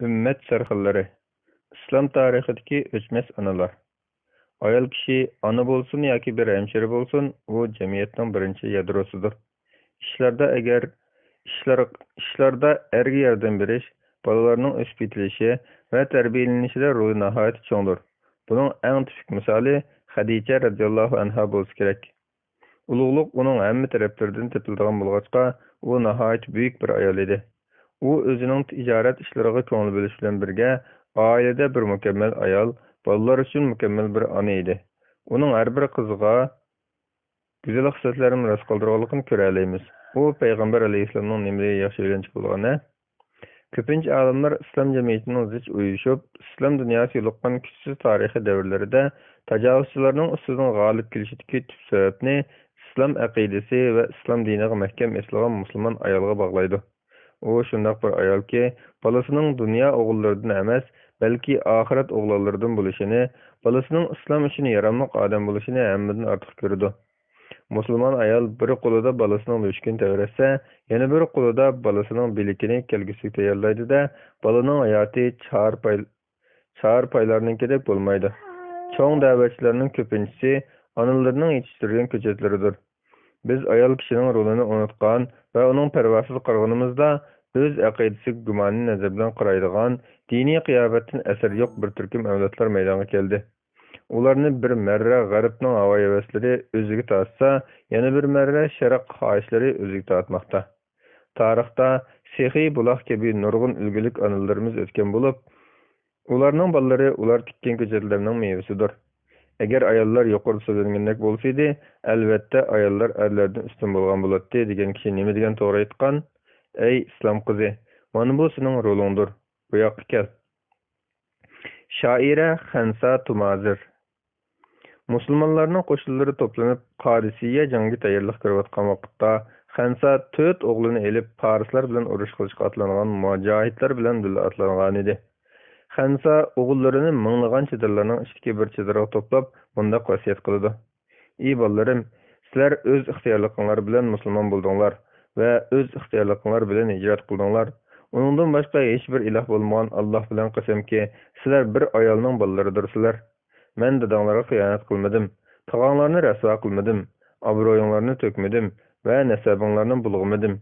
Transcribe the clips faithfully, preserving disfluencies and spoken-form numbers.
ئۈممەت سەرخىللىرى، ئىسلام تارىخىدىكى ئۆچمەس ئانىلار. ئايال كىشى ئانا بولسۇن ياكى بىر ھەمشىرە بولسۇن، ئۇ جەمئىيەتنىڭ بىرىنچى يادروسىدۇر. ئىشلاردا ئەگەر، ئىشلار، ئىشلاردا ئەرگە ياردەم بېرىش، بالىلارنىڭ ئۆسۈپ يېتىلىشى ۋە تەربىيەلىنىشىدە رولى ناھايىتى چوڭدۇر. بۇنىڭ ئەڭ تىپىك مىسالى خەدىچە رەزىياللاھۇ ئەنھا بولسا كېرەك. ئۇلۇغلۇق ئۇنىڭ ھەممە تەرەپلىرىدىن تېپىلىدىغان بولغاچقا، ئۇ ناھايىتى بۈيۈك بىر ئايال ئىدى. ئۇ ئۆزىنىڭ تىجارەت ئىشلىرىغا كۆڭۈل بۆلۈش بىلەن بىرگە، ئائىلىدە بىر مۇكەممەل ئايال، بالىلار ئۈچۈن مۇكەممەل بىر ئانا ئىدى. ئۇنىڭ ھەر بىر قىزىغا گۈزەل خىسلەتلەرنى مىراس قالدۇرغانلىقىنى كۆرەلەيمىز. ئۇ پەيغەمبەر ئەلەيھىسسالامنىڭ نېمىدېگەن ياخشى ئۆيلەنچۈكى بولغان ھە؟ كۆپىنچە ئالىملار ئىسلام جەمئىيىتىنىڭ زىچ ئۇيۇشۇپ، ئىسلام دۇنياسى يولۇققان كۈچسىز تارىخىي دەۋرلىرىدە تاجاۋۇزچىلارنىڭ ئۈستىدىن غالىب كېلىشىدىكى تۈپ سەۋەبنى ئىسلام ئەقىدىسى ۋە ئىسلام دىنىغا مەھكەم ئېسىلغان مۇسۇلمان ئايالغا باغلايدۇ. ئۇ شۇنداق بىر ئايالكى، بالىسىنىڭ دۇنيا ئوغۇللىرىدىن ئەمەس، بەلكى ئاخىرەت ئوغلانلىرىدىن بولۇشىنى، بالىسىنىڭ ئىسلام ئۈچۈن ياراملىق ئادەم بولۇشىنى ھەممىدىن ئارتۇق كۆرىدۇ. مۇسۇلمان ئايال بىر قولىدا بالىسىنىڭ لۆشكىنى تەۋرەتسە، يەنە بىر قولىدا بالىسىنىڭ بىلىكىنى كەلگۈسىگە تەييارلايدۇ-دە، بالىنىڭ ھاياتى چار پاي-، چار پايلارنىڭكىدەك بولمايدۇ. چوڭ دەۋەتچىلەرنىڭ كۆپىنچىسى ئانىلىرىنىڭ يېتىشتۈرگەن كۆچەتلىرىدۇر. بىز ئايال كىشىنىڭ رولىنى ئۇنتقان ۋە ئۇنىڭ پەرۋاسىز قارىغىنىمىزدا، ئۆز ئەقىدىسىگە گۇمانىي نەزەر بىلەن قارايدىغان، دىنىي قىياپەتتىن ئەسەر يوق بىر تۈركۈم ئەۋلادلار مەيدانغا كەلدى. ئۇلارنى بىر مەررە غەربنىڭ ھاۋا-ھەۋەسلىرى ئۆزىگە تارتسا، يەنە بىر مەررە شەرق خاھىشلىرى ئۆزىگە تارتماقتا. تارىختا سېخىي بۇلاق كەبى نۇرغۇن ئۈلگىلىك ئانىلىرىمىز ئۆتكەن بولۇپ، ئۇلارنىڭ بالىلىرى ئۇلار تىككەن كۆچەتلەرنىڭ مېۋىسىدۇر. ئەگەر ئاياللار يۇقىرىدا سۆزلەنگەندەك بولسىدى، ئەلۋەتتە ئاياللار ئەرلەردىن ئۈستۈن بولغان بولاتتى دېگەن كىشى نېمە دېگەن توغرا ئېيتقان؟ ئەي ئىسلام قىزى، مانا بۇ سېنىڭ رولۇڭدۇر. بۇ ياققا كەل. شائىرە خەنسا تۇمازىر. مۇسۇلمانلارنىڭ قوشۇنلىرى توپلىنىپ، قادىسىيە جەڭگە تەييارلىق كۆرۈۋاتقان ۋاقىتتا، خەنسا تۆت ئوغلىنى ئېلىپ، پارسلار بىلەن ئۇرۇش قىلىشقا ئاتلانغان مۇجاھىدلار بىلەن بىللە ئاتلانغانىدى. خەنسا ئوغۇللىرىنى مىڭلىغان چېدىرلارنىڭ ئىچىدىكى بىر چېدىرغا توپلاپ، مۇنداق ۋەسىيەت قىلىدۇ: ئى بالىلىرىم، سىلەر ئۆز ئىختىيارلىقىڭلار بىلەن مۇسۇلمان بولدۇڭلار ۋە ئۆز ئىختىيارلىقىڭلار بىلەن ھىجرەت قىلدىڭلار. ئۇنىڭدىن باشقا ھېچبىر ئىلاھ بولمىغان ئاللاھ بىلەن قەسەمكى، سىلەر بىر ئايالنىڭ بالىلىرىدۇرسىلەر. مەن داداڭلارغا خىيانەت قىلمىدىم، تاغاڭلارنى رەسۋا قىلمىدىم، ئابرۇيۇڭلارنى تۆكمىدىم ۋە نەسەبىڭلارنى بۇلغىمىدىم.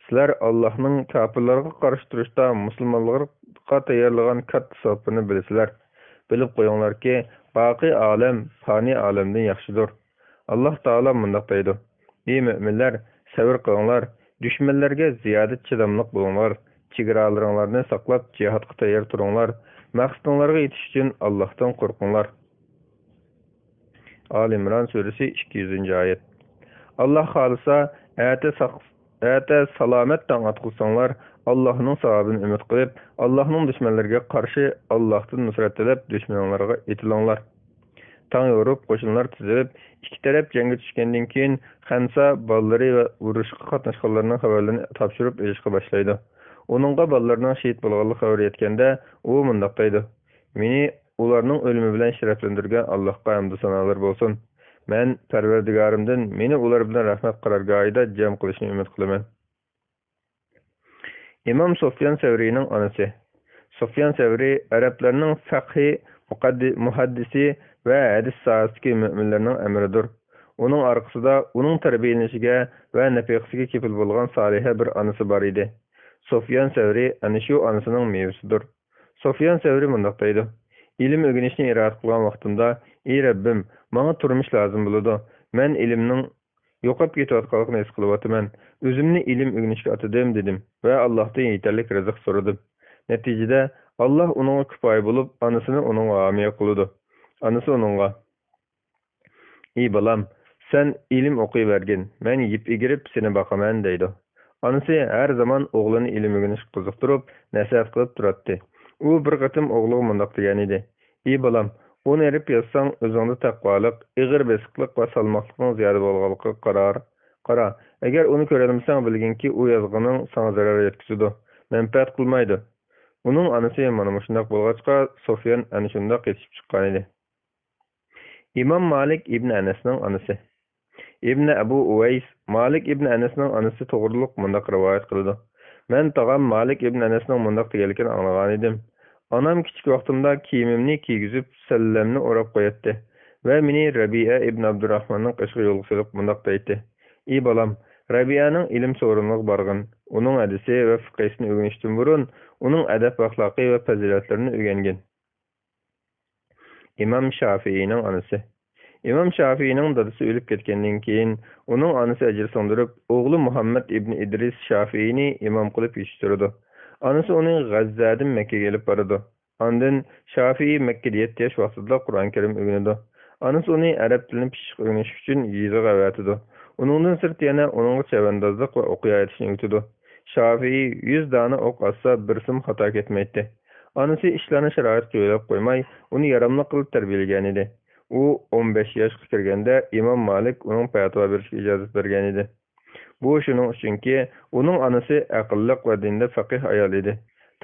سىلەر ئاللاھنىڭ كاپىرلارغا قارشى تۇرۇشتا مۇسۇلمانلارغا تەييارلىغان كاتتا سوپىنى بىلىسىلەر. بىلىپ قويۇڭلاركى، باقىي ئالەم پانىي ئالەمدىن ياخشىدۇر. ئاللاھ تائالا مۇنداق دەيدۇ: ئى مۆمىنلەر، سەۋر قىلىڭلار، دۈشمەنلەرگە زىيادە چىداملىق بولۇڭلار، چېگرالىرىڭلارنى ساقلاپ، جىھادقا تەييار تۇرۇڭلار، مەقسىتىڭلارغا يېتىش ئۈچۈن ئاللاھتىن قورقۇڭلار. ئالى ئىمران سۈرىسى، ئىككى يۈزىنچى ئايەت. ئاللاھ خالىسا، ئەتە ساق-، ئەتە سالامەت تاڭ ئاتقۇزساڭلار، ئاللاھنىڭ ساۋابىنى ئۈمىد قىلىپ، ئاللاھنىڭ دۈشمەنلىرىگە قارشى ئاللاھتىن نۇسرەت تىلەپ، دۈشمىنىڭلارغا ئېتىلىڭلار. تاڭ يورۇپ، قوشۇنلار تىزىلىپ، ئىككى تەرەپ جەڭگە چۈشكەندىن كېيىن، خەنسا بالىلىرى ۋە ئۇرۇشقا قاتناشقانلارنىڭ خەۋەرلىرىنى تاپشۇرۇپ ئېلىشقا باشلايدۇ. ئۇنىڭغا بالىلىرىنىڭ شېھىت بولغانلىق خەۋىرى يەتكەندە، ئۇ مۇنداق دەيدۇ: مېنى ئۇلارنىڭ ئۆلۈمى بىلەن شەرەپلەندۈرگەن ئاللاھقا ھەمدۇ سانالار بولسۇن. مەن پەرۋەردىگارىمدىن مېنى ئۇلار بىلەن رەھمەت قارارگاھىدا جەم قىلىشنى ئۈمىد قىلىمەن. ئىمام سۇفيان سەۋرىينىڭ ئانىسى. سۇفيان سەۋرىي ئەرەبلەرنىڭ فەقھى، مۇقەددى-، مۇھەددىسى ۋە ھەدىس ساھەسىدىكى مۆمىنلەرنىڭ ئەمىرىدۇر. ئۇنىڭ ئارقىسىدا ئۇنىڭ تەربىيەلىنىشىگە ۋە نەپىقىسىگە كېپىل بولغان سالىھە بىر ئانىسى بار ئىدى. سۇفيان سەۋرىي ئەنە شۇ ئانىسىنىڭ مېۋىسىدۇر. سۇفيان سەۋرىي مۇنداق دەيدۇ: ئىلىم ئۆگىنىشنى ئىرادە قىلغان ۋاقتىمدا، ئى رەببىم، ماڭا تۇرمۇش لازىم بولىدۇ. مەن ئىلىمنىڭ يوقاپ كېتىۋاتقانلىقىنى ھېس قىلىۋاتىمەن. ئۆزۈمنى ئىلىم ئۆگىنىشكە ئاتىدىم، دېدىم ۋە ئاللاھتىن يېتەرلىك رىزىق سورىدىم. نەتىجىدە، ئاللاھ ئۇنىڭغا كۇپايە بولۇپ، ئانىسىنى ئۇنىڭغا ھامىيە قىلىدۇ. ئانىسى ئۇنىڭغا: ئى بالام، سەن ئىلىم ئوقۇۋەرگىن، مەن يىپ ئېگىرىپ سېنى باقىمەن، دەيدۇ. ئانىسى ھەر زامان ئوغلىنى ئىلىم ئۆگىنىشكە قىزىقتۇرۇپ، نەسىھەت قىلىپ تۇراتتى. ئۇ بىر قېتىم ئوغلىغا مۇنداق دېگەنىدى: ئى بالام، ئۇنى ئېرىپ يازساڭ، ئۆزۈڭدە تەقۋالىق، ئېغىر بېسىقلىق ۋە سالماقلىقنىڭ زىيادە بولغانلىقىغا قارار. قارا، ئەگەر ئۇنى كۆرەلمىسەڭ، بىلگىنكى، ئۇ يازغىنىڭ ساڭا زەرەر يەتكۈزىدۇ، مەنپەئەت قىلمايدۇ. ئۇنىڭ ئانىسى مانا مۇشۇنداق بولغاچقا، سۇفيان ئەنە شۇنداق يېتىشىپ چىققانىدى. ئىمام مالىك ئىبن ئەنەسنىڭ ئانىسى. ئىبن ئەبۇ ئۇۋەيس مالىك ئىبن ئەنەسنىڭ ئانىسى توغرۇلۇق مۇنداق رىۋايەت قىلىدۇ: مەن تاغام مالىك ئىبن ئەنەسنىڭ مۇنداق دېگەنلىكىنى ئاڭلىغانىدىم. ئانام كىچىك ۋاقتىمدا كىيىمىمنى كىيگۈزۈپ، سەللەمنى ئوراپ قوياتتى ۋە مېنى رەبىئە ئىبن ئابدۇراخماننىڭ قېشىغا يولغا سېلىپ مۇنداق دەيتتى: «ئى بالام، رەبىئەنىڭ ئىلىم سورۇنىغا بارغىن، ئۇنىڭ ھەدىسى ۋە فىقھىسىنى ئۆگىنىشتىن بۇرۇن، ئۇنىڭ ئەدەپ-ئەخلاقى ۋە پەزىلەتلىرىنى ئۆگەنگىن.» ئىمام شافىئىنىڭ ئانىسى. ئىمام شافىئىنىڭ دادىسى ئۆلۈپ كەتكەندىن كېيىن، ئۇنىڭ ئانىسى ئەجىر سىڭدۈرۈپ، ئوغلى مۇھەممەد ئىبن ئىدرىس شافىئىنى ئىمام قىلىپ يېتىشتۈرىدۇ. ئانىسى ئۇنى غەززەدىن مەككىگە ئېلىپ بارىدۇ. ئاندىن شافىئى مەككىدە يەتتە ياش ۋاقتىدا قۇرئان كەرىم ئۆگىنىدۇ. ئانىسى ئۇنى ئەرەب تىلىنى پىششىق ئۆگىنىش ئۈچۈن يېزىغا ئەۋەتىدۇ. ئۇنىڭدىن سىرت يەنە ئۇنىڭغا چەۋەندازلىق ۋە ئوقيا ئېتىشنى ئۆگىتىدۇ. شافىئى يۈز دانە ئوق ئاتسا، بىرسىمۇ خاتا كەتمەيتتى. ئانىسى ئىشلارنى شارائىتقا يۆلەپ قويماي، ئۇنى ياراملىق قىلىپ تەربىيەلىگەنىدى. ئۇ ئون بەش ياشقا كىرگەندە، ئىمام مالىك ئۇنىڭ پەتىۋا بېرىشىگە ئىجازەت بەرگەنىدى. بۇ شۇنىڭ ئۈچۈنكى، ئۇنىڭ ئانىسى ئەقىللىق ۋە دىندا پەقىھ ئايال ئىدى.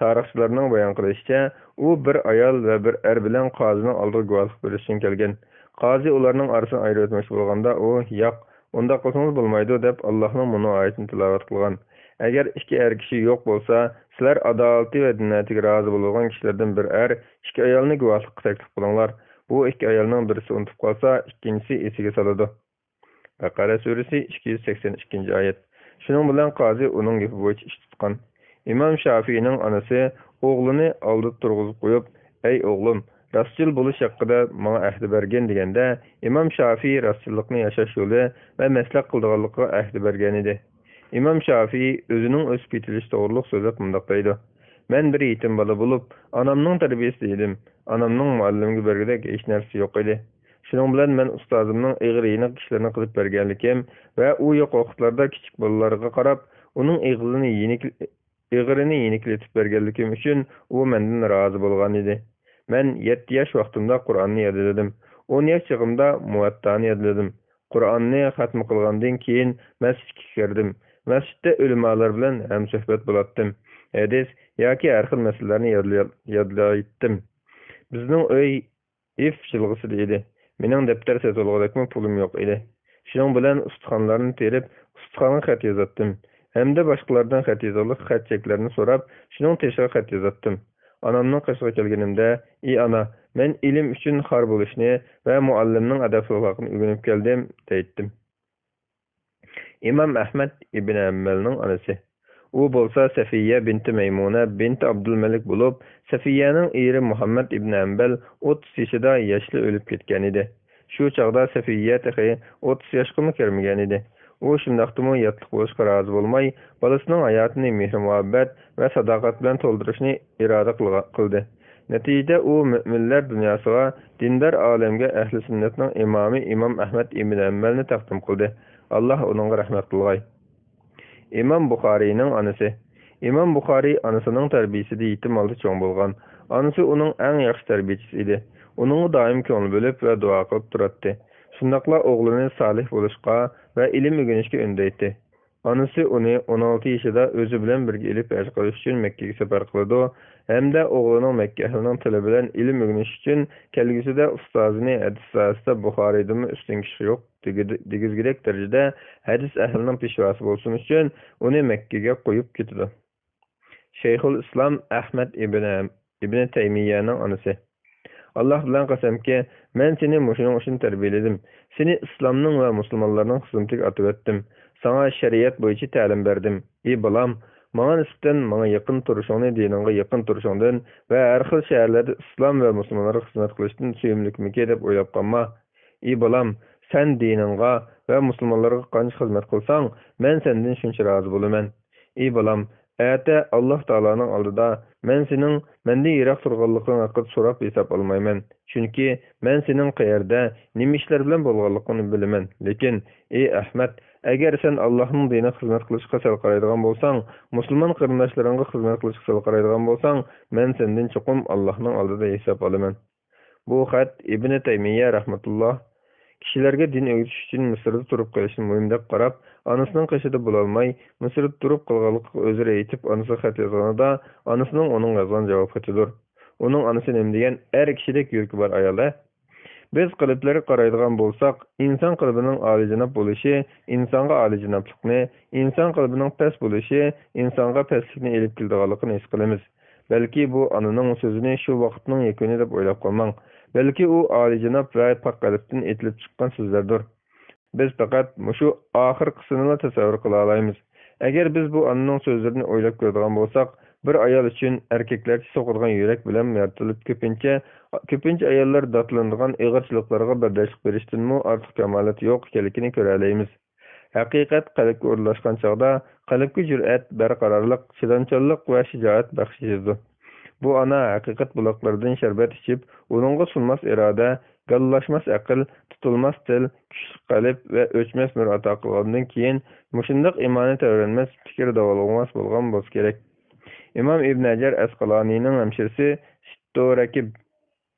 تارىخچىلارنىڭ بايان قىلىشىچە، ئۇ بىر ئايال ۋە بىر ئەر بىلەن قازىنىڭ ئالدىغا گۇۋاھلىق بېرىش ئۈچۈن كەلگەن. قازى ئۇلارنىڭ ئارىسىنى ئايرىۋەتمەكچى بولغاندا، ئۇ: «ياق، ئۇنداق قىلسىڭىز بولمايدۇ» دەپ، ئاللاھنىڭ مۇنۇ ئايىتىنى تىلاۋەت قىلغان: «ئەگەر ئىككى ئەر كىشى يوق بولسا، سىلەر ئادالىتى ۋە دىنئەتىگە رازى بولىدىغان كىشىلەردىن بىر ئەر ئىككى ئايالنى گۇۋاھلىققا تەكلىپ قىلىڭلار. بۇ ئىككى ئايالنىڭ بىرسى ئۇنتۇپ قالسا، ئىككىنچىسى ئېسىگە سالىدۇ.» بەقەرە سۈرىسى، ئىككى يۈز سەكسەن ئىككىنچى ئايەت. شۇنىڭ بىلەن قازى ئۇنىڭ گېپى بويىچە ئىش تۇتقان. ئىمام شافىئىنىڭ ئانىسى ئوغلىنى ئالدىدا تۇرغۇزۇپ قويۇپ: «ئەي ئوغلۇم، راستچىل بولۇش ھەققىدە ماڭا ئەھدە بەرگىن» دېگەندە، ئىمام شافىئى راستچىللىقنى ياشاش يولى ۋە مەسلەك قىلىدىغانلىقىغا ئەھدە بەرگەنىدى. ئىمام شافىئى ئۆزىنىڭ ئۆسۈپ يېتىلىشى توغرۇلۇق سۆزلەپ مۇنداق دەيدۇ: «مەن بىر يېتىم بالا بولۇپ، ئانامنىڭ تەربىيىسىدە ئىدىم. ئانامنىڭ مۇئەللىمگە بەرگۈدەك ھېچ نەرسىسى يوق ئىدى. شۇنىڭ بىلەن مەن ئۇستازىمنىڭ ئېغىر-يېنىق ئىشلىرىنى قىلىپ بەرگەنلىكىم ۋە ئۇ يوق ۋاقىتلاردا كىچىك بالىلارغا قاراپ، ئۇنىڭ ئېغىزىنى يېنىك-، ئېغىرىنى يېنىكلىتىپ بەرگەنلىكىم ئۈچۈن ئۇ مەندىن رازى بولغانىدى. مەن يەتتە ياش ۋاقتىمدا قۇرئاننى يادلىدىم. ئون ياش چېغىمدا مۇۋەتتانى يادلىدىم. قۇرئاننى خەتمە قىلغاندىن كېيىن مەسچىتكە كىردىم. مەسچىتتە ئۆلىمالار بىلەن ھەمسۆھبەت بولاتتىم. ھەدىس ياكى ھەر خىل مەسىلىلەرنى يادلىيال-، يادلايتتىم. بىزنىڭ ئۆي ئىف جىلغىسىدا ئىدى. مېنىڭ دەپتەر سېتىۋالغۇدەكمۇ پۇلۇم يوق ئىدى. شۇنىڭ بىلەن ئۇستىخانلارنى تېرىپ، ئۇستىخانغا خەت يازاتتىم. ھەمدە باشقىلاردىن خەت يازغانلىق خەت چەكلەرنى سوراپ، شۇنىڭ تېشىغا خەت يازاتتىم. ئانامنىڭ قېشىغا كەلگىنىمدە، ئى ئانا، مەن ئىلىم ئۈچۈن خار بولۇشنى ۋە مۇئەللىمنىڭ ئەدەپ-ئەخلاقىنى ئۆگىنىپ كەلدىم، دەيتتىم. ئىمام ئەھمەد ئىبن ھەمبەلنىڭ ئانىسى. ئۇ بولسا سەفىيە بىنتى مەيمۇنە بىنتى ئابدۇلمەلىك بولۇپ، سەفىيەنىڭ ئېرى مۇھەممەد ئىبن ھەمبەل ئوتتۇز يېشىدا ياشلا ئۆلۈپ كەتكەنىدى. شۇ چاغدا سەفىيە تېخى ئوتتۇز ياشقىمۇ كىرمىگەنىدى. ئۇ شۇنداقتىمۇ ياتلىق بولۇشقا رازى بولماي، بالىسىنىڭ ھاياتىنى مېھىر-مۇھەببەت ۋە ساداقەت بىلەن تولدۇرۇشنى ئىرادە قىلغا-، قىلدى. نەتىجىدە ئۇ مۆمىنلەر دۇنياسىغا دىندار ئالەمگە ئەھلى سۈننەتنىڭ ئىمامى ئىمام ئەھمەد ئىبن ھەمبەلنى تەقدىم قىلدى. ئاللاھ ئۇنىڭغا رەھمەت قىلغاي. ئىمام بۇخارىينىڭ ئانىسى. ئىمام بۇخارىي ئانىسىنىڭ تەربىيىسىدە يېتىم ھالدا چوڭ بولغان. ئانىسى ئۇنىڭ ئەڭ ياخشى تەربىيىچىسى ئىدى. ئۇنىڭغا دائىم كۆڭۈل بۆلۈپ ۋە دۇئا قىلىپ تۇراتتى. شۇنداقلا ئوغلىنى سالىھ بولۇشقا ۋە ئىلىم ئۆگىنىشكە ئۈندەيتتى. ئانىسى ئۇنى ئون ئالتە يېشىدا ئۆزى بىلەن بىرگە ئېلىپ ھەج قىلىش ئۈچۈن مەككىگە سەپەر قىلىدۇ ھەمدە ئوغلىنىڭ مەككە ئەھلىنىڭ تىلى بىلەن ئىلىم ئۆگىنىش ئۈچۈن كەلگۈسىدە ئۇستازىنى ھەدىس ساھەسىدە بۇخارىيدىنمۇ ئۈستۈن كىشى يوق دېگۈدە-، دېگۈزگۈدەك دەرىجىدە ھەدىس ئەھلىنىڭ پېشۋاسى بولسۇن ئۈچۈن ئۇنى مەككىگە قويۇپ كېتىدۇ. شەيخۇل ئىسلام ئەھمەد ئىبن، ئىبن تەيمىيەنىڭ ئانىسى. ئاللاھ بىلەن قەسەمكى، مەن سېنى مۇشۇنىڭ ئۈچۈن تەربىيەلىدىم. سېنى ئىسلامنىڭ ۋە مۇسۇلمانلارنىڭ خىزمىتىگە ئاتىۋەتتىم. ساڭا شەرىئەت بويىچە تەلىم بەردىم. ئى بالام، ماڭا نىسبەتەن ماڭا يېقىن تۇرۇشۇڭنى دىنىڭغا يېقىن تۇرۇشۇڭدىن ۋە ھەر خىل شەھەرلەردە ئىسلام ۋە مۇسۇلمانلارغا خىزمەت قىلىشتىن سۆيۈملۈكمىكى دەپ ئويلاپ قالما. ئى بالام، سەن دىنىڭغا ۋە مۇسۇلمانلارغا قانچە خىزمەت قىلساڭ، مەن سەندىن شۇنچە رازى بولىمەن. ئى بالام، ئەتە ئاللاھ تائالانىڭ ئالدىدا مەن سېنىڭ مەندىن يىراق تۇرغانلىقىڭ ھەققىدە سوراپ ھېساب ئالمايمەن. چۈنكى مەن سېنىڭ قەيەردە، نېمە ئىشلار بىلەن بولغانلىقىڭنى بىلىمەن. لېكىن، ئى ئەھمەد، ئەگەر سەن ئاللاھنىڭ دىنىغا خىزمەت قىلىشقا سەل قارايدىغان بولساڭ، مۇسۇلمان قېرىنداشلىرىڭغا خىزمەت قىلىشقا سەل قارايدىغان بولساڭ، مەن سەندىن چوقۇم ئاللاھنىڭ ئالدىدا ھېساب ئالىمەن. بۇ خەت ئىبنى تەيمىيە رەھمەتۇللا كىشىلەرگە دىن ئۆگىتىش ئۈچۈن مىسىردا تۇرۇپ قېلىشنى مۇھىم دەپ قاراپ، ئانىسىنىڭ قېشىدا بولالماي، مىسىردا تۇرۇپ قالغانلىقىغا ئۆزرە ئېيتىپ، ئانىسىغا خەت يازغىنىدا، ئانىسىنىڭ ئۇنىڭغا يازغان جاۋاب خېتىدۇر. ئۇنىڭ ئانىسى نېمە دېگەن؟ ئەر كىشىدەك يۈرىكى بار ئايال-ھە! بىز قېلىپلىرىغا قارايدىغان بولساق، ئىنسان قەلبىنىڭ ئالىيجاناب بولۇشى ئىنسانغا ئالىيجانابلىقنى، ئىنسان قەلبىنىڭ پەس بولۇشى ئىنسانغا پەسلىكنى ئېلىپ كېلىدىغانلىقىنى ھېس قىلىمىز. بەلكى بۇ ئانىنىڭ سۆزىنى شۇ ۋاقىتنىڭ يەكۈنى دەپ ئويلاپ قالماڭ. بەلكى ئۇ ئالىيجاناب ۋە پاك قەلبتىن ئېتىلىپ چىققان سۆزلەردۇر. بىز پەقەت مۇشۇ ئاخىرقىسىنىلا تەسەۋۋۇر قىلالايمىز. ئەگەر بىز بۇ ئانىنىڭ سۆزلىرىنى ئويلاپ كۆرىدىغان بولساق، بىر ئايال ئۈچۈن ئەركەكلەرچە سوقىدىغان يۈرەك بىلەن يارىتىلىپ، كۆپىنچە، كۆپىنچە ئاياللار داتلىنىدىغان ئېغىرچىلىقلارغا بەرداشلىق بېرىشتىنمۇ ئارتۇق كامالەت يوق ئىكەنلىكىنى كۆرەلەيمىز. ھەقىقەت قەلبكە ئورۇنلاشقان چاغدا، قەلبكە جۈرئەت، بەرقارارلىق، چىدامچانلىق ۋە شىجائەت بەخش ئېتىدۇ. بۇ ئانا ھەقىقەت بۇلاقلىرىدىن شەربەت ئىچىپ، ئۇنىڭغا سۇنماس ئىرادە، گاللاشماس ئەقىل، تۇتۇلماس تىل، كۈچلۈك قەلب ۋە ئۆچمەس نۇر ئاتا قىلغاندىن كېيىن، مۇشۇنداق ئىمانى تەۋرەنمەس، پىكرى داۋالغۇماس بولغان بولسا كېرەك. ئىمام ئىبن ھەجەر ئەسقالانىنىڭ ھەمشىرىسى سىتتو رەكىب.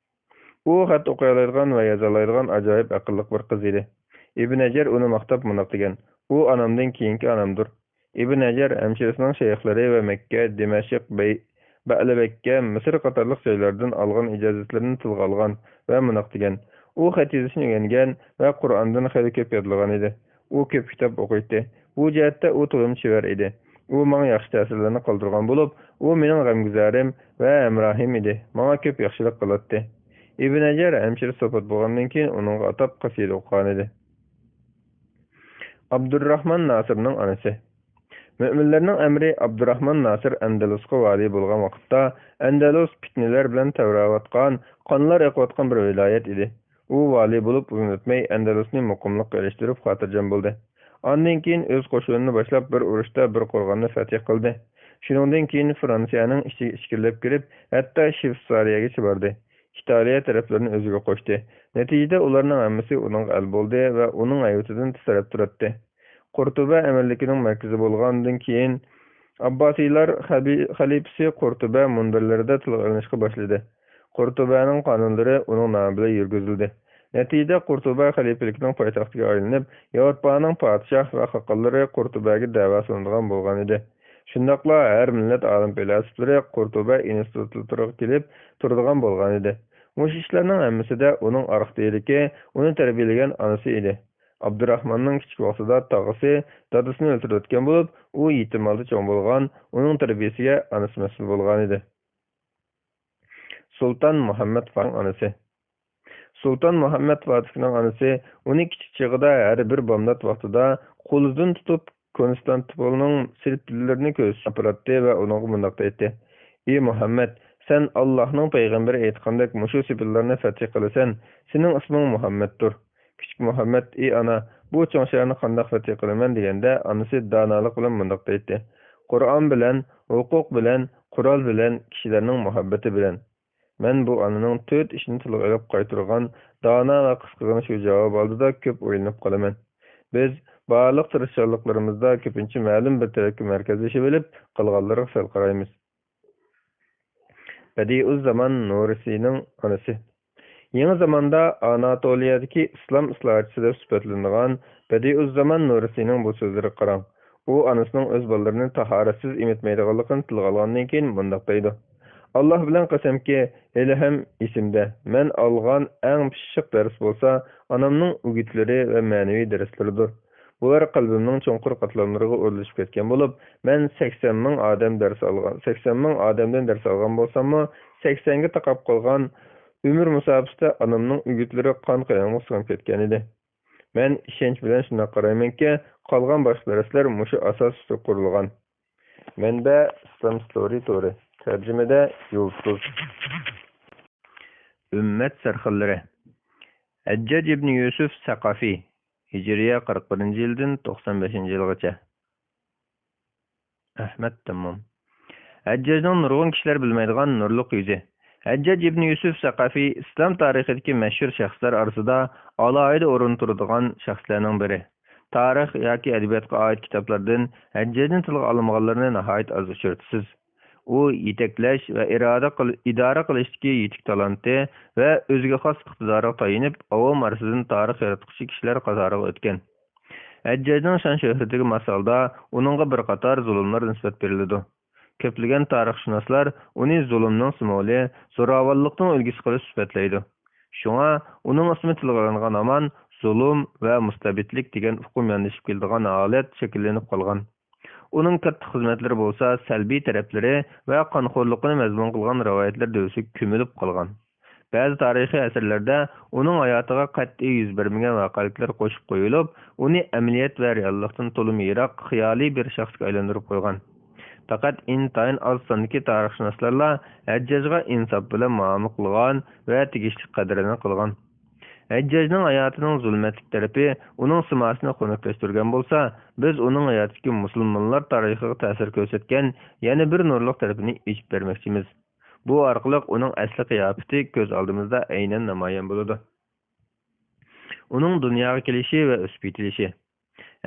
ئۇ خەت ئوقۇيالايدىغان ۋە يازالايدىغان ئاجايىپ ئەقىللىق بىر قىز ئىدى. ئىبن ھەجەر ئۇنى ماختاپ مۇنداق دېگەن: «ئۇ ئانامدىن كېيىنكى ئانامدۇر.» ئىبن ھەجەر ھەمشىرىسىنىڭ شەيخلىرى ۋە مەككە، دىمەشق، بەي-، بەئلىبەككە، مىسىر قاتارلىق جايلاردىن ئالغان ئىجازەتلىرىنى تىلغا ئالغان ۋە مۇنداق دېگەن: «ئۇ خەت يېزىشنى ئۆگەنگەن ۋە قۇرئاندىن خېلى كۆپ يادلىغان ئىدى. ئۇ كۆپ كىتاب ئوقۇيتتى. بۇ جەھەتتە ئۇ تولىمۇ چېۋەر ئىدى. ئۇ ماڭا ياخشى تەسىرلەرنى قالدۇرغان بولۇپ، ئۇ مېنىڭ غەمگۈزارىم ۋە ھەمراھىم ئىدى. ماڭا كۆپ ياخشىلىق قىلاتتى.» ئىبن ھەجەر ھەمشىرىسى ۋاپات بولغاندىن كېيىن ئۇنىڭغا ئاتاپ قەسىدە ئوقۇغانىدى. ئابدۇرراھمان ناسىرنىڭ ئانىسى. مۆمىنلەرنىڭ ئەمىرى ئابدۇراھمان ناسىر ئەندەلۇسقا ۋالىي بولغان ۋاقىتتا، ئەندەلۇس پىتنىلەر بىلەن تەۋرەۋاتقان، قانلار ئېقىۋاتقان بىر ۋىلايەت ئىدى. ئۇ ۋالىي بولۇپ ئۇزۇن ئۆتمەي، ئەندەلۇسنى مۇقىملىققا ئېرىشتۈرۈپ، خاتىرجەم بولدى. ئاندىن كېيىن ئۆز قوشۇنىنى باشلاپ، بىر ئۇرۇشتا بىر قورغاننى فەتھى قىلدى. شۇنىڭدىن كېيىن فرانسىيەنىڭ ئىچى-، ئىچكىرىلەپ كىرىپ، ھەتتا شىۋېتسارىيەگىچە باردى. ئىتالىيە تەرەپلىرىنى ئۆزىگە قوشتى. نەتىجىدە ئۇلارنىڭ ھەممىسى ئۇنىڭغا ئەل بولدى ۋە ئۇنىڭ ھەيۋىتىدىن تىترەپ تۇراتتى. قۇرتۇبە ئەمىرلىكىنىڭ مەركىزى بولغاندىن كېيىن، ئابباسىيلار خەبى-، خەلىپىسى قۇرتۇبە مۇنبەرلىرىدە تىلغا ئېلىنىشقا باشلىدى. قۇرتۇبەنىڭ قانۇنلىرى ئۇنىڭ نامى بىلەن يۈرگۈزۈلدى. نەتىجىدە قۇرتۇبە خەلىپىلىكىنىڭ پايتەختىگە ئايلىنىپ، ياۋروپانىڭ پادىشاھ ۋە خاقانلىرى قۇرتۇبەگە دەۋا سۇنىدىغان بولغانىدى. شۇنداقلا ھەر مىللەت ئالىم پەيلاسوپلىرى قۇرتۇبە ئىنستىتۇتلىرىغا كېلىپ تۇرىدىغان بولغانىدى. مۇشۇ ئىشلارنىڭ ھەممىسىدە ئۇنىڭ ئارقا دىرېكى ئۇنى تەربىيەلىگەن ئانىسى ئىدى. ئابدۇراخماننىڭ كىچىك ۋاقتىدا تاغىسى دادىسىنى ئۆلتۈرۈۋەتكەن بولۇپ، ئۇ يېتىم ھالدا چوڭ بولغان، ئۇنىڭ تەربىيەسىگە ئانىسى مەسئۇل بولغانىدى. سۇلتان مۇھەممەد فاتىھنىڭ ئانىسى. سۇلتان مۇھەممەد فاتىھنىڭ ئانىسى ئۇنى كىچىك چېغىدا ھەر بىر بامدات ۋاقتىدا قولىدىن تۇتۇپ، كونستانتىپولنىڭ سېپىللىرىنى كۆرسىتىپ ئاپىراتتى ۋە ئۇنىڭغا مۇنداق دەيتتى: «ئى مۇھەممەد، سەن ئاللاھنىڭ پەيغەمبىرى ئېيتقاندەك مۇشۇ سېپىللارنى فەتھى قىلىسەن، سېنىڭ ئىسمىڭ مۇھەممەدتۇر.» كىچىك مۇھەممەد: «ئى ئانا، بۇ چوڭ شەھەرنى قانداق فەتھى قىلىمەن؟» دېگەندە، ئانىسى دانالىق بىلەن مۇنداق دەيتتى: «قۇرئان بىلەن، ھوقۇق بىلەن، قورال بىلەن، كىشىلەرنىڭ مۇھەببىتى بىلەن.» مەن بۇ ئانىنىڭ تۆت ئىشنى تىلغا ئېلىپ قايتۇرغان دانا ۋە قىسقىغىنە شۇ جاۋابى ئالدىدا كۆپ ئويلىنىپ قالىمەن. بىز بارلىق تىرىشچانلىقلىرىمىزدا كۆپىنچە مەلۇم بىر تەرەپكە مەركەزلىشىۋېلىپ، قالغانلىرىغا سەل قارايمىز. بەدىئۇززامان نۇرسىنىڭ ئانىسى. يېڭى زاماندا ئاناتولىيەدىكى ئىسلام ئىسلاھاتچىسى دەپ سۈپەتلىنىدىغان بەدىئۇززامان نۇرسىنىڭ بۇ سۆزلىرىگە قاراڭ. ئۇ ئانىسىنىڭ ئۆز بالىلىرىنى تاھارەتسىز ئېمىتمەيدىغانلىقىنى تىلغا ئالغاندىن كېيىن مۇنداق دەيدۇ: «ئاللاھ بىلەن قەسەمكى، ھېلىھەم ئېسىمدە، مەن ئالغان ئەڭ پىششىق دەرس بولسا ئانامنىڭ ئۆگۈتلىرى ۋە مەنىۋى دەرسلىرىدۇر. بۇلار قەلبىمنىڭ چوڭقۇر قاتلاملىرىغا ئورۇنلىشىپ كەتكەن بولۇپ، مەن سەكسەن مىڭ ئادەم دەرس ئالغان، سەكسەن مىڭ ئادەمدىن دەرس ئالغان بولساممۇ، سەكسەنگە تاقاپ قالغان ئۆمۈر مۇساپىسىدە ئانامنىڭ ئۆگۈتلىرى قان قېنىمغا سىڭىپ كەتكەنىدى. مەن ئىشەنچ بىلەن شۇنداق قارايمەنكى، قالغان باشقا دەرسلەر مۇشۇ ئاساس ئۈستىدە قۇرۇلغان.» مەنبە: ئىسلام ستورى تورى. تەرجىمىدە يۇلتۇز. ئۈممەت سەرخىللىرى. ھەججاج ئىبنى يۈسۈف سەقەفى، ھىجرىيە قىرىق بىرىنچى يىلدىن توقسان بەشىنچى يىلغىچە. ئەھمەد تەممۇم. ھەججاجنىڭ نۇرغۇن كىشىلەر بىلمەيدىغان نۇرلۇق يۈزى. ھەججاج ئىبنى يۈسۈف سەقەفى ئىسلام تارىخىدىكى مەشھۇر شەخسلەر ئارىسىدا ئالاھىدە ئورۇن تۇرىدىغان شەخسلەرنىڭ بىرى. تارىخ ياكى ئەدەبىياتقا ئائىت كىتابلاردىن ھەججاجنى تىلغا ئالمىغانلىرىنى ناھايىتى ئاز ئۇچرىتىسىز. ئۇ يېتەكلەش ۋە ئىرادە قىل-، ئىدارە قىلىشتىكى يېتىك تالانتى ۋە ئۆزىگە خاس ئىقتىدارىغا تايىنىپ، ئاۋام ئارىسىدىن تارىخ ياراتقۇچى كىشىلەر قاتارىغا ئۆتكەن. ھەججاجنىڭ شان-شۆھرىتىگە ماس ھالدا ئۇنىڭغا بىر قاتار زۇلۇملار نىسبەت بېرىلىدۇ. كۆپلىگەن تارىخشۇناسلار ئۇنى زۇلۇمنىڭ سىمۋولى، زوراۋانلىقنىڭ ئۈلگىسى قىلىپ سۈپەتلەيدۇ. شۇڭا ئۇنىڭ ئىسمى تىلغا ئېلىنغان ھامان زۇلۇم ۋە مۇستەبىتلىك دېگەن ئۇقۇم ياندىشىپ كېلىدىغان ھالەت شەكىللىنىپ قالغان. ئۇنىڭ كاتتا خىزمەتلىرى بولسا سەلبىي تەرەپلىرى ۋە قانخورلۇقىنى مەزمۇن قىلغان رىۋايەتلەر دۆۋىسىگە كۆمۈلۈپ قالغان. بەزى تارىخىي ئەسەرلەردە ئۇنىڭ ھاياتىغا قەتئىي يۈز بەرمىگەن ۋەقەلىكلەر قوشۇپ قويۇلۇپ، ئۇنى ئەمەلىيەت ۋە رېئاللىقتىن تولىمۇ يىراق خىيالىي بىر شەخسكە ئايلاندۇرۇپ قويغان. پەقەت ئىنتايىن ئاز ساندىكى تارىخشۇناسلارلا ھەججاجغا ئىنساپ بىلەن مۇئامىلە قىلغان ۋە تېگىشلىك قەدرىنى قىلغان. ھەججاجنىڭ ھاياتىنىڭ زۇلمەتلىك تەرىپى ئۇنىڭ سىماسىنى خۇنۈكلەشتۈرگەن بولسا، بىز ئۇنىڭ ھاياتىدىكى مۇسۇلمانلار تارىخىغا تەسىر كۆرسەتكەن يەنە بىر نۇرلۇق تەرىپىنى ئېچىپ بەرمەكچىمىز. بۇ ئارقىلىق ئۇنىڭ ئەسلى قىياپىتى كۆز ئالدىمىزدا ئەينەن نامايان بولىدۇ. ئۇنىڭ دۇنياغا كېلىشى ۋە ئۆسۈپ يېتىلىشى.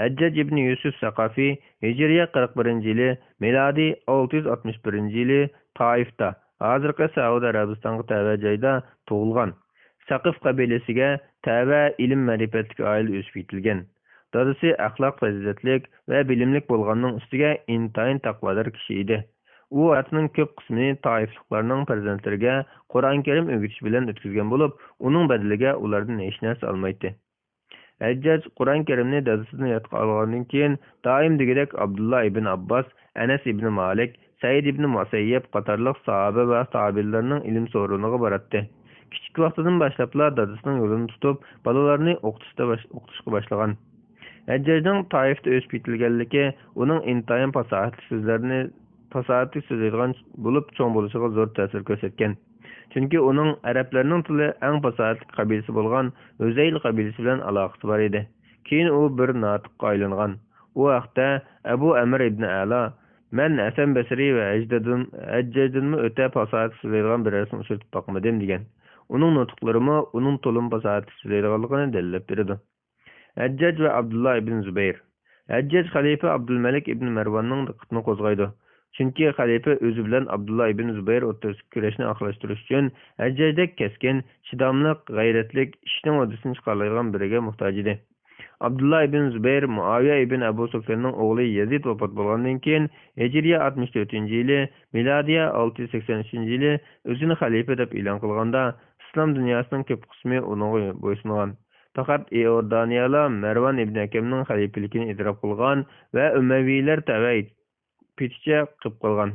ھەججاج ئىبنى يۈسۈف سەقافى ھىجرىيە قىرىق بىرىنچى يىلى، مىلادىي ئالتە يۈز ئاتمىش بىرىنچى يىلى تائىفتا، ھازىرقى سەئۇدى ئەرەبىستانغا تەۋە جايدا تۇغۇلغان. سەقىف قەبىلىسىگە تەۋە ئىلىم-مەرىپەتلىك ئائىلىدە ئۆسۈپ يېتىلگەن. دادىسى ئەخلاق پەزىلەتلىك ۋە بىلىملىك بولغاننىڭ ئۈستىگە ئىنتايىن تەقۋادار كىشى ئىدى. ئۇ ھاياتىنىڭ كۆپ قىسمىنى تائىفلىقلارنىڭ پەرزەنتلىرىگە قۇرئان كەرىم ئۆگىتىش بىلەن ئۆتكۈزگەن بولۇپ، ئۇنىڭ بەدىلىگە ئۇلاردىن ھېچ نەرسە ئالمايتتى. ھەججاج قۇرئان كەرىمنى دادىسىدىن يادقا ئالغاندىن كېيىن، دائىم دېگۈدەك ئابدۇللا ئىبن ئابباس، ئەنەس ئىبن مالىك، سەئىد ئىبن مۇسەييەب قاتارلىق ساھابە ۋە تابىئىنلارنىڭ ئىلىم سورۇنىغا باراتتى. كىچىك ۋاقتىدىن باشلاپلا دادىسىنىڭ يولىنى تۇتۇپ، بالىلارنى ئوقۇتۇشتا باش-، ئوقۇتۇشقا باشلىغان. ھەججاجنىڭ تائىفتا ئۆسۈپ يېتىلگەنلىكى ئۇنىڭ ئىنتايىن پاساھەتلىك سۆزلەرنى، پاساھەتلىك سۆزلەيدىغان بولۇپ چوڭ بولۇشىغا زور تەسىر كۆرسەتكەن. چۈنكى ئۇنىڭ ئەرەبلەرنىڭ تىلى ئەڭ پاساھەتلىك قەبىلىسى بولغان ھۈزەيل قەبىلىسى بىلەن ئالاقىسى بار ئىدى. كېيىن ئۇ بىر ناتىققا ئايلانغان. ئۇ ھەقتە ئەبۇ ئەمىر ئىبنى ئەلا، «مەن ھەسەن بەسرى ۋە ھەججاجدىن-، ھەججاجدىنمۇ ئۆتە پاساھەتلىك سۆزلەيدىغان بىرەرسىنى ئۇچرىتىپ باقمىدىم» دېگەن. ئۇنىڭ نۇتۇقلىرىمۇ ئۇنىڭ تولىمۇ پاساھەتلىك سۆزلەيدىغانلىقىنى دەلىللەپ بېرىدۇ. ھەججاج ۋە ئابدۇللا ئىبن زۇبەير. ھەججاج خەلىپە ئابدۇلمەلىك ئىبن مەرۋاننىڭ دىققىتىنى قوزغايدۇ. چۈنكى خەلىپە ئۆزى بىلەن ئابدۇللا ئىبن زۇبەير ئوتتۇرىسىدىكى كۈرەشنى ئاخىرلاشتۇرۇش ئۈچۈن ھەججاجدەك كەسكىن، چىداملىق، غەيرەتلىك، ئىشنىڭ ھۆددىسىنى چىقارالايدىغان بىرىگە موھتاج ئىدى. ئابدۇللا ئىبن زۇبەير مۇئاۋىيە ئىبن ئەبۇ سۇفياننىڭ ئوغلى يەزىد ۋاپات بولغاندىن كېيىن، ھىجرىيە ئاتمىش تۆتىنچى يىلى، مىلادىيە ئالتە يۈز سەكسەن ئۈچىنچى يىلى ئۆزىنى خەلىپە دەپ ئېلان قىلغاندا، ئىسلام دۇنياسىنىڭ كۆپ قىسمى ئۇنىڭغا بويسۇنغان. پەقەت ئىئوردانىيەلا مەرۋان ئىبن ھەكەمنىڭ خەلىپىلىكىنى ئېتىراپ قىلغان ۋە ئۇمەۋىيلەر تەۋە پېتىچە قىلىپ قالغان.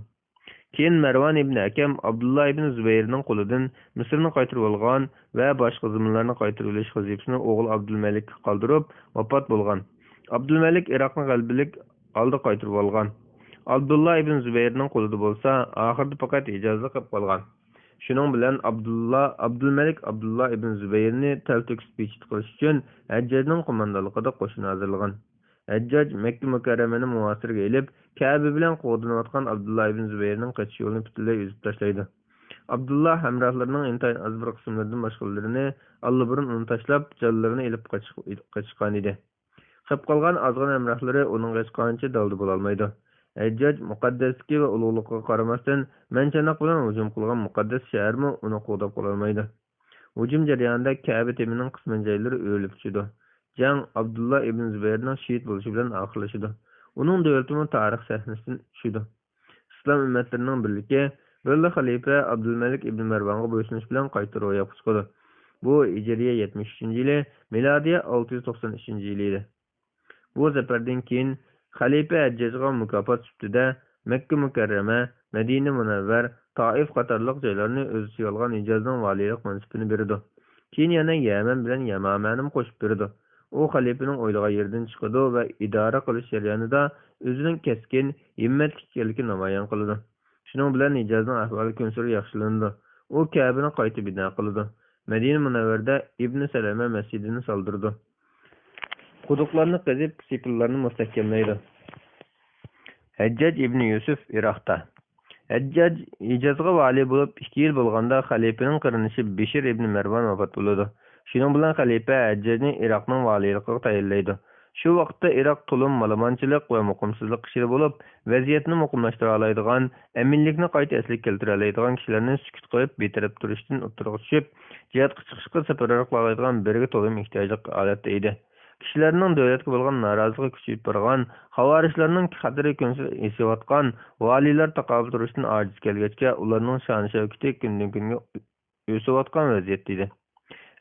كېيىن مەرۋان ئىبن ھەكەم ئابدۇللا ئىبن زۇبەيرنىڭ قولىدىن مىسىرنى قايتۇرۇۋالغان ۋە باشقا زېمىنلارنى قايتۇرۇۋېلىش ۋەزىپىسىنى ئوغلى ئابدۇلمەلىككە قالدۇرۇپ ۋاپات بولغان. ئابدۇلمەلىك ئىراقنى غەلىبىلىك ھالدا قايتۇرۇۋالغان. ئابدۇللا ئىبن زۇبەيرنىڭ قولىدا بولسا ئاخىرىدا پەقەت ھىجازلا قېلىپ قالغان. شۇنىڭ بىلەن ئابدۇللا، ئابدۇلمەلىك ئابدۇللا ئىبن زۇبەيرنى تەلتۆكۈس بىچىت قىلىش ئۈچۈن ھەججاجنىڭ قوماندانلىقىدا قوشۇن ھازىرلىغان. ھەججاج مەككە مۇكەررەمىنى مۇھاسىرىگە ئېلىپ، كەبە بىلەن قوغدىنىۋاتقان ئابدۇللا ئىبن زۇبەيرنىڭ قېچىش يولىنى پۈتۈنلەي ئۈزۈپ تاشلايدۇ. ئابدۇللا ھەمراھلىرىنىڭ ئىنتايىن ئاز بىر قىسىملىرىدىن باشقىلىرىنى ئاللىبۇرۇن ئۇنى تاشلاپ، جانلىرىنى ئېلىپ قېچىش-، قېچىشقانىدى. قېلىپ قالغان ئازغىنە ھەمراھلىرى ئۇنىڭغا ھېچقانچە دالدا بولالمايدۇ. ھەججاج مۇقەددەسلىكى ۋە ئۇلۇغلۇقىغا قارىماستىن، مەنچەنەق بىلەن ھۇجۇم قىلغان مۇقەددەس شەھەرمۇ ئۇنى قوغداپ قالالمايدۇ. ھۇجۇم جەريانىدا كەبە تېمىنىڭ قىسمەن جايلىرى ئۆرۈلۈپ چۈشىدۇ. جەڭ ئابدۇللا ئىبن زۇبەيرنىڭ شېھىت بولۇشى بىلەن ئاخىرلىشىدۇ. ئۇنىڭ دۆلىتىمۇ تارىخ سەھنىسىدىن چۈشىدۇ. ئىسلام ئۈممەتلىرىنىڭ بىرلىكى بىرلا خەلىپە ئابدۇلمەلىك ئىبن مەرۋانغا بويسۇنۇش بىلەن قايتا روياپقا چىقىدۇ. بۇ ھىجرىيە يەتمىش ئۈچىنچى يىلى، مىلادىيە ئالتە يۈز توقسان ئۈچىنچى يىلى ئىدى. بۇ زەپەردىن كېيىن خەلىپە ھەججاجغا مۇكاپات سۈپىتىدە مەككە مۇكەررەمە، مەدىنە مۇنەۋۋەر، تائىف قاتارلىق جايلارنى ئۆز ئىچىگە ئالغان ھىجازنىڭ ۋالىيلىق مەنسىپىنى بېرىدۇ. كېيىن يەنە يەمەن بىلەن يەمامەنىمۇ قوشۇپ بېرىدۇ. ئۇ خەلىپىنىڭ ئويلىغان يېرىدىن چىقىدۇ ۋە ئىدارە قىلىش جەريانىدا ئۆزىنىڭ كەسكىن، ھىممەتلىك ئىكەنلىكىنى نامايان قىلىدۇ. شۇنىڭ بىلەن ھىجازنىڭ ئەھۋالى كۈنسېرى ياخشىلىنىدۇ. ئۇ كەبىنى قايتا بىنا قىلىدۇ. مەدىنە مۇنەۋۋەردە ئىبنى سەلەمە مەسچىتىنى سالدۇرىدۇ. قۇدۇقلارنى قېزىپ، سېپىللارنى مۇستەھكەملەيدۇ. ھەججاج ئىبنى يۈسۈف ئىراقتا. ھەججاج ھىجازغا ۋالىي بولۇپ ئىككى يىل بولغاندا، خەلىپىنىڭ قېرىندىشى بېشىر ئىبنى مەرۋان ۋاپات بولىدۇ. شۇنىڭ بىلەن خەلىپە ھەججاجنى ئىراقنىڭ ۋالىيلىقىغا تەيىنلەيدۇ. شۇ ۋاقىتتا ئىراق تولىمۇ مالىمانچىلىق ۋە مۇقىمسىزلىق ئىچىدە بولۇپ، ۋەزىيەتنى مۇقىملاشتۇرالايدىغان، ئەمىنلىكنى قايتا ئەسلىگە كەلتۈرەلەيدىغان كىشىلەرنى سۈكۈت قىلىپ بىتەرەپ تۇرۇشتىن ئوتتۇرىغا چۈشۈپ، جىھادقا چىقىشقا سەپەرۋەر قىلالايدىغان بىرىگە تولىمۇ ئېھتىياجلىق ھالەتتە ئىدى. كىشىلەرنىڭ دۆلەتكە بولغان نارازىلىقى كۈچىيىپ بارغان، خاۋارىجلارنىڭ خەتىرى كۈنسېرى ئېسىۋاتقان، ۋالىيلار تاقابىل تۇرۇشتىن ئاجىز كەلگەچكە، ئۇلارنىڭ شان-شەۋكىتى كۈندىن-كۈنگە ئۆسۈۋاتقان ۋەزىيەتتە ئىدى.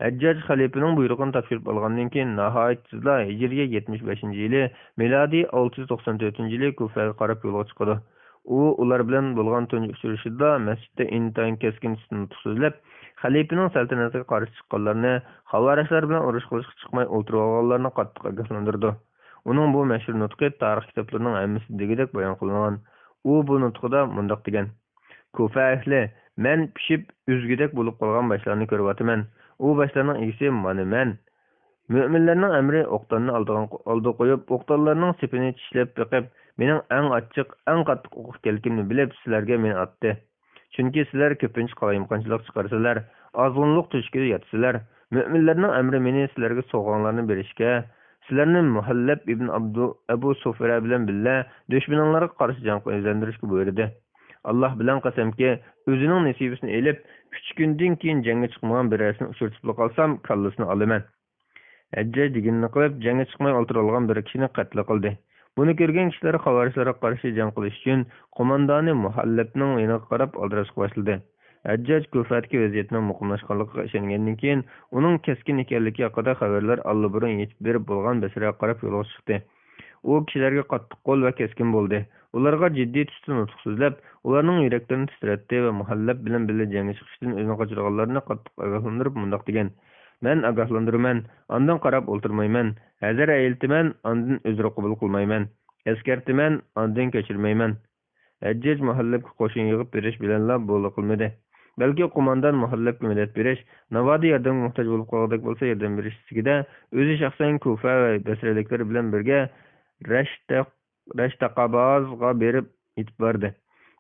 ھەججاج خەلىپىنىڭ بۇيرۇقىنى تاپشۇرۇپ ئالغاندىن كېيىن، ناھايىتى تېزلا ھىجرىيە يەتمىش بەشىنچى يىلى، مىلادىي ئالتە يۈز توقسان تۆتىنچى يىلى كۇفەگە قاراپ يولغا چىقىدۇ. ئۇ ئۇلار بىلەن بولغان تۇنجى ئۇچرىشىشىدا مەسچىتتە ئىنتايىن كەسكىن تۈستە نۇتۇق سۆزلەپ، خەلىپىنىڭ سەلتەنەتىگە قارشى چىققانلارنى، خاۋارىجلار بىلەن ئۇرۇش قىلىشقا چىقماي ئولتۇرۇۋالغانلارنى قاتتىق ئاگاھلاندۇرىدۇ. ئۇنىڭ بۇ مەشھۇر نۇتقى تارىخ كىتابلىرىنىڭ ھەممىسىدە دېگۈدەك بايان قىلىنغان. ئۇ بۇ نۇتقىدا مۇنداق دېگەن: كۇفە ئەھلى، مەن پىشىپ ئۈزگۈدەك بولۇپ قالغان باشلارنى كۆرۈۋاتىمەن. ئۇ باشلارنىڭ ئىگىسى مانا مەن. مۆمىنلەرنىڭ ئەمرى ئوقداننى ئالدىغان، ئالدىغا قويۇپ، ئوقدانلارنىڭ سېپىنى چىشلەپ بېقىپ، مېنىڭ ئەڭ ئاچچىق، ئەڭ قاتتىق ئوقۇش ئىكەنلىكىمنى بىلىپ، سىلەرگە مېنى ئاتتى. چۈنكى سىلەر كۆپىنچە قالايمىقانچىلىق چىقارىسىلەر، ئازغۇنلۇق تۆشۈكىدە ياتىسىلەر. مۆمىنلەرنىڭ ئەمرى مېنى سىلەرگە سوۋغاڭلارنى بېرىشكە، سىلەرنى مۇھەللەب ئىبن ئابدۇ، ئەبۇ سۇفرە بىلەن بىللە دۈشمىنىڭلارغا قارشى جەڭگە يۈزلەندۈرۈشكە بۇيرۇدى. ئاللاھ بىلەن قەسەمكى، ئۆزىنىڭ نېسىۋىسىنى ئېلىپ، ئۈچ كۈندىن كېيىن جەڭگە چىقمىغان بىرەرسىنى ئۇچرىتىپلا قالسام، كاللىسىنى ئالىمەن. ھەججاج دېگىنىنى قىلىپ، جەڭگە چىقماي ئولتۇرۇۋالغان بىر كىشىنى قەتل قىلدى. بۇنى كۆرگەن كىشىلەر خاۋارىجلارغا قارشى جەڭ قىلىش ئۈچۈن قوماندانى مۇھەللەبنىڭ يېنىغا قاراپ ئالدىراشقا باشلىدى. ھەججاج كۇفەدىكى ۋەزىيەتنىڭ مۇقىملاشقانلىقىغا ئىشەنگەندىن كېيىن، ئۇنىڭ كەسكىن ئىكەنلىكى ھەققىدە خەۋەرلەر ئاللىبۇرۇن يېتىپ بېرىپ بولغان بەسرەگە قاراپ يولغا چىقتى. ئۇ كىشىلەرگە قاتتىق قول ۋە كەسكىن بولدى. ئۇلارغا جىددىي تۈستە نۇتۇق سۆزلەپ، ئۇلارنىڭ يۈرەكلىرىنى تىترەتتى ۋە مۇھەللەب بىلەن بىللە جەڭگە چىقىشتىن ئۆزىنى قاچۇرغانلارنى قاتتىق ئاگاھلاندۇرۇپ مۇنداق دېگەن: مەن ئاگاھلاندۇرىمەن، ئاندىن قاراپ ئولتۇرمايمەن. ھەزەر ئەيلىتىمەن، ئاندىن ئۆزرە قوبۇل قىلمايمەن. ئەسكەرتىمەن، ئاندىن كەچۈرمەيمەن. ھەججاج مۇھەللەبكە قوشۇن يىغىپ بېرىش بىلەنلا بولدى قىلمىدى. بەلكى قوماندان مۇھەللەبكە مەدەت بېرىش، ناۋادا ياردەمگە موھتاج بولۇپ قالغۇدەك بولسا ياردەم بېرىش ئىستىكىدە، ئۆزى شەخسەن كۇفە ۋە بەسرىلىكلەر بىلەن بىرگە رەشتە-، رەشتەقابازغا بېرىپ يېتىپ باردى.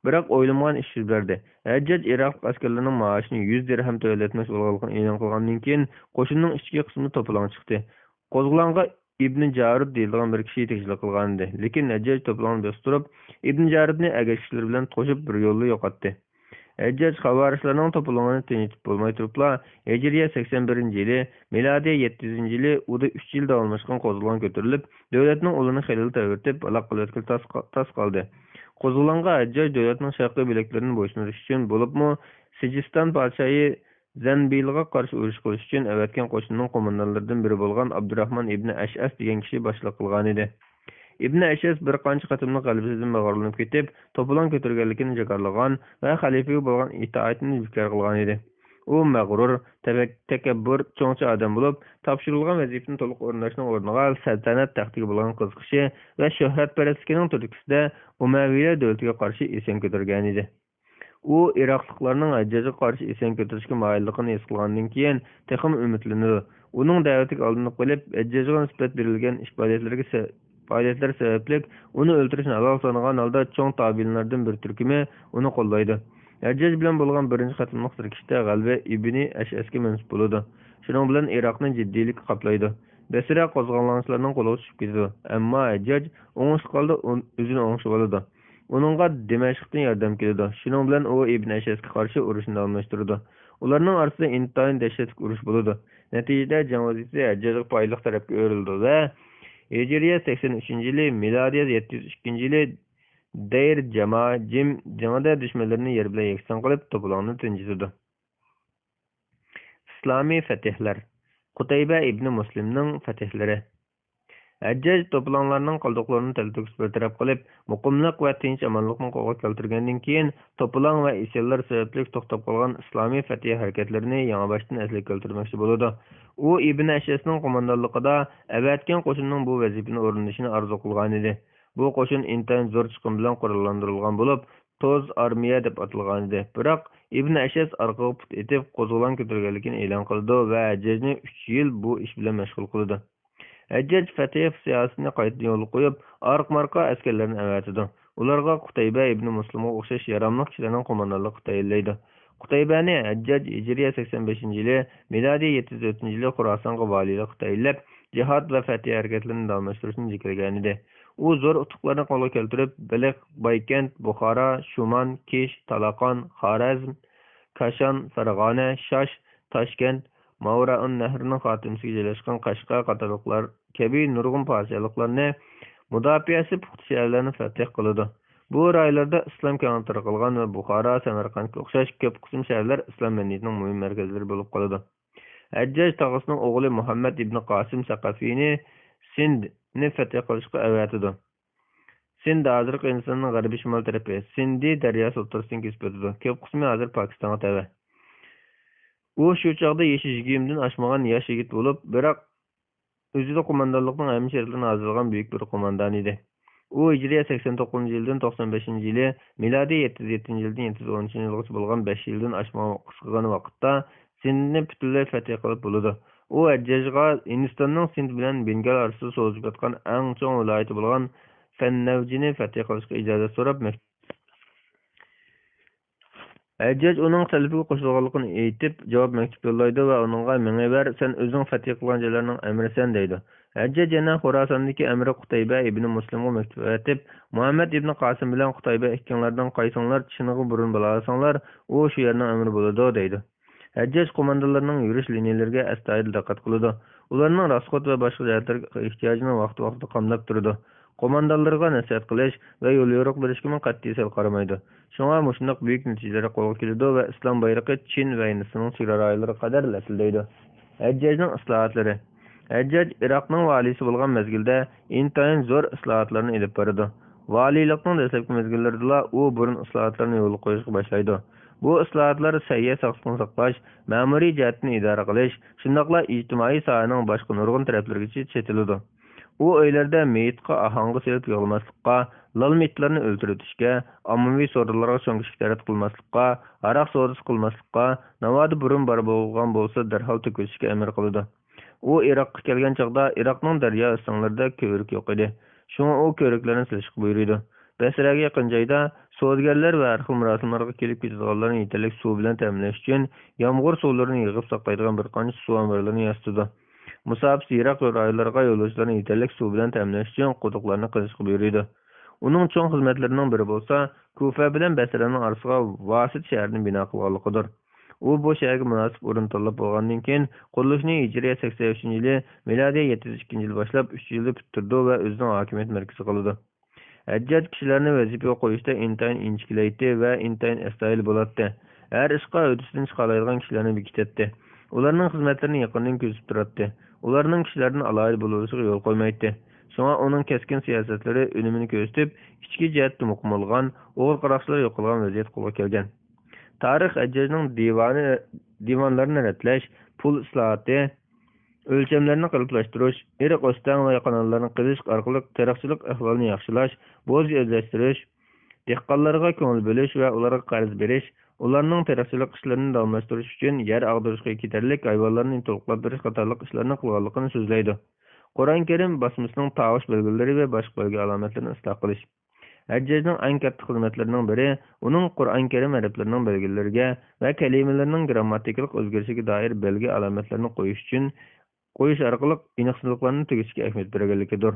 بىراق ئويلىمىغان ئىش يۈز بەردى. ھەججاج ئىراقلىق ئەسكەرلىرىنىڭ مائاشىنى يۈز دىرھەم تۆۋەنلەتمەكچى بولغانلىقىنى ئېلان قىلغاندىن كېيىن، قوشۇننىڭ ئىچكى قىسمى توپىلاڭغا چىقتى. قوزغىلاڭغا ئىبنى جارۇد دېيىلىدىغان بىر كىشى يېتەكچىلىك قىلغانىدى، لېكىن ھەججاج توپىلاڭنى بۆسۈپ تۇرۇپ، ئىبنى جارۇدنى ئەگەشكۈچىلىرى بىلەن توشۇپ بىر يوللا يوقاتتى. ھەججاج خاۋارىجلارنىڭ توپىلاڭىنى تىنچىتىپ بولماي تۇرۇپلا، ھىجرىيە سەكسەن بىرىنچى يىلى، مىلادىيە يەتتە يۈزىنچى يىلى ئۇدا ئۈچ يىل داۋاملاشقان قوزغىلاڭ كۆتۈرۈلۈپ، دۆلەتنىڭ ئۇلىنى خېلىلا تەۋرىتىپ، ھالاك قىلىۋەتكىلى تاس، تاس قالدى. قوزغىلاڭغا ھەججاج دۆلەتنىڭ شەرقىي بۆلەكلىرىنى بويسۇندۇرۇش ئۈچۈن، بولۇپمۇ سىجىستان پادىشاھى زەنبىلغا قارشى ئۇرۇش قىلىش ئۈچۈن ئەۋەتكەن قوشۇننىڭ قوماندانلىرىدىن بىرى بولغان ئابدۇراخمان ئىبنى ئەشئەس دېگەن كىشى باشچىلىق قىلغانىدى. ئىبنى ئەشئەس بىر قانچە قېتىملىق غەلىبىسىدىن مەغرۇرلىنىپ كېتىپ، توپىلاڭ كۆتۈرگەنلىكىنى جاكارلىغان ۋە خەلىپىگە بولغان ئىتائىتىنى بىكار قىلغانىدى. ئۇ مەغرۇر، تەۋەك-، تەكەببۇر، چوڭچى ئادەم بولۇپ، تاپشۇرۇلغان ۋەزىپىنى تولۇق ئورۇنداشنىڭ ئورنىغا سەلتەنەت تەختىگە بولغان قىزىقىشى ۋە شۆھرەتپەرەسلىكىنىڭ تۈرتكىسىدە ئۇمەۋىيلەر دۆلىتىگە قارشى ئىسيان كۆتۈرگەنىدى. ئۇ ئىراقلىقلارنىڭ ھەججاجغا قارشى ئىسيان كۆتۈرۈشكە مايىللىقىنى ھېس قىلغاندىن كېيىن، تېخىمۇ ئۈمىدلىنىدۇ. ئۇنىڭ دەۋىتىگە ئالدىنىپ قېلىپ، ھەججاجغا نىسبەت بېرىلگەن ئىش پائالىيەتلىرىگە سە-، پائالىيەتلەر سەۋەبلىك ئۇنى ئۆلتۈرۈشنى ھالال سانىغان ھالدا، چوڭ تابىئىنلاردىن بىر تۈركۈمى ئۇنى قوللايدۇ. ھەججاج بىلەن بولغان بىرىنچى قېتىملىق تىركىشىشتە غەلىبە ئىبنى ئەشئەسكە مەنسۇپ بولىدۇ. شۇنىڭ بىلەن ئىراقنى جىددىيلىك قاپلايدۇ. بەسرە قوزغىلاڭچىلارنىڭ قولىغا چۈشۈپ كېتىدۇ. ئەمما ھەججاج ئوڭۇشلۇق ھالدا ئۇن-، ئۆزىنى ئوڭشىۋالىدۇ. ئۇنىڭغا دىمەشقتىن ياردەم كېلىدۇ. شۇنىڭ بىلەن ئۇ ئىبن ئەشئەسكە قارشى ئۇرۇشنى داۋاملاشتۇرىدۇ. ئۇلارنىڭ ئارىسىدا ئىنتايىن دەھشەتلىك ئۇرۇش بولىدۇ. نەتىجىدە جەڭ ۋەزىيىتى ھەججاجغا پايدىلىق تەرەپكە ئۆرۈلىدۇ ۋە ھىجرىيە سەكسەن ئۈچىنچى يىلى، مىلادىيە يەتتە يۈز ئىككىنچى يىلى دەير جاماجىم جېڭىدا دۈشمەنلىرىنى يەر بىلەن يەكسان قىلىپ، توپىلاڭنى تىنچىتىدۇ. ئىسلامىي فەتىھلەر. قۇتەيبە ئىبنى مۇسلىمنىڭ فەتىھلىرى. ھەججاج توپىلاڭلارنىڭ قالدۇقلىرىنى تەلتۆكۈس بىر تەرەپ قىلىپ، مۇقىملىق ۋە تىنچ-ئامانلىقنى قولغا كەلتۈرگەندىن كېيىن، توپىلاڭ ۋە ئىسيانلار سەۋەبلىك توختاپ قالغان ئىسلامىي فەتھىي ھەرىكەتلىرىنى يېڭىباشتىن ئەسلىگە كەلتۈرمەكچى بولىدۇ. ئۇ ئىبن ئەشئەسنىڭ قوماندانلىقىدا ئەۋەتكەن قوشۇننىڭ بۇ ۋەزىپىنى ئورۇندىشىنى ئارزۇ قىلغانىدى. بۇ قوشۇن ئىنتايىن زور چىقىم بىلەن قوراللاندۇرۇلغان بولۇپ، توز ئارمىيە دەپ ئاتالغانىدى. بىراق ئىبن ئەشئەس ئارقىغا پۇت ئېتىپ، قوزغىلاڭ كۆتۈرگەنلىكىنى ئېلان قىلىدۇ ۋە ھەججاجنى ئۈچ يىل بۇ ئىش بىلەن مەشغۇل قىلىدۇ. ھەججاج فەتھىي سىياسىتىنى قايتىدىن يولغا قويۇپ، ئارقا-مارقا ئەسكەرلەرنى ئەۋەتىدۇ. ئۇلارغا قۇتەيبە ئىبنى مۇسلىمغا ئوخشاش ياراملىق كىشىلەرنىڭ قوماندانلىققا تەيىنلەيدۇ. قۇتەيبەنى ھەججاج ھىجرىيە سەكسەن بەشىنچى يىلى، مىلادىي يەتتە يۈز تۆتىنچى يىلى خوراسانغا ۋالىيلىققا تەيىنلەپ، جىھاد ۋە فەتھىي ھەرىكەتلىرىنى داۋاملاشتۇرۇشنى جېكىلىگەنىدى. ئۇ زور ئۇتۇقلارنى قولغا كەلتۈرۈپ، بېلىق، بايكەنت، بۇخارا، شۇمان، كىش، تالاقان، خارەزم، كاشان، فەرغانە، شاش، تاشكەنت، ماۋرائۇن نەھرنىڭ خاتىمىسىگە جايلاشقان قەشقەر قاتارلىقلار كەبى نۇرغۇن پادىشاھلىقلارنى مۇداپىئەسى پۇختا شەھەرلەرنى فەتھى قىلىدۇ. بۇ رايلاردا ئىسلام كەڭرى تارقالغان ۋە بۇخارا، سەمەرقەنتكە ئوخشاش كۆپ قىسىم شەھەرلەر ئىسلام مەدەنىيىتىنىڭ مۇھىم مەركەزلىرى بولۇپ قالىدۇ. ھەججاج تاغىسىنىڭ ئوغلى مۇھەممەد ئىبنى قاسىم سەقەفىنى سىندنى فەتھى قىلىشقا ئەۋەتىدۇ. سىند ھازىرقى ھىندىستاننىڭ غەربىي شىمال تەرىپى، سىندى دەرياسى ئوتتۇرىسىدىن كېسىپ ئۆتىدۇ. كۆپ قىسمى ھازىر پاكىستانغا تەۋە. ئۇ شۇ چاغدا يېشى يىگىرمىدىن ئاشمىغان ياش يىگىت بولۇپ، بىراق ئۆزىدە قوماندانلىقنىڭ ھەممە شەرتلىرىنى ھازىرلىغان بۈيۈك بىر قوماندان ئىدى. ئۇ ھىجرىيە سەكسەن توققۇزىنچى يىلدىن توقسان بەشىنچى يىلى، مىلادىي يەتتە يۈز يەتتىنچى يىلدىن يەتتە يۈز ئونىنچى يىلغىچە بولغان بەش يىلدىن ئاشمىغان قىسقىغىنە ۋاقىتتا سىندنى پۈتۈنلەي فەتھى قىلىپ بولىدۇ. ئۇ ھەججاجغا ھىندىستاننىڭ سىند بىلەن بېنگال ئارىسىدا سوزۇلۇپ ياتقان ئەڭ چوڭ ۋىلايىتى بولغان فەننەۋجىنى فەتھى قىلىشقا ئىجازەت سوراپ مەكتۇپ ھەججاج ئۇنىڭ سەلىپىگە قوشۇلغانلىقىنى ئېيتىپ، جاۋاب مەكتۇپ يوللايدۇ ۋە ئۇنىڭغا، «مېڭىۋەر، سەن ئۆزۈڭ فەتھى قىلغان جايلارنىڭ ئەمىرىسەن» دەيدۇ. ھەججاج يەنە خوراساندىكى ئەمىرى قۇتەيبە ئىبنى مۇسلىمغا مەكتۇپ ئەۋەتىپ، «مۇھەممەد ئىبنى قاسىم بىلەن قۇتەيبە ئىككىڭلاردىن قايسىڭلار چىنىغا بۇرۇن بارالىساڭلار، ئۇ شۇ يەرنىڭ ئەمىرى بولىدۇ» دەيدۇ. ھەججاج قوماندانلىرىنىڭ يۈرۈش لىنىيەلىرىگە ئەستايىدىل دىققەت قىلىدۇ. ئۇلارنىڭ راسخوت ۋە باشقا جەھەتلەرگە ئېھتىياجىنى ۋاقتى-ۋاقتىدا قامداپ تۇرىدۇ. قوماندانلىرىغا نەسىھەت قىلىش ۋە يوليورۇق بېرىشكىمۇ قەتئىي سەل قارىمايدۇ. شۇڭا مۇشۇنداق بۈيۈك نەتىجىلەر قولغا كېلىدۇ ۋە ئىسلام بايرىقى چىن ۋە ھىندىستاننىڭ چېگرا رايونلىرىغا قەدەر لەپىلدەيدۇ. ھەججاجنىڭ ئىسلاھاتلىرى. ھەججاج ئىراقنىڭ ۋالىيسى بولغان مەزگىلدە ئىنتايىن زور ئىسلاھاتلارنى ئېلىپ بارىدۇ. ۋالىيلىقنىڭ دەسلەپكى مەزگىللىرىدىلا ئۇ بۇرۇن ئىسلاھاتلارنى يولغا قويۇشقا باشلايدۇ. بۇ ئىسلاھاتلار سەھىيە ساقلىقنى ساقلاش، مەمۇرىي جەھەتتىن ئىدارە قىلىش، شۇنداقلا ئىجتىمائىي ساھەنىڭ باشقا نۇرغۇن تەرەپلىرىگىچە چېتىلىدۇ. ئۇ ئۆيلەردە مېيىتقا ئاھاڭغا سېلىپ يىغلىماسلىققا، لالما ئىتلارنى ئۆلتۈرۈۋېتىشكە، ئاممىۋى سورۇنلارغا چوڭ-كىچىك تەرەت قىلماسلىققا، ھاراق سودىسى قىلماسلىققا، ناۋادا بۇرۇن بار بولغان بولسا دەرھال تۆكۈۋېتىشكە ئەمر قىلىدۇ. ئۇ ئىراققا كەلگەن چاغدا ئىراقنىڭ دەريا ئۈستەڭلىرىدە كۆۋرۈك يوق ئىدى. شۇڭا ئۇ كۆۋرۈكلەرنى سېلىشقا بۇيرۇيدۇ. بەسرەگە يېقىن جايدا سودىگەرلەر ۋە ھەر خىل مۇراسىملارغا كېلىپ كېتىدىغانلارنى يېتەرلىك سۇ بىلەن تەمىنلەش ئۈچۈن يامغۇر سۇلىرىنى يىغىپ ساقلايدىغان بىر قانچە سۇ ئامبارلىرىنى ياسىتىدۇ. مۇساپىسى يىراق رايونلارغا يولۇچىلارنى يېتەرلىك سۇ بىلەن تەمىنلەش ئۈچۈن قۇدۇقلارنى قېزىشقا بۇيرۇيدۇ. ئۇنىڭ چوڭ خىزمەتلىرىنىڭ بىرى بولسا، كۇفە بىلەن بەسرەنىڭ ئارىسىغا ۋاسىت شەھىرىنى بىنا قىلغانلىقىدۇر. ئۇ بۇ شەھەرگە مۇناسىپ ئورۇن تاللاپ بولغاندىن كېيىن، قۇرۇلۇشىنى ھىجرىيە سەكسەن ئۈچىنچى يىلى، مىلادىيە يەتتە يۈز ئىككىنچى يىلى باشلاپ، ئۈچ يىلدا پۈتتۈرىدۇ ۋە ئۆزىنىڭ ھاكىمىيەت مەركىزى قىلىدۇ. ھەججاج كىشىلەرنى ۋەزىپىگە قويۇشتا ئىنتايىن ئىنچىكىلەيتتى ۋە ئىنتايىن ئەستايىدىل بولاتتى. ھەر ئىشقا ھۆددىسىدىن چىقالايدىغان كىشىلەرنى بېكىتەتتى. ئۇلارنىڭ خىزمەتلىرىنى يېقىندىن كۆزىتىپ تۇراتتى. ئۇلارنىڭ كىشىلەردىن ئالاھىدە بولۇۋېلىشىغا يول قويمايتتى. شۇڭا ئۇنىڭ كەسكىن سىياسەتلىرى ئۈنۈمىنى كۆرسىتىپ، ئىچكى جەھەتتە مۇقىم بولغان، ئوغرى-قاراقچىلار يوقالغان ۋەزىيەت قولغا كەلگەن. تارىخ ھەججاجنىڭ دىۋانى، دىۋانلىرىنى رەتلەش، پۇل ئىسلاھاتى، ئۆلچەملەرنى قېلىپلاشتۇرۇش، ئېرىق ئۆستەڭ ۋە قاناللارنى قېزىش ئارقىلىق تېرىقچىلىق ئەھۋالىنى ياخشىلاش، بوز ئۆزلەشتۈرۈش، دېھقانلارغا كۆڭۈل بۆلۈش ۋە ئۇلارغا قەرز بېرىش، ئۇلارنىڭ تېرىقچىلىق ئىشلىرىنى داۋاملاشتۇرۇش ئۈچۈن يەر ئاغدۇرۇشقا كېتەرلىك ھايۋانلارنى تولۇقلاپ بېرىش قاتارلىق ئىشلارنى قىلغانلىقىنى سۆزلەيدۇ. قۇرئان كەرىم باسمىسىنىڭ تاۋۇش بەلگىلىرى ۋە باشقا بەلگە ئالامەتلىرىنى ئىسلاھ قىلىش. ھەججاجنىڭ ئەڭ كاتتا خىزمەتلىرىنىڭ بىرى، ئۇنىڭ قۇرئان كەرىم ھەرپلىرىنىڭ بەلگىلىرىگە ۋە كەلىمىلىرىنىڭ گىرامماتىكىلىق ئۆزگىرىشىگە دائىر بەلگە ئالامەتلىرىنى قويۇش ئۈچۈن، قويۇش ئارقىلىق ئېنىقسىزلىقلارنى تۈگىتىشكە ئەھمىيەت بەرگەنلىكىدۇر.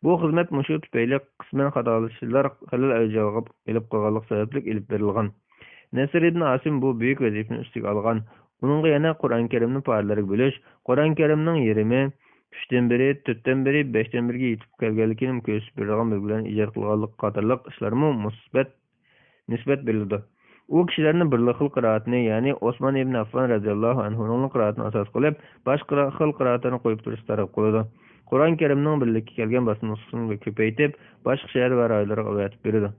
بۇ خىزمەت مۇشۇ تۈپەيلى قىسمەن خاتالىشىشلار، خەلەل ئەۋج ئېلىپ قالغانلىقى سەۋەبلىك ئېلىپ بېرىلغان. نەسىرىدىن ئاسىم بۇ بۈيۈك ۋەزىپىنى ئۈستىگە ئالغان. ئۇنىڭغا يەنە قۇرئان كەرىمنى پارىلەرگە بۆلۈش، قۇرئان كەرىمنىڭ يېرىمى، ئۈچتىن بىرى، تۆتتىن بىرى، بەشتىن بىرىگە يېتىپ كەلگەنلىكىنى كۆرسىتىپ بېرىدىغان بەلگىلەرنى ئىجاد قىلغانلىقى قاتارلىق ئىشلارمۇ مۇسبەت نىسبەت بېرىلىدۇ. ئۇ كىشىلەرنى بىرلا خىل قىرائەتنى، يەنى ئوسمان ئىبن ئەففان رەزىياللاھۇ ئەنھۇنىڭلا قىرائىتىنى ئاساس قىلىپ، باشقا خىل قىرائەتلەرنى قويۇپ تۇرۇشقا تەرغىب قىلىدۇ. قۇرئان كەرىمنىڭ بىرلىككە كەلگەن باسما نۇسخىسىنى كۆپەيتىپ، باشقا شەھەر ۋە رايونلارغا ئەۋەتىپ بېرىدۇ.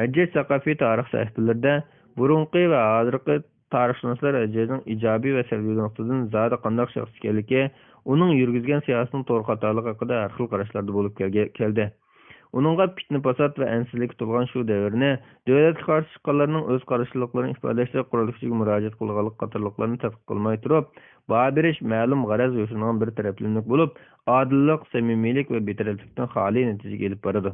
ھەججاج سەقەفى تارىخ سەھىپىلىرىدە بۇرۇنقى ۋە ھازىرقى تارىخشۇناسلار ھەججاجنىڭ ئىجابىي ۋە سەلبىي نۇقتىدىن زادى قانداق شەخس ئىكەنلىكى، ئۇنىڭ يۈرگۈزگەن سىياسىتىنىڭ توغرا خاتالىقى ھەققىدە ھەر خىل قاراشلاردا بولۇپ كەلگە-، كەلدى. ئۇنىڭغا پىتنە-پاسات ۋە ئەنسىزلىككە تولغان شۇ دەۋرنى، دۆلەتكە قارشى چىققانلارنىڭ ئۆز قارشىلىقلىرىنى ئىپادىلەشتە قۇرۇل كۈچىگە مۇراجىئەت قىلغانلىقى قاتارلىقلارنى تەتقىق قىلماي تۇرۇپ، باھا بېرىش مەلۇم غەرەز يوشۇرۇنغان بىر تەرەپلىمىلىك بولۇپ، ئادىللىق، سەمىمىيلىك ۋە بىتەرەپلىكتىن خالىي نەتىجىگە ئېلىپ بارىدۇ.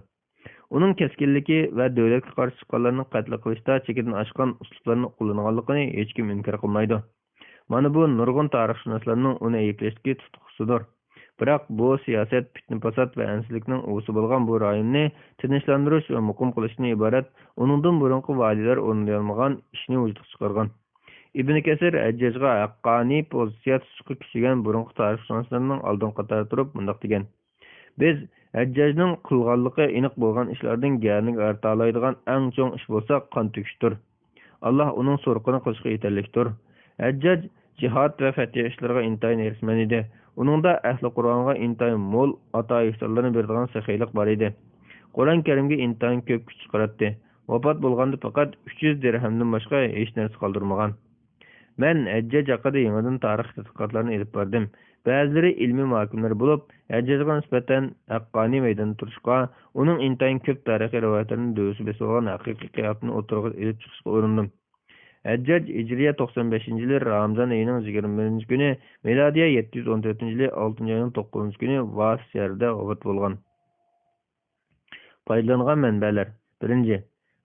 ئۇنىڭ كەسكىنلىكى ۋە دۆلەتكە قارشى چىققانلارنى قەتل قىلىشتا چېكىدىن ئاشقان ئۇسلۇبلارنى قوللىنىدىغانلىقىنى ھېچكىم ئىنكار قىلمايدۇ. مانا بۇ نۇرغۇن تارىخشۇناسلارنىڭ ئۇنى ئەيىبلەشتىكى تۇتقۇسىدۇر. بىراق بۇ سىياسەت پىتنە-پاسات ۋە ئەنسىزلىكنىڭ ئۇۋىسى بولغان بۇ رايوننى تىنچلاندۇرۇش ۋە مۇقىم قىلىشتىن ئىبارەت، ئۇنىڭدىن بۇرۇنقى ۋالىيلار ئورۇندىيالمىغان ئىشنى ۋۇجۇدقا چىقارغان. ئىبن كەسىر ھەججاجغا ھەققانىي پوزىتسىيە تۇتۇشقا كۈچىگەن بۇرۇنقى تارىخشۇناسلارنىڭ ئالدىنقى قاتارىدا تۇرۇپ مۇنداق دېگەن: بىز ھەججاجنىڭ قىلغانلىقى ئېنىق بولغان ئىشلاردىن گەنىگە ئارتالايدىغان ئەڭ چوڭ ئىش بولسا قان تۆكۈشتۇر. ئاللاھ ئۇنىڭ سورىقىنى قىلىشقا يېتەرلىكتۇر. ھەججاج جىھاد ۋە پەتھىي ئىشلىرىغا ئىنتايىن ھېرىسمەن ئىدى. ئۇنىڭدا ئەھلى قۇرئانغا ئىنتايىن مول ئاتا-ئېھسانلارنى بېرىدىغان سېخىيلىق بار ئىدى. قۇرئان كەرىمگە ئىنتايىن كۆپ كۈچ چىقىراتتى. ۋاپات بولغاندا پەقەت ئۈچ يۈز دىرھەمدىن باشقا ھېچ نەرسە قالدۇرمىغان. مەن ھەججاج ھەققىدە يېڭىدىن تارىخىي تەتقىقاتلارنى ئېلىپ باردىم. بەزىلىرى ئىلمىي مۇھاكىمىلەر بولۇپ، ھەججاجغا نىسبەتەن ھەققانىي مەيداندا تۇرۇشقا، ئۇنىڭ ئىنتايىن كۆپ تارىخىي رىۋايەتلەرنى دۆۋىسى بېسىۋالغان ھەقىقىي قىياپىتىنى ئوتتۇرىغا ئېلىپ چىقىشقا ئۇرۇندۇم. ھەججاج ھىجرىيە توقسان بەشىنچى يىلى رامىزان ئېيىنىڭ يىگىرمە بىرىنچى كۈنى، مىلادىيە يەتتە يۈز ئون تۆتىنچى يىلى ئالتىنچى ئاينىڭ توققۇزىنچى كۈنى ۋاسىت شەھىرىدە ۋاپات بولغان. پايدىلانغان مەنبەلەر. بىرىنچى،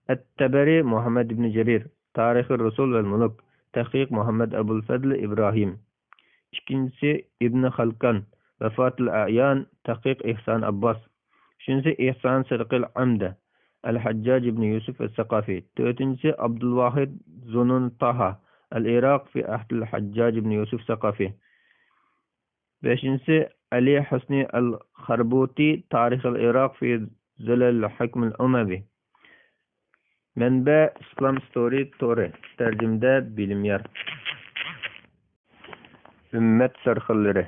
ئەت-تەبەرى مۇھەممەد ئىبنى جەرىر، تارىخى رۇسۇل ۋەل مۇلۇك، تەھقىق مۇھەممەد ئەبۇل فەزل ئىبراھىم. ئىككىنچىسى، ئىبنى خەلكان، ۋەفاتىل ئەيان، تەھقىق ئېھسان ئابباس. ئۈچىنچىسى، ئېھسان سىدقىل ئەمدە، ئەل ھەججاج ئىبنى يۈسۈف ئەس-سەقافى. تۆتىنچىسى، ئابدۇلۋاھىد زۇنۇن تاھا، ئەل ئىراق فى ئەھدىل ھەججاج ئىبنى يۈسۈف سەقافى. بەشىنچىسى، ئەلى ھۈسنى ئەل خەربۇتى، تارىخ ئەل ئىراق فى زىلەل ھۆكمىل ئۇمەۋى. مەنبە: ئىسلام ستورى تورى. تەرجىمىدە: بىلىم يار. ئۈممەت سەرخىللىرى.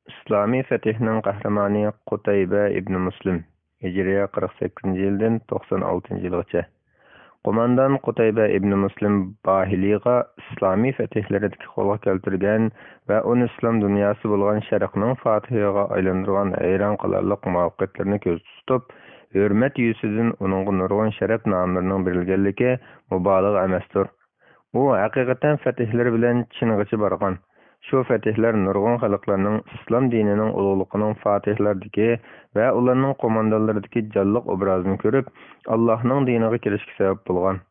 ئىسلامىي فەتھنىڭ قەھرىمانى قۇتەيبە ئىبنى مۇسلىم، ھىجرىيە قىرىق سەككىزىنچى يىلدىن توقسان ئالتىنچى يىلغىچە. قوماندان قۇتەيبە ئىبنى مۇسلىم باھىلىغا ئىسلامىي فەتھلىرىدىكى قولغا كەلتۈرگەن ۋە ئۇنى ئىسلام دۇنياسى بولغان شەرقنىڭ فاتىھىغا ئايلاندۇرغان ھەيران قالارلىق مۇۋەپپەقىيەتلىرىنى كۆزدە تۇتۇپ، ھۆرمەت يۈزىسىدىن ئۇنىڭغا نۇرغۇن شەرەپ ناملىرىنىڭ بېرىلگەنلىكى مۇبالىغە ئەمەستۇر. ئۇ ھەقىقەتەن فەتھلىرى بىلەن چىنغىچە بارغان. شۇ فەتھلەر نۇرغۇن خەلقلەرنىڭ ئىسلام دىنىنىڭ ئۇلۇغلۇقىنىڭ فاتىھلاردىكى ۋە ئۇلارنىڭ قوماندانلىرىدىكى جانلىق ئوبرازىنى كۆرۈپ، ئاللاھنىڭ دىنىغا كىرىشكە سەۋەب بولغان.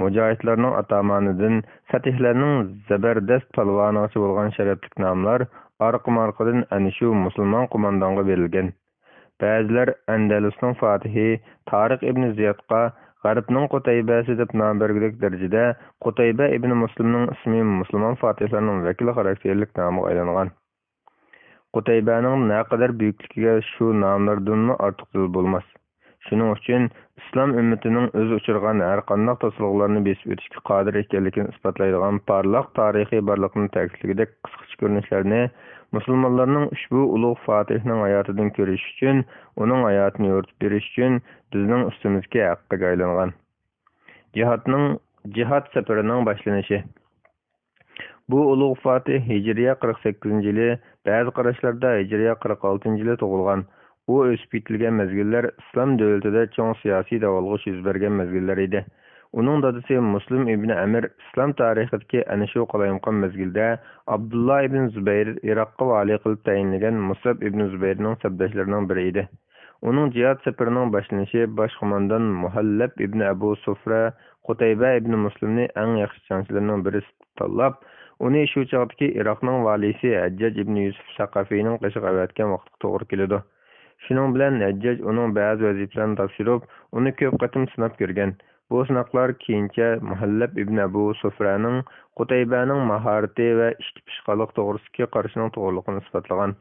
مۇجاھىدلارنىڭ ئاتامانىدىن، فەتھلەرنىڭ زەبەردەست پالۋانىغىچە بولغان شەرەپلىك ناملار ئارقىمۇئارقىدىن ئەنە شۇ مۇسۇلمان قوماندانغا بېرىلگەن. بەزىلەر ئەندەلۇسنىڭ فاتىھى تارىق ئىبنى زىيادقا، غەربنىڭ قۇتەيبەسى دەپ نام بەرگۈدەك دەرىجىدە قۇتەيبە ئىبنى مۇسلىمنىڭ ئىسمى مۇسۇلمان فاتىھلارنىڭ ۋەكىلى خاراكتېرلىك نامىغا ئايلانغان. قۇتەيبەنىڭ نەقەدەر بۈيۈكلۈكىگە شۇ ناملاردىنمۇ ئارتۇق دەلىل بولماس. شۇنىڭ ئۈچۈن ئىسلام ئۈممىتىنىڭ ئۆزى ئۇچرىغان ھەرقانداق توسالغۇلارنى بېسىپ ئۆتۈشكە قادىر ئىكەنلىكىنى ئىسپاتلايدىغان پارلاق تارىخى بارلىقىنى تەكىتلىگۈدەك قىسقىچە كۆرۈنۈشلەرنى مۇسۇلمانلارنىڭ ئۇشبۇ ئۇلۇغ فاتىھنىڭ ھاياتىدىن كۆرۈش ئۈچۈن، ئۇنىڭ ھاياتىنى يورۇتۇپ بېرىش ئۈچۈن بىزنىڭ ئۈستىمىزدىكى ھەققىگە ئايلانغان. جىھادنىڭ، جىھاد سەپىرىنىڭ باشلىنىشى. بۇ ئۇلۇغ فاتىھ ھىجرىيە قىرىق سەككىزىنچى يىلى، بەزى قاراشلاردا ھىجرىيە قىرىق ئالتىنچى يىلى تۇغۇلغان. ئۇ ئۆسۈپ يېتىلگەن مەزگىللەر ئىسلام دۆلىتىدە چوڭ سىياسىي داۋالغۇش يۈز بەرگەن مەزگىللەر ئىدى. ئۇنىڭ دادىسى مۇسلىم ئىبنى ئەمىر ئىسلام تارىخىدىكى ئەنە شۇ قالايمىقان مەزگىلدە ئابدۇللا ئىبنى زۇبەير ئىراققا ۋالىي قىلىپ تەيىنلىگەن مۇسئەب ئىبنى زۇبەيرنىڭ سەپداشلىرىنىڭ بىرى ئىدى. ئۇنىڭ جىھاد سەپىرىنىڭ باشلىنىشى باش قوماندان مۇھەللەب ئىبنى ئەبۇ سۇفرە قۇتەيبە ئىبنى مۇسلىمنى ئەڭ ياخشى جەڭچىلىرىنىڭ بىرى تاللاپ، ئۇنى شۇ چاغدىكى ئىراقنىڭ ۋالىيسى ھەججاج ئىبنى يۈسۈپ سەقەفىنىڭ قېشىغا ئەۋەتكەن ۋاقىتقا توغرا كېلىدۇ. شۇنىڭ بىلەن ھەججاج ئۇنىڭ بەزى ۋەزىپىلەرنى تاپشۇرۇپ، ئۇنى كۆپ قېتىم سىناپ كۆرگەن. بۇ سىناقلار كېيىنچە مۇھەللەب ئىبنى ئەبۇ سۇفرەنىڭ قۇتەيبەنىڭ ماھارىتى ۋە ئىش تېپىشقانلىقى توغرىسىدىكى قارىشىنىڭ توغرىلىقىنى ئىسپاتلىغان.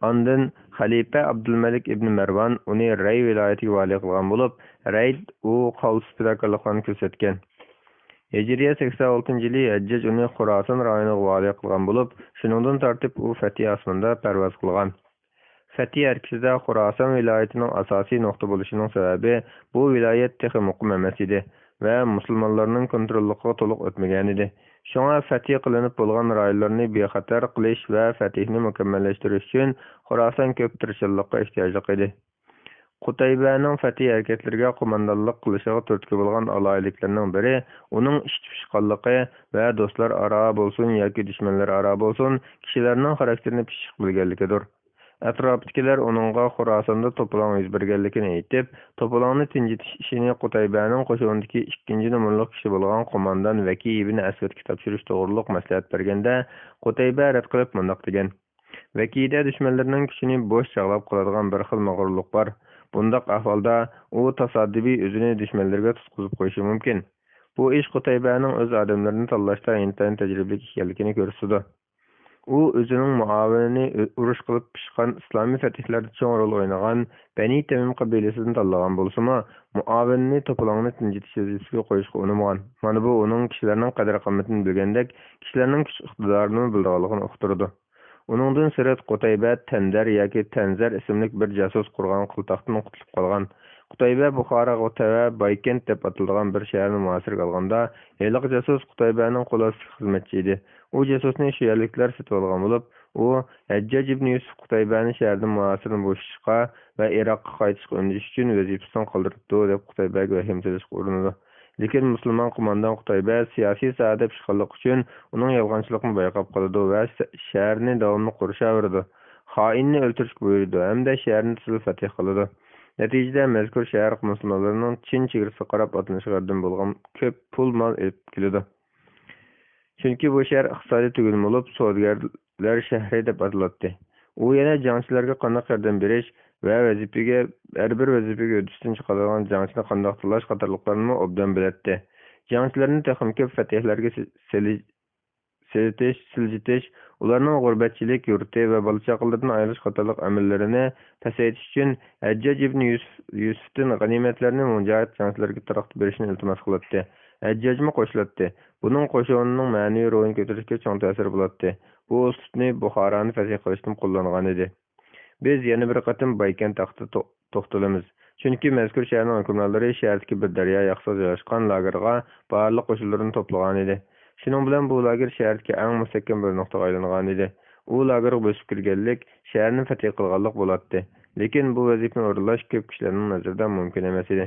ئاندىن خەلىپە ئابدۇلمەلىك ئىبنى مەرۋان ئۇنى رەي ۋىلايىتىگە ۋالىي قىلغان بولۇپ، رەيدە ئۇ قالتىس پىداكارلىقلارنى كۆرسەتكەن. ھىجرىيە سەكسەن ئالتىنچى يىلى ھەججاج ئۇنى خوراسان رايونىغا ۋالىي قىلغان بولۇپ، شۇنىڭدىن تارتىپ ئۇ فەتھى ئاسماندا پەرۋاز قىلغان. فەتھى ھەرىكىتىدە خوراسان ۋىلايىتىنىڭ ئاساسىي نۇقتا بولۇشىنىڭ سەۋەبى، بۇ ۋىلايەت تېخى مۇقىم ئەمەس ئىدى ۋە مۇسۇلمانلارنىڭ كونتروللۇقىغا تولۇق ئۆتمىگەنىدى. شۇڭا فەتھى قىلىنىپ بولغان رايونلارنى بىخەتەر قىلىش ۋە فەتھنى مۇكەممەللەشتۈرۈش ئۈچۈن خوراسان كۆپ تىرىشچانلىققا ئېھتىياجلىق ئىدى. قۇتەيبەنىڭ فەتھى ھەرىكەتلىرىگە قوماندانلىق قىلىشىغا تۈرتكە بولغان ئالاھىدىلىكلىرىنىڭ بىرى ئۇنىڭ ئىش تۇتۇشقانلىقى ۋە دوستلار ئارا بولسۇن ياكى دۈشمەنلەر ئارا بولسۇن، كىشىلەرنىڭ خاراكتېرىنى پىششىق بىلگەنلىكىدۇر. ئەتراپتىكىلەر ئۇنىڭغا خوراساندا توپىلاڭ يۈز بەرگەنلىكىنى ئېيتىپ، توپىلاڭنى تىنجىتىش ئىشىنى قۇتەيبەنىڭ قوشۇنىدىكى ئىككىنچى نومۇرلۇق كىشى بولغان قوماندان ۋەكى ئىبنى ئەسۋەدكە تاپشۇرۇش توغرۇلۇق مەسلىھەت بەرگەندە، قۇتەيبە رەت قىلىپ مۇنداق دېگەن: ۋەكىدە دۈشمەنلىرىنىڭ كۈچىنى بوش چاغلاپ قالىدىغان بىر خىل مەغرۇرلۇق بار. بۇنداق ئەھۋالدا ئۇ تاسادىپىي ئۆزىنى دۈشمەنلىرىگە تۇتقۇزۇپ قويۇشى مۇمكىن. بۇ ئىش قۇتەيبەنىڭ ئۆز ئادەملىرىنى تاللاشتا ئىنتايىن تەجرىبىلىك ئىكەنلىكىنى كۆرسىتىدۇ. ئۇ ئۆزىنىڭ مۇئاۋىنىنى ئۇ-، ئۇرۇش قىلىپ پىشقان ئىسلامىي فەتھلەردە چوڭ رول ئوينىغان بەنى تەمىم قەبىلىسىدىن تاللىغان بولسىمۇ، مۇئاۋىنىنى توپىلاڭنى تىنجىتىش ۋەزىپىسىگە قويۇشقا ئۇنىمىغان. مانا بۇ ئۇنىڭ كىشىلەرنىڭ قەدىر-قىممىتىنى بىلگەندەك، كىشىلەرنىڭ كۈچ-ئىقتىدارىنىمۇ بىلىدىغانلىقىنى ئۇقتۇرىدۇ. ئۇنىڭدىن سىرت، قۇتەيبە تەندەر ياكى تەنزەر ئىسىملىك بىر جاسۇس قۇرغان قىلتاقتىن قۇتۇلۇپ قالغان. قۇتەيبە بۇخاراغا تەۋە بايكەنت دەپ ئاتىلىدىغان بىر شەھەرنى مۇھاسىرىگە ئالغاندا، ھېلىقى جاسۇس قۇتەيبەنىڭ قول ئاستىدىكى خىزمەتچى ئىدى. ئۇ جاسۇسنى شۇ يەرلىكلەر سېتىۋالغان بولۇپ، ئۇ ھەججاج ئىبنى يۈسۈپ قۇتەيبەنى شەھەردىن مۇھاسىرىنى بوشىتىشقا ۋە ئىراققا قايتىشقا ئۈندىشى ئۈچۈن ۋەزىپىسىدىن قالدۇرۇپتۇ، دەپ قۇتەيبەگە ۋەھىمە سېلىشقا ئۇرۇنىدۇ. لېكىن مۇسۇلمان قوماندان قۇتەيبە سىياسىي ساھەدە پىشقانلىقى ئۈچۈن ئۇنىڭ يالغانچىلىقىمۇ بايقاپ قالىدۇ ۋە شە-، شەھەرنى داۋاملىق قورشاۋېرىدۇ. خائىننى ئۆلتۈرۈشكە بۇيرۇيدۇ ھەمدە شەھەرنى تېزلا فەتھى قىلىدۇ. نەتىجىدە مەزكۇر شەھەر مۇسۇلمانلارنىڭ چىن چېگرىسىغا قاراپ ئاتلىنىشىغا ياردىمى بولغان كۆپ پۇل مال ئېلىپ كېلىدۇ. چۈنكى بۇ شەھەر ئىقتىسادىي تۈگۈن بولۇپ، سودىگەرلەر شەھىرى دەپ ئاتىلاتتى. ئۇ يەنە جەڭچىلەرگە قانداق ياردەم بېرىش ۋە ۋەزىپىگە، ھەر بىر ۋەزىپىگە ھۆددىسىدىن چىقىدىغان جەڭچىنى قانداق تاللاش قاتارلىقلارنىمۇ ئوبدان بىلەتتى. جەڭچىلەرنى تېخىمۇ كۆپ فەتھلەرگە سىل-، سىلى-، سىلىتىش، سىلجىتىش، ئۇلارنىڭ غۇربەتچىلىك يۇرتى ۋە بالا-چاقىلىرىدىن ئايرىلىش قاتارلىق ئەمەللىرىنى پەسەيتىش ئۈچۈن ھەججاج ئىبنى يۈسۈپ، يۈسۈپتىن غەنىيمەتلەرنى مۇجاھىد جەڭچىلەرگە تارقىتىپ بېرىشنى ئىلتىماس قىلاتتى. ھەججاجمۇ قوشۇلاتتى. بۇنىڭ قوشۇنىنىڭ مەنىۋى روھىنى كۆتۈرۈشكە چوڭ تەسىرى بولاتتى. بۇ ئۇسلۇبنى بۇخارانى فەتھى قىلىشتىمۇ قوللانغانىدى. بىز يەنە بىر قېتىم بايكەنت ھەققىدە تو-، توختىلىمىز. چۈنكى مەزكۇر شەھەرنىڭ ھۆكۈمرانلىرى شەھەردىكى بىر دەريا ياقىسىغا جايلاشقان لاگېرغا بارلىق قوشۇنلىرىنى توپلىغانىدى. شۇنىڭ بىلەن بۇ لاگېر شەھەردىكى ئەڭ مۇستەھكەم بىر نۇقتىغا ئايلانغانىدى. ئۇ لاگېرغا بۆسۈپ كىرگەنلىك شەھەرنى فەتھى قىلغانلىق بولاتتى. لېكىن بۇ ۋەزىپىنى ئورۇنلاش كۆپ كىشىلەرنىڭ نەزىرىدە مۇمكىن ئەمەس ئىدى.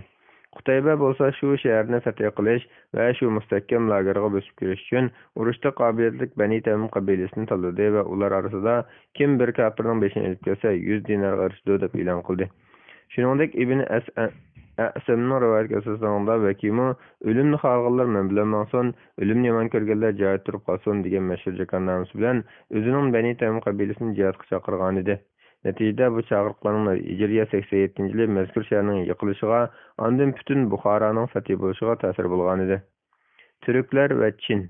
قۇتەيبە بولسا شۇ شەھەرنى فەتھى قىلىش ۋە شۇ مۇستەھكەم لاگېرغا بۆسۈپ كىرىش ئۈچۈن ئۇرۇشتا قابىلىيەتلىك بەنى تەمىم قەبىلىسىنى تاللىدى ۋە ئۇلار ئارىسىدا كىم بىر كاپىرنىڭ بېشىنى ئېلىپ كەلسە، يۈز دىنارغا ئېرىشىدۇ، دەپ ئېلان قىلدى. شۇنىڭدەك ئىبن ئەس-، ئەسەمنىڭ رىۋايىتىگە ئاساسلانغاندا، ۋەكىمۇ ئۆلۈمنى خالىغانلار مەن بىلەن ماڭسۇن، ئۆلۈمنى يامان كۆرگەنلەر جايىدا تۇرۇپ قالسۇن، دېگەن مەشھۇر جاكارنامىسى بىلەن ئۆزىنىڭ بەنى تەمىم قەبىلىسىنى جىھادقا چاقىرغانىدى. نەتىجىدە، بۇ چاقىرىقلارنىڭ ھىجرىيە سەكسەن يەتتىنچى يىلى مەزكۇر شەھەرنىڭ يىقىلىشىغا، ئاندىن پۈتۈن بۇخارانىڭ فەتھى بولۇشىغا تەسىر بولغانىدى. تۈركلەر ۋە چىن.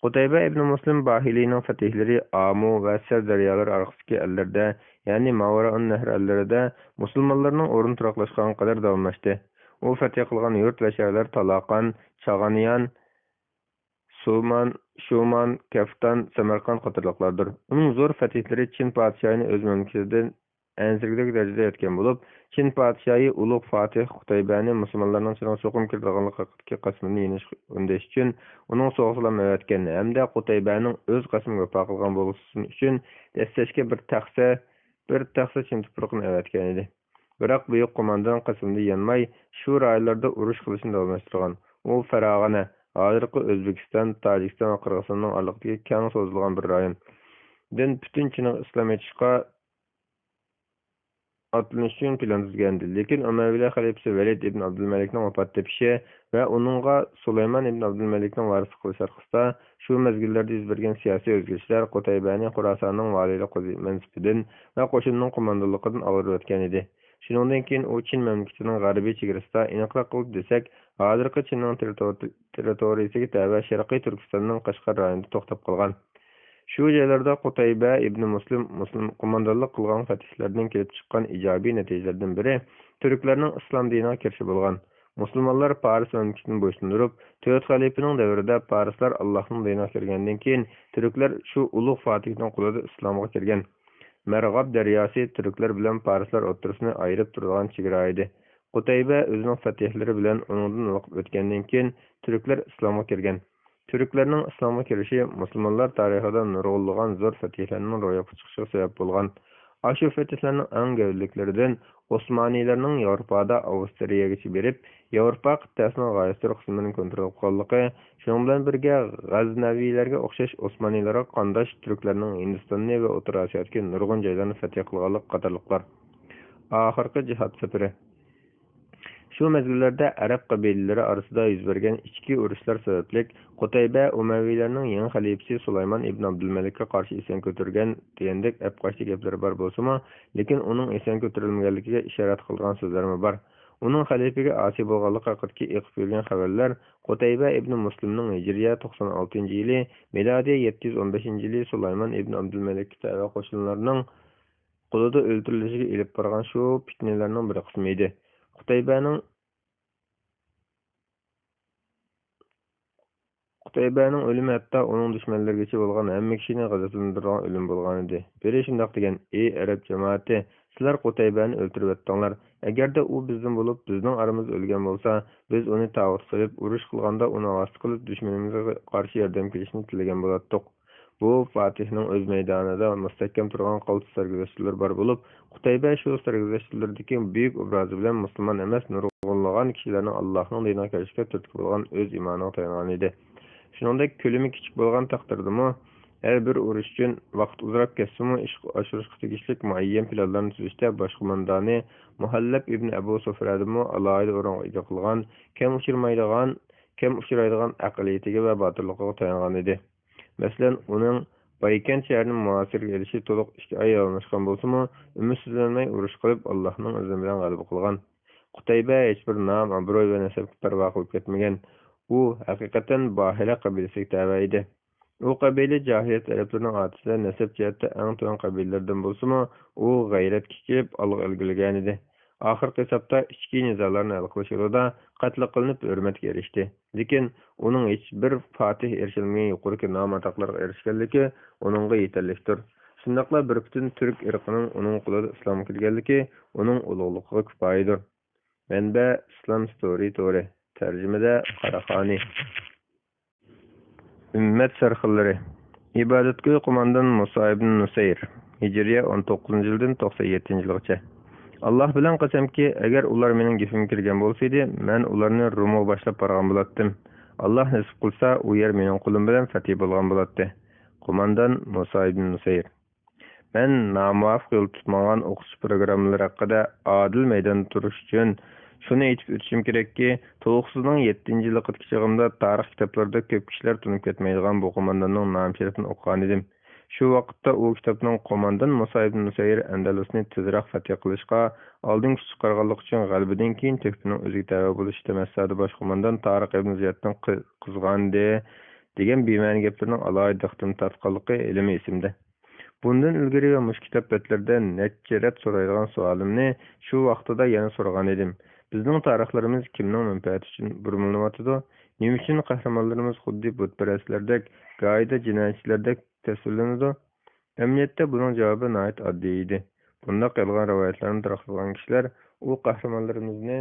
قۇتەيبە ئىبنى مۇسلىم باھىلىنىڭ فەتھلىرى ئامۇ ۋە سەر دەريالىرى ئارقىسىدىكى ئەللەردە، يەنى ماۋارائۇن نەھر ئەللىرىدە مۇسۇلمانلارنىڭ ئورۇن تۇراقلاشقان قەدەر داۋاملاشتى. ئۇ فەتھى قىلغان يۇرت ۋە شەھەرلەر تالاقان، چاغانيان، سۇمان، شۇمان، كەفتان، سەمەرقەنت قاتارلىقلاردۇر. ئۇنىڭ زور فەتھلىرى چىن پادىشاھىنى ئۆز مەملىكىتىدىن ئەنسىرىگۈدەك دەرىجىدە ئېرىشكەن بولۇپ، چىن پادىشاھى ئۇلۇغ فاتىھ قۇتەيبەنى مۇسۇلمانلارنىڭ چىنىغا چوقۇم كىرىدىغانلىقى ھەققىدىكى قەسىمىنى يېنىشقا ئۈندەش ئۈچۈن ئۇنىڭغا سوغا-سالام ئەۋەتكەن ھەمدە قۇتەيبەنىڭ ئۆز قەسىمىگە ۋاپا قىلغان بولۇشى ئۈچۈن دەسسەشكە بىر تەخسە، بىر تەخسە چىن تۇپرىقىنى ئەۋەتكەن ئىدى. بىراق بۈيۈك قوماندان قەسىمىدىن يانماي، شۇ رايونلاردا ئۇرۇش قىلىشنى داۋاملاشتۇرغان. ئۇ فەرغانە، ھازىرقى ئۆزبېكىستان، تاجىكىستان ۋە قىرغىزىستاننىڭ ئارىلىقىدىكى كەڭ سوزۇلغان بىر رايون. دىن پۈتۈن چىنىغا ئىسلام ئېيتىشقا ئاتلىنىش ئۈچۈن پىلان تۈزگەنىدى. لېكىن ئەمەۋىلەر خەلىپىسى ۋەلىد ئىبن ئابدۇلمەلىكنىڭ ۋاپات تېپىشى ۋە ئۇنىڭغا سۇلايمان ئىبن ئابدۇلمەلىكنىڭ ۋارىسلىق قىلىشى ئارقىسىدا، شۇ مەزگىللەردە يۈز بەرگەن سىياسىي ئۆزگىرىشلەر قۇتەيبەنى خوراساننىڭ ۋالىيلىق ۋەزىپە مەنسىپىدىن ۋە قوشۇننىڭ قوماندانلىقىدىن ئاغدۇرۇۋەتكەن ئىدى. شۇنىڭدىن كېيىن ئۇ چىن مەملىكىتىنىڭ غەربىي چېگرىسىدا، ئېنىقراق قىلىپ دېسەك، ھازىرقى چىننىڭ تېررىتورىيىسىگە تەۋە شەرقىي تۈركىستاننىڭ قەشقەر رايونىدا توختاپ قالغان. شۇ جايلاردا قۇتەيبە ئىبنى مۇسلىم، مۇسلىم قوماندانلىق قىلغان فەتھلەردىن كېلىپ چىققان ئىجابىي نەتىجىلەردىن بىرى تۈركلەرنىڭ ئىسلام دىنىغا كىرىشى بولغان. مۇسۇلمانلار پارس مەملىكىتىنى بويسۇندۇرۇپ، تۆت خەلىپىنىڭ دەۋرىدە پارسلار ئاللاھنىڭ دىنىغا كىرگەندىن كېيىن، تۈركلەر شۇ ئۇلۇغ فاتىھنىڭ قولىدا ئىسلامغا كىرگەن. مەرغاب دەرياسى تۈركلەر بىلەن پارسلار ئوتتۇرىسىنى ئايرىپ تۇرىدىغان چېگرا ئىدى. قۇتەيبە ئۆزىنىڭ فەتھلىرى بىلەن ئۇنىڭدىن ۋاقىت ئۆتكەندىن كېيىن، تۈركلەر ئىسلامغا كىرگەن. تۈركلەرنىڭ ئىسلامغا كىرىشى مۇسۇلمانلار تارىخىدا نۇرغۇنلىغان زور فەتھلەرنىڭ روياپقا چىقىشىغا سەۋەب بولغان. ئاشۇ فەتھلەرنىڭ ئەڭ گەۋدىلىكلىرىدىن ئوسمانىيلارنىڭ ياۋروپادا ئاۋسترىيەگىچە بېرىپ، ياۋروپا قىتئەسىنىڭ غايەتزور قىسمىنى كونترول قىلغانلىقى، شۇنىڭ بىلەن بىرگە، غەزنەۋىيلەرگە ئوخشاش ئوسمانىيلارغا قانداش تۈركلەرنىڭ ھىندىستاننى ۋە ئوتتۇرا ئاسىيادىكى نۇرغۇن جايلارنى فەتھى قىلغانلىقى قاتارلىقلار. ئاخىرقى جىھاد سەپىرى. شۇ مەزگىللەردە ئەرەب قەبىلىلىرى ئارىسىدا يۈز بەرگەن ئىچكى ئۇرۇشلار سەۋەبلىك، قۇتەيبە ئۇمەۋىيلەرنىڭ يېڭى خەلىپىسى سۇلايمان ئىبن ئابدۇلمەلىككە قارشى ئىسيان كۆتۈرگەن دېگەندەك ئەپقاچتى گەپلىرى بار بولسىمۇ، لېكىن ئۇنىڭ ئىسيان كۆتۈرمىگەنلىكىگە ئىشارەت قىلىدىغان سۆزلەرمۇ بار. ئۇنىڭ خەلىپىگە ئاسىي بولغانلىقى ھەققىدىكى ئېقىپ يۈرگەن خەۋەرلەر قۇتەيبە ئىبنى مۇسلىمنىڭ ھىجرىيە توقسان ئالتىنچى يىلى، مىلادىيە يەتتە يۈز ئون بەشىنچى يىلى سۇلايمان ئىبن ئابدۇلمەلىككە تەۋە قوشۇنلارنىڭ قولىدا ئۆلتۈرۈلۈشىگە ئېلىپ بارغان شۇ پىتنىلەرنىڭ بىر قىسمى ئىدى. قۇتەيبەنىڭ قۇتەيبەنىڭ ئۆلۈمى ھەتتا ئۇنىڭ دۈشمەنلىرىگىچە بولغان ھەممە كىشىنى غەزەپلەندۈرىدىغان ئۆلۈم بولغانىدى. بىرى شۇنداق دېگەن: «ئى ئەرەب جامائىتى، سىلەر قۇتەيبەنى ئۆلتۈرۈۋەتتىڭلار. ئەگەردە ئۇ بىزدىن بولۇپ، بىزنىڭ ئارىمىزدا ئۆلگەن بولسا، بىز ئۇنى تاۋۇت قىلىپ، ئۇرۇش قىلغاندا ئۇنى ئاۋارە قىلىپ، دۈشمىنىمىزغا قارشى ياردەم كېلىشىنى تىلىگەن بولاتتۇق.» بۇ پاتىھنىڭ ئۆز مەيدانىدا مۇستەھكەم تۇرغان قالتىس سەرگۈزەشتلىرى بار بولۇپ، قۇتەيبە شۇ سەرگۈزەشتلىرىدىكى بۈيۈك ئوبرازى بىلەن مۇسۇلمان ئەمەس نۇرغۇنلىغان كىشىلەرنىڭ ئاللاھنىڭ دىنىغا كىرىشىگە تۈرتكە بولغان ئۆز ئىمانىغا تايانغان ئىدى. شۇنىڭدەك كۆلىمى كىچىك بولغان تەقدىردىمۇ، ھەر بىر ئۇرۇش ئۈچۈن ۋاقىت ئۇزىراپ كەتسىمۇ، ئىشقا ئاشۇرۇشقا تېگىشلىك مۇئەييەن پىلانلارنى تۈزۈشتە باش قوماندانى مۇھەللەب ئىبن ئەبۇ سۇفرەدىمۇ ئالاھىدە ئورۇنغا ئىگە قىلغان، كەم ئۇچرىمايدىغان، كەم ئۇچرايدىغان ئەقلىيىتىگە ۋە باتۇرلۇقىغا تايانغان ئىدى. مەسىلەن، ئۇنىڭ بايكەنت شەھىرىنى مۇھاسىرىگە ئېلىشى تولۇق ئىككى ئاي داۋاملاشقان بولسىمۇ، ئۈمىدسىزلەنمەي ئۇرۇش قىلىپ، ئاللاھنىڭ ئىزنى بىلەن غەلىبە قىلغان. قۇتەيبە ھېچبىر نام، ئابرۇي ۋە نەسەبكە پەرۋا قىلىپ كەتمىگەن. ئۇ ھەقىقەتەن باھىلە قەبىلىسىگە تەۋە ئىدى. ئۇ قەبىلە جاھىلىيەت ئەرەبلىرىنىڭ ئارىسىدا نەسەب جەھەتتە ئەڭ تۆۋەن قەبىلىلەردىن بولسىمۇ، ئۇ غەيرەتكە كېلىپ ئالغا ئىلگىرىلىگەنىدى. ئاخىرقى ھېسابتا ئىچكى نىزالارنى ھەل قىلىش يولىدا قەتل قىلىنىپ ھۆرمەتكە ئېرىشتى. لېكىن ئۇنىڭ ھېچبىر پاتىھ ئېرىشەلمىگەن يۇقىرىقى نام-ئاتاقلارغا ئېرىشكەنلىكى ئۇنىڭغا يېتەرلىكتۇر. شۇنداقلا بىر پۈتۈن تۈرك ئىرقىنىڭ ئۇنىڭ قولىدا ئىسلامغا كىرگەنلىكى ئۇنىڭ ئۇلۇغلۇقىغا كۇپايىدۇر. مەنبە: ئىسلام ستورى تورى. تەرجىمىدە: قاراخانى. ئۈممەت سەرخىللىرى. ئىبادەتگوي قوماندان مۇسا ئىبن نۇسەير، ھىجرىيە ئون توققۇزىنچى يىلدىن توقسان يەتتىنچى يىلغىچە. ئاللاھ بىلەن قەسەمكى، ئەگەر ئۇلار مېنىڭ گېپىمگە كىرگەن بولسىدى، مەن ئۇلارنى رۇمغا باشلاپ بارغان بولاتتىم. ئاللاھ نېسىپ قىلسا، ئۇ يەر مېنىڭ قولۇم بىلەن فەتھى بولغان بولاتتى. قوماندان مۇسا ئىبن نۇسەير. مەن نامۇۋاپىق يول تۇتمىغان ئوقۇتۇش پىروگراممىلىرى ھەققىدە ئادىل مەيداندا تۇرۇش ئۈچۈن شۇنى ئېيتىپ ئۆتۈشۈم كېرەككى، تولۇقسىزنىڭ يەتتىنچى يىللىقىدىكى چېغىمدا تارىخ كىتابلىرىدا كۆپ كىشىلەر تونۇپ كەتمەيدىغان بۇ قومانداننىڭ نامى شەرىپىنى ئوقۇغانىدىم. شۇ ۋاقىتتا ئۇ كىتابنىڭ قوماندان مۇسا ئىبن نۇسەير ئەندەلۇسنى تېزرەك فەتھى قىلىشقا، ئالدىن كۈچ چىقارغانلىقى ئۈچۈن غەلىبىدىن كېيىن تۆھپىنىڭ ئۆزىگە تەۋە بولۇشى تەمەسسادە باش قوماندان تارىق ئىبن زىيادتىن قى-، قىزغاندى، دېگەن بىمەنە گەپلىرىنىڭ ئالاھىدە دىققىتىمنى تارتقانلىقى ھېلىمۇ ئېسىمدە. بۇندىن ئىلگىرى ۋە مۇشۇ كىتاب بەتلىرىدە نەچچە رەت سورايدىغان سوئالىمنى شۇ ۋاقتىدا يەنە سورىغانىدىم. بىزنىڭ تارىخلىرىمىز كىمنىڭ مەنپەئەتى ئۈچۈن بۇرمىلىنىۋاتىدۇ؟ نېمە ئۈچۈن قەھرىمانلىرىمىز خۇددى بۇتپەرەسلەردەك، گاھىدا جىنايەتچىلەردەك تەسۋىرلىنىدۇ؟ ئەمەلىيەتتە بۇنىڭ جاۋابى ناھايىتى ئاددىي ئىدى. بۇنداق يالغان رىۋايەتلەرنى تارقىتىدىغان كىشىلەر ئۇ قەھرىمانلىرىمىزنى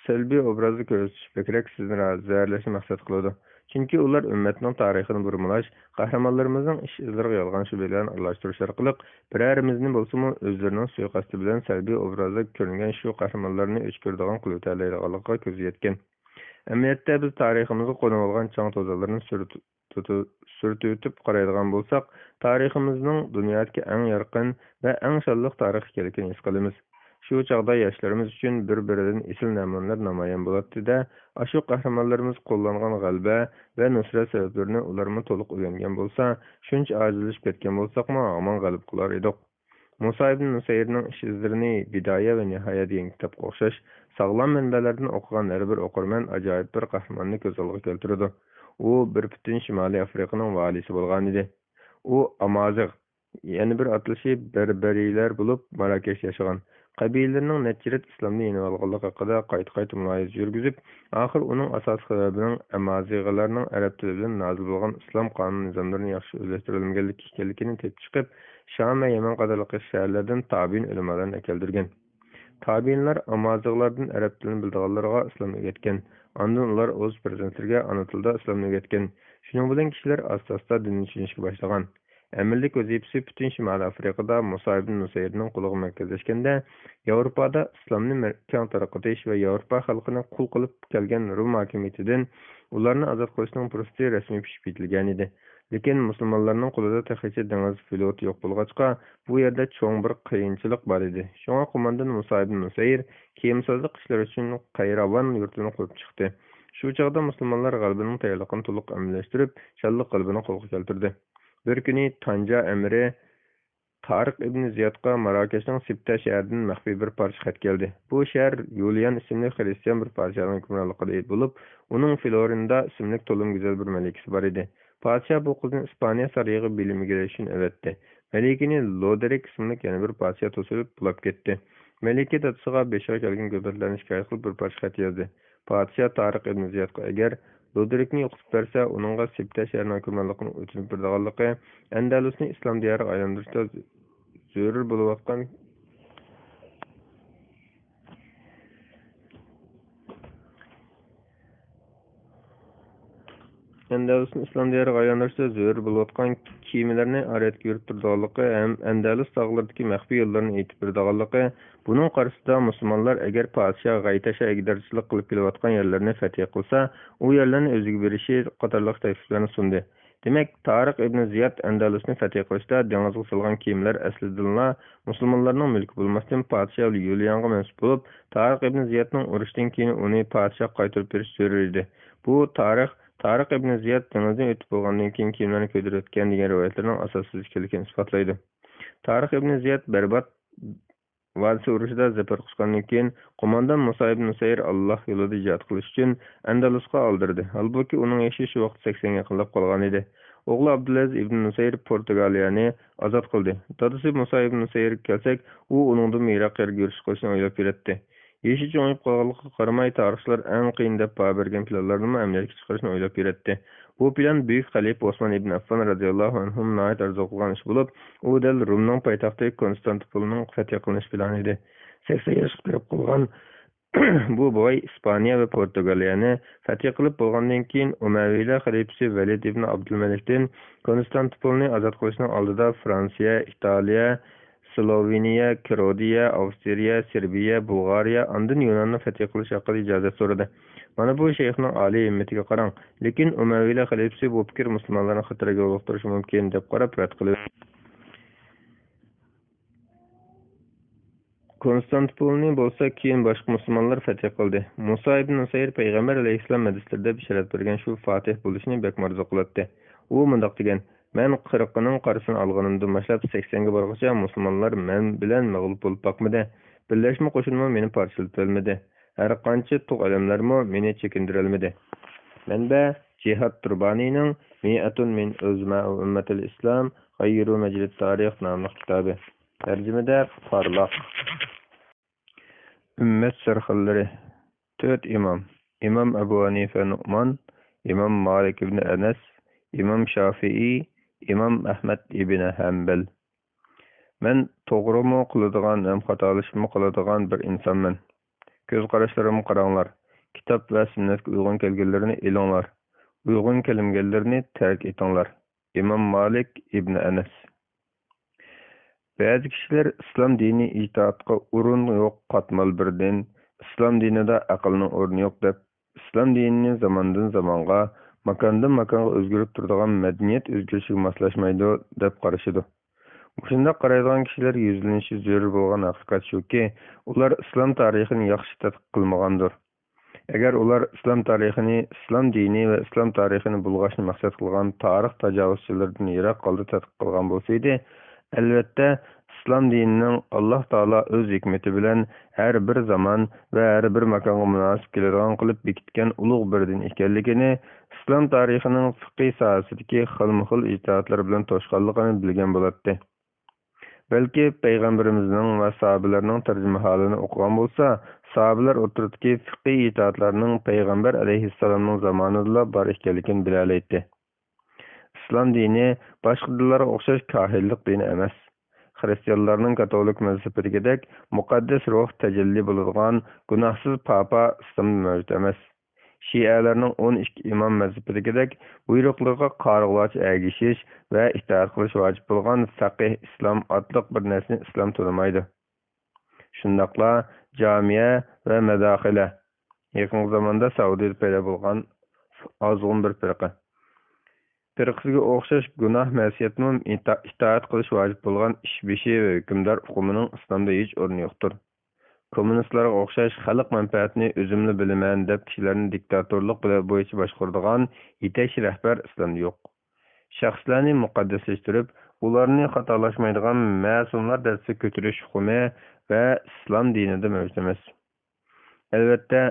سەلبىي ئوبرازدا كۆرسىتىش بەكرەك سىزنى را-، زەھەرلەشنى مەقسەت قىلىدۇ. چۈنكى ئۇلار ئۈممەتنىڭ تارىخىنى بۇرمىلاش، قەھرىمانلىرىمىزنىڭ ئىش ئىزلىرىغا يالغان شۈبھىلەرنى ئارىلاشتۇرۇش ئارقىلىق بىرەرىمىزنى بولسىمۇ ئۆزلىرىنىڭ سۇيىقەستى بىلەن سەلبىي ئوبرازدا كۆرۈنگەن شۇ قەھرىمانلارنى ئۆچ كۆرىدىغان قىلىۋېتەلەيدىغانلىقىغا كۆزى يەتكەن. ئەمەلىيەتتە بىز تارىخىمىزغا قونۇۋالغان چاڭ توزانلىرىنى سۈرتۈ-، تۇتۇ-، سۈرتۈۋېتىپ قارايدىغان بولساق، تارىخىمىزنىڭ دۇنيادىكى ئەڭ يارقىن ۋە ئەڭ شانلىق تارىخ ئىكەنلىكىنى ھېس قىلىمىز. شۇ چاغدا ياشلىرىمىز ئۈچۈن بىر-بىرىدىن ئېسىل نەمۇنىلەر نامايان بولاتتى-دە، ئاشۇ قەھرىمانلىرىمىز قوللانغان غەلىبە ۋە نۇسرەت سەۋەبلىرىنى ئۇلارمۇ تولۇق ئۆگەنگەن بولسا، شۇنچە ئاجىزلىشىپ كەتكەن بولساقمۇ، ھامان غەلىبە قىلار ئىدۇق. مۇسا ئىبن نۇسەيرنىڭ ئىش ئىزلىرىنى بىدايە ۋە نىھايە دېگەن كىتابقا ئوخشاش ساغلام مەنبەلەردىن ئوقۇغان ھەر بىر ئوقۇرمەن ئاجايىپ بىر قەھرىماننى كۆز ئالدىغا كەلتۈرىدۇ. ئۇ بىر پۈتۈن شىمالىي ئافرىقىنىڭ ۋالىيسى بولغانىدى. ئۇ ئامازىغ، يەنە بىر ئاتىلىشى بەربەرىيلەر بولۇپ، ماراكەشتە ياشىغان. قەبىلىلىرىنىڭ نەچچە رەت ئىسلامنى يېنىۋالغانلىقى ھەققىدە قايتا-قايتا مۇلاھىزە يۈرگۈزۈپ، ئاخىر ئۇنىڭ ئاساسىي سەۋەبىنىڭ ئامازىغلارنىڭ ئەرەب تىلى بىلەن نازىل بولغان ئىسلام قانۇن نىزاملىرىنى ياخشى ئۆزلەشتۈرەلمىگەنلىكى ئىكەنلىكىنى تېپىپ چىقىپ، شام ۋە يەمەن قاتارلىق شەھەرلەردىن تابىئىن ئۆلىمالارنى ئەكەلدۈرگەن. تابىئىنلار ئامازىغلاردىن ئەرەب تىلىنى بىلىدىغانلارغا ئىسلام ئۆگەتكەن. ئاندىن ئۇلار ئۆز پەرزەنتلىرىگە ئانا تىلدا ئىسلامنى ئۆگەتكەن. شۇنىڭ بىلەن كىشىلەر ئاستا-ئاستا دىننى چۈشىنىشكە باشلىغان. ئەمەلىيلىك ۋەزىپىسى پۈتۈن شىمالىي ئافرىقىدا مۇسا ئىبن نۇسەيرنىڭ قولىغا مەركەزلەشكەندە، ياۋروپادا ئىسلامنى مەر-، كەڭ تارقىتىش ۋە ياۋروپا خەلقىنى قۇل قىلىپ كەلگەن روم ھاكىمىيىتىدىن ئۇلارنى ئازاد قىلىشنىڭ پۇرسىتى رەسمىي پىشىپ يېتىلگەنىدى. لېكىن مۇسۇلمانلارنىڭ قولىدا تېخىچە دېڭىز فلوتى يوق بولغاچقا، بۇ يەردە چوڭ بىر قىيىنچىلىق بار ئىدى. شۇڭا قوماندان مۇسا ئىبن نۇسەير كېمىسازلىق ئىشلىرى ئۈچۈن قەيراۋان يۇرتىنى قۇرۇپ چىقتى. شۇ چاغدا مۇسۇلمانلار غەلىبىنىڭ تەييارلىقىنى تولۇق ئەمەلىيلەشتۈرۈپ، شانلىق غەلىبىنى قولغا كەلتۈردى. بىر كۈنى تانجا ئەمىرى تارىق ئىبن زىيادقا ماراكەشنىڭ سىپتە شەھىرىدىن مەخپىي بىر پارچە خەت كەلدى. بۇ شەھەر يۇليان ئىسىملىك خرىستىيان بىر پادىشاھنىڭ ھۆكۈمرانلىقىدا بولۇپ، ئۇنىڭ فلورىندا ئىسىملىك تولىمۇ گۈزەل بىر مەلىكىسى بار ئىدى. پادىشاھ بۇ قىزنى ئىسپانىيە سارىيىغا بىلىم ئىگىلەش ئۈچۈن ئەۋەتتى. مەلىكىنى لودرىك ئىسىملىك يەنە بىر پادىشاھ توسۇۋېلىپ بولاپ كەتتى. مەلىكە دادىسىغا بېشىغا كەلگەن كۆپەتلەرنى شىكايەت قىلىپ بىر پارچە خەت يازدى. پادىشاھ تارىق ئىبن زىيادقا ئەگەر لودرىكنى يوقىتىپ بەرسە، ئۇنىڭغا سىپتە شەھىرىنىڭ ھۆكۈمرانلىقىنى ئۆتۈنۈپ بېرىدىغانلىقى، ئەندەلۇسنى ئىسلام دىيارىغا ئايلاندۇرۇشتا زۆرۈر بولۇۋاتقان ئەندەلۇسنى ئىسلام دىيارىغا ئايلاندۇرۇشتا زۆرۈر بولۇۋاتقان كېمىلەرنى ئارىيەتكە يۈرۈپ تۇرىدىغانلىقى ھەم ئەندەلۇس تاغلىرىدىكى مەخپىي يوللارنى ئېيتىپ بېرىدىغانلىقى، بۇنىڭ قارشىسىدا مۇسۇلمانلار ئەگەر پادىشاھ غەيتەشە ئىگىدارچىلىق قىلىپ كېلىۋاتقان يەرلەرنى فەتھى قىلسا، ئۇ يەرلەرنى ئۆزىگە بېرىشى قاتارلىق تەكلىپلەرنى سۇندى. دېمەك، تارىق ئىبن زىياد ئەندەلۇسنى فەتھى قىلىشتا دېڭىزغا سالغان كېمىلەر ئەسلىدىنلا مۇسۇلمانلارنىڭ مۈلكى بولماستىن، پادىشاھ يۇليانغا مەنسۇپ بولۇپ، تارىق ئىبن زىيادنىڭ ئۇرۇشتىن كېيىن ئۇنى پادىشاھقا قايتۇرۇپ بېرىش زۆرۈر ئىدى. بۇ تارىخ تارىق ئىبن زىياد دېڭىزدىن ئۆتۈپ بولغاندىن كېيىن كېمىلەرنى كۆيدۈرۈۋەتكەن دېگەن رىۋايەتلەرنىڭ ئاساسسىز ئىكەنلىكىنى ئىسپاتلايدۇ. تارىخ ئىبن زىياد بەربات ۋادىسى ئۇرۇشىدا زەپەر قۇچقاندىن كېيىن، قوماندان مۇسا ئىبن نۇسەير ئاللاھ يولىدا جىھاد قىلىش ئۈچۈن ئەندەلۇسقا ئالدىرىدى. ھالبۇكى، ئۇنىڭ يېشى شۇ ۋاقىتتا سەكسەنگە يېقىنلاپ قالغان ئىدى. ئوغلى ئابدۇلئەزىز ئىبن نۇسەير پورتۇگالىيەنى ئازاد قىلدى. دادىسى مۇسا ئىبن نۇسەيرگە كەلسەك، ئۇ ئۇنىڭدىنمۇ يىراق يەرگە يۈرۈش قىلىشنى ئويلاپ يۈرەتتى. يېشى چوڭىيىپ قالغانلىقىغا قارىماي، تارىخچىلار ئەڭ قىيىن دەپ باھا بەرگەن پىلانلارنىمۇ ئەمەلىيەتكە چىقىرىشنى ئويلاپ يۈرەتتى. بۇ پىلان بۈيۈك خەلىپە ئوسمان ئىبن ئەففان رەزىياللاھۇ ئەنھۇمۇ ناھايىتى ئارزۇ قىلغان ئىش بولۇپ، ئۇ دەل رۇمنىڭ پايتەختى كونستانتىپولنىڭ فەتھى قىلىنىش پىلانى ئىدى. سەكسەن ياشقا كىرىپ قالغان بۇ بوۋاي ئىسپانىيە ۋە پورتۇگالىيەنى فەتھى قىلىپ بولغاندىن كېيىن، ئۇمەۋىيلەر خەلىپىسى ۋەلىد ئىبن ئابدۇلمەلىكتىن كونستانتىپولنى ئازاد قىلىشنىڭ ئالدىدا فرانسىيە، ئىتالىيە، سلوۋېنىيە، كىرودىيە، ئاۋسترىيە، سېربىيە، بۇلغارىيە، ئاندىن يۇناننى فەتھى قىلىش ھەققىدە ئىجازەت سورىدى. مانا بۇ شەيخنىڭ ئالىي ھىممىتىگە قاراڭ. لېكىن ئۇمەۋىيلەر خەلىپىسى بۇ پىكىر مۇسۇلمانلارنى خەتەرگە يولۇقتۇرۇشى مۇمكىن، دەپ قاراپ رەت قىلىۋەتتى. كونستانتىپولنى بولسا كېيىن باشقا مۇسۇلمانلار فەتھى قىلدى. مۇسا ئىبن نۇسەير پەيغەمبەر ئەلەيھىسسالام ھەدىسلىرىدە بېشارەت بەرگەن شۇ فاتىھ بولۇشنى بەكمۇ ئارزۇ قىلاتتى. ئۇ مۇنداق دېگەن: «مەن قىرىقىنىڭ قارىسىنى ئالغىنىمدىن باشلاپ سەكسەنگە بارغۇچە مۇسۇلمانلار مەن بىلەن مەغلۇپ بولۇپ باقمىدى. بىرلەشمە قوشۇنمۇ مېنى پارچىلىتىۋالمىدى. ھەر قانچە تۇغ ئەلەملەرمۇ مېنى چېكىندۈرەلمىدى.» مەنبە: جىھاد تۇربانىنىڭ مىئەتۇن مىن ئۆلزىمائۇ ئۈممەتىل ئىسلام غەيرۇ مەجرىت تارىخ ناملىق كىتابى. تەرجىمىدە پارلاق. ئۈممەت سەرخىللىرى. تۆت ئىمام. ئىمام ئەبۇ ھەنىفە نۇئمان، ئىمام مالىك ئىبن ئەنەس، ئىمام شافىئىي، ئىمام ئەھمەد ئىبن ھەمبەل. مەن توغرىمۇ قىلىدىغان ھەم خاتالىشىپمۇ قالىدىغان بىر ئىنسانمەن. كۆز قاراشلىرىمغا قاراڭلار. كىتاب ۋە سۈننەتكە ئۇيغۇن كەلگەنلىرىنى ئېلىڭلار. ئۇيغۇن كەلمىگەنلىرىنى تەرك ئېتىڭلار. ئىمام مالىك ئىبن ئەنەس. بەزى كىشىلەر ئىسلام دىنى ئىتائەتقە ئورۇن يوق قاتمال بىر دىن، ئىسلام دىنىدا ئەقىلنىڭ ئورنى يوق دەپ، ئىسلام دىنىنى زاماندىن زامانغا، ماكاندىن ماكانغا ئۆزگىرىپ تۇرىدىغان مەدەنىيەت ئۆزگىرىشىگە ماسلاشمايدۇ دەپ قارىشىدۇ. مۇشۇنداق قارايدىغان كىشىلەر يۈزلىنىشى زۆرۈر بولغان ھەقىقەت شۇكى، ئۇلار ئىسلام تارىخىنى ياخشى تەتقىق قىلمىغاندۇر. ئەگەر ئۇلار ئىسلام تارىخىنى، ئىسلام دىنى ۋە ئىسلام تارىخىنى بۇلغاشنى مەقسەت قىلغان تارىخ تاجاۋۇزچىلىرىدىن يىراق ھالدا تەتقىق قىلغان بولسىدى، ئەلۋەتتە، ئىسلام دىنىنىڭ ئاللاھ تائالا ئۆز ھېكمىتى بىلەن ھەر بىر زامان ۋە ھەر بىر ماكانغا مۇناسىپ كېلىدىغان قىلىپ بېكىتكەن ئۇلۇغ بىر دىن ئىكەنلىكىنى، ئىسلام تارىخىنىڭ فىقھىي ساھەسىدىكى خىلمۇخىل ئىجتىھاتلار بىلەن توشقانلىقىنى بىلگەن بولاتتى. بەلكى پەيغەمبىرىمىزنىڭ ۋە ساھابىلەرنىڭ تەرجىمىھالىنى ئوقۇغان بولسا، ساھابىلەر ئوتتۇرىدىكى فىقھىي ئىجتىھاتلارنىڭ پەيغەمبەر ئەلەيھىسسالامنىڭ زامانىدىلا بار ئىكەنلىكىنى بىلەلەيتتى. ئىسلام دىنى باشقا دىنلارغا ئوخشاش كاھىنلىق دىنى ئەمەس. خىرىستىيانلارنىڭ كاتولىك مەزھىپىدىكىدەك مۇقەددەس روھ تەجەللى بولىدىغان گۇناھسىز پاپا ئىسلامدا مەۋجۇت ئەمەس. شىئەلەرنىڭ ئون ئىككى ئىمام مەزھىپىدىكىدەك بۇيرۇقلىرىغا قارىغۇلارچە ئەگىشىش ۋە ئىتائەت قىلىش ۋاجىپ بولغان فەقىھ ئىسلام ئاتلىق بىر نەرسىنى ئىسلام تونۇمايدۇ. شۇنداقلا جامىيە ۋە مەداخىلە، يېقىنقى زاماندا سەئۇدىدە پەيدا بولغان ئازغۇن بىر پىرقە، پىرقىسىگە ئوخشاش گۇناھ مەسىيەتمۇ ئىتا-، ئىتائەت قىلىش ۋاجىپ بولغان ئىش بېشى ۋە ھۆكۈمدار ئۇقۇمىنىڭ ئىسلامدا ھېچ ئورنى يوقتۇر. كوممۇنىستلارغا ئوخشاش خەلق مەنپەئەتىنى ئۆزۈملا بىلىمەن دەپ كىشىلەرنى دىكتاتورلۇق بىلەن بويىچە باشقۇرىدىغان يېتەكچى رەھبەر ئىسلامدا يوق. شەخسلەرنى مۇقەددەسلەشتۈرۈپ، ئۇلارنى خاتالاشمايدىغان مەسۇملار دەستىسى كۆتۈرۈش ئۇقۇمى ۋە ئىسلام دىنىدا مەۋجۇت ئەمەس. ئەلۋەتتە،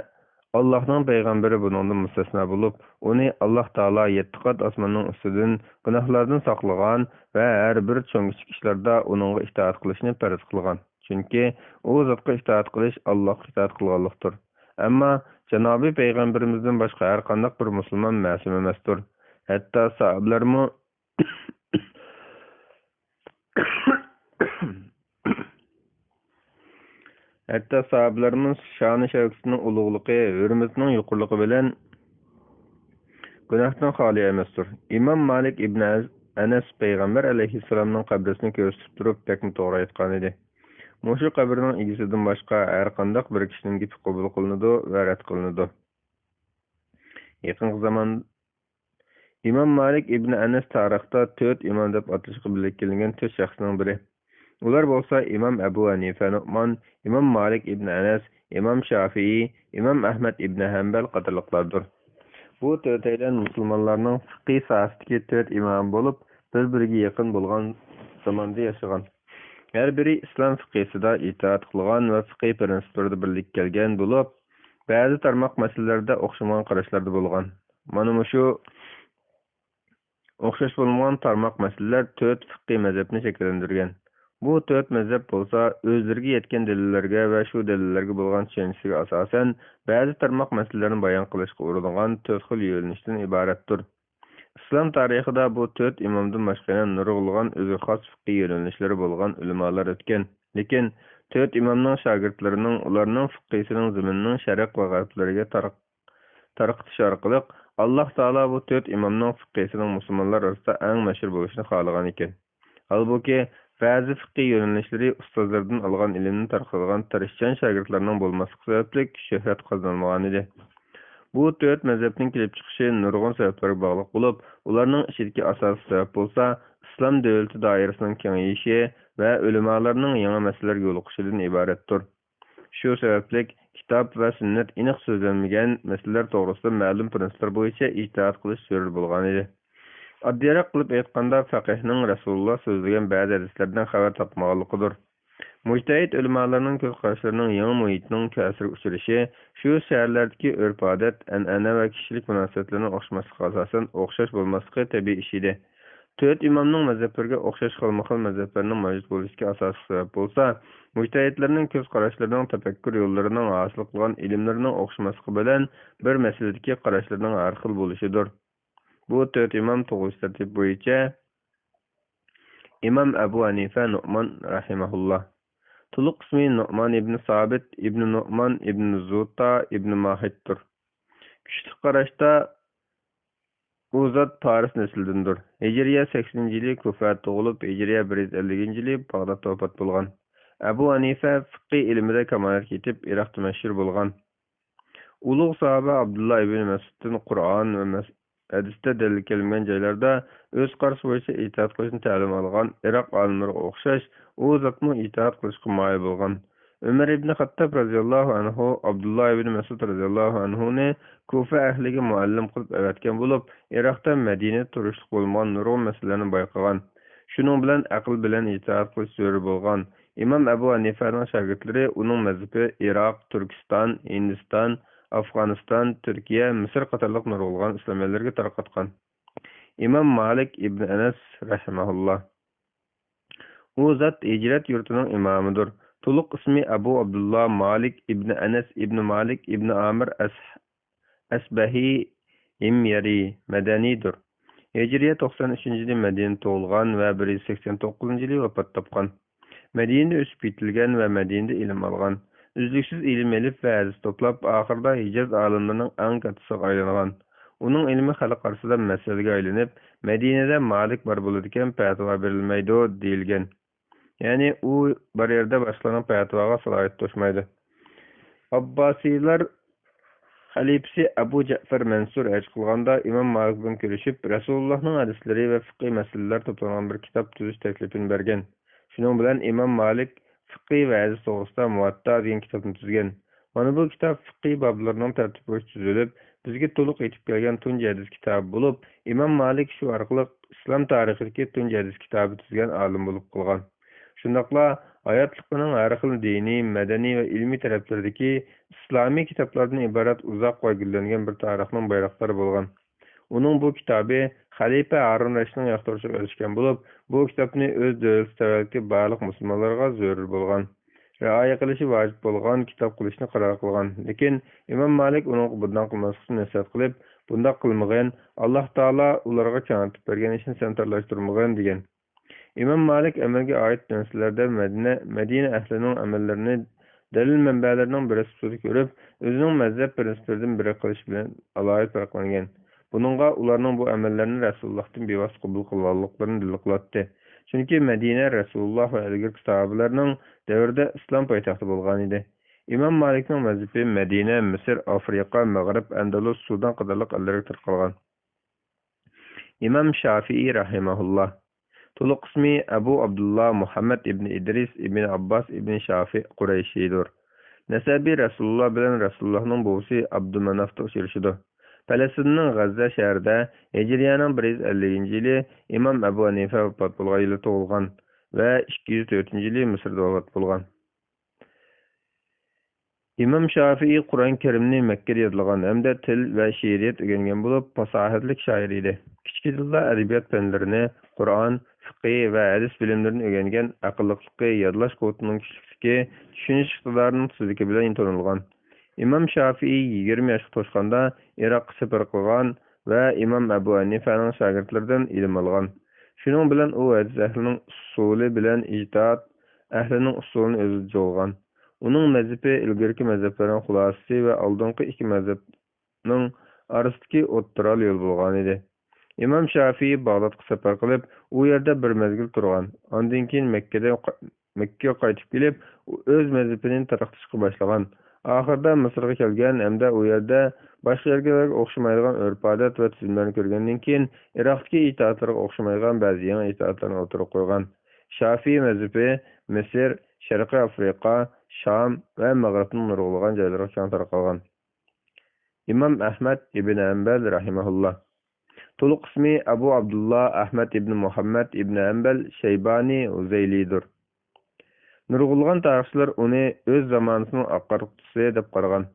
ئاللاھنىڭ پەيغەمبىرى بۇنىڭدىن مۇستەسنا بولۇپ، ئۇنى ئاللاھ تائالا يەتتە قات ئاسماننىڭ ئۈستىدىن گۇناھلاردىن ساقلىغان ۋە ھەر بىر چوڭ-كىچىك ئىشلاردا ئۇنىڭغا ئىتائەت قىلىشنى پەرز قىلغان. چۈنكى ئۇ زاتقا ئىتائەت قىلىش ئاللاھقا ئىتائەت قىلغانلىقتۇر. ئەمما جانابىي پەيغەمبىرىمىزدىن باشقا ھەر قانداق بىر مۇسۇلمان مەسۇم ئەمەستۇر. ھەتتا ساھابىلەرمۇ ھەتتا ساھابىلەرمۇ شانى شەۋكىتىنىڭ ئۇلۇغلۇقى، ھۆرمىتىنىڭ يۇقىرىلىقى بىلەن گۇناھتىن خالىي ئەمەستۇر. ئىمام مالىك ئىبن ئەنەس پەيغەمبەر ئەلەيھىسسالامنىڭ قەبرىسىنى كۆرسىتىپ تۇرۇپ بەكمۇ توغرا ئېيتقانىدى. مۇشۇ قەبرىنىڭ ئىگىسىدىن باشقا ھەر قانداق بىر كىشىنىڭ گېپى قوبۇل قىلىنىدۇ ۋە رەت قىلىنىدۇ. يېقىنقى زامان ئىمام مالىك ئىبن ئەنەس تارىختا تۆت ئىمام دەپ ئاتىلىشقا بىللە كېلىنگەن تۆت شەخسنىڭ بىرى. ئۇلار بولسا ئىمام ئەبۇ ھەنىفە نۇئمان، ئىمام مالىك ئىبن ئەنەس، ئىمام شافىئىي، ئىمام ئەھمەد ئىبن ھەمبەل قاتارلىقلاردۇر. بۇ تۆتەيلەن مۇسۇلمانلارنىڭ فىقھىي ساھەسىدىكى تۆت ئىمام بولۇپ، بىر-بىرىگە يېقىن بولغان زاماندا ياشىغان. ھەر بىرى ئىسلام فىقھىسىدا ئىجتىھاد قىلغان ۋە فىقھىي پىرىنسىپلىرىدا بىرلىككە كەلگەن بولۇپ، بەزى تارماق مەسىلىلەردە ئوخشىمىغان قاراشلاردا بولغان. مانا مۇشۇ ئوخشاش بولمىغان تارماق مەسىلىلەر تۆت فىقھىي مەزھەپنى شەكىللەندۈرگەن. بۇ تۆت مەزھەپ بولسا ئۆزلىرىگە يەتكەن دەلىللەرگە ۋە شۇ دەلىللەرگە بولغان چۈشەنچىسىگە ئاساسەن، بەزى تارماق مەسىلىلەرنى بايان قىلىشقا ئۇرۇنغان تۆت خىل يۆنىلىشتىن ئىبارەتتۇر. ئىسلام تارىخىدا بۇ تۆت ئىمامدىن باشقا يەنە نۇرغۇنلىغان ئۆزىگە خاس فىقھىي يۆنىلىشلىرى بولغان ئۆلىمالار ئۆتكەن. لېكىن تۆت ئىمامنىڭ شاگىرتلىرىنىڭ، ئۇلارنىڭ فىقھىسىنىڭ زېمىننىڭ شەرق ۋە غەربلىرىگە تارق-، تارقىتىشى ئارقىلىق، ئاللاھ تائالا بۇ تۆت ئىمامنىڭ فىقھىسىنىڭ مۇسۇلمانلار ئارىسىدا ئەڭ مەشھۇر بولۇشىنى خالىغان ئىكەن. ھالبۇكى، بەزى فىقھىي يۆنىلىشلىرى ئۇستازلىرىدىن ئالغان ئىلىمنى تارقىتىدىغان تىرىشچان شاگىرتلارنىڭ بولماسلىقى سەۋەبلىك شۆھرەت قازىنالمىغانىدى. بۇ تۆت مەزھەپنىڭ كېلىپ چىقىشى نۇرغۇن سەۋەبلەرگە باغلىق بولۇپ، ئۇلارنىڭ ئىچىدىكى ئاساسلىق سەۋەب بولسا ئىسلام دۆلىتى دائىرىسىنىڭ كېڭىيىشى ۋە ئۆلىمالارنىڭ يېڭى مەسىلىلەرگە يولۇقۇشىدىن ئىبارەتتۇر. شۇ سەۋەبلىك كىتاب ۋە سۈننەت ئېنىق سۆزلەنمىگەن مەسىلىلەر توغرىسىدا مەلۇم پىرىنسىپلار بويىچە ئىجتىھات قىلىش زۆرۈر بولغانىدى. ئاددىيراق قىلىپ ئېيتقاندا، فەقىھنىڭ رەسۇلۇللا سۆزلىگەن بەزى ھەدىسلەردىن خەۋەر تاپمىغانلىقىدۇر. مۇجتەھىد ئۆلىمالارنىڭ كۆز قاراشلىرىنىڭ يېڭى مۇھىتنىڭ تەسىرىگە ئۇچرىشى، شۇ شەھەرلەردىكى ئۆرپ-ئادەت، ئەنئەنە ۋە كىشىلىك مۇناسىۋەتلىرىنىڭ ئوخشىماسلىقىغا ئاساسەن ئوخشاش بولماسلىقى تەبىئىي ئىش ئىدى. تۆت ئىمامنىڭ مەزھەپلىرىگە ئوخشاش خىلمۇخىل مەزھەپلەرنىڭ مەۋجۇت بولۇشىدىكى ئاساسلىق سەۋەب بولسا، مۇجتەھىدلەرنىڭ كۆز قاراشلىرىنىڭ، تەپەككۇر يوللىرىنىڭ، ھاسىل قىلغان ئىلىملىرىنىڭ ئوخشىماسلىقى بىلەن بىر مەسىلىدىكى قاراشلىرىنىڭ ھەر خىل بولۇشىدۇر. بۇ تۆت ئىمام تۇغۇلۇش تەرتىپى بويىچە ئىمام ئەبۇ ھەنىفە نۇئمان رەھىمەھۇللا. تولۇق ئىسمى نۇئمان ئىبن سابىت ئىبن نۇئمان ئىبن زۇتا ئىبن ماھىدتۇر. كۈچلۈك قاراشتا ئۇ زات پارس نەسلىدىندۇر. ھىجرىيە سەكسىنىنچى يىلى كۇفەدە تۇغۇلۇپ، ھىجرىيە بىر يۈز ئەللىكىنچى يىلى باغدادتا ۋاپات بولغان. ئەبۇ ھەنىفە فىقھىي ئىلمىدە كامالەتكە يېتىپ، ئىراقتا مەشھۇر بولغان. ئۇلۇغ ساھابە ئابدۇللا ئىبنى مەسئۇدتىن قۇرئان ۋە مەس-، ھەدىستە دەلىل كەلمىگەن جايلاردا ئۆز قارىسى بويىچە ئىتائەت قىلىشنى تەلىم ئالغان ئىراق ئالىملىرىغا ئوخشاش، ئۇ زاتمۇ ئىتائەت قىلىشقا مايىل بولغان. ئۆمەر ئىبنى خەتتاب رەزىياللاھۇ ئەنھۇ ئابدۇللا ئىبنى مەسئۇد رەزىياللاھۇ ئەنھۇنى كۇفە ئەھلىگە مۇئەللىم قىلىپ ئەۋەتكەن بولۇپ، ئىراقتا مەدىنىدە تۇرۇشلۇق بولمىغان نۇرغۇن مەسىلىلەرنى بايقىغان. شۇنىڭ بىلەن ئەقىل بىلەن ئىتائەت قىلىش زۆرۈر بولغان. ئىمام ئەبۇ ھەنىفەنىڭ شاگىرتلىرى ئۇنىڭ مەزھىپى ئىراق، تۈركىستان، ھىندىستان، ئافغانىستان، تۈركىيە، مىسىر قاتارلىق نۇرغۇنلىغان ئىسلام ئەللىرىگە تارقاتقان. ئىمام مالىك ئىبن ئەنەس رەھىمەھۇللا. ئۇ زات ھىجرەت يۇرتىنىڭ ئىمامىدۇر. تولۇق ئىسمى ئەبۇ ئابدۇللا مالىك ئىبن ئەنەس ئىبن مالىك ئىبن ئامىر ئەس-، ئەسبەھى ھىميەرى مەدەنىدۇر. ھىجرىيە توقسان ئۈچىنچى يىلى مەدىنىدە تۇغۇلغان ۋە بىر يۈز سەكسەن توققۇزىنچى يىلى ۋاپات تاپقان. مەدىنىدە ئۆسۈپ يېتىلگەن ۋە مەدىنىدە ئىلىم ئالغان. ئۈزلۈكسىز ئىلىم ئېلىپ ۋە ھەدىس توپلاپ، ئاخىرىدا ھىجاز ئالىملىرىنىڭ ئەڭ كاتتىسىغا ئايلانغان. ئۇنىڭ ئىلمى خەلق ئارىسىدا مەسەلگە ئايلىنىپ، مەدىنىدە مالىك بار بولىدىكەن، پەتىۋا بېرىلمەيدۇ، دېيىلگەن. يەنى ئۇ بار يەردە باشقىلارنىڭ پەتىۋاغا سالاھىيىتى توشمايدۇ. ئابباسىيلار خەلىپىسى ئەبۇ جەئفەر مەنسۇر ھەج قىلغاندا ئىمام مالىك بىلەن كۆرۈشۈپ، رەسۇلۇللاھنىڭ ھەدىسلىرى ۋە فىقھىي مەسىلىلەر توپلانغان بىر كىتاب تۈزۈش تەكلىپىنى بەرگەن. شۇنىڭ بىلەن ئىمام مالىك فىقھىي ۋە ھەدىس توغرىسىدا مۇۋەتتا دېگەن كىتابنى تۈزگەن. مانا بۇ كىتاب فىقھىي بابلىرىنىڭ تەرتىپ بويىچە تۈزۈلۈپ، بىزگە تولۇق يېتىپ كەلگەن تۇنجى ھەدىس كىتابى بولۇپ، ئىمام مالىك شۇ ئارقىلىق ئىسلام تارىخىدىكى تۇنجى ھەدىس كىتابى تۈزگەن ئالىم بولۇپ قالغان. شۇنداقلا ھاياتلىقىنىڭ ھەر خىل دىنىي، مەدەنىي ۋە ئىلمىي تەرەپلىرىدىكى ئىسلامىي كىتابلاردىن ئىبارەت ئۇزاق ۋە گۈللەنگەن بىر تارىخنىڭ بايراقدارى بولغان. ئۇنىڭ بۇ كىتابى خەلىپە ھارۇن رەشىدنىڭ ياقتۇرۇشىغا ئېرىشكەن بولۇپ، بۇ كىتابنى ئۆز دۆلىتى تەۋەلىكى بارلىق مۇسۇلمانلارغا زۆرۈر بولغان، رىئايە قىلىشى ۋاجىپ بولغان كىتاب قىلىشنى قارار قىلغان. لېكىن ئىمام مالىك ئۇنىڭغا بۇنداق قىلماسلىقنى نەسىھەت قىلىپ، بۇنداق قىلمىغىن، ئاللاھ تائالا ئۇلارغا كېڭەيتىپ بەرگەن ئىشنى سەن تارلاشتۇرمىغىن، دېگەن. ئىمام مالىك ئەمەلگە ئائىت مەسىلىلەردە مەدىنە، مەدىنە ئەھلىنىڭ ئەمەللىرىنى دەلىل مەنبەلىرىنىڭ بىرى سۈپىتىدە كۆرۈپ، ئۆزىنىڭ مەزھەپ پىرىنسىپلىرىدىن بىرى قىلىش بىلەن ئالاھىدە پەرقلەنگەن. بۇنىڭغا ئۇلارنىڭ بۇ ئەمەللەرنى رەسۇلۇللاھتىن بىۋاسىتە قوبۇل قىلغانلىقلىرىنى دەلىل قىلاتتى. چۈنكى مەدىنە رەسۇلۇللاھ ۋە ئىلگىرىكى ساھابىلەرنىڭ دەۋرىدە ئىسلام پايتەختى بولغانىدى. ئىمام مالىكنىڭ مەزھىپى مەدىنە، مىسىر، ئافرىقا، مەغرىب، ئەندەلۇس، سۇدان قاتارلىق ئەللەرگە تارقالغان. ئىمام شافىئىي رەھىمەھۇللا. تولۇق ئىسمى ئەبۇ ئابدۇللا مۇھەممەد ئىبنى ئىدرىس ئىبنى ئابباس ئىبنى شافىئ قۇرەيشىدۇر. نەسەبى رەسۇلۇللا بىلەن رەسۇلۇللانىڭ بوۋىسى ئابدۇمانافتا ئۇچرىشىدۇ. پەلەستىننىڭ غەززە شەھىرىدە ھىجرىيەنىڭ بىر يۈز ئەللىكىنچى يىلى ئىمام ئەبۇ ھەنىفە ۋاپات بولغان يىلى تۇغۇلغان ۋە ئىككى يۈز تۆتىنچى يىلى مىسىردا ۋاپات بولغان. ئىمام شافىئىي قۇرئان كەرىمنى مەككىدە يادلىغان ھەمدە تىل ۋە شېئىرىيەت ئۆگەنگەن بولۇپ، پاساھەتلىك شائىر ئىدى. كىچىكىدىنلا ئەدەبىيات پەنلىرىنى، قۇرئان، فىقھى ۋە ھەدىس بىلىملىرىنى ئۆگەنگەن، ئەقىللىقلىقى، يادلاش قۇۋۋىتىنىڭ كۈچلۈكلۈكى، چۈشىنىش ئىقتىدارىنىڭ تېزلىكى بىلەن تونۇلغان. ئىمام شافىئىي يىگىرمە ياشقا توشقاندا ئىراققا سەپەر قىلغان ۋە ئىمام ئەبۇ ھەنىفەنىڭ شاگىرتلىرىدىن ئىلىم ئالغان. شۇنىڭ بىلەن ئۇ ھەدىس ئەھلىنىڭ ئۇسۇلى بىلەن ئىجتىھاد ئەھلىنىڭ ئۇسۇلىنى ئۆزىدە جۇغلىغان. ئۇنىڭ مەزھىپى ئىلگىرىكى مەزھەپلەرنىڭ خۇلاسىسى ۋە ئالدىنقى ئىككى مەزھەپنىڭ ئارىسىدىكى ئوتتۇرا يول بولغانىدى. ئىمام شافىئىي باغدادقا سەپەر قىلىپ، ئۇ يەردە بىر مەزگىل تۇرغان. ئاندىن كېيىن مەككىدە، مەككىگە قايتىپ كېلىپ، ئۇ ئۆز مەزھىپىنى تارقىتىشقا باشلىغان. ئاخىرىدا مىسىرغا كەلگەن ھەمدە ئۇ يەردە باشقا يەرگىلەرگە ئوخشىمايدىغان ئۆرپ-ئادەت ۋە تۈزۈملەرنى كۆرگەندىن كېيىن، ئىراقتىكى ئىجتىھادلىرىغا ئوخشىمايدىغان بەزى يېڭى ئىجتىھادلارنى ئوتتۇرىغا قويغان. شافىئىي مەزھىپى مىسىر، شەرقىي ئافرىقا، شام ۋە مەغرىبنىڭ نۇرغۇنلىغان جايلىرىغا كەڭ تارقالغان. ئىمام ئەھمەد ئىبن ھەمبەل رەھىمەھۇللا. تولۇق ئىسمى ئەبۇ ئابدۇللا ئەھمەد ئىبن مۇھەممەد ئىبن ھەمبەل شەيبانى ھۇزەيلىدۇر. نۇرغۇنلىغان تارىخچىلار ئۇنى ئۆز زامانىسىنىڭ ئاقارتقۇچىسى دەپ قارىغان.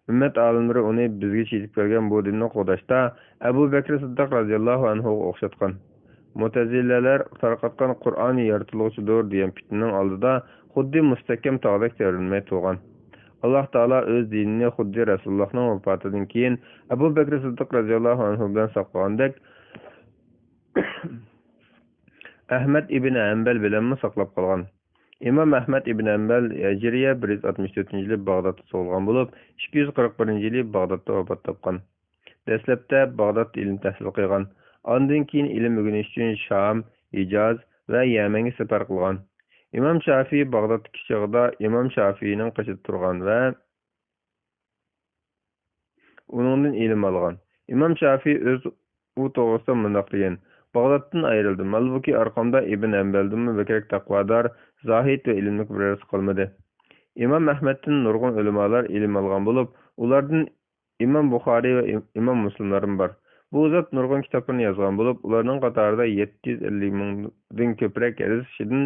ئۈممەت ئالىملىرى ئۇنى بىزگىچە يېتىپ كەلگەن بۇ دىننى قوغداشتا ئەبۇ بەكرى سىددىق رەزىياللاھۇ ئەنھۇغا ئوخشاتقان. مۇتەزىلەلەر تارقاتقان «قۇرئان يارىتىلغۇچىدۇر» دېگەن پىتنىنىڭ ئالدىدا خۇددى مۇستەھكەم تاغدەك تەۋرەنمەي تۇرغان. ئاللاھ تائالا ئۆز دىنىنى خۇددى رەسۇلۇللاھنىڭ ۋاپاتىدىن كېيىن ئەبۇ بەكرى سىددىق رەزىياللاھۇ ئەنھۇ بىلەن ساقلىغاندەك، ئەھمەد ئىبن ھەمبەل بىلەنمۇ ساقلاپ قالغان. ئىمام ئەھمەد ئىبن ھەمبەل ھىجرىيە بىر يۈز ئاتمىش تۆتىنچى يىلى باغدادتا تۇغۇلغان بولۇپ، ئىككى يۈز قىرىق بىرىنچى يىلى باغدادتا ۋاپات تاپقان. دەسلەپتە باغدادتا ئىلىم تەھسىل قىلغان. ئاندىن كېيىن ئىلىم ئۆگىنىش ئۈچۈن شام، ھىجاز ۋە يەمەنگە سەپەر قىلغان. ئىمام شافىئىي باغدادتىكى چېغىدا ئىمام شافىئىينىڭ قېشىدا تۇرغان ۋە ئۇنىڭدىن ئىلىم ئالغان. ئىمام شافىئىي ئۆز ئۇ توغرىسىدا مۇنداق دېگەن: «باغدادتىن ئايرىلدىم، ھالبۇكى، ئارقامدا ئىبن ھەمبەلدىنمۇ بەكرەك تەقۋادار، زاھىد ۋە ئىلىملىك بىرەرسى قالمىدى.» ئىمام ئەھمەدتىن نۇرغۇن ئۆلىمالار ئىلىم ئالغان بولۇپ، ئۇلاردىن ئىمام بۇخارىي ۋە ئىم-، ئىمام مۇسلىملارمۇ بار. بۇ زات نۇرغۇن كىتابلارنى يازغان بولۇپ، ئۇلارنىڭ قاتارىدا يەتتە يۈز ئەللىك مىڭدىن كۆپرەك ھەدىس ئىچىدىن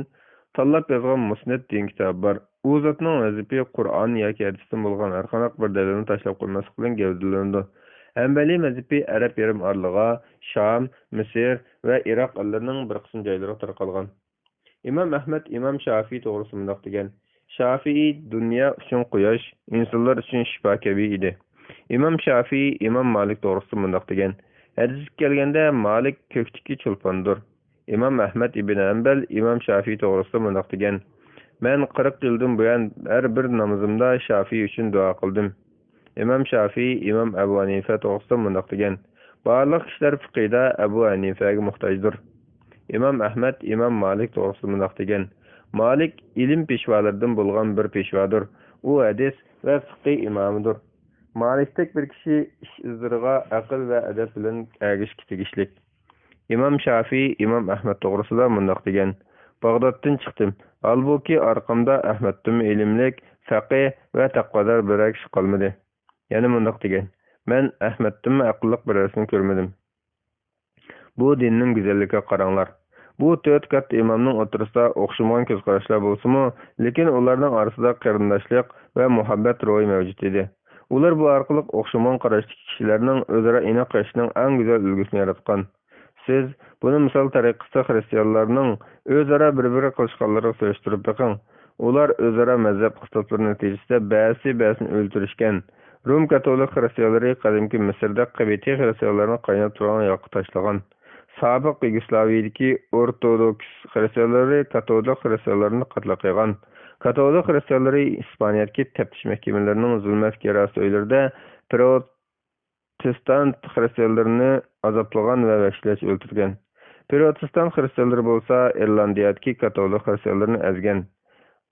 تاللاپ يازغان مۇسنەد دېگەن كىتابى بار. ئۇ زاتنىڭ ۋەزىپىسى قۇرئان ياكى ھەدىستىن بولغان ھەرقانداق بىر دەلىلنى تاشلاپ قويماسلىق بىلەن گەۋدىلىنىدۇ. ھەمبەلىي مەزھىپى ئەرەب يېرىم ئارىلىغا، شام، مىسىر ۋە ئىراق ئەللىرىنىڭ بىر قىسىم جايلىرىغا تارقالغان. ئىمام ئەھمەد ئىمام شافىئىي توغرىسىدا مۇنداق دېگەن: «شافىئىي دۇنيا ئۈچۈن قۇياش، ئىنسانلار ئۈچۈن شىپا كەبى ئىدى.» ئىمام شافىئىي ئىمام مالىك توغرىسىدا مۇنداق دېگەن: «ھەدىسكە كەلگەندە، مالىك كۆكتىكى چولپاندۇر.» ئىمام ئەھمەد ئىبن ھەمبەل ئىمام شافىئىي توغرىسىدا مۇنداق دېگەن: «مەن قىرىق يىلدىن بۇيان ھەر بىر نامىزىمدا شافىئىي ئۈچۈن دۇئا قىلدىم.» ئىمام شافىئىي ئىمام ئەبۇ ھەنىفە توغرىسىدا مۇنداق دېگەن: «بارلىق كىشىلەر فىقىدا ئەبۇ ھەنىفەگە موھتاجدۇر.» ئىمام ئەھمەد ئىمام مالىك توغرىسىدا مۇنداق دېگەن: «مالىك ئىلىم پېشۋالىرىدىن بولغان بىر پېشۋادۇر. ئۇ ھەدىس ۋە فىقھى ئىمامىدۇر. مالىكتەك بىر كىشى ئىش ئىزلىرىغا ئەقىل ۋە ئەدەپ بىلەن ئەگىشىشكە تېگىشلىك.» ئىمام شافىئىي ئىمام ئەھمەد توغرىسىدا مۇنداق دېگەن: «باغدادتىن چىقتىم. ھالبۇكى، ئارقامدا ئەھمەدتىنمۇ ئىلىملىك، تەقى ۋە تەقۋادار بىرەر كىشى قالمىدى. يەنە مۇنداق دېگەن: مەن ئەھمەدتىنمۇ ئەقىللىق بىرەرسىنى كۆرمىدىم. بۇ دىننىڭ گۈزەللىكىگە قاراڭلار. بۇ تۆت كاتتا ئىمامنىڭ ئوتتۇرىسىدا ئوخشىمىغان كۆز قاراشلار بولسىمۇ، لېكىن ئۇلارنىڭ ئارىسىدا قېرىنداشلىق ۋە مۇھەببەت روھى مەۋجۇت ئىدى. ئۇلار بۇ ئارقىلىق ئوخشىمىغان قاراشتىكى كىشىلەرنىڭ ئۆزئارا ئىناق ياشىشىنىڭ ئەڭ گۈزەل ئۈلگىسىنى ياراتقان. سىز بۇنى مىسال تەرىقىسىدە خىرىستىيانلارنىڭ ئۆزئارا بىر-بىرىگە قىلىشقانلىرىغا سېلىشتۇرۇپ بېقىڭ. ئۇلار ئۆزئارا مەزھەپ ئىختىلاپلىرى نەتىجىسىدە بەزىسى بەزىسىنى ئۆلتۈرۈشكەن. رۇم كاتولىك خىرىستىيانلىرى قەدىمكى مىسىردا قەبىتىي خىرىستىيانلارنى قايناپ تۇرغان ياغقا تاشلىغان. سابىق يۇگوسلاۋىيىدىكى ئورتودوكس خىرىستىيانلىرى كاتولىك خىرىستىيانلارنى قاتلى قىلغان. كاتولىك خىرىستىيانلىرى ئىسپانىيەدىكى تەپتىش مەھكىمىلىرىنىڭ زۇلمەتكە ھىراسىتى ئۆيلىرىدە پرو- تېستانت خىرىستىيانلىرىنى ئازابلىغان ۋە ۋەھشىيلەرچە ئۆلتۈرگەن. پروتېستانت خىرىستىيانلىرى بولسا ئىرلاندىيەدىكى كاتولىك خىرىستىيانلىرىنى ئەزگەن.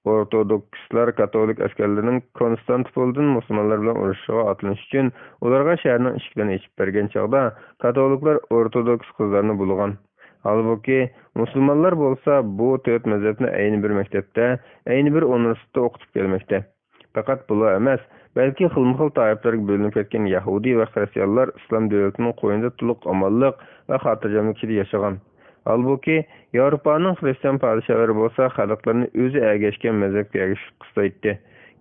ئورتودوكسلار كاتولىك ئەسكەرلىرىنىڭ كونستانتىپولدىن مۇسۇلمانلار بىلەن ئۇرۇشۇشىغا ئاتلىنىش ئۈچۈن ئۇلارغا شەھەرنىڭ ئىشىكلىرىنى ئېچىپ بەرگەن چاغدا، كاتولىكلار ئورتودوكس قىزلارنى بۇلىغان. ھالبۇكى، مۇسۇلمانلار بولسا بۇ تۆت مەزھەپنى ئەينى بىر مەكتەپتە، ئەينى بىر ئۇنىۋېرسىتېتتا ئوقۇتۇپ كەلمەكتە. پەقەت بۇلا ئەمەس، بەلكى خىلمۇخىل تائىپىلەرگە بۆلۈنۈپ كەتكەن يەھۇدىي ۋە خىرىستىيانلار ئىسلام دۆلىتىنىڭ قوينىدا تولۇق ئامانلىق ۋە خاتىرجەملىك ئىچىدە ياشىغان. ھالبۇكى، ياۋروپانىڭ خىرىستىيان پادىشاھلىرى بولسا خەلقلىرىنى ئۆزى ئەگەشكەن مەزھەپكە ئەگىشىپ قىستايتتى.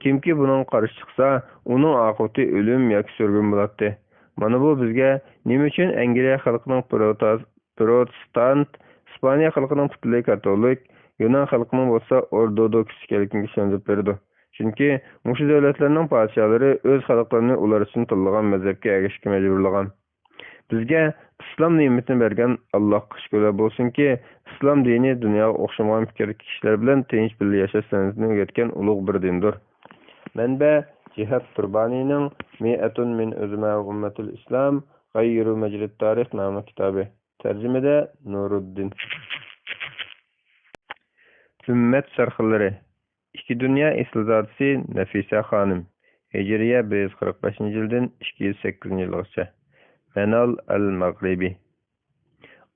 كىمكى بۇنىڭغا قارشى چىقسا، ئۇنىڭ ئاقىۋىتى ئۆلۈم ياكى سۈرگۈن بولاتتى. مانا بۇ بىزگە نېمە ئۈچۈن ئەنگلىيە خەلقىنىڭ پروتاس-، پروتېستانت، ئىسپانىيە خەلقىنىڭ پۈتۈنلەي كاتولىك، يۇنان خەلقىنىڭ بولسا ئورتودوكس ئىكەنلىكىنى چۈشەندۈرۈپ بېرىدۇ. چۈنكى مۇشۇ دۆلەتلەرنىڭ پادىشاھلىرى ئۆز خەلقلىرىنى ئۇلار ئۈچۈن تاللىغان مەزھەپكە ئەگىشىشكە مەجبۇرلىغان. بىزگە ئىسلام نېمىتىنى بەرگەن ئاللاھقا شۈكۈرلەر بولسۇنكى، ئىسلام دىنى دۇنياغا ئوخشىمىغان پىكىردىكى كىشىلەر بىلەن تىنچ بىللە ياشاش سەنئىتىنى ئۆگەتكەن ئۇلۇغ بىر دىندۇر. مەنبە: جىھاد تۇربانىنىڭ مائة من عظماء أمة الإسلام غيروا مجرى التاريخ ناملىق كىتابى. تەرجىمىدە نۇرۇددىن. ئۈممەت سەرخىللىرى. ئىككى دۇنيا ئېسىلزادىسى نەفىسە خانىم. ھىجرىيە بىر يۈز قىرىق بەشىنچى يىلدىن ئىككى يۈز سەككىزىنچى يىلغىچە. مەنال ئەل مەغرىبى.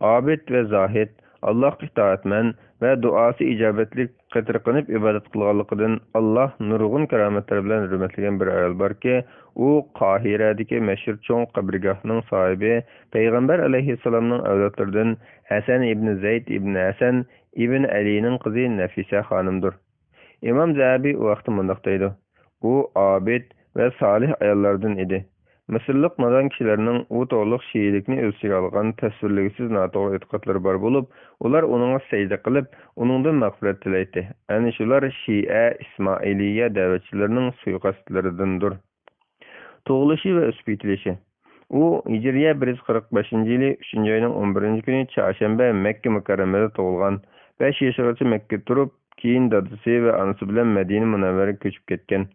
ئابىد ۋە زاھىد، ئاللاھقا ئىتائەتمەن ۋە دۇئاسى ئىجابەتلىك قېتىرقىنىپ ئىبادەت قىلغانلىقىدىن ئاللاھ نۇرغۇن كارامەتلىرى بىلەن ھۆرمەتلىگەن بىر ئايال باركى، ئۇ قاھىرەدىكى مەشھۇر چوڭ قەبرىگاھنىڭ ساھىبى، پەيغەمبەر ئەلەيھىسسالامنىڭ ئەۋلادلىرىدىن ھەسەن ئىبنى زەيد ئىبنى ھەسەن ئىبن ئەلىنىڭ قىزى نەفىسە خانىمدۇر. ئىمام زەھەبى ئۇ ھەقتە مۇنداق دەيدۇ: ئۇ ئابىد ۋە سالىھ ئاياللاردىن ئىدى. مىسىرلىق نادان كىشىلەرنىڭ ئۇ توغرىلىق شىئىلىكنى ئۆز ئىچىگە ئالغان تەسۋىرلىگۈسىز ناتوغرا ئېتىقادلىرى بار بولۇپ، ئۇلار ئۇنىڭغا سەجدە قىلىپ، ئۇنىڭدىن مەغپىرەت تىلەيتتى. ئەنە شۇلار شىئە ئىسمائىلىيە دەۋەتچىلىرىنىڭ سۇيىقەستلىرىدىندۇر. تۇغۇلۇشى ۋە ئۆسۈپ يېتىلىشى. ئۇ ھىجرىيە بىر يۈز قىرىق بەشىنچى يىلى ئۈچىنچى ئاينىڭ ئون بىرىنچى كۈنى چارشەنبە مەككە مۇكەررەمىدە تۇغۇلغان. بەش ياشىغىچە مەككىدە تۇرۇپ، كېيىن دادىسى ۋە ئانىسى بىلەن مەدىنە مۇنەۋۋەرىگە كۆچۈپ كەتكەن.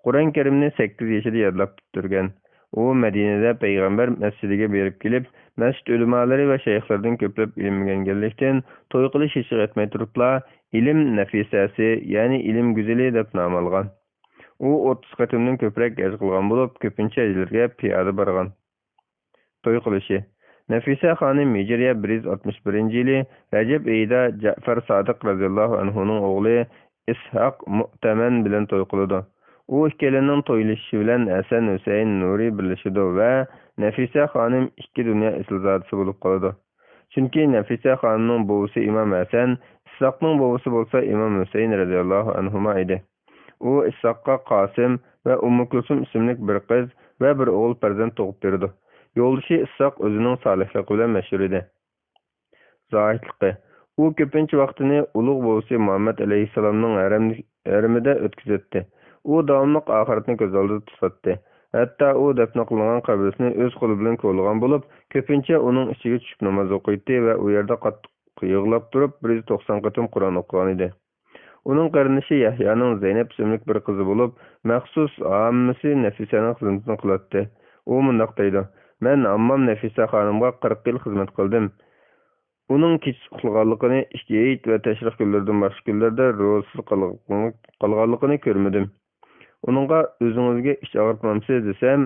قۇرئان كەرىمنى سەككىز يېشىدا يادلاپ پۈتتۈرگەن. ئۇ مەدىنىدە پەيغەمبەر مەسچىتىگە بېرىپ كېلىپ، مەسچىت ئۆلىمالىرى ۋە شەيخلىرىدىن كۆپلەپ ئىلىم ئۆگەنگەنلىكتىن، توي قىلىش يېشىغا يەتمەي تۇرۇپلا، ئىلىم نەفىسەسى، يەنى ئىلىم گۈزىلى دەپ نام ئالغان. ئۇ ئوتتۇز قېتىمدىن كۆپرەك ھەج قىلغان بولۇپ، كۆپىنچە ھەجلەرگە پىيادە بارغان. توي قىلىشى. نەفىسە خانىم ھىجرىيە بىر يۈز ئاتمىش بىرىنچى يىلى رەجەب ئېيىدا جەئفەر سادىق رەزىياللاھۇ ئەنھۇنىڭ ئوغلى ئىسھاق مۇئتەمەن بىلەن توي قىلىدۇ. ئۇ ئىككىيلەننىڭ تويلىشىشى بىلەن ھەسەن ھۈسەيىن نۇرى بىرلىشىدۇ ۋە نەفىسە خانىم ئىككى دۇنيا ئېسىلزادىسى بولۇپ قالىدۇ. چۈنكى نەفىسە خانىمنىڭ بوۋىسى ئىمام ھەسەن، ئىسھاقنىڭ بوۋىسى بولسا ئىمام ھۈسەيىن رەزىياللاھۇ ئەنھۇما ئىدى. ئۇ ئىسھاققا قاسىم ۋە ئۇممۇ كۇلسۇم ئىسىملىك بىر قىز ۋە بىر ئوغۇل پەرزەنت تۇغۇپ بېرىدۇ. يولدىشى ئىسھاق ئۆزىنىڭ سالىھلىقى بىلەن مەشھۇر ئىدى. زاھىدلىقى. ئۇ كۆپىنچە ۋاقتىنى ئۇلۇغ بوۋىسى مۇھەممەد ئەلەيھىسسالامنىڭ ھەرەم-، ھەرىمىدە ئۆتكۈزەتتى. ئۇ داۋاملىق ئاخىرەتنى كۆز ئالدىدا تۇتاتتى. ھەتتا ئۇ دەپنە قىلىنغان قەبرىسىنى ئۆز قولى بىلەن كولىغان بولۇپ، كۆپىنچە ئۇنىڭ ئىچىگە چۈشۈپ ناماز ئوقۇيتتى ۋە ئۇ يەردە قاتتىق يىغلاپ تۇرۇپ، بىر يۈز توقسان قېتىم قۇرئان ئوقۇغانىدى. ئۇنىڭ قېرىندىشى يەھيانىڭ زەينەپ ئىسىملىك بىر قىزى بولۇپ، مەخسۇس ھاممىسى نەفىسەنىڭ خىزمىتىنى قىلاتتى. ئۇ مۇنداق دەيدۇ: مەن ھاممام نەفىسە خانىمغا قىرىق يىل خىزمەت قىلدىم. ئۇنىڭ كېچىسى ئۇخلىغانلىقىنى، ئىككى ھېيت ۋە تەشرىق كۈنلىرىدىن باشقا كۈنلەردە روزىسىز قالغ-، قالغانلىقىنى كۆرمىدىم. ئۇنىڭغا ئۆزىڭىزگە ئىچ ئاغرىتمامسىز دېسەم،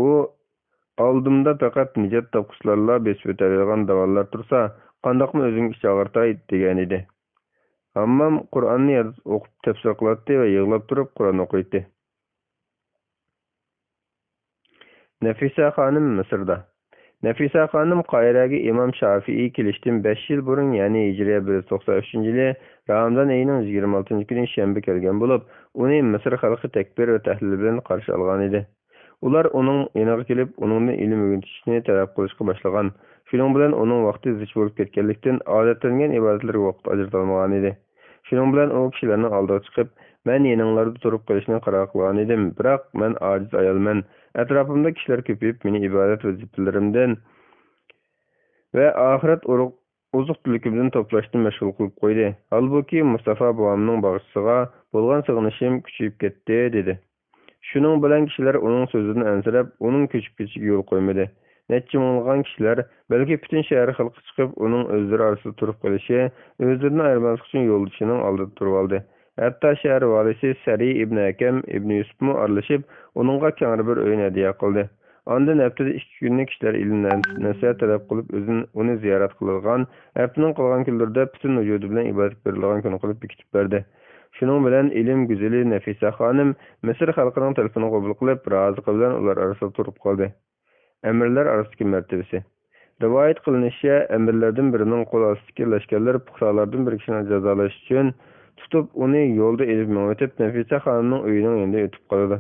ئۇ ئالدىمدا پەقەت نىجات تاپقۇچىلارلا بېسىپ ئۆتەلەيدىغان داۋانلار تۇرسا، قانداقمۇ ئۆزۈمگە ئىچ ئاغرىتاي دېگەنىدى. ھاممام قۇرئاننى ياد ئوقۇپ تەپسىر قىلاتتى ۋە يىغلاپ تۇرۇپ قۇرئان ئوقۇيتتى. نەفىسە خانىم مىسىردا. نەفىسە خانىم قاھىرەگە ئىمام شافىئىي كېلىشتىن بەش يىل بۇرۇن، يەنى ھىجرىيە بىر يۈز توقسان ئۈچىنچى يىلى رامىزان ئېيىنىڭ يىگىرمە ئالتىنچى كۈنى شەنبە كەلگەن بولۇپ، ئۇنى مىسىر خەلقى تەكبىر ۋە تەھلىل بىلەن قارشى ئالغان ئىدى. ئۇلار ئۇنىڭ يېنىغا كېلىپ، ئۇنىڭدىن ئىلىم ئۆگىنىشنى تەلەپ قىلىشقا باشلىغان. شۇنىڭ بىلەن ئۇنىڭ ۋاقتى زىچ بولۇپ كەتكەنلىكتىن، ئادەتلەنگەن ئىبادەتلىرىگە ۋاقىت ئاجرىتالمىغان ئىدى. شۇنىڭ بىلەن ئۇ كىشىلەرنىڭ ئالدىغا چىقىپ، مەن يېنىڭلاردا تۇرۇپ قېلىشنى قارار قىلغان ئىدىم، بىراق مەن ئاجىز ئايالمەن. ئەتراپىمدا كىشىلەر كۆپىيىپ، مېنى ئىبادەت ۋەزىپىلىرىمدىن ۋە ئاخىرەت ئۇرۇق-، ئوزۇق-تۈلۈكىمدىن توپلاشتىن مەشغۇل قىلىپ قويدى. ھالبۇكى، مۇستافا بوۋامنىڭ باغچىسىغا بولغان سېغىنىشىم كۈچىيىپ كەتتى، دېدى. شۇنىڭ بىلەن كىشىلەر ئۇنىڭ سۆزىدىن ئەنسىرەپ، ئۇنىڭ كۆچۈپ كېتىشىگە يول قويمىدى. نەچچە مىڭلىغان كىشىلەر، بەلكى پۈتۈن شەھەر خەلقى چىقىپ، ئۇنىڭ ئۆزلىرى ئارىسىدا تۇرۇپ قېلىشى، ئۆزلىرىدىن ئايرىماسلىق ئۈچۈن يولدىشىنىڭ ئالدىدا تۇرۇۋالدى. ھەتتا شەھەر ۋالىسى سەرى ئىبنى ھەكەم ئىبنى يۈسۈپمۇ ئارىلىشىپ، ئۇنىڭغا كەڭرى بىر ئۆينى ھەدىيە قىلدى. ئاندىن ھەپتىدە ئىككى كۈننى كىشىلەر ئىلىم نەسىھەت تەلەپ قىلىپ، ئۆزىنى، ئۇنى زىيارەت قىلىدىغان، ھەپتىنىڭ قالغان كۈنلىرىدە پۈتۈن ۋۇجۇدى بىلەن ئىبادەت بېرىلىدىغان كۈن قىلىپ بېكىتىپ بەردى. شۇنىڭ بىلەن ئىلىم گۈزىلى نەفىسە خانىم مىسىر خەلقىنىڭ تەلىپىنى قوبۇل قىلىپ، رازىلىقى بىلەن ئۇلار ئارىسىدا تۇرۇپ قالدى. ئەمىرلەر ئارىسىدىكى مەرتىۋىسى. رىۋايەت قىلىنىشىچە، ئەمىرلەردىن بىرىنىڭ قول ئاستىدىكى لەشكەرلەر پۇقرالارdan بىر كىشىنى جازالاش ئۈچۈن تۇتۇپ، ئۇنى يولدا ئېلىپ مېڭىۋېتىپ، نەفىسە خانىمنىڭ ئۆيىنىڭ يېنىدا ئېتىپ قالىدۇ.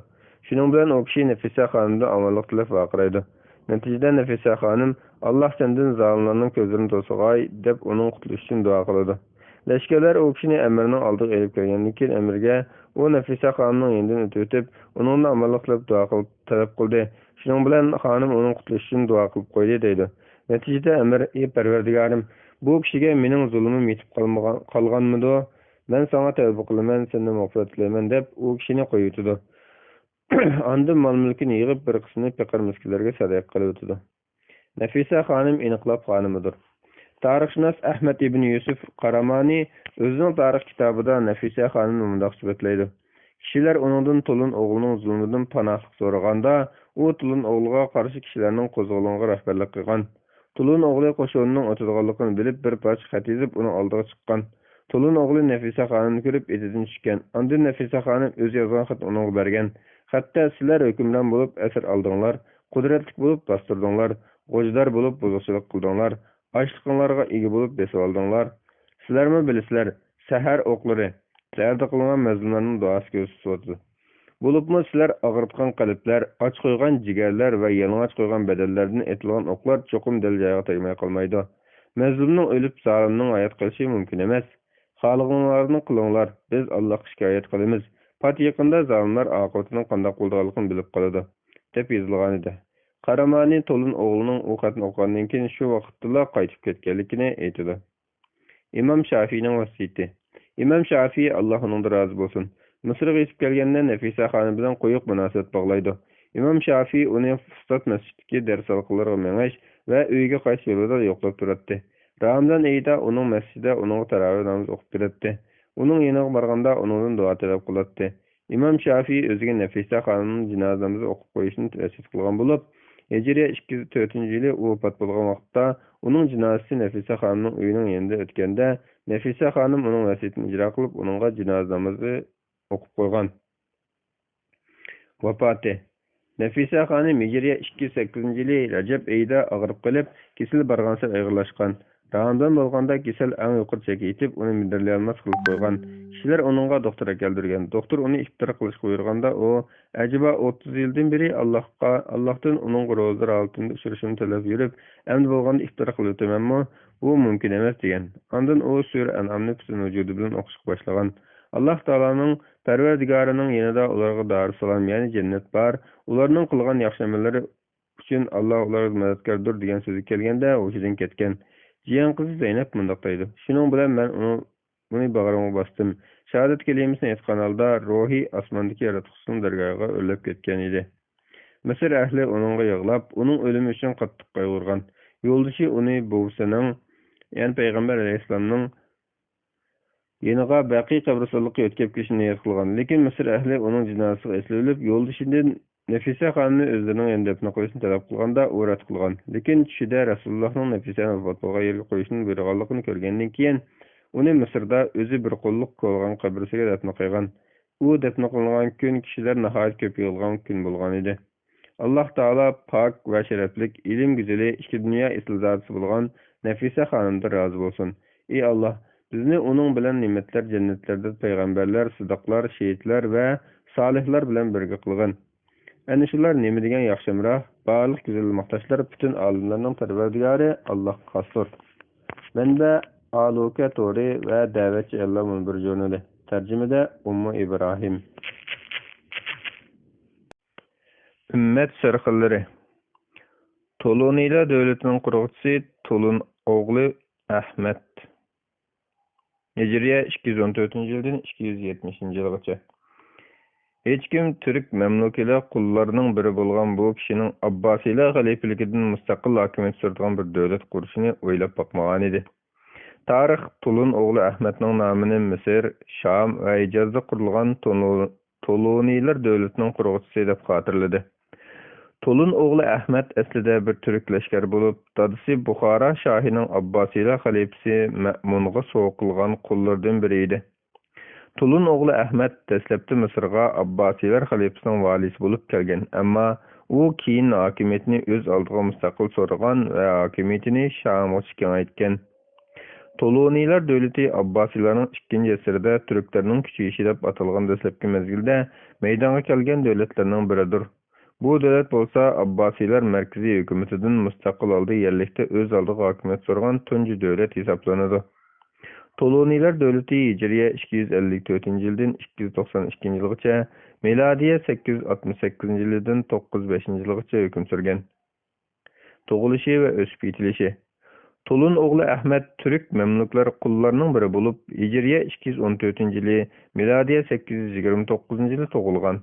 شۇنىڭ بىلەن ئۇ كىشى نەفىسە خانىمدىن ئامانلىق تىلەپ ۋارقىرايدۇ. نەتىجىدە نەفىسە خانىم، «ئاللاھ سەندىن زالىملارنىڭ كۆزلىرىنى توسىغاي» دەپ، ئۇنىڭ قۇتۇلۇشى ئۈچۈن دۇئا قىلىدۇ. لەشكەرلەر ئۇ كىشىنى ئەمىرنىڭ ئالدىغا ئېلىپ كەلگەندىن كېيىن، ئەمىرگە، ئۇ نەفىسە خانىمنىڭ يېنىدىن ئۆتۈۋېتىپ، ئۇنىڭدىن ئامانلىق تىلەپ دۇئا قىلىپ، تەلەپ قىلدى. شۇنىڭ بىلەن خانىم ئۇنىڭ قۇتۇلۇشى ئۈچۈن دۇئا قىلىپ قويدى، دەيدۇ. نەتىجىدە ئەمىر، ئى پەرۋەردىگارىم، بۇ كىشىگە مېنىڭ زۇلۇمۇم يېتىپ قالمىغان، قالغانمىدۇ؟ مەن ساڭا تەۋبە قىلىمەن، سەندىن مەغپىرەت تىلەيمەن، دەپ ئۇ كىشىنى قويۇۋېتىدۇ. ئاندىن مال-مۈلكىنى يىغىپ، بىر قىسمىنى پېقىر-مىسكىنلەرگە سەدىقە قىلىۋېتىدۇ. نەفىسە خانىم ئىنقىلاب خانىمىدۇر. تارىخشۇناس ئەھمەد ئىبن يۈسۈف قارامانى ئۆزىنىڭ تارىخ كىتابىدا نەفىسە خانىمنى مۇنداق سۈپەتلەيدۇ: كىشىلەر ئۇنىڭدىن تولۇن ئوغلىنىڭ زۇلمىدىن پاناھلىق سورىغاندا، ئۇ تولۇن ئوغلىغا قارشى كىشىلەرنىڭ قوزغىلىڭىغا رەھبەرلىك قىلغان. تولۇن ئوغلى قوشۇنىنىڭ ئۆتىدىغانلىقىنى بىلىپ، بىر پارچە خەت يېزىپ، ئۇنىڭ ئالدىغا چىققان. تولۇن ئوغلى نەفىسە خانىمنى كۆرۈپ، ئېتىدىن چۈشكەن. ئاندىن نەفىسە خانىم ئۆزى يازغان خەتنى ئۇنىڭغا بەرگەن. خەتتە، سىلەر ھۆكۈمران بولۇپ، ئەسىر ئالدىڭلار، قۇدرەتلىك بولۇپ، باستۇردۇڭلار، غوجىدار بولۇپ، بۇزۇقچىلىق قىلدىڭلار، ئاشلىقىڭلارغا ئىگە بولۇپ، بېسىۋالدىڭلار. سىلەرمۇ بىلىسىلەر، سەھەر ئوقلىرى، سەھەردە قىلىنغان مەزلۇملارنىڭ دۇئاسى كۆرسىتىۋاتىدۇ. بولۇپمۇ سىلەر ئاغرىتقان قەلبلەر، ئاچ قويغان جىگەرلەر ۋە يالىڭاچ قويغان بەدەنلەردىن ئېتىلغان ئوقلار چوقۇم دەل جايىغا تەگمەي قالمايدۇ. مەزلۇمنىڭ ئۆلۈپ، زالىمنىڭ ھايات قېلىشى مۇمكىن ئەمەس. خالىغىنىڭلارنى قىلىڭلار، بىز ئاللاھقا شىكايەت قىلىمىز. پات يېقىندا زالىملار ئاقىۋىتىنىڭ قانداق بولىدىغانلىقىنى بىلىپ قالىدۇ، دەپ يېزىلغانىدى. قارامانى تولۇن ئوغلىنىڭ ئۇ خەتنى ئوقۇغاندىن كېيىن شۇ ۋاقىتتىلا قايتىپ كەتكەنلىكىنى ئېيتىدۇ. ئىمام شافىئىنىڭ ۋەسىيىتى. ئىمام شافىئىي، ئاللاھ ئۇنىڭدىن رازى بولسۇن، مىسىرغا يېتىپ كەلگەندە نەفىسە خانىم بىلەن قويۇق مۇناسىۋەت باغلايدۇ. ئىمام شافىئىي ئۇنى فۇستات مەسچىتتىكى دەرس ھالقىلىرىغا مېڭىش ۋە ئۆيىگە قايتىش يولىدا يوقلاپ تۇراتتى. رامىزان ئېيىدا ئۇنىڭ مەسچىتىدە ئۇنىڭغا تاراۋىھ نامىزى ئوقۇپ بېرەتتى. ئۇنىڭ يېنىغا بارغاندا ئۇنىڭدىن دۇئا تەلەپ قىلاتتى. ئىمام شافىئىي ئۆزىگە نەفىسە خانىمنىڭ جىنازا نامىزى ئوقۇپ قويۇشنى ۋەسىيەت قىلغان بولۇپ، ھىجرىيە ئىككى يۈز تۆتىنچى يىلى ئۇ ۋاپات بولغان ۋاقىتتا، ئۇنىڭ جىنازىسى نەفىسە خانىمنىڭ ئۆيىنىڭ يېنىدا ئۆتكەندە، نەفىسە خانىم ئۇنىڭ ۋەسىيىتىنى ئىجرا قىلىپ، ئۇنىڭغا جىنازا نامىزى ئوقۇپ قويغان. ۋاپاتى. نەفىسە خانىم ھىجرىيە ئىككى يۈز سەككىزىنچى يىلى رەجەپ ئېيىدا ئاغرىپ قېلىپ، كېسىلى بارغانسېرى ئېغىرلاشقان. رامىزان بولغاندا كېسەل ئەڭ يۇقىرى چەككە يېتىپ، ئۇنى مىدىرلىيالماس قىلىپ قويغان. كىشىلەر ئۇنىڭغا دوختۇر ئەكەلدۈرگەن. دوختۇر ئۇنى ئىپتار قىلىشقا بۇيرۇغاندا، ئۇ، ئەجەبا، ئوتتۇز يىلدىن بېرى ئاللاھقا، ئاللاھتىن ئۇنىڭغا روزىدار ھالىتىمدە ئۇچرىشىمنى تىلەپ يۈرۈپ، ئەمدى بولغاندا ئىپتار قىلىۋېتىمەنمۇ؟ بۇ مۇمكىن ئەمەس، دېگەن. ئاندىن ئۇ سۈرە ئەنئامنى پۈتۈن ۋۇجۇدى بىلەن ئوقۇشقا باشلىغان. ئاللاھ تائالانىڭ پەرۋەردىگارىنىڭ يېنىدا ئۇلارغا دارۇسسالام، يەنى جەننەت بار، ئۇلارنىڭ قىلغان ياخشى ئەمەللىرى ئۈچۈن ئاللاھ ئۇلارغا مەدەتكاردۇر دېگەن سۆزگە كەلگەندە، ھوشىدىن كەتكەن. جىيەن قىزى زەينەپ مۇنداق دەيدۇ: شۇنىڭ بىلەن مەن ئۇنى، ئۇنى باغرىمغا باستىم. شاھادەت كەلىمىسىنى ئېيتقان ھالدا روھى ئاسماندىكى ياراتقۇچىسىنىڭ دەرگاھىغا ئۆرلەپ كەتكەن ئىدى. مىسىر ئەھلى ئۇنىڭغا يىغلاپ، ئۇنىڭ ئۆلۈمى ئۈچۈن قاتتىق قايغۇرغان. يولدىشى ئۇنى بوۋىسىنىڭ، يەنى پەيغەمبەر ئەلەيھىسسالامنىڭ يېنىغا بەقىي قەبرىستانلىقىغا يۆتكەپ كېلىشنى نىيەت قىلغان. لېكىن مىسىر ئەھلى ئۇنىڭ جىنازىسىغا ئېسىلىۋېلىپ، يولدىشىدىن نەفىسە خانىمنى ئۆزلىرىنىڭ يېنىدا دەپنە قىلىشنى تەلەپ قىلغاندا، ئۇ رەت قىلغان. لېكىن چۈشىدە رەسۇلۇللاھنىڭ نەفىسەنى ۋاپات بولغان يەرگە قويۇشنى بۇيرۇغانلىقىنى كۆرگەندىن كېيىن، ئۇنى مىسىردا ئۆزى بىر قۇللۇق قىلغان قەبرىسىگە دەپنە قىلغان. ئۇ دەپنە قىلىنغان كۈن كىشىلەر ناھايىتى كۆپ يىغىلغان كۈن بولغان ئىدى. ئاللاھ تائالا پاك ۋە شەرەپلىك ئىلىم گۈزىلى، ئىككى دۇنيا ئېسىلزادىسى بولغان نەفىسە خانىمدىن رازى بولسۇن. ئى ئاللاھ، بىزنى ئۇنىڭ بىلەن نېمەتلەر جەننەتلەردە پەيغەمبەرلەر، سىدىقلار، شېھىتلەر ۋە سالىھلار بىلەن بىرگە قىلغىن. ئەنە شۇلار نېمە دېگەن ياخشى ھەمراھ، بارلىق گۈزەل ماختاشلار پۈتۈن ئالەملەرنىڭ پەرۋەردىگارى ئاللاھقا خاستۇر. مەنبە: ئالۇكە تورى ۋە دەۋەتچى ئاياللار مۇنبىرى ژۇرنىلى. تەرجىمىدە ئۇممۇ ئىبراھىم. ئۈممەت سەرخىللىرى. تولۇنىيلار دۆلىتىنىڭ قۇرغۇچىسى تولۇن ئوغلى ئەھمەد. ھىجرىيە ئىككى يۈز ئون تۆتىنچى يىلدىن ئىككى يۈز يەتمىشىنچى يىلغىچە. ھېچكىم تۈرك مەملۇكىيلار قۇللىرىنىڭ بىرى بولغان بۇ كىشىنىڭ ئابباسىيلار خەلىپىلىكىدىن مۇستەقىل ھاكىمىيەت سۈرىدىغان بىر دۆلەت قۇرۇشىنى ئويلاپ باقمىغانىدى. تارىخ تولۇن ئوغلى ئەھمەدنىڭ نامىنى مىسىر، شام ۋە ھىجازدا قۇرۇلغان تولۇ-، تولۇنىيلار دۆلىتىنىڭ قۇرغۇچىسى دەپ خاتىرىلىدى. تولۇن ئوغلى ئەھمەد ئەسلىدە بىر تۈرك لەشكەر بولۇپ، دادىسى بۇخارا شاھىنىڭ ئابباسىيلار خەلىپىسى مەئمۇنغا سوۋغا قىلغان قۇللىرىدىن بىرى ئىدى. تولۇن ئوغلى ئەھمەد دەسلەپتە مىسىرغا ئابباسىيلار خەلىپىسىنىڭ ۋالىيسى بولۇپ كەلگەن، ئەمما ئۇ كېيىن ھاكىمىيىتىنى ئۆز ئالدىغا مۇستەقىل سورىغان ۋە ھاكىمىيىتىنى شامغىچە كېڭەيتكەن. تولۇنىيلار دۆلىتى ئابباسىيلارنىڭ ئىككىنچى ئەسىردە تۈركلەرنىڭ كۈچىيىشى دەپ ئاتالغان دەسلەپكى مەزگىلدە مەيدانغا كەلگەن دۆلەتلەرنىڭ بىرىدۇر. بۇ دۆلەت بولسا ئابباسىيلار مەركىزىي ھۆكۈمىتىدىن مۇستەقىل ھالدا يەرلىكتە ئۆز ئالدىغا ھاكىمىيەت سورىغان تۇنجى دۆلەت ھېسابلىنىدۇ. تولۇنىيلار دۆلىتى ھىجرىيە ئىككى يۈز ئەللىك تۆتىنچى يىلدىن ئىككى يۈز توقسان ئىككىنچى يىلغىچە، مىلادىيە سەككىز يۈز ئاتمىش سەككىزىنچى يىلىدىن توققۇز يۈز بەشىنچى يىلغىچە ھۆكۈم سۈرگەن. تۇغۇلۇشى ۋە ئۆسۈپ يېتىلىشى. تولۇن ئوغلى ئەھمەد تۈرك مەملۇكلار قۇللارنىڭ بىرى بولۇپ، ھىجرىيە ئىككى يۈز ئون تۆتىنچى يىلى، مىلادىيە سەككىز يۈز يىگىرمە توققۇزىنچى يىلى تۇغۇلغان.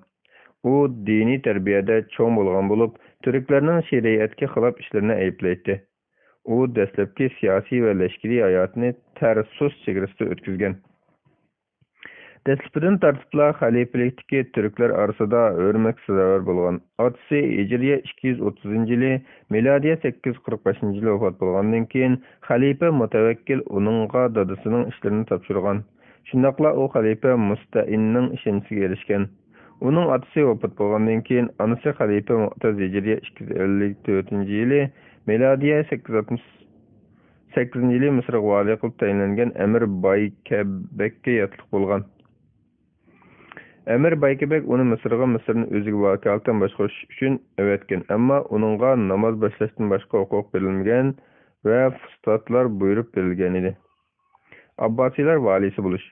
ئۇ دىنىي تەربىيەدە چوڭ بولغان بولۇپ، تۈركلەرنىڭ شەرىئەتكە خىلاپ ئىشلىرىنى ئەيىبلەيتتى. ئۇ دەسلەپكى سىياسىي ۋە لەشكىرىي ھاياتىنى تەرسۇس چېگرىسىدا ئۆتكۈزگەن. دەسلىپىدىن تارتىپلا خەلىپىلىكتىكى تۈركلەر ئارىسىدا ھۆرمەتكە سازاۋەر بولغان. ئاتىسى ھىجرىيە ئىككى يۈز ئوتتۇزىنچى يىلى، مىلادىيە سەككىز يۈز قىرىق بەشىنچى يىلى ۋاپات بولغاندىن كېيىن، خەلىپە مۇتەۋەككىل ئۇنىڭغا دادىسىنىڭ ئىشلىرىنى تاپشۇرغان. شۇنداقلا ئۇ خەلىپە مۇستەئىننىڭ ئىشەنچىسىگە ئېرىشكەن. ئۇنىڭ ئاتىسى ۋاپات بولغاندىن كېيىن، ئانىسى خەلىپە مۇئتەز ھىجرىيە ئىككى يۈز ئەللىك تۆتىنچى يىلى، مىلادىيە سەككىز يۈز ئاتمىش سەككىزىنچى يىلى مىسىرغا ۋالىي قىلىپ تەيىنلەنگەن ئەمىر بايكەبەككە ياتلىق بولغان. ئەمىر بايكەبەك ئۇنى مىسىرغا، مىسىرنى ئۆزىگە ۋاكالىتەن باشقۇرۇش ئۈچۈن ئەۋەتكەن، ئەمما ئۇنىڭغا ناماز باشلاشتىن باشقا ھوقۇق بېرىلمىگەن ۋە فۇستاتلار بۇيرۇپ بېرىلگەن ئىدى. ئابباسىيلار ۋالىيسى بولۇش.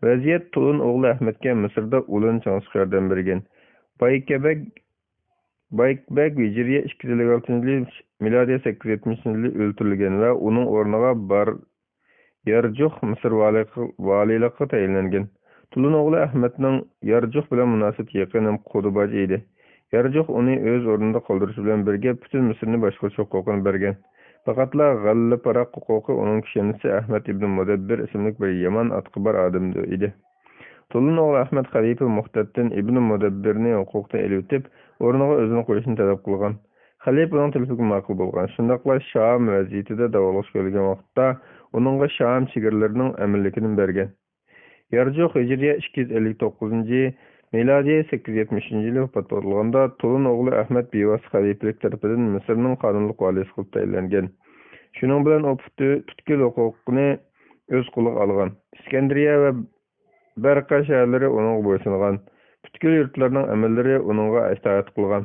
ۋەزىيەت تولۇن ئوغلى ئەھمەدكە مىسىردا ئۇلىنى چىڭ تۇتۇشقا ياردەم بەرگەن. بايكەبەك بايكبەگ ھىجرىيە ئىككى يۈز ئەللىك ئالتىنچى يىلى، مىلادىيە سەككىز يۈز يەتمىشىنچى يىلى ئۆلتۈرۈلگەن ۋە ئۇنىڭ ئورنىغا بار يارجۇخ مىسىر ۋالىيلىقىغا تەيىنلەنگەن. تولۇن ئوغلى ئەھمەدنىڭ يارجۇخ بىلەن مۇناسىۋىتى يېقىن ھەم قۇدا باجى ئىدى. يارجۇخ ئۇنى ئۆز ئورنىدا قالدۇرۇش بىلەن بىرگە پۈتۈن مىسىرنى باشقۇرۇش ھوقۇقىنى بەرگەن. پەقەتلا غەللە پاراق ھوقۇقى ئۇنىڭ كۈشەندىسى ئەھمەد ئىبنى مۇدەببىر ئىسىملىك بىر يامان ئاتىقى بار ئادەمدە ئىدى. تولۇن ئوغلى ئەھمەد خەلىپە مۇھتەددىن ئىبنى مۇدەببىرنى ھوقۇقتىن ئېلىۋېتىپ، ئورنىغا ئۆزىنى قويۇشنى تەلەپ قىلغان. خەلىپە ئۇنىڭ تەلىپىگە ماقۇل بولغان. شۇنداقلا شام ۋەزىيىتىدە داۋالغۇشقا كەلگەن ۋاقىتتا ئۇنىڭغا شام چېگرىلىرىنىڭ ئەمىنلىكىنى بەرگەن. يارجۇخ ھىجرىيە ئىككى يۈز ئەللىك توققۇزىنچى، مىلادىيە سەككىز يۈز يەتمىشىنچى يىلى ۋاپات بولغاندا، تولۇن ئوغلى ئەھمەد بىۋاسىتە خەلىپىلىك تەرىپىدىن مىسىرنىڭ قانۇنلۇق ۋالىيسى قىلىپ تەيىنلەنگەن. شۇنىڭ بىلەن ئۇ پۈتۈ-، پۈتكۈل ھوقۇقنى ئۆز قولىغا ئالغان. ئىسكەندىرىيە ۋە بەرقە شەھەرلىرى ئۇنىڭغا بويسۇنغان. پۈتكۈل يۇرتلارنىڭ ئەمىرلىرى ئۇنىڭغا ئىتائەت قىلغان.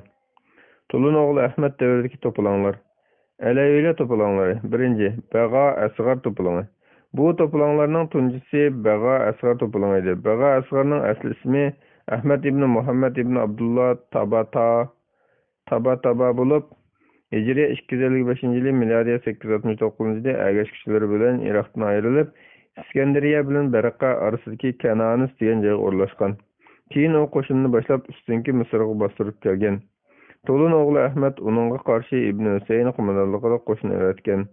تولۇن ئوغلى ئەھمەد دەۋرىدىكى توپىلاڭلار. ئەلەۋىيلەر توپىلاڭلىرى. بىرىنچى، بەغا ئەسغەر توپىلىڭى. بۇ توپىلاڭلارنىڭ تۇنجىسى بەغا ئەسغەر توپىلىڭى ئىدى. بەغا ئەسغەرنىڭ ئەسلى ئىسمى ئەھمەد ئىبنى مۇھەممەد ئىبنى ئابدۇللا تاباتا تابا تابا بولۇپ، ھىجرىيە ئىككى يۈز ئەللىك بەشىنچى يىلى، مىلادىيە سەككىز يۈز ئاتمىش توققۇزىنچى يىلى ئەگەشكۈچىلىرى بىلەن ئىراقتىن ئايرىلىپ، ئىسكەندەرىيە بىلەن بەرقە ئارىسىدىكى كەنانىس دېگەن جايغا ئورۇنلاشقان. كېيىن ئۇ قوشۇننى باشلاپ، ئۈستۈنكى مىسىرغا باستۇرۇپ كەلگەن. تولۇن ئوغلى ئەھمەد ئۇنىڭغا قارشى ئىبنى ھۈسەيىن قوماندانلىقىدا قوشۇن ئەۋەتكەن.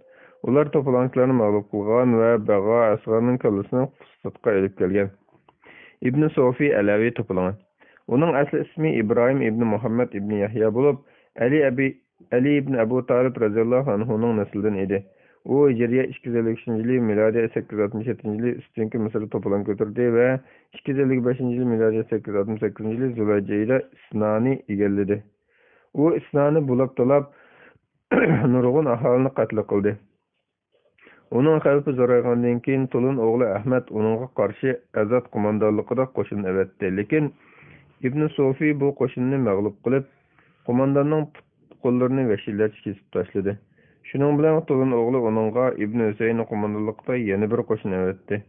ئۇلار توپىلاڭچىلارنى مەغلۇپ قىلغان ۋە بەغا ئەسغەرنىڭ كاللىسىنى فۇرسەتقا ئېلىپ كەلگەن. ئىبنى سوفى ئەلەۋى توپىلىڭى. ئۇنىڭ ئەسلى ئىسمى ئىبراھىم ئىبنى مۇھەممەد ئىبنى يەھيا بولۇپ، ئەلى ئەبى، ئەلى ئىبنى ئەبۇ تالىپ رەزىياللاھۇ ئەنھۇنىڭ نەسلىدىن ئىدى. ئۇ ھىجرىيە ئىككى يۈز ئەللىك ئۈچىنچى يىلى، مىلادىيە سەككىز يۈز ئاتمىش يەتتىنچى يىلى ئۈستۈنكى مىسىردا توپىلاڭ كۆتۈردى ۋە ئىككى يۈز ئەللىك بەشىنچى يىلى، مىلادىيە سەككىز يۈز ئاتمىش سەككىزىنچى يىلى زۇلھىججە ئېيىدا ئىسنانى ئىگىلىدى. ئۇ ئىسنانى بۇلاپ-تالاپ نۇرغۇن ئاھالىنى قەتل قىلدى. ئۇنىڭ خەۋپى زورايغاندىن كېيىن، تولۇن ئوغلى ئەھمەد ئۇنىڭغا قارشى ئەزات قوماندانلىقىدا قوشۇن ئەۋەتتى. لېكىن ئىبنى سوفى بۇ قوشۇننى مەغلۇپ قىلىپ، قومانداننىڭ پۇت-قوللىرىنى ۋەھشىيلەرچە كېسىپ تاشلىدى. شۇنىڭ بىلەن تولۇن ئوغلى ئۇنىڭغا ئىبنى ھۈسەيننىڭ قوماندانلىقىدا يەنە بىر قوشۇن ئەۋەتتى.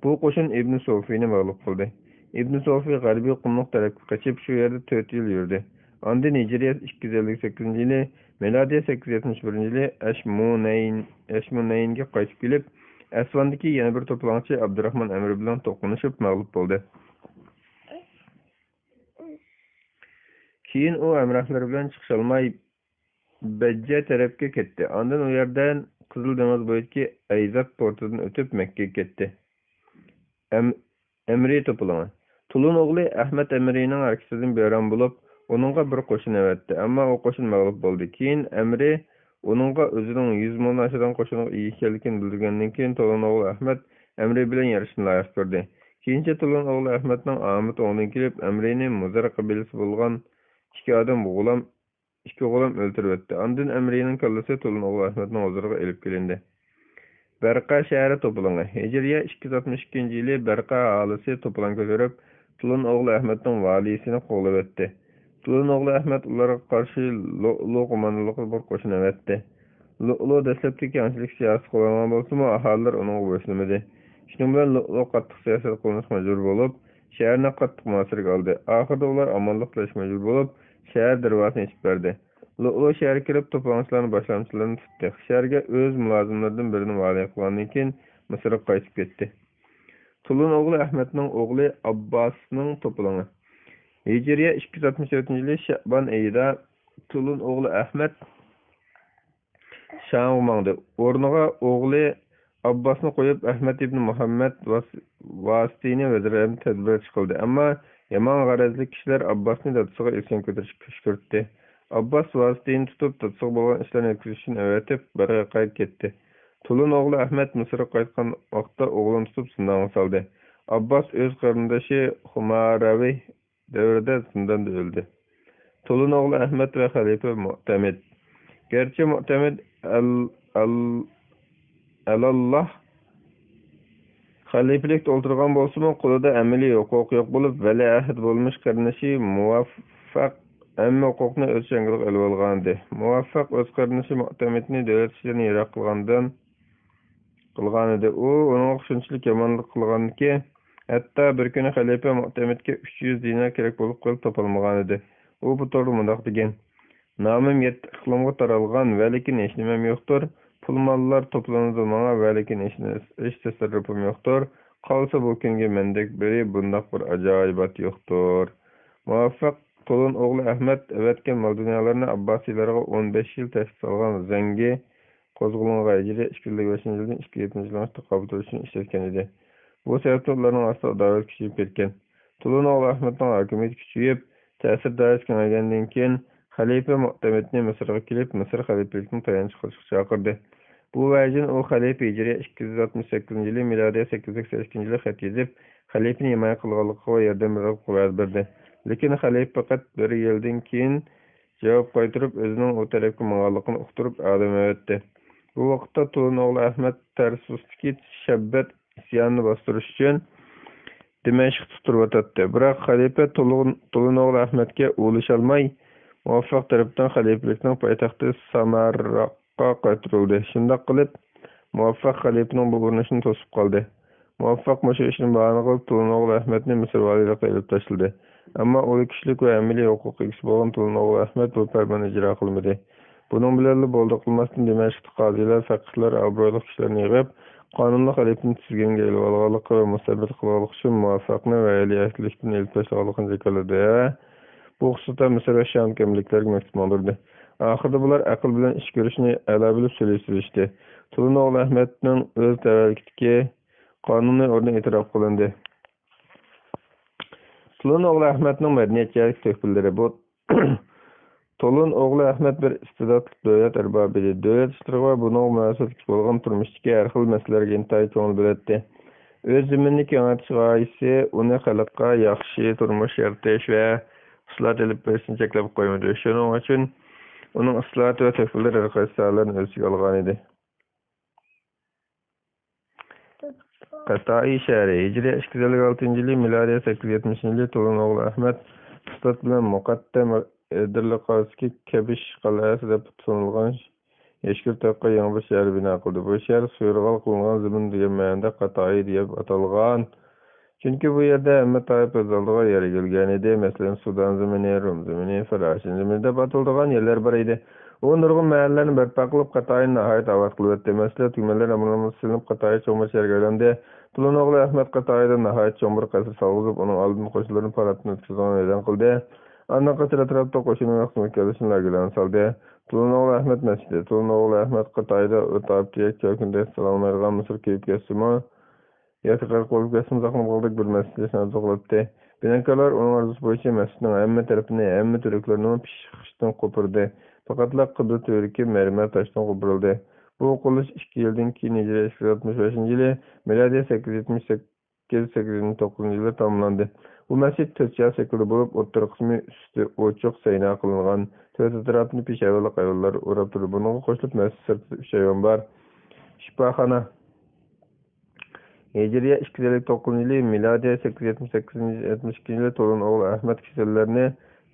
بۇ قوشۇن ئىبنى سوفىنى مەغلۇپ قىلدى. ئىبنى سوفى غەربىي قۇملۇق تەرەپكە قېچىپ، شۇ يەردە تۆت يىل يۈردى. ئاندىن ھىجرىيە ئىككى يۈز ئەللىك سەككىزىنچى يىلى، مىلادىيە سەككىز يۈز يەتمىش بىرىنچى يىلى ئەشمۇنەين، ئەشمۇنەينگە قايتىپ كېلىپ، ئەسۋاندىكى يەنە بىر توپىلاڭچى ئابدۇراخمان ئەمرى بىلەن توقۇنۇشۇپ مەغلۇپ بولدى. كېيىن ئۇ ھەمراھلىرى بىلەن چىقىشالماي، بەججە تەرەپكە كەتتى. ئاندىن ئۇ يەردىن قىزىل دېڭىز بويىدىكى ئەيزات پورتىدىن ئۆتۈپ مەككىگە كەتتى. ئەم-، ئەمرى توپىلىڭى. تولۇن ئوغلى ئەھمەد ئەمرىنىڭ ھەرىكىتىدىن بىئارام بولۇپ، ئۇنىڭغا بىر قوشۇن ئەۋەتتى، ئەمما ئۇ قوشۇن مەغلۇپ بولدى. كېيىن ئەمرى ئۇنىڭغا ئۆزىنىڭ يۈز موڭدىن ئاشىدىغان قوشۇنغا ئىگە ئىكەنلىكىنى بىلدۈرگەندىن كېيىن، تولۇن ئوغلى ئەھمەد ئەمرى بىلەن يارىشىشنى لايىق كۆردى. كېيىنچە تولۇن ئوغلى ئەھمەدنىڭ ئامىتى ئوڭدىن كېلىپ، ئەمرىنى مۇزەر قەبىلىسى بولغان ئىككى ئادەم غۇلام، ئىككى غۇلام ئۆلتۈرۈۋەتتى. ئاندىن ئەمرىنىڭ كاللىسى تولۇن ئوغلى ئەھمەدنىڭ ھۇزۇرىغا ئېلىپ كېلىندى. بەرقە شەھىرى توپىلىڭى. ھىجرىيە ئىككى يۈز ئاتمىش ئىككىنچى يىلى بەرقە ئاھالىسى توپىلاڭ كۆتۈرۈپ، تولۇن ئوغلى ئەھمەدنىڭ ۋالىيسىنى قوغلىۋەتتى. تولۇن ئوغلى ئەھمەد ئۇلارغا قارشى لۇئلۇ قوماندانلىقىدا بىر قوشۇن ئەۋەتتى. لۇئلۇ دەسلەپتىكى كەڭچىلىك سىياسىتى قوللانغان بولسىمۇ، ئاھالىلەر ئۇنىڭغا بويسۇنمىدى. شۇنىڭ بىلەن لۇئلۇ قاتتىق سىياسەت قوللىنىشقا مەجبۇر بولۇپ، شەھەرنى قاتتىق مۇھاسىرىگە ئالدى. ئاخىرىدا ئۇلار ئامانلىق تىلەشكە مەجبۇر بولۇپ، شەھەر دەرۋازىسىنى ئېچىپ بەردى. لۇئلۇ شەھەرگە كىرىپ، توپىلاڭچىلارنى، باشلامچىلارنى تۇتتى. شەھەرگە ئۆز مۇلازىملىرىدىن بىرىنى ۋالىي قىلغاندىن كېيىن، مىسىرغا قايتىپ كەتتى. تولۇن ئوغلى ئەھمەدنىڭ ئوغلى ئابباسنىڭ توپىلىڭى. ھىجرىيە ئىككى يۈز ئاتمىش تۆتىنچى يىلى شەئبان ئېيىدا تولۇن ئوغلى ئەھمەد شامغا ماڭدى. ئورنىغا ئوغلى ئابباسنى قويۇپ، ئەھمەد ئىبنى مۇھەممەد ۋاس-، ۋاسىتىنى ۋەزىر ھەم تەدبىرچى قىلدى. ئەمما يامان غەرەزلىك كىشىلەر ئابباسنى دادىسىغا ئېسىڭ كۆتۈرۈشكە كۈشكۈرتتى. ئابباس ۋاسىتىنى تۇتۇپ، دادىسىغا بولغان ئىشلارنى يەتكۈزۈش ئۈچۈن ئەۋەتىپ، بەرقەگە كەتتى. تولۇن ئوغلى ئەھمەد مىسىرغا قايتقان ۋاقىتتا ئوغلىنى تۇتۇپ زىندانغا سالدى. ئابباس ئۆز قېرىندىشى خۇماراۋى دەۋرىدە زىنداندا ئۆلدى. تولۇن ئوغلى ئەھمەد ۋە خەلىپە مۇئتەمىد. گەرچە مۇئتەمىد ئەل-، ئەل-، ئەلاللاھ خەلىپىلىكتە ئولتۇرغان بولسىمۇ، قولىدا ئەمەلىي ھوقۇقى يوق بولۇپ، ۋەلىئەھد بولمىش قېرىندىشى مۇۋەففەق ھەممە ھوقۇقنى ئۆز چاڭگىلىغا ئېلىۋالغانىدى. مۇۋەففەق ئۆز قېرىندىشى مۇئتەمىدنى دۆلەت ئىشلىرىدىن يىراق قىلغاندىن، قىلغانىدى. ئۇ ئۇنىڭغا شۇنچىلىك يامانلىق قىلغانىدىكى، ھەتتا بىر كۈنى خەلىپە مۇئتەمىدكە ئۈچ يۈز دىنار كېرەك بولۇپ قېلىپ تاپالمىغانىدى. ئۇ بۇ توغرىدا مۇنداق دېگەن: «نامىم يەتتە ئىقلىمغا تارالغان، ۋەلىكىن ھېچنېمەم يوقتۇر. پۇل-ماللار توپلىنىدۇ ماڭا، ۋەلىكىن ھېچ، ھېچ تەسەررۇپۇم يوقتۇر. قالسا بۇ كۈنگە مەندەك بىرى، بۇنداق بىر ئاجايىبات يوقتۇر.» مۇۋەففەق تولۇن ئوغلى ئەھمەد ئەۋەتكەن مال-دۇنيالارنى ئابباسىيلارغا ئون بەش يىل تەستە سالغان زەڭگى قوزغىلىڭغا ھىجرىيە ئىككى يۈز ئەللىك بەشىنچى يىلدىن ئىككى يۈز يەتمىشىنچى يىلغىچە تاقابىل تۇرۇشنى ئىشلەتكەن ئىدى. بۇ سەۋەبتىن ئۇلارنىڭ ئارىسىدا ئاداۋەت كۈچىيىپ كەتكەن. تولۇن ئوغلى ئەھمەدنىڭ ھاكىمىيىتى كۈچىيىپ، تەسىر دائىرىسى كېڭەيگەندىن كېيىن، خەلىپە مۇئتەمىدنى مىسىرغا كېلىپ، مىسىر خەلىپىلىكىنىڭ تايانچى قىلىشقا چاقىردى. بۇ ۋەجىدىن ئۇ خەلىپە ھىجرىيە ئىككى يۈز ئاتمىش سەككىزىنچى يىلى، مىلادىيە سەككىز يۈز سەكسەن ئىككىنچى يىلى خەت يېزىپ، خەلىپىنى ھىمايە قىلغانلىقىغا ياردەم بېرىدىغانلىقىغا ۋەدە بەردى. لېكىن خەلىپە پەقەت بىر يىلدىن كېيىن جاۋاب قايتۇرۇپ، ئۆزىنىڭ ئۇ تەرەپكە ماڭغانلىقىنى ئۇقتۇرۇپ، ئادەم ئەۋەتتى. بۇ ۋاقىتتا تولۇن ئوغلى ئەھمەد تەرسۇستىكى شەببەت ئىسيانىنى باستۇرۇش ئۈچۈن دىمەشقتە تۇرۇۋاتاتتى. بىراق خەلىپە تولۇن، تولۇن ئوغلى ئەھمەدكە ئۇلىشالماي، مۇۋەففەق تەرىپىدىن خەلىپىلىكنىڭ پايتەختى سامارققا قايتۇرۇلدى. شۇنداق قىلىپ، مۇۋەففەق خەلىپىنىڭ بۇ ئۇرۇنۇشىنى توسۇپ قالدى. مۇۋەففەق مۇشۇ ئىشنى باھانە قىلىپ، تولۇن ئوغلى ئەھمەدنى مىسىر ۋالىيلىقىغا ئېلىپ تاشلىدى. ئەمما ئۇلى كىشىلىك ۋە ئەمەلىي ھوقۇق ئىگىسى بولغان تولۇن ئوغلى ئەھمەد بۇ پەرماننى ئىجرا قىلمىدى. بۇنىڭ بىلەنلا بولدى قىلماستىن، دىمەشقتە قازىلار، پەقىھلەر، ئابرۇيلۇق كىشىلەرنى يىغىپ، قانۇنلۇق خەلىپىنى تىزگىنگە ئېلىۋالغانلىقى ۋە مۇستەبىت قىلغانلىقى ئۈچۈن مۇۋەففەقنى ۋەلىئەھدلىكتىن ئېلىپ تاشلىغانلىقىنى جاكارلىدى. بۇ خۇسۇستا مىسىر ۋە شامدىكى ئەمەلىكلەرگە مەكتۇپ ماڭدۇردى. ئاخىرىدا بۇلار ئەقىل بىلەن ئىش كۆرۈشنى ئەلا بىلىپ سۆزلىشىۋېلىشتى. تولۇن ئوغلى ئەھمەدنىڭ ئۆز تەۋەلىكىدىكى قانۇنىي ئورنى ئېتىراپ قىلىندى. تولۇن ئوغلى ئەھمەدنىڭ مەدەنىيەت جەھەتتىكى تۆھپىلىرى. بۇ، تولۇن ئوغلى ئەخمەت بىر ئىستېداتلىق دۆلەت ئەربابى ئىدى. دۆلەت ئىشلىرىغا ۋە بۇنىڭغا مۇناسىۋەتلىك بولغان تۇرمۇشتىكى ھەر خىل مەسىلىلەرگە ئىنتايىن كۆڭۈل بۆلەتتى. ئۆز زېمىنىنى كېڭەيتىش غايىسى ئۇنى خەلققە ياخشى تۇرمۇش يارىتىش ۋە ئىسلاھات ئېلىپ بېرىشنى چەكلەپ قويمىدى. شۇنىڭ ئۈچۈن ئۇنىڭ ئىسلاھاتى ۋە تۆھپىلىرى ھەر قايسى ساھەلەرنى ئۆز ئىچىگە ئالغان ئىدى. قەتائىي شەھىرى. ھىجرىيە ئىككى يۈز ئەللىك ئالتىنچى يىلى، مىلادىيە سەككىز يۈز يەتمىشىنچى يىلى تولۇن ئوغلى ئەخمەت ئۇستات بىلەن مۇقەددەم ئېدىرلىق ئارىسىدىكى كەبىش قەلئەسى دەپ تونۇلغان يەشكۈر تېغىغا يېڭى بىر شەھەر بىنا قىلدى. بۇ شەھەر سۇيۇرغال قىلىنغان زېمىن دېگەن مەنىدە قەتائىي دەپ ئاتالغان. چۈنكى بۇ يەردە ھەممە تائىپ ئۆز ئالدىغا يەر ئىگىلىگەنىدى. مەسىلەن، سۇدان زېمىنى، رۇم زېمىنى، فىرئەۋن زېمىنى دەپ ئاتىلىدىغان يەرلەر بار ئىدى. ئۇ نۇرغۇن مەھەللىلەرنى بەرپا قىلىپ، قەتائىينى ناھايىتى ئاۋات قىلىۋەتتى. مەسىلەن، تۈگمەنلەر ئامرانلىق سېلىنىپ، قەتائىي چوڭ بىر شەھەرگە ئايلاندى. تولۇن ئوغلى ئەخمەت قەتائىيدا ناھايىتى چوڭ بىر قەسىر سالغۇزۇپ، ئۇنىڭ ئالدىدا قوشۇنلىرىنى پاراتتىن ئۆتكۈزىدىغان ئېلان قىلدى. ئاندىن قەسىر ئەتراپىدا قوشۇن ۋە خىزمەتكارلىرى ئۈچۈن لاگېرلارنى سالدى. تولۇن ئوغلى ئەخمەت مەسچىتى. تولۇن ئوغلى ئەخمەت قەتائىيدا ئۆتۈپ كەتكەن كۈندە سالاملايدىغان مىسىر كۆيۈپ كەتسىمۇ، ياكى غەرق بولۇپ كەتسىمۇ، ساقلىنىپ قالغۇدەك بىر مەسچىت ئېچىشنى ئارزۇ قىلاتتى. بىناكارلار ئۇنىڭ ئارزۇسى بويىچە مەسچىتنىڭ ھەممە تەرىپىنى، ھەممە تۈۋرۈكلىرىنىمۇ پىششىقتىن قوپۇردى. پەقەتلا قىبلە تۈۋرۈكى مەرمەر تاشتىن قوپۇرۇلدى. بۇ قۇرۇلۇش ئىككى يىلدىن كېيىن، ھىجرىيە ئىككى يۈز ئاتمىش بەشىنچى يىلى، مىلادىيە سەككىز يۈز يەتمىش سەككىز، سەككىز يۈز يەتمىش توققۇزىنچى يىلى تاماملاندى. بۇ مەسچىت تۆت شاھ شەكلىدە بولۇپ، ئوتتۇرا قىسمى ئۈستى ئوچۇق سەينا قىلىنغان، تۆت ئەتراپىنى پېشەۋەرلىك ئايۋانلار ئوراپ تۇرىدۇ. بۇنىڭغا قوشۇلۇپ، مەسچىت سىرتىدا ئۈچ ئايۋان بار. شىپاخانا. ھىجرىيە ئىككى يۈز ئەللىك توققۇزىنچى يىلى، مىلادىيە سەككىز يۈز يەتمىش سەككىزىنچى، يەتمىش ئىككىنچى يىلى تولۇن ئوغلى ئەخمەت كېسەللەرنى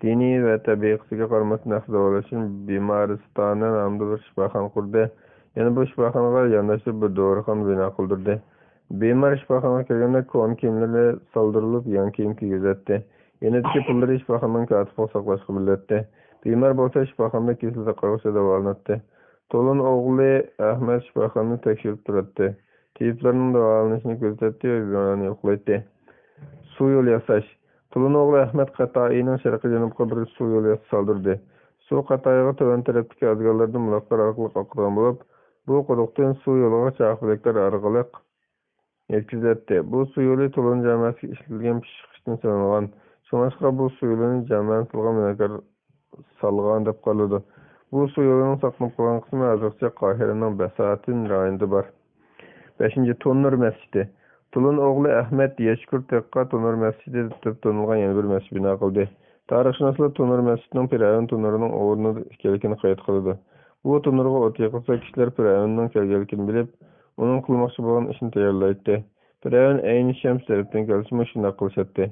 دىنىي ۋە تەبىئىي قىسىمغا قارىماستىن، ھەقسىز داۋالاش ئۈچۈن بىمارىستانە نامىدا بىر شىپاخانا قۇردى. يەنە بۇ شىپاخانىغا يانداشتۇرۇپ بىر دورىخانا بىنا قىلدۇردى. بىمار شىپاخانىغا كەلگەندە، كونا كىيىملىرى سالدۇرۇلۇپ، يېڭى كىيىم كىيگۈزەتتى. يېنىدىكى پۇللىرى شىپاخانىنىڭ كاتىپىغا ساقلاشقا بېرىلەتتى. بىمار بولسا شىپاخانىدا كېسىل ساقايغۇچە داۋالىناتتى. تولۇن ئوغلى ئەخمەت شىپاخانىنى تەكشۈرۈپ تۇراتتى. تېبىپلارنىڭ داۋالىنىشىنى كۆزىتەتتى ۋە بىمارنى يوقلايتتى. سۇ يولى ياساش. تولۇن ئوغلى ئەخمەت قەتائىينىڭ شەرقىي جەنۇبقا بىر سۇ يولى سالدۇردى. سۇ قەتائىيغا تۆۋەن تەرەپتىكى ئازگاللاردىن بۇلاقلار ئارقىلىق ئاقىدىغان بولۇپ، بۇ قۇدۇقتىن سۇ يولىغا چاقپەلەكلەر ئارقىلىق يەتكۈزۈلەتتى. بۇ سۇ يولى تولۇن جامەسىگە ئىشلىتىلگەن پىششىق ئىشتىن سېلىنغان. شۇڭلاشقا بۇ سۇ يولىنى جامەنى سالغان بىناكار سالغان دەپ قارىلىدۇ. بۇ سۇ يولىنىڭ ساقلىنىپ قالغان قىسمى ھازىرغىچە قاھىرىنىڭ بەساتىن رايونىدا بار. بەشىنچى، تونۇر مەسچىتى. تولۇن ئوغلى ئەخمەت يەشكۈر تېغىغا تونۇر مەسچىتى دەپ تونۇلغان يەنە بىر مەسچىت بىنا قىلدى. تارىخشۇناسلار تونۇر مەسچىتىنىڭ پىرئەۋن تونۇرىنىڭ ئورنىدا ئىكەنلىكىنى قەيت قىلىدۇ. بۇ تونۇرغا ئوت يېقىلسا، كىشىلەر پىرئەۋننىڭ كەلگەنلىكىنى بىلىپ، ئۇنىڭ قىلماقچى بولغان ئىشىنى تەييارلايتتى. پىرئەۋن ئەينى شەمس تەرەپتىن كەلسىمۇ شۇنداق قىلىشاتتى.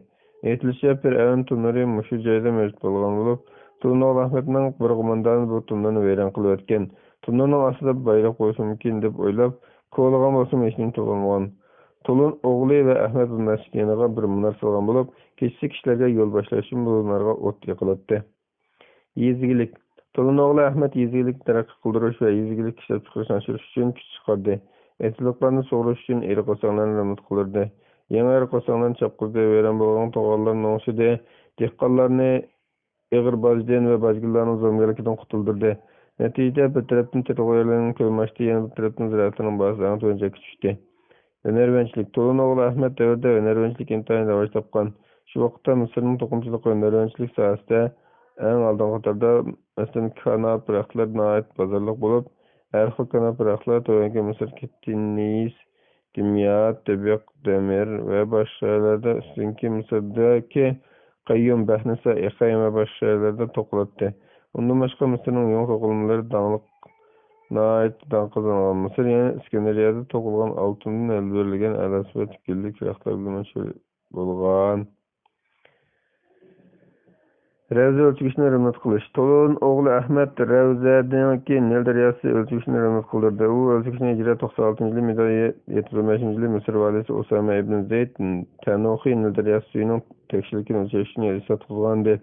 ئېيتىلىشىچە، پىرئەۋن تونۇرى مۇشۇ جايدا مەۋجۇت بولغان بولۇپ، تولۇن ئوغلى ئەخمەتنىڭ بىر قوماندانى بۇ تونۇرنى ۋەيران قىلىۋەتكەن. تونۇرنىڭ ئاستىدا بايلىق بولۇشى مۇمكىن دەپ ئويلاپ، كولىغان بولسىمۇ ھېچنېمە تولغانمىغان. تولۇن ئوغلى ۋە ئەخمەت بۇ مەسچىت يېنىغا بىر مۇنار سالغان بولۇپ، كېچىسى كىشىلەرگە يول باشلاش ئۈچۈن بۇ مۇنارغا ئوت يېقىلاتتى. يېزا ئىگىلىك. تولۇن ئوغلى ئەخمەت يېزا ئىگىلىكنى تەرەققىي قىلدۇرۇش ۋە يېزا ئىگىلىك ئىشلەپچىقىرىشنى ئاشۇرۇش ئۈچۈن كۈچ چىقاردى. ئېتىزلىقلارنى سۇغۇرۇش ئۈچۈن ئېرىق ئۆستەڭلەرنى رېمونت قىلدۇردى. يېڭى ئېرىق ئۆستەڭلەرنى چاپقۇزدى، ۋەيران بولغان توغرانلارنى ئوڭشىدى. دېھقانلارنى ئېغىر باجدىن ۋە باجگىرلارنىڭ زۇلۇمگەرلىكىدىن قۇتۇلدۇردى. نەتىجىدە، بىر تەرەپتىن تېرىلغۇ يەرلەرنىڭ كۆلىمى ئاشتى، يەنە بىر تەرەپتىن زىرائەتلەرنىڭ باھاسى ئەڭ تۆۋەن چەككە چۈشتى. ھۈنەرۋەنچىلىك. تولۇن ئوغلى ئەخمەت دەۋرىدە ھۈنەرۋەنچىلىك ئىنتايىن راۋاج تاپقان. شۇ ۋاقىتتا مىسىرنىڭ توقۇمىچىلىق ھۈنەرۋەنچىلىك ساھەسىدە ئەڭ ئالدىنقى قاتاردا، مەسىلەن، كاناپ رەختلىرى ناھايىتى بازارلىق بولۇپ، ھەر خىل كاناپ رەختلەر تۆۋەنكى مىسىر، كىتنىس، دىميات، دىبىق، دەمىر ۋە باشقا شەھەرلەردە، ئۈستۈنكى مىسىردىكى قەييۇم، بەھنىسا، ئېخەيم ۋە باشقا شەھەرلەردە توقۇلاتتى. ئۇندىن باشقا، مىسىرنىڭ يۇڭ توقۇلمىلىرى داڭلىق، ناھايىتى داڭ قازانغان. مىسىر يەنە ئىسكەندەرىيەدە توقۇلغان ئالتۇندىن ئەلدىۋېرىلگەن ئەلا سۈپەتلىك گۈللۈك رەختلەر بىلەن مەشھۇر بولغان. رەۋزە ئۆلچىگۈچنى رېمونت قىلىش. تولۇن ئوغلى ئەخمەت رەۋزەدىكى نىل دەرياسى ئۆلچىگۈچىنى رېمونت قىلدۇردى. ئۇ ئۆلچىگۈچنى ھىجرىيە توقسان ئالتىنچى يىلى، مىلادىيە يەتتە يۈز ئون بەشىنچى يىلى مىسىر ۋالىسى ئۇسامە ئىبن زەيد تەنۇخى نىل دەرياسى سۈيىنىڭ تەكشىلىكىنى ئۆلچەش ئۈچۈن ياساتقۇزغانىدى.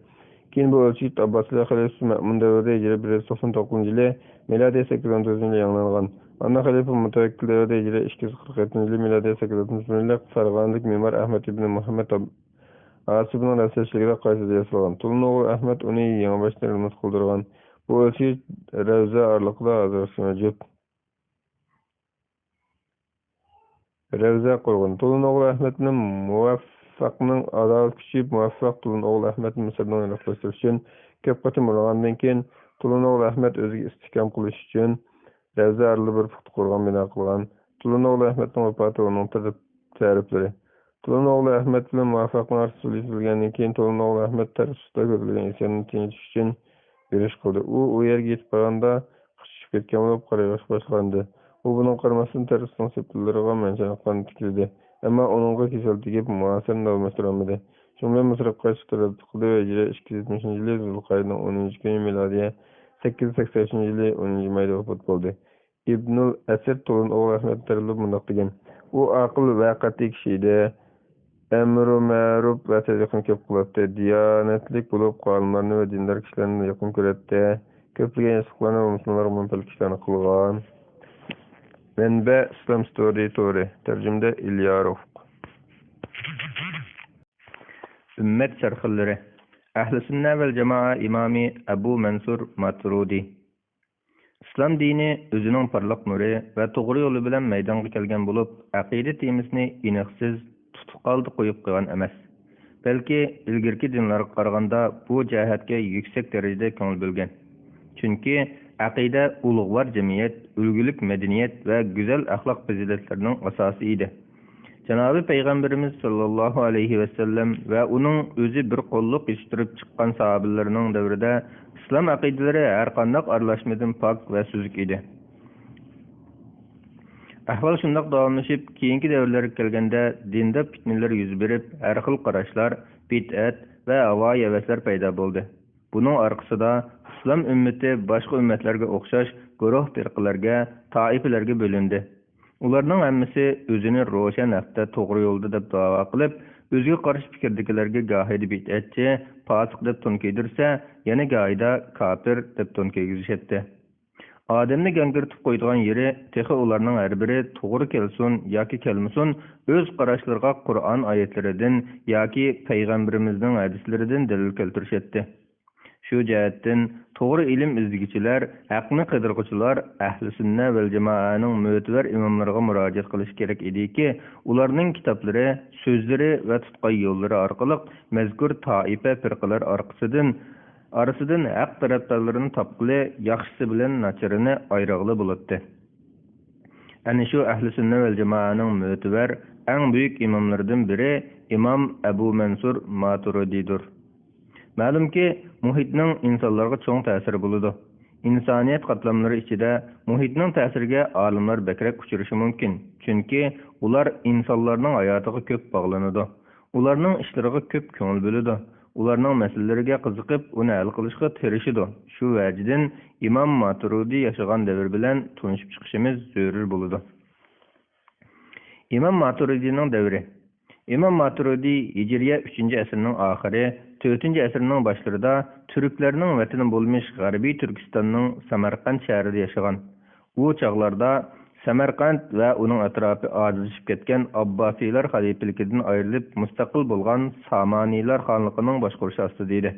كېيىن بۇ ئۆلچىگۈچ ئابباسىلىيە خەلىپىسى مەئمۇن دەۋرىدە، ھىجرىيە بىر يۈز توقسان توققۇزىنچى يىلى، مىلادىيە سەككىز يۈز ئون تۆتىنچى يىلى يېڭىلانغان. ئاندىن خەلىپە مۇتەۋەككىل دەۋرىدە، ھىجرىيە ئىككى يۈز قىرىق يەتتىنچى يىلى، مىلادىيە سەككىز يۈز ئاتمىش بىرىنچى يىلى، فەرغانىدىكى مېمار ئەخمەت ئىبن مۇھەممەد ئاسىبنىڭ رەسىدىچىلىكىدە قايتىدىن ياسالغان. تولۇن ئوغلى ئەخمەت ئۇنى يېڭىباشتىن رېمونت قىلدۇرغان. بۇ ئۆلچىگۈچ رەۋزە ئارىلىقىدا ھازىرغىچە مەۋجۇت. رەۋزە قۇرغىنى. تولۇن ئوغلى ئەخمەتنى مۇۋەففەقنىڭ ئاداۋىتى كۈچىيىپ، مۇۋەففەق تولۇن ئوغلى ئەخمەتنى مىسىرنىڭ يىراقلاشتۇرۇشى ئۈچۈن كۆپ قېتىم ئۇرغاندىن كېيىن، تولۇن ئوغلى ئەھمەت ئۆزىگە ئىستىھكام قىلىش ئۈچۈن، رەۋزە ئارىلىدا بىر پۇختا قورغان بىنا قىلغان. تولۇن ئوغلى ئەھمەتنىڭ ۋاپاتى ۋە ئۇنىڭ تەرىپ-، تەرىپلىرى. تولۇن ئوغلى ئەھمەت بىلەن مۇۋەپپەقنىڭ ئارىسى سۈلھىيىشىپ بولغاندىن كېيىن، تولۇن ئوغلى ئەھمەت تەرسۇستا كۆتۈرۈلگەن ئىسياننى تىنچىتىش ئۈچۈن يۈرۈش قىلدى. ئۇ، ئۇ يەرگە يېتىپ بارغاندا، قىچىشىپ كەتكەن بولۇپ، قارا ياغۇش باشلاندى. ئۇ بۇنىڭغا قارىماستىن، تەرسۇسنىڭ سېپىللىرىغا مەنچىنىقلارنى تىكلىدى. ئەمما ئۇنىڭغا كېسەل تېگىپ، مۇھاسىرىنى داۋاملاشتۇرالمىدى. شۇنىڭ بىلەن مىسىرغا قايتىش تەرەددۇت قىلدى ۋە ھىجرىيە ئىككى يۈز يەتمىشىنچى يىلى زۇلقەئىدىنىڭ ئونىنچى كۈنى، مىلادىيە سەككىز يۈز سەكسەن ئۈچىنچى يىلى ئونىنچى مايدا ۋاپات بولدى. ئىبنۇل ئەسىر تولۇن ئوغلى ئەھمەتنى تەرىپلەپ مۇنداق دېگەن: ئۇ ئاقىل ۋە قەتئىي كىشى ئىدى. ئەمرۇ مەرۇپ ۋە تەبلىغنى كۆپ قىلاتتى. دىيانەتلىك بولۇپ، ئالىملارنى ۋە دىندار كىشىلەرنى يېقىن كۆرەتتى. كۆپلىگەن ياخشىلىقلارنى ۋە مۇسۇلمانلارغا مەنپەئەتلىك ئىشلارنى قىلغان. مەنبە: ئىسلام ستورى تورى. تەرجىمىدە ئىليا رۇفۇق. ئۈممەت سەرخىللىرى. ئەھلى سۈننە ۋەل جامائە ئىمامى ئەبۇ مەنسۇر ماتۇرىدى. ئىسلام دىنى ئۆزىنىڭ پارلاق نۇرى ۋە توغرا يولى بىلەن مەيدانغا كەلگەن بولۇپ، ئەقىدە تېمىسىنى ئېنىقسىز، تۇتۇق ھالدا قويۇپ قويغان ئەمەس، بەلكى ئىلگىرىكى دىنلارغا قارىغاندا بۇ جەھەتكە يۈكسەك دەرىجىدە كۆڭۈل بۆلگەن. چۈنكى ئەقىدە ئۇلۇغۋار جەمئىيەت، ئۈلگىلىك مەدەنىيەت ۋە گۈزەل ئەخلاق پەزىلەتلىرىنىڭ ئاساسى ئىدى. جانابى پەيغەمبىرىمىز ساللاللاھۇ ئەلەيھى ۋەسەللەم ۋە ئۇنىڭ ئۆزى بىر قوللۇق يېتىشتۈرۈپ چىققان ساھابىلىرىنىڭ دەۋرىدە ئىسلام ئەقىدىلىرى ھەرقانداق ئارىلاشمىدىن پاك ۋە سۈزۈك ئىدى. ئەھۋال شۇنداق داۋاملىشىپ، كېيىنكى دەۋرلەرگە كەلگەندە دىندا پىتنىلەر يۈز بېرىپ، ھەر خىل قاراشلار، بىدئەت ۋە ھاۋايى ھەۋەسلەر پەيدا بولدى. بۇنىڭ ئارقىسىدا ئىسلام ئۈممىتى باشقا ئۈممەتلەرگە ئوخشاش گۇرۇھ پىرقىلەرگە، تائىپىلەرگە بۆلۈندى. ئۇلارنىڭ ھەممىسى ئۆزىنى روشەن ھەقتە، توغرا يولدا دەپ دەۋا قىلىپ، ئۆزىگە قارشى پىكىردىكىلەرگە گاھىدا بىدئەتچى، پاسىق دەپ تون كىيدۈرسە، يەنە گاھىدا كاپىر دەپ تون كىيگۈزۈشەتتى. ئادەمنى گاڭگىرىتىپ قويىدىغان يېرى، تېخى ئۇلارنىڭ ھەر بىرى توغرا كەلسۇن ياكى كەلمىسۇن، ئۆز قاراشلىرىغا قۇرئان ئايەتلىرىدىن ياكى پەيغەمبىرىمىزنىڭ ھەدىسلىرىدىن دەلىل كەلتۈرۈشەتتى. شۇ جەھەتتىن، توغرا ئىلىم ئىزدىگۈچىلەر، ھەقنى قىدىرغۇچىلار، ئەھلى سۈننە ۋەل جامائەنىڭ مۆتىۋەر ئىماملىرىغا مۇراجىئەت قىلىشى كېرەك ئىدىكى، ئۇلارنىڭ كىتابلىرى، سۆزلىرى ۋە تۇتقان يوللىرى ئارقىلىق مەزكۇر تائىپە پىرقىلەر ئارقىسىدىن، ئارىسىدىن ھەق تەرەپدارلىرىنى تاپقىلى، ياخشىسى بىلەن ناچىرىنى ئايرىغىلى بولاتتى. ئەنە شۇ ئەھلى سۈننە ۋەل جامائەنىڭ مۆتىۋەر، ئەڭ بۈيۈك ئىماملىرىدىن بىرى ئىمام ئەبۇ مەنسۇر ماتۇرىدىدۇر. مەلۇمكى، مۇھىتنىڭ ئىنسانلارغا چوڭ تەسىرى بولىدۇ. ئىنسانىيەت قاتلاملىرى ئىچىدە مۇھىتنىڭ تەسىرىگە ئالىملار بەكرەك ئۇچرىشى مۇمكىن، چۈنكى ئۇلار ئىنسانلارنىڭ ھاياتىغا كۆپ باغلىنىدۇ. ئۇلارنىڭ ئىشلىرىغا كۆپ كۆڭۈل بۆلىدۇ. ئۇلارنىڭ مەسىلىلىرىگە قىزىقىپ، ئۇنى ھەل قىلىشقا تىرىشىدۇ. شۇ ۋەجىدىن ئىمام ماتۇرىدى ياشىغان دەۋر بىلەن تونۇشۇپ چىقىشىمىز زۆرۈر بولىدۇ. ئىمام ماتۇرىدىنىڭ دەۋرى. ئىمام ماتۇرىدى ھىجرىيە ئۈچىنچى ئەسىرنىڭ ئاخىرى، تۆتىنچى ئەسىرنىڭ باشلىرىدا تۈركلەرنىڭ ۋەتىنى بولمىش غەربىي تۈركىستاننىڭ سەمەرقەنت شەھىرىدە ياشىغان. ئۇ چاغلاردا سەمەرقەنت ۋە ئۇنىڭ ئەتراپى ئاجىزلىشىپ كەتكەن ئابباسىيلار خەلىپىلىكىدىن ئايرىلىپ، مۇستەقىل بولغان سامانىيلار خانلىقىنىڭ باشقۇرۇشى ئاستىدا ئىدى.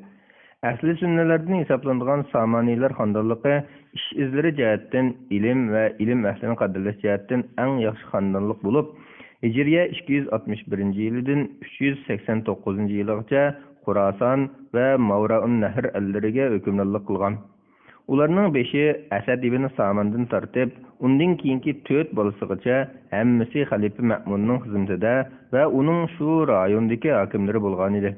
ئەسلى سۈننىلەردىن ھېسابلىنىدىغان سامانىيلار خاندانلىقى ئىش ئىزلىرى جەھەتتىن، ئىلىم ۋە ئىلىم ئەھلىنى قەدىرلەش جەھەتتىن ئەڭ ياخشى خاندانلىق بولۇپ، ھىجرىيە ئىككى يۈز ئاتمىش بىرىنچى يىلىدىن ئۈچ يۈز سەكسەن توققۇزىنچى يىلىغىچە خوراسان ۋە ماۋرائۇن نەھر ئەللىرىگە ھۆكۈمرانلىق قىلغان. ئۇلارنىڭ بېشى ئەسەد ئىبن ساماندىن تارتىپ، ئۇندىن كېيىنكى تۆت بالىسىغىچە ھەممىسى خەلىپە مەمۇننىڭ خىزمىتىدە ۋە ئۇنىڭ شۇ رايوندىكى ھاكىملىرى بولغانىدى.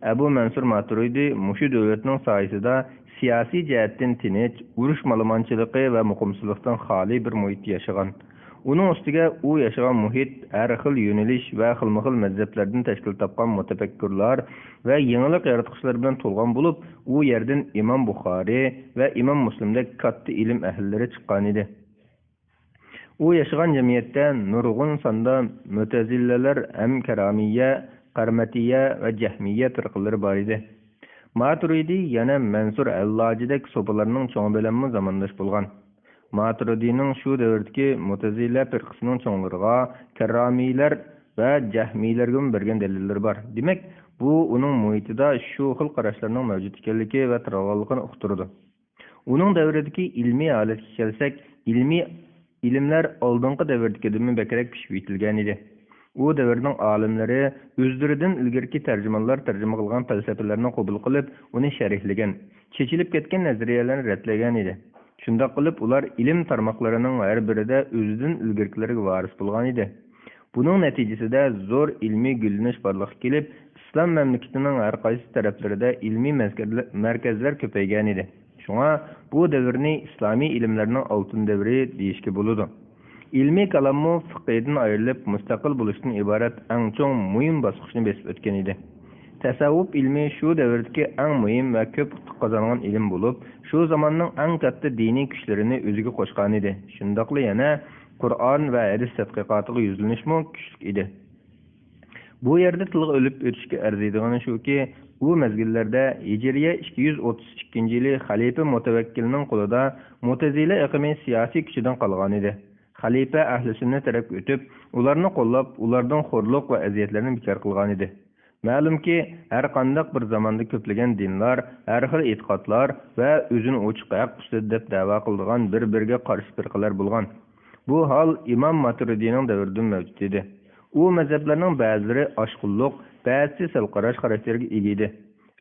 ئەبۇ مەنسۇر ماتۇرىدى مۇشۇ دۆلەتنىڭ سايىسىدا سىياسىي جەھەتتىن تىنچ، ئۇرۇش مالىمانچىلىقى ۋە مۇقىمسىزلىقتىن خالىي بىر مۇھىتتا ياشىغان. ئۇنىڭ ئۈستىگە ئۇ ياشىغان مۇھىت ھەر خىل يۆنىلىش ۋە خىلمۇخىل مەزھەپلەردىن تەشكىل تاپقان مۇتەپەككۇرلار ۋە يېڭىلىق ياراتقۇچىلار بىلەن تولغان بولۇپ، ئۇ يەردىن ئىمام بۇخارىي ۋە ئىمام مۇسلىمدەك كاتتا ئىلىم ئەھلىلىرى چىققانىدى. ئۇ ياشىغان جەمئىيەتتە نۇرغۇن ساندا مۆتەزىلىلەر ھەم كارامىيە، قەرمەتىيە ۋە جەھمىيە پىرقىلىرى بار ئىدى. ماتۇرىدى يەنە مەنسۇر ھەللاجىدەك سوپىلارنىڭ چوڭى بىلەنمۇ زامانداش بولغان. ماتۇرىدىنىڭ شۇ دەۋردىكى مۇتەزىلە پىرقىسىنىڭ چوڭلىرىغا، كارامىيلەر ۋە جەھمىيلەرگىمۇ بەرگەن دەلىللىرى بار. دېمەك، بۇ ئۇنىڭ مۇھىتىدا شۇ خىل قاراشلارنىڭ مەۋجۇت ئىكەنلىكى ۋە تارالغانلىقىنى ئۇقتۇرىدۇ. ئۇنىڭ دەۋرىدىكى ئىلمىي ھالەتكە كەلسەك، ئىلمىي ئىلىملەر ئالدىنقى دەۋردىكىدىنمۇ بەكرەك پىشىپ يېتىلگەنىدى. ئۇ دەۋرنىڭ ئالىملىرى ئۆزلىرىدىن ئىلگىرىكى تەرجىمانلار تەرجىمە قىلغان پەلسەپىلەرنى قوبۇل قىلىپ، ئۇنى شەرھلىگەن، چېچىلىپ كەتكەن نەزەرىيەلەرنى رەتلىگەن ئىدى. شۇنداق قىلىپ، ئۇلار ئىلىم تارماقلىرىنىڭ ھەر بىرىدە ئۆزىدىن ئىلگىرىكىلەرگە ۋارىس بولغان ئىدى. بۇنىڭ نەتىجىسىدە زور ئىلمىي گۈللىنىش بارلىققا كېلىپ، ئىسلام مەملىكىتىنىڭ ھەر قايسى تەرەپلىرىدە ئىلمىي مەزكەرلە-، مەركەزلەر كۆپەيگەن ئىدى. شۇڭا بۇ دەۋرنى ئىسلامىي ئىلىملەرنىڭ ئالتۇن دەۋرى دېيىشكە بولىدۇ. ئىلمىي كالاممۇ فىقھىدىن ئايرىلىپ مۇستەقىل بولۇشتىن ئىبارەت ئەڭ چوڭ مۇھىم باسقۇچنى بېسىپ ئۆتكەن ئىدى. تەسەۋۋۇپ ئىلمى شۇ دەۋردىكى ئەڭ مۇھىم ۋە كۆپ ئۇتۇق قازانغان ئىلىم بولۇپ، شۇ زاماننىڭ ئەڭ كاتتا دىنىي كۈچلىرىنى ئۆزىگە قوشقانىدى. شۇنداقلا يەنە قۇرئان ۋە ھەدىس تەتقىقاتىغا يۈزلىنىشمۇ كۈچلۈك ئىدى. بۇ يەردە تىلغا ئېلىپ ئۆتۈشكە ئەرزىيدىغىنى شۇكى، ئۇ مەزگىللەردە ھىجرىيە ئىككى يۈز ئوتتۇز ئىككىنچى يىلى خەلىپە مۇتەۋەككىلنىڭ قولىدا مۇتەزىلە ئېقىمى سىياسىي كۈچىدىن قالغانىدى. خەلىپە ئەھلى سۈننە تەرەپكە ئۆتۈپ، ئۇلارنى قوللاپ، ئۇلاردىن خورلۇق ۋە ئەزىيەتلەرنى بىكار قىلغانىدى. مەلۇمكى، ھەر قانداق بىر زاماندا كۆپلىگەن دىنلار، ھەر خىل ئېتىقادلار ۋە ئۆزىنى ئوچۇق ھەق ئۈستىدە دەپ دەۋا قىلىدىغان بىر-بىرىگە قارشى پىرقىلەر بولغان. بۇ ھال ئىمام ماتۇرىدىنىڭ دەۋرىدىمۇ مەۋجۇت ئىدى. ئۇ مەزھەپلەرنىڭ بەزىلىرى ئاشقۇنلۇق، بەزىسى سەل قاراش خاراكتېرىگە ئىگە ئىدى.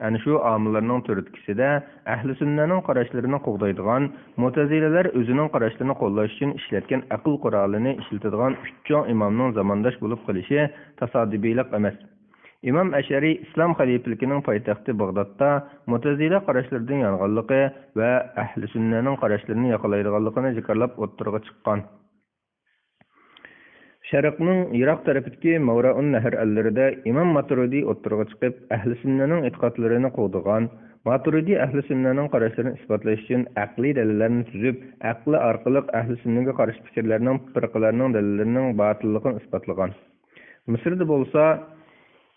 ئەنە شۇ ئامىللارنىڭ تۈرتكىسىدە ئەھلى سۈننەنىڭ قاراشلىرىنى قوغدايدىغان، مۇتەزىلىلەر ئۆزىنىڭ قاراشلىرىنى قوللاش ئۈچۈن ئىشلەتكەن ئەقىل قورالىنى ئىشلىتىدىغان ئۈچ چوڭ ئىمامنىڭ زامانداش بولۇپ قېلىشى تاسادىپىيلىق ئەمەس. ئىمام ئەشئەرى ئىسلام خەلىپىلىكىنىڭ پايتەختى باغدادتا مۇتەزىلە قاراشلىرىدىن يانغانلىقى ۋە ئەھلى سۈننەنىڭ قاراشلىرىنى ياقىلايدىغانلىقىنى جاكارلاپ ئوتتۇرىغا چىققان. شەرقنىڭ يىراق تەرىپىدىكى ماۋرائۇن نەھر ئەللىرىدە ئىمام ماتۇرىدى ئوتتۇرىغا چىقىپ، ئەھلى سۈننەنىڭ ئېتىقادلىرىنى قوغدىغان. ماتۇرىدى ئەھلى سۈننەنىڭ قاراشلىرىنى ئىسپاتلاش ئۈچۈن ئەقلىي دەلىللەرنى تۈزۈپ، ئەقلى ئارقىلىق ئەھلى سۈننىگە قارشى پىكىرلەرنىڭ، پىرقىلەرنىڭ دەلىللىرىنىڭ باتىللىقىنى ئىسپاتلىغان. مىسىردا بولسا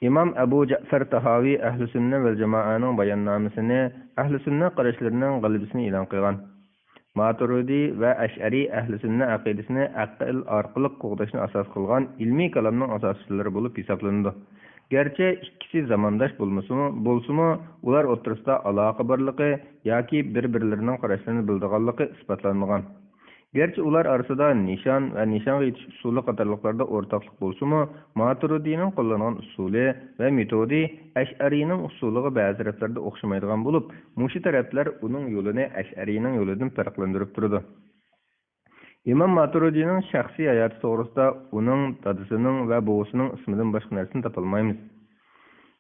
ئىمام ئەبۇ جەئفەر تاھاۋى ئەھلى سۈننە ۋەل جامائەنىڭ باياننامىسىنى، ئەھلى سۈننە قاراشلىرىنىڭ غەلىبىسىنى ئېلان قىلغان. ماتۇرىدى ۋە ئەشئەرى ئەھلى سۈننە ئەقىدىسىنى ئەقىل ئارقىلىق قوغداشنى ئاساس قىلغان ئىلمىي كالامنىڭ ئاساسچىلىرى بولۇپ ھېسابلىنىدۇ. گەرچە ئىككىسى زامانداش بولمىسىمۇ، بولسىمۇ، ئۇلار ئوتتۇرىسىدا ئالاقە بارلىقى ياكى بىر-بىرلىرىنىڭ قاراشلىرىنى بىلىدىغانلىقى ئىسپاتلانمىغان. گەرچە ئۇلار ئارىسىدا نىشان ۋە نىشانغا يېتىش ئۇسۇلى قاتارلىقلاردا ئورتاقلىق بولسىمۇ، ماتۇرىدىنىڭ قوللانغان ئۇسۇلى ۋە مېتودى ئەشئەرىنىڭ ئۇسۇلىغا بەزى تەرەپلەردە ئوخشىمايدىغان بولۇپ، مۇشۇ تەرەپلەر ئۇنىڭ يولىنى ئەشئەرىنىڭ يولىدىن پەرقلەندۈرۈپ تۇرىدۇ. ئىمام ماتۇرىدىنىڭ شەخسىي ھاياتى توغرىسىدا ئۇنىڭ دادىسىنىڭ ۋە بوۋىسىنىڭ ئىسمىدىن باشقا نەرسىنى تاپالمايمىز.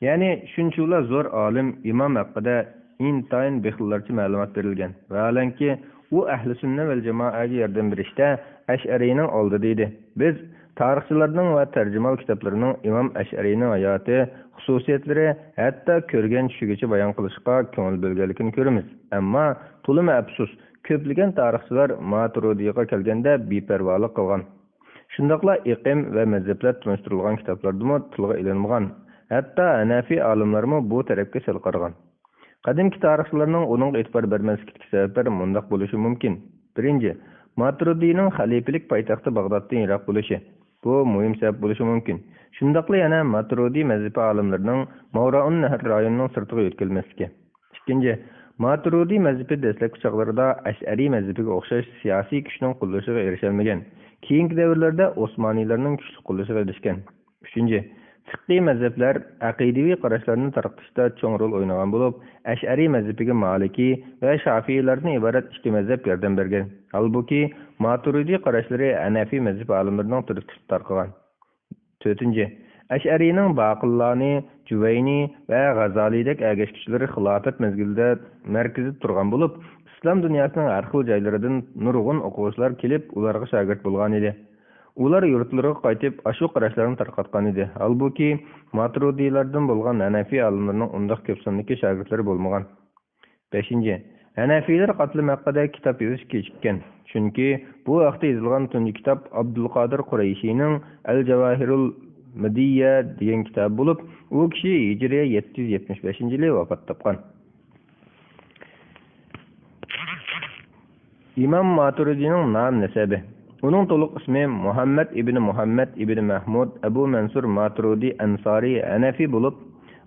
يەنى شۇنچىۋالا زور ئالىم ئىمام ھەققىدە ئىنتايىن بىخلىلارچە مەلۇمات بېرىلگەن. ۋەھالەنكى، ئۇ ئەھلى سۈننە ۋەل جامائەگە ياردەم بېرىشتە ئەشئەرىنىڭ ئالدىدا ئىدى. بىز تارىخچىلارنىڭ ۋە تەرجىمىھال كىتابلىرىنىڭ ئىمام ئەشئەرىنىڭ ھاياتى، خۇسۇسىيەتلىرى، ھەتتا كۆرگەن چۈشىگىچە بايان قىلىشقا كۆڭۈل بۆلگەنلىكىنى كۆرىمىز. ئەمما تولىمۇ ئەپسۇس، كۆپلىگەن تارىخچىلار ماتۇرىدىغا كەلگەندە بىپەرۋالىق قىلغان. شۇنداقلا ئېقىم ۋە مەزھەپلەر تونۇشتۇرۇلغان كىتابلاردىمۇ تىلغا ئېلىنمىغان. ھەتتا ھەنەفىي ئالىملارمۇ بۇ تەرەپكە سەل قارىغان. قەدىمكى تارىخچىلارنىڭ ئۇنىڭغا ئېتىبار بەرمەسلىكىدىكى سەۋەبلەر مۇنداق بولۇشى مۇمكىن. بىرىنچى، ماتۇرىدىنىڭ خەلىپىلىك پايتەختى باغدادتىن يىراق بولۇشى. بۇ مۇھىم سەۋەب بولۇشى مۇمكىن. شۇنداقلا يەنە ماتۇرىدى مەزھىپى ئالىملىرىنىڭ ماۋرائۇن نەھر رايونىنىڭ سىرتىغا يۆتكەلمەسلىكى. ئىككىنچى، ماتۇرىدى مەزھىپى دەسلەپكى چاغلىرىدا ئەشئەرىي مەزھىپىگە ئوخشاش سىياسىي كۈچنىڭ قوللىشىغا ئېرىشەلمىگەن. كېيىنكى دەۋرلەردە ئوسمانىيلارنىڭ كۈچلۈك قوللىشىغا ئېرىشكەن. ئۈچىنچى، فىقھىي مەزھەپلەر ئەقىدىۋى قاراشلارنى تارقىتىشتا چوڭ رول ئوينىغان بولۇپ، ئەشئەرىي مەزھىپىگە مالىكىي ۋە شافىئىيلاردىن ئىبارەت ئىككى مەزھەپ ياردەم بەرگەن. ھالبۇكى، ماتۇرىدى قاراشلىرى ھەنەفىي مەزھىپى ئالىملىرىنىڭ تۈرتكىسىدە تارقىغان. تۆتىنچى، ئەشئەرىنىڭ باقىللانى، جۇۋەينى ۋە غازالىدەك ئەگەشكۈچىلىرى خىلاپەت مەزگىلىدە مەركىزىدە تۇرغان بولۇپ، ئىسلام دۇنياسىنىڭ ھەر خىل جايلىرىدىن نۇرغۇن ئوقۇغۇچىلار كېلىپ، ئۇلارغا شاگىرت بولغان ئىدى. ئۇلار يۇرتلىرىغا قايتىپ، ئاشۇ قاراشلارنى تارقاتقان ئىدى. ھالبۇكى، ماتۇرىدىلاردىن بولغان ھەنەفىي ئالىملىرىنىڭ ئۇنداق كۆپ ساندىكى شاگىرتلىرى بولمىغان. بەشىنچى، ھەنەفىيلەر قاتلىمى ھەققىدە كىتاب يېزىش كېچىككەن. چۈنكى بۇ ھەقتە يېزىلغان تۇنجى كىتاب ئابدۇلقادىر قۇرەيشىنىڭ ئەل جاۋاھىرۇل مىدىيە دېگەن كىتابى بولۇپ، ئۇ كىشى ھىجرىيە يەتتە يۈز يەتمىش بەشىنچى يىلى ۋاپات تاپقان. ئىمام ماتۇرىدىنىڭ نام نەسەبى. ئۇنىڭ تولۇق ئىسمى مۇھەممەد ئىبنى مۇھەممەد ئىبنى مەھمۇد ئەبۇ مەنسۇر ماتۇرىدى ئەنسارى ھەنەفى بولۇپ،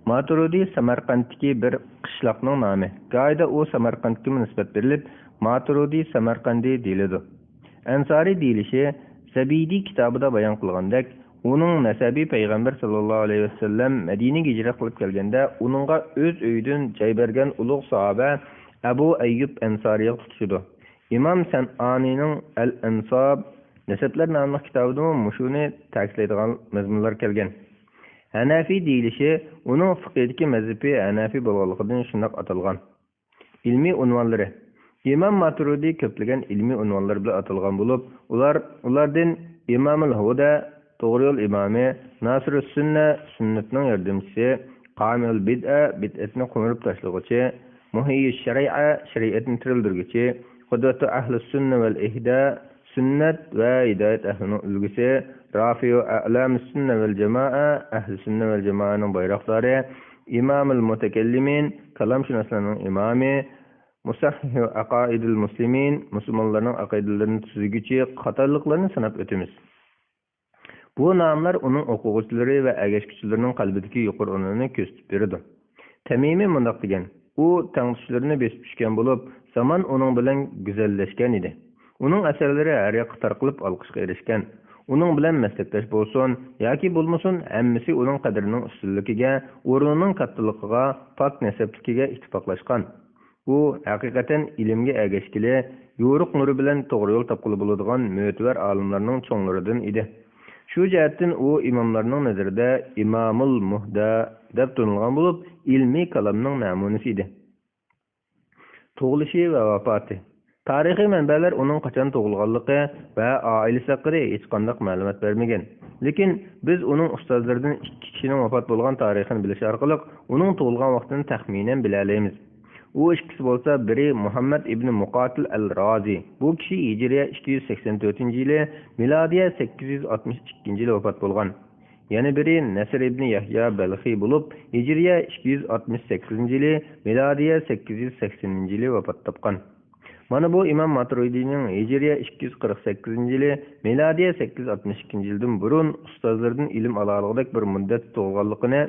ماتۇرىدى سەمەرقەنتتىكى بىر قىشلاقنىڭ نامى. گاھىدا ئۇ سەمەرقەنتكىمۇ نىسبەت بېرىلىپ، ماتۇرىدى سەمەرقەندى دېيىلىدۇ. ئەنسارى دېيىلىشى زەبىدى كىتابىدا بايان قىلغاندەك، ئۇنىڭ نەسەبى پەيغەمبەر ساللاللاھۇ ئەلەيھى ۋەسەللەم مەدىنىگە ھىجرەت قىلىپ كەلگەندە ئۇنىڭغا ئۆز ئۆيىدىن جاي بەرگەن ئۇلۇغ ساھابە ئەبۇ ئەييۇب ئەنسارىيغا تۇتىشىدۇ. ئىمام سەنئانىنىڭ ئەل ئەنساب نەسەبلەر ناملىق كىتابىدىمۇ مۇشۇنى تەكىتلەيدىغان مەزمۇنلار كەلگەن. ھەنەفىي دېيىلىشى ئۇنىڭ فىقھىدىكى مەزھىپى ھەنەفىي بولغانلىقىدىن شۇنداق ئاتالغان. ئىلمىي ئۇنۋانلىرى. ئىمام ماتۇرىدى كۆپلىگەن ئىلمىي ئۇنۋانلار بىلەن ئاتالغان بولۇپ، ئۇلار، ئۇلاردىن ئىمامۇل ھۇدە، توغرا يول ئىمامى، ناسىرۇسسۈننە، سۈننەتنىڭ ياردەمچىسى، قامىل بىدئە، بىدئەتنى قومۇرۇپ تاشلىغۇچى، مۇھيي شەرىئە، شەرىئەتنى تىرىلدۈرگۈچى، قۇدۋەتۇ ئەھلىسسۈننە ۋەل ئىھدا، سۈننەت ۋە ھىدايەت ئەھلىنىڭ ئۈلگىسى، رافىئۇ ئەلامىسسۈننە ۋەل جامائە، ئەھلىسۈننە ۋەل جامائەنىڭ بايراقدارى، ئىمامۇل مۇتەكەللىمىن، كالامشۇناسلارنىڭ ئىمامى، مۇسەھھىھۇ ئەقائىدىل مۇسلىمىن، مۇسۇلمانلارنىڭ ئەقىدىلىرىنى تۈزگۈچى قاتارلىقلارنى ساناپ ئۆتىمىز. بۇ ناملار ئۇنىڭ ئوقۇغۇچىلىرى ۋە ئەگەشكۈچىلىرىنىڭ قەلبىدىكى يۇقىرى ئورنىنى كۆرسىتىپ بېرىدۇ. تەمىمى مۇنداق دېگەن، ئۇ تەڭتۇشلىرىنى بېسىپ چۈشكەن بولۇپ، زامان ئۇنىڭ بىلەن گۈزەللەشكەن ئىدى. ئۇنىڭ ئەسەرلىرى ھەر ياققا تارقىلىپ ئالقىشقا ئېرىشكەن. ئۇنىڭ بىلەن مەسلەكداش بولسۇن ياكى بولمىسۇن، ھەممىسى ئۇنىڭ قەدرىنىڭ ئۈستۈنلۈكىگە، ئورنىنىڭ كاتتىلىقىغا، پاك نەسەبلىكىگە ئىتتىپاقلاشقان. ئۇ ھەقىقەتەن ئىلىمگە ئەگەشكىلى، يورۇق نۇرى بىلەن توغرا يول تاپقىلى بولىدىغان مۆتىۋەر ئالىملارنىڭ چوڭلىرىدىن ئىدى. شۇ جەھەتتىن ئۇ ئىماملارنىڭ نەزىرىدە ئىمامۇل مۇھدە دەپ تونۇلغان بولۇپ، ئىلمىي كالامنىڭ نەمۇنىسى ئىدى. تۇغۇلۇشى ۋە ۋاپاتى. تارىخىي مەنبەلەر ئۇنىڭ قاچان تۇغۇلغانلىقى ۋە ئائىلىسى ھەققىدە ھېچقانداق مەلۇمات بەرمىگەن. لېكىن بىز ئۇنىڭ ئۇستازلىرىدىن ئىككى كىشىنىڭ ۋاپات بولغان تارىخىنى بىلىش ئارقىلىق ئۇنىڭ تۇغۇلغان ۋاقتىنى تەخمىنەن بىلەلەيمىز. ئۇ ئىككىسى بولسا، بىرى مۇھەممەد ئىبنى مۇقاتىل ئەل رازى. بۇ كىشى ھىجرىيە ئىككى يۈز سەكسەن تۆتىنچى يىلى، مىلادىيە سەككىز يۈز ئاتمىش ئىككىنچى يىلى ۋاپات بولغان. يەنە بىرى نەسىر ئىبنى يەھيا بەلخىي بولۇپ، ھىجرىيە ئىككى يۈز ئاتمىش سەككىزىنچى يىلى، مىلادىيە سەككىز يۈز سەكسىنىنچى يىلى ۋاپات تاپقان. مانا بۇ ئىمام ماتۇرىدىنىڭ ھىجرىيە ئىككى يۈز قىرىق سەككىزىنچى يىلى، مىلادىيە سەككىز يۈز ئاتمىش ئىككىنچى يىلدىن بۇرۇن ئۇستازلىرىدىن ئىلىم ئالالىغۇدەك بىر مۇددەتتە تۇغۇلغانلىقىنى،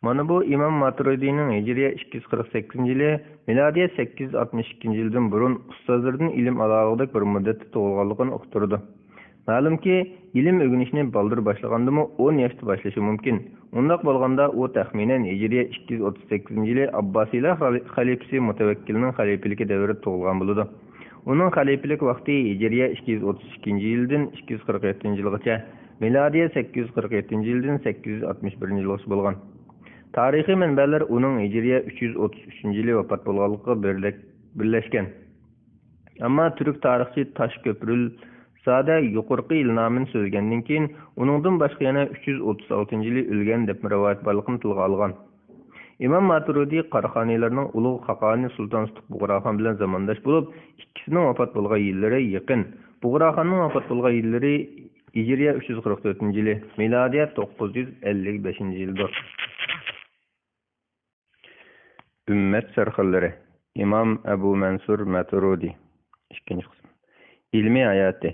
مانا بۇ ئىمام ماتۇرىدىنىڭ ھىجرىيە ئىككى يۈز قىرىق سەككىزىنچى يىلى، مىلادىيە سەككىز يۈز ئاتمىش ئىككىنچى يىلدىن بۇرۇن ئۇستازلىرىدىن ئىلىم ئالالىغۇدەك بىر مۇددەتتە تۇغۇلغانلىقىنى ئۇقتۇرىدۇ. مەلۇمكى، ئىلىم ئۆگىنىشنى بالدۇر باشلىغاندىمۇ ئون ياشتا باشلىشى مۇمكىن. ئۇنداق بولغاندا ئۇ تەخمىنەن ھىجرىيە ئىككى يۈز ئوتتۇز سەككىزىنچى يىلى ئابباسىيلار خەلى-، خەلىپىسى مۇتەۋەككىلنىڭ خەلىپىلىكى دەۋرىدە تۇغۇلغان بولىدۇ. ئۇنىڭ خەلىپىلىك ۋاقتى ھىجرىيە ئىككى يۈز ئوتتۇز ئىككىنچى يىلدىن ئىككى يۈز قىرىق يەتتىنچى يىلغىچە، مىلادىيە سەككىز يۈز قىرىق يەتتىنچى يىلدىن سەككىز يۈز ئاتمىش بىرىنچى يىلغىچە بولغان. تارىخىي مەنبەلەر ئۇنىڭ ھىجرىيە ئۈچ يۈز ئوتتۇز ئۈچىنچى يىلى ۋاپات بولغانلىقىغا بىرلەك-، بىرلەشكەن. ئەمما تۈرك تارىخچى تاشكۆپرۈل زادە يۇقىرىقى يىلنامىنى سۆزلىگەندىن كېيىن، ئۇنىڭدىن باشقا يەنە ئۈچ يۈز ئوتتۇز ئالتىنچى يىلى ئۆلگەن دەپمۇ رىۋايەت بارلىقىنى تىلغا ئالغان. ئىمام ماتۇرىدى قاراخانىيلارنىڭ ئۇلۇغ خاقانى سۇلتان سۇتۇق بۇغراخان بىلەن زامانداش بولۇپ، ئىككىسىنىڭ ۋاپات بولغان يىللىرى يېقىن. بۇغراخاننىڭ ۋاپات بولغان يىللىرى ھىجرىيە ئۈچ يۈز قىرىق تۆتىنچى يىلى، مىلادىيە توققۇز يۈز ئەللىك بەشىنچى يىلدۇر. ئۈممەت سەرخىللىرى. ئىمام ئەبۇ مەنسۇر ماتۇرىدى. ئىككىنچى قىسىم. ئىلمىي ھاياتى.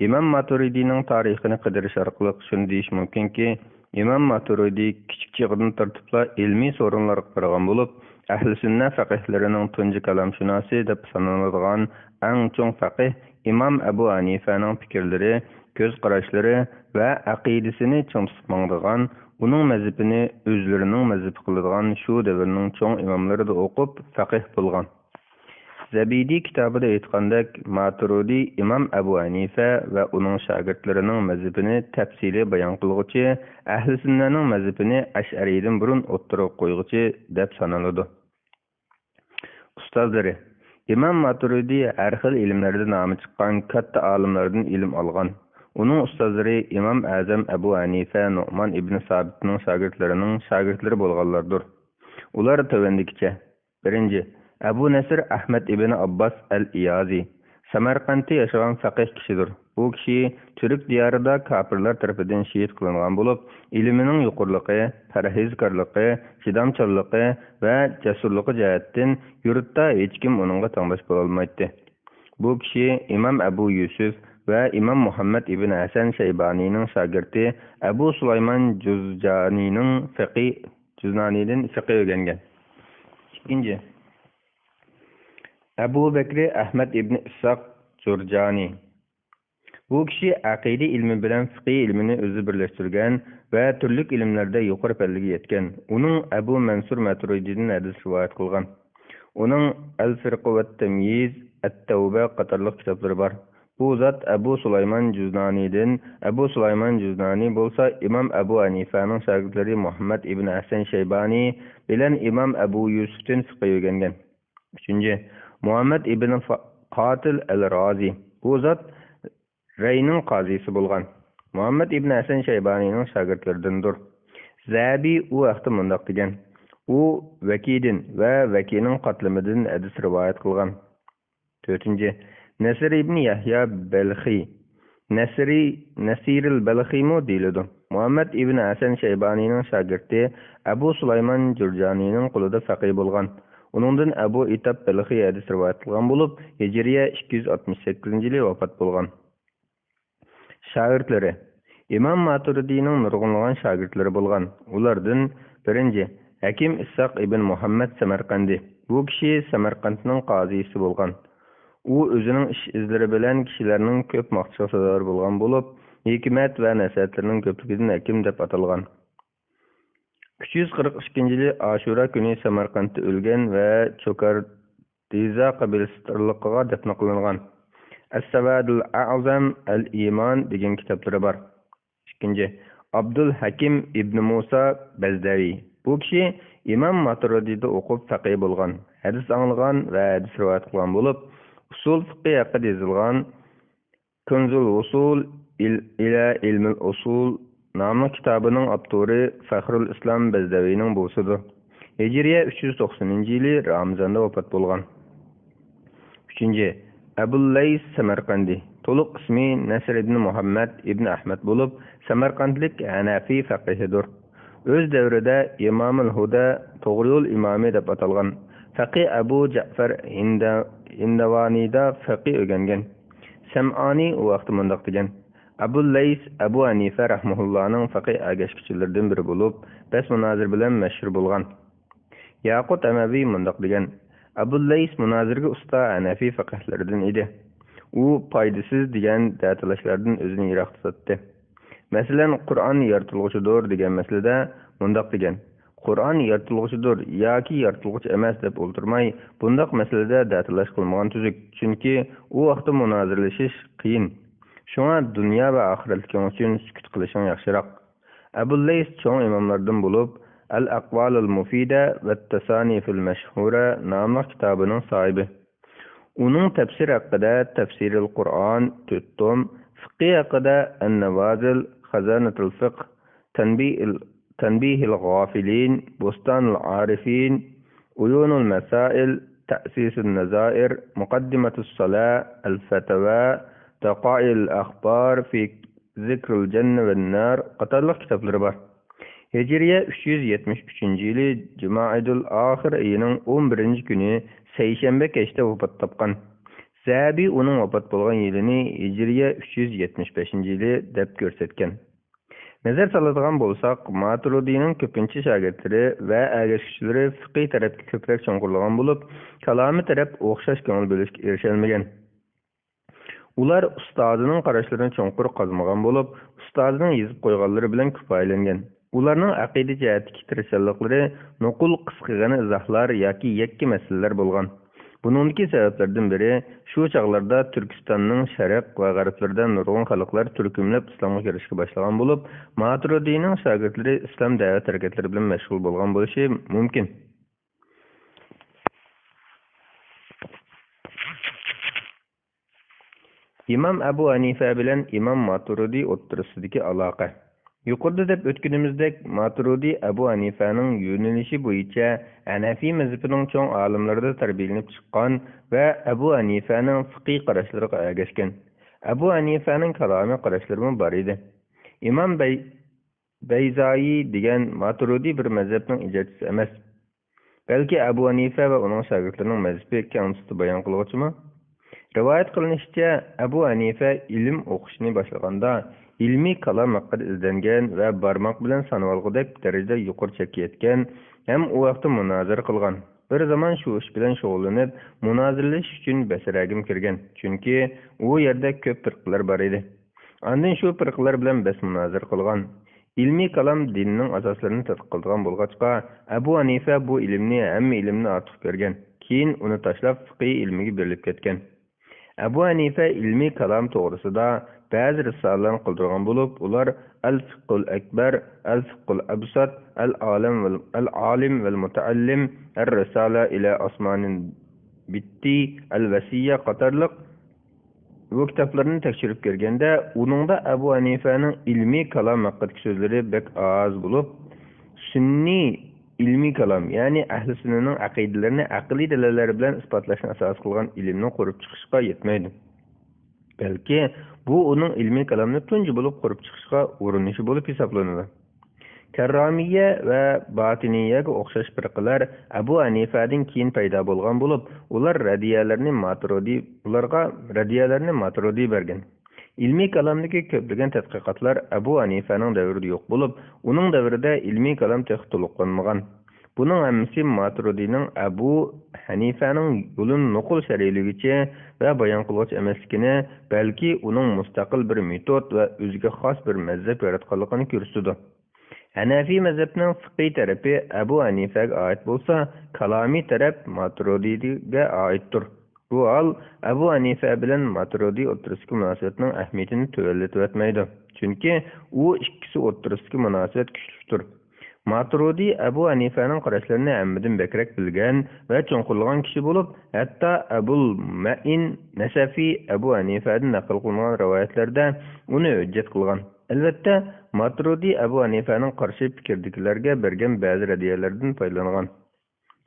ئىمام ماتۇرىدىنىڭ تارىخىنى قىدىرىش ئارقىلىق شۇنى دېيىش مۇمكىنكى، ئىمام ماتۇرىدى كىچىك چېغىدىن تارتىپلا ئىلمىي سورۇنلارغا قارىغان بولۇپ، ئەھلى سۈننە فەقىھلىرىنىڭ تۇنجى كالامشۇناسى دەپ سانىلىدىغان ئەڭ چوڭ فەقىھ ئىمام ئەبۇ ھەنىفەنىڭ پىكىرلىرى، كۆز قاراشلىرى ۋە ئەقىدىسىنى چىڭ تۇتۇپ ماڭىدىغان، ئۇنىڭ مەزھىپىنى ئۆزلىرىنىڭ مەزھىپى قىلىدىغان شۇ دەۋرنىڭ چوڭ ئىماملىرىدا ئوقۇپ، فەقىھ بولغان. زەبىدى كىتابىدا ئېيتقاندەك، ماتۇرىدى ئىمام ئەبۇ ھەنىفە ۋە ئۇنىڭ شاگىرتلىرىنىڭ مەزھىپىنى تەپسىلىي بايان قىلغۇچى، ئەھلى سۈننەنىڭ مەزھىپىنى ئەشئەرىيدىن بۇرۇن ئوتتۇرىغا قويغۇچى دەپ سانىلىدۇ. ئۇستازلىرى. ئىمام ماتۇرىدى ھەر خىل ئىلىملەردە نامى چىققان كاتتا ئالىملاردىن ئىلىم ئالغان. ئۇنىڭ ئۇستازلىرى ئىمام ئەزەم ئەبۇ ھەنىفە نۇئمان ئىبنى سابىتنىڭ شاگىرتلىرىنىڭ شاگىرتلىرى بولغانلاردۇر. ئۇلار تۆۋەندىكىچە. بىرىنچى، ئەبۇ نەسر ئەھمەد ئىبنى ئابباس ئەل ئىيازى، سەمەرقەنتتە ياشىغان فەقىھ كىشىدۇر. بۇ كىشى تۈرك دىيارىدا كاپىرلار تەرىپىدىن شېھىت قىلىنغان بولۇپ، ئىلمىنىڭ يۇقىرىلىقى، پەرھىزكارلىقى، چىدامچانلىقى ۋە جەسۇرلۇقى جەھەتتىن يۇرتتا ھېچكىم ئۇنىڭغا تەڭداش بولالمايتتى. بۇ كىشى ئىمام ئەبۇ يۈسۈف ۋە ئىمام مۇھەممەد ئىبن ھەسەن شەيبانىنىڭ شاگىرتى ئەبۇ سۇلايمان جۇزجانىنىڭ فىقى، جۇزنانىدىن فىقى ئۆگەنگەن. ئىككىنچى، ئەبۇ بەكرى ئەھمەد ئىبنى ئىسھاق جۇرجانى. بۇ كىشى ئەقىدە ئىلمى بىلەن فىقھى ئىلمىنى ئۆزىدە بىرلەشتۈرگەن ۋە تۈرلۈك ئىلىملەردە يۇقىرى پەللىگە يەتكەن. ئۇنىڭ ئەبۇ مەنسۇر ماتۇرىدىدىن ھەدىس رىۋايەت قىلغان. ئۇنىڭ ئەل فىرقە ۋە تەميىز، ئەت تەۋبە قاتارلىق كىتابلىرى بار. بۇ زات ئەبۇ سۇلايمان جۇزنانىدىن، ئەبۇ سۇلايمان جۇزنانى بولسا ئىمام ئەبۇ ھەنىفەنىڭ شاگىرتلىرى مۇھەممەد ئىبن ھەسەن شەيبانى بىلەن ئىمام ئەبۇ يۈسۈفتىن فىقھى ئۆگەنگەن. ئۈچىنچى، مۇھەممەد ئىبن فا-، قاتىل ئەل رازى. بۇ زات رەينىڭ قازىسى بولغان. مۇھەممەد ئىبن ھەسەن شەيبانىنىڭ شاگىرتلىرىدىندۇر. زەھەبى ئۇ ھەقتە مۇنداق دېگەن: ئۇ ۋەكىدىن ۋە ۋەكىنىڭ قاتلىمىدىن ھەدىس رىۋايەت قىلغان. تۆتىنچى، نەسىر ئىبن يەھيا بەلخى. نەسىرى، نەسىرىل بەلخىمۇ دېيىلىدۇ. مۇھەممەد ئىبن ھەسەن شەيبانىنىڭ شاگىرتى ئەبۇ سۇلايمان جۇرجانىنىڭ قولىدا فەقىھ بولغان. ئۇنىڭدىن ئەبۇ ئىتاب بەلخى ھەدىس رىۋايەت قىلغان بولۇپ، ھىجرىيە ئىككى يۈز ئاتمىش سەككىزىنچى يىلى ۋاپات بولغان. شاگىرتلىرى. ئىمام ماتۇرىدىنىڭ نۇرغۇنلىغان شاگىرتلىرى بولغان. ئۇلاردىن بىرىنچى، ھەكىم ئىسھاق ئىبن مۇھەممەد سەمەرقەندى. بۇ كىشى سەمەرقەنتنىڭ قازىسى بولغان. ئۇ ئۆزىنىڭ ئىش ئىزلىرى بىلەن كىشىلەرنىڭ كۆپ ماختىشىغا سازاۋەر بولغان بولۇپ، ھېكمەت ۋە نەسىھەتلىرىنىڭ كۆپلۈكىدىن ھەكىم دەپ ئاتالغان. ئۈچ يۈز قىرىق ئىككىنچى يىلى ئاشۇرا كۈنى سەمەرقەنتتە ئۆلگەن ۋە چوكاردىزا قەبىلىسى تارلىقىغا دەپنە قىلىنغان. ئەس-سەۋادۇل ئەزەم، ئەل ئىمان دېگەن كىتابلىرى بار. ئىككىنچى، ئابدۇل ھەكىم ئىبنى مۇسا بەزدەۋى. بۇ كىشى ئىمام ماتۇرىدىدا ئوقۇپ، فەقىھ بولغان، ھەدىس ئاڭلىغان ۋە ھەدىس رىۋايەت قىلغان بولۇپ، ئۇسۇل فىقھى ھەققىدە يېزىلغان كۇنزۇل ۋۇسۇل ئىل-، ئىلە ئىلمىل ئۇسۇل ناملىق كىتابىنىڭ ئاپتورى فەخرۇل ئىسلام بەزدەۋىنىڭ بوۋىسىدۇر. ھىجرىيە ئۈچ يۈز توقسىنىنچى يىلى رامىزاندا ۋاپات بولغان. ئۈچىنچى، ئەبۇل لەيس سەمەرقەندى. تولۇق ئىسمى نەسر ئىبن مۇھەممەد ئىبن ئەھمەد بولۇپ، سەمەرقەندلىك ھەنەفىي فەقىھىدۇر. ئۆز دەۋرىدە ئىمامۇل ھۇدە، توغرا يول ئىمامى دەپ ئاتالغان، فەقىھ ئەبۇ جەئفەر ھىندە-، ھىنداۋانىدا فەقىھ ئۆگەنگەن. سەمئانى ئۇ ھەقتە مۇنداق دېگەن: ئەبۇل لەيس ئەبۇ ھەنىفە رەھمەھۇللانىڭ فەقىھ ئەگەشكۈچىلىرىدىن بىرى بولۇپ، بەس مۇنازىرە بىلەن مەشھۇر بولغان. ياقۇت ئەمەۋى مۇنداق دېگەن: ئەبۇل لەيس مۇنازىرىگە ئۇستا ھەنەفىي فەقىھلىرىدىن ئىدى. ئۇ پايدىسىز دېگەن دەتالاشلاردىن ئۆزىنى يىراق تۇتاتتى. مەسىلەن، قۇرئان يارىتىلغۇچىدۇر دېگەن مەسىلىدە مۇنداق دېگەن: قۇرئان يارىتىلغۇچىدۇر ياكى يارىتىلغۇچى ئەمەس دەپ ئولتۇرماي، بۇنداق مەسىلىدە دەتالاش قىلمىغان تۈزۈك. چۈنكى ئۇ ۋاقىتتا مۇنازىرىلىشىش قىيىن. شۇڭا دۇنيا ۋە ئاخىرەتلىكىڭ ئۈچۈن سۈكۈت قىلىشىڭ ياخشىراق. ئەبۇل لەيس چوڭ ئىماملاردىن بولۇپ، ئەل ئەقۋالۇل مۇفىدە ۋە تەسانىفۇل مەشھۇرە ناملىق كىتابىنىڭ ساھىبى. ئۇنىڭ تەپسىر ھەققىدە تەفسىرىل قۇرئان، تۆت توم، فىقھى ھەققىدە ئەن-نەۋازىل، خەزانەتۇل فىقھ، تەنبىھىل، تەنبىھىل غافىلىن، بوستانىل ئارىفىن، ئۇيۇنۇل مەسائىل، تەسىسۇن نەزائىر، مۇقەددىمەتۇس سالا، ئەل فەتەۋا، دەقائىل ئەخبار فى زىكرىل جەننە ۋەن نار قاتارلىق كىتابلىرى بار. ھىجرىيە ئۈچ يۈز يەتمىش ئۈچىنچى يىلى جۇمادىل ئاخىر ئېيىنىڭ ئون بىرىنچى كۈنى سەيشەنبە كەچتە ۋاپات تاپقان. زەھەبى ئۇنىڭ ۋاپات بولغان يىلىنى ھىجرىيە ئۈچ يۈز يەتمىش بەشىنچى يىلى دەپ كۆرسەتكەن. نەزەر سالىدىغان بولساق، ماتۇرىدىنىڭ كۆپىنچە شاگىرتلىرى ۋە ئەگەشكۈچىلىرى فىقھىي تەرەپكە كۆپرەك چوڭقۇرلىغان بولۇپ، كالامىي تەرەپ ئوخشاش كۆڭۈل بۆلۈشكە ئېرىشەلمىگەن. ئۇلار ئۇستازىنىڭ قاراشلىرىنى چوڭقۇر قازمىغان بولۇپ، ئۇستازىنىڭ يېزىپ قويغانلىرى بىلەن كۇپايىلەنگەن. ئۇلارنىڭ ئەقىدە جەھەتتىكى تىرىشچانلىقلىرى نوقۇل، قىسقىغىنە ئىزاھلار ياكى يەككە مەسىلىلەر بولغان. بۇنىڭدىكى سەۋەبلەردىن بىرى، شۇ چاغلاردا تۈركىستاننىڭ شەرق ۋە غەربلىرىدە نۇرغۇن خەلقلەر تۈركۈملەپ ئىسلامغا كىرىشكە باشلىغان بولۇپ، ماتۇرىدىنىڭ شاگىرتلىرى ئىسلام دەۋەت ھەرىكەتلىرى بىلەن مەشغۇل بولغان بولۇشى مۇمكىن. ئىمام ئەبۇ ھەنىفە بىلەن ئىمام ماتۇرىدى ئوتتۇرىسىدىكى ئالاقە. يۇقىرىدا دەپ ئۆتكىنىمىزدەك، ماتۇرىدى ئەبۇ ھەنىفەنىڭ يۆنىلىشى بويىچە ھەنەفىي مەزھىپىنىڭ چوڭ ئالىملىرىدا تەربىيەلىنىپ چىققان ۋە ئەبۇ ھەنىفەنىڭ فىقھىي قاراشلىرىغا ئەگەشكەن. ئەبۇ ھەنىفەنىڭ كالامىي قاراشلىرىمۇ بار ئىدى. ئىمام بەي-، بەيزايى دېگەن ماتۇرىدى بىر مەزھەپنىڭ ئىجادچىسى ئەمەس. بەلكى ئەبۇ ھەنىفە ۋە ئۇنىڭ شاگىرتلىرىنىڭ مەزھىپى كەڭ تۈستە بايان قىلغۇچىمۇ؟ رىۋايەت قىلىنىشىچە، ئەبۇ ھەنىفە ئىلىم ئوقۇشنى باشلىغاندا، ئىلمىي كالام ھەققىدە ئىزدەنگەن ۋە بارماق بىلەن سانىۋالغۇدەك دەرىجىدە يۇقىرى چەككە يەتكەن ھەم ئۇ ھەقتە مۇنازىرە قىلغان. بىر زامان شۇ ئىش بىلەن شۇغۇللىنىپ، مۇنازىرىلىشىش ئۈچۈن بەسرەگىمۇ كىرگەن، چۈنكى ئۇ يەردە كۆپ پىرقىلەر بار ئىدى. ئاندىن شۇ پىرقىلەر بىلەن بەس-مۇنازىرە قىلغان. ئىلمىي كالام دىننىڭ ئاساسلىرىنى تەتقىق قىلىدىغان بولغاچقا، ئەبۇ ھەنىفە بۇ ئىلىمنى ھەممە ئىلىمدىن ئارتۇق كۆرگەن، كېيىن ئۇنى تاشلاپ، فىقھىي ئىلمىگە بېرىلىپ كەتكەن. ئەبۇ ھەنىفە ئىلمىي كالام توغرىسىدا بەزى رىسالىلەرنى قالدۇرغان بولۇپ، ئۇلار ئەل فىقھۇل ئەكبەر، ئەل فىقھۇل ئەۋسەت، ئەل ئالىم ۋەل، ئەل ئالىم ۋەل مۇتەئەللىم، ئەر رىسالە ئىلە ئاسمانىن بىتتى، ئەل ۋەسىيە قاتارلىق بۇ كىتابلارنى تەكشۈرۈپ كۆرگەندە، ئۇنىڭدا ئەبۇ ھەنىفەنىڭ ئىلمىي كالام ھەققىدىكى سۆزلىرى بەك ئاز بولۇپ، سۈننىي ئىلمىي كالام، يەنى ئەھلى سۈننىنىڭ ئەقىدىلىرىنى ئەقلىي دەلىللەر بىلەن ئىسپاتلاشنى ئاساس قىلغان ئىلىمنى قۇرۇپ چىقىشقا يەتمەيدۇ. بەلكى بۇ ئۇنىڭ ئىلمىي كالامنى تۇنجى بولۇپ قۇرۇپ چىقىشقا ئۇرۇنۇشى بولۇپ ھېسابلىنىدۇ. كەررامىيە ۋە باتىنىيەگە ئوخشاش پىرقىلەر ئەبۇ ھەنىفەدىن كېيىن پەيدا بولغان بولۇپ، ئۇلار رەددىيەلەرنى ماتۇرىدى، ئۇلارغا رەددىيەلەرنى ماتۇرىدى بەرگەن. ئىلمىي كالامدىكى كۆپلىگەن تەتقىقاتلار ئەبۇ ھەنىفەنىڭ دەۋرىدە يوق بولۇپ، ئۇنىڭ دەۋرىدە ئىلمىي كالام تېخى تولۇقلانمىغان. بۇنىڭ ھەممىسى ماتۇرىدىنىڭ ئەبۇ ھەنىفەنىڭ يولىنى نوقۇل شەرھلىگۈچى ۋە بايان قىلغۇچى ئەمەسلىكىنى، بەلكى ئۇنىڭ مۇستەقىل بىر مېتود ۋە ئۆزىگە خاس بىر مەزھەپ ياراتقانلىقىنى كۆرسىتىدۇ. ھەنەفىي مەزھەپنىڭ فىقھىي تەرىپى ئەبۇ ھەنىفەگە ئائىت بولسا، كالامىي تەرەپ ماتۇرىدىگە ئائىتتۇر. بۇ ھال ئەبۇ ھەنىفە بىلەن ماتۇرىدى ئوتتۇرىسىدىكى مۇناسىۋەتنىڭ ئەھمىيىتىنى تۆۋەنلىتىۋەتمەيدۇ. چۈنكى ئۇ ئىككىسى ئوتتۇرىسىدىكى مۇناسىۋەت كۈچلۈكتۇر. ماتۇرىدى ئەبۇ ھەنىفەنىڭ قاراشلىرىنى ھەممىدىن بەكرەك بىلگەن ۋە چوڭقۇرلىغان كىشى بولۇپ، ھەتتا ئەبۇل مەئىن نەسەفى ئەبۇ ھەنىفەدىن نەقىل قىلىنغان رىۋايەتلەردە ئۇنى ھۆججەت قىلغان. ئەلۋەتتە، ماتۇرىدى ئەبۇ ھەنىفەنىڭ قارشى پىكىردىكىلەرگە بەرگەن بەزى رەددىيەلەردىن پايدىلانغان.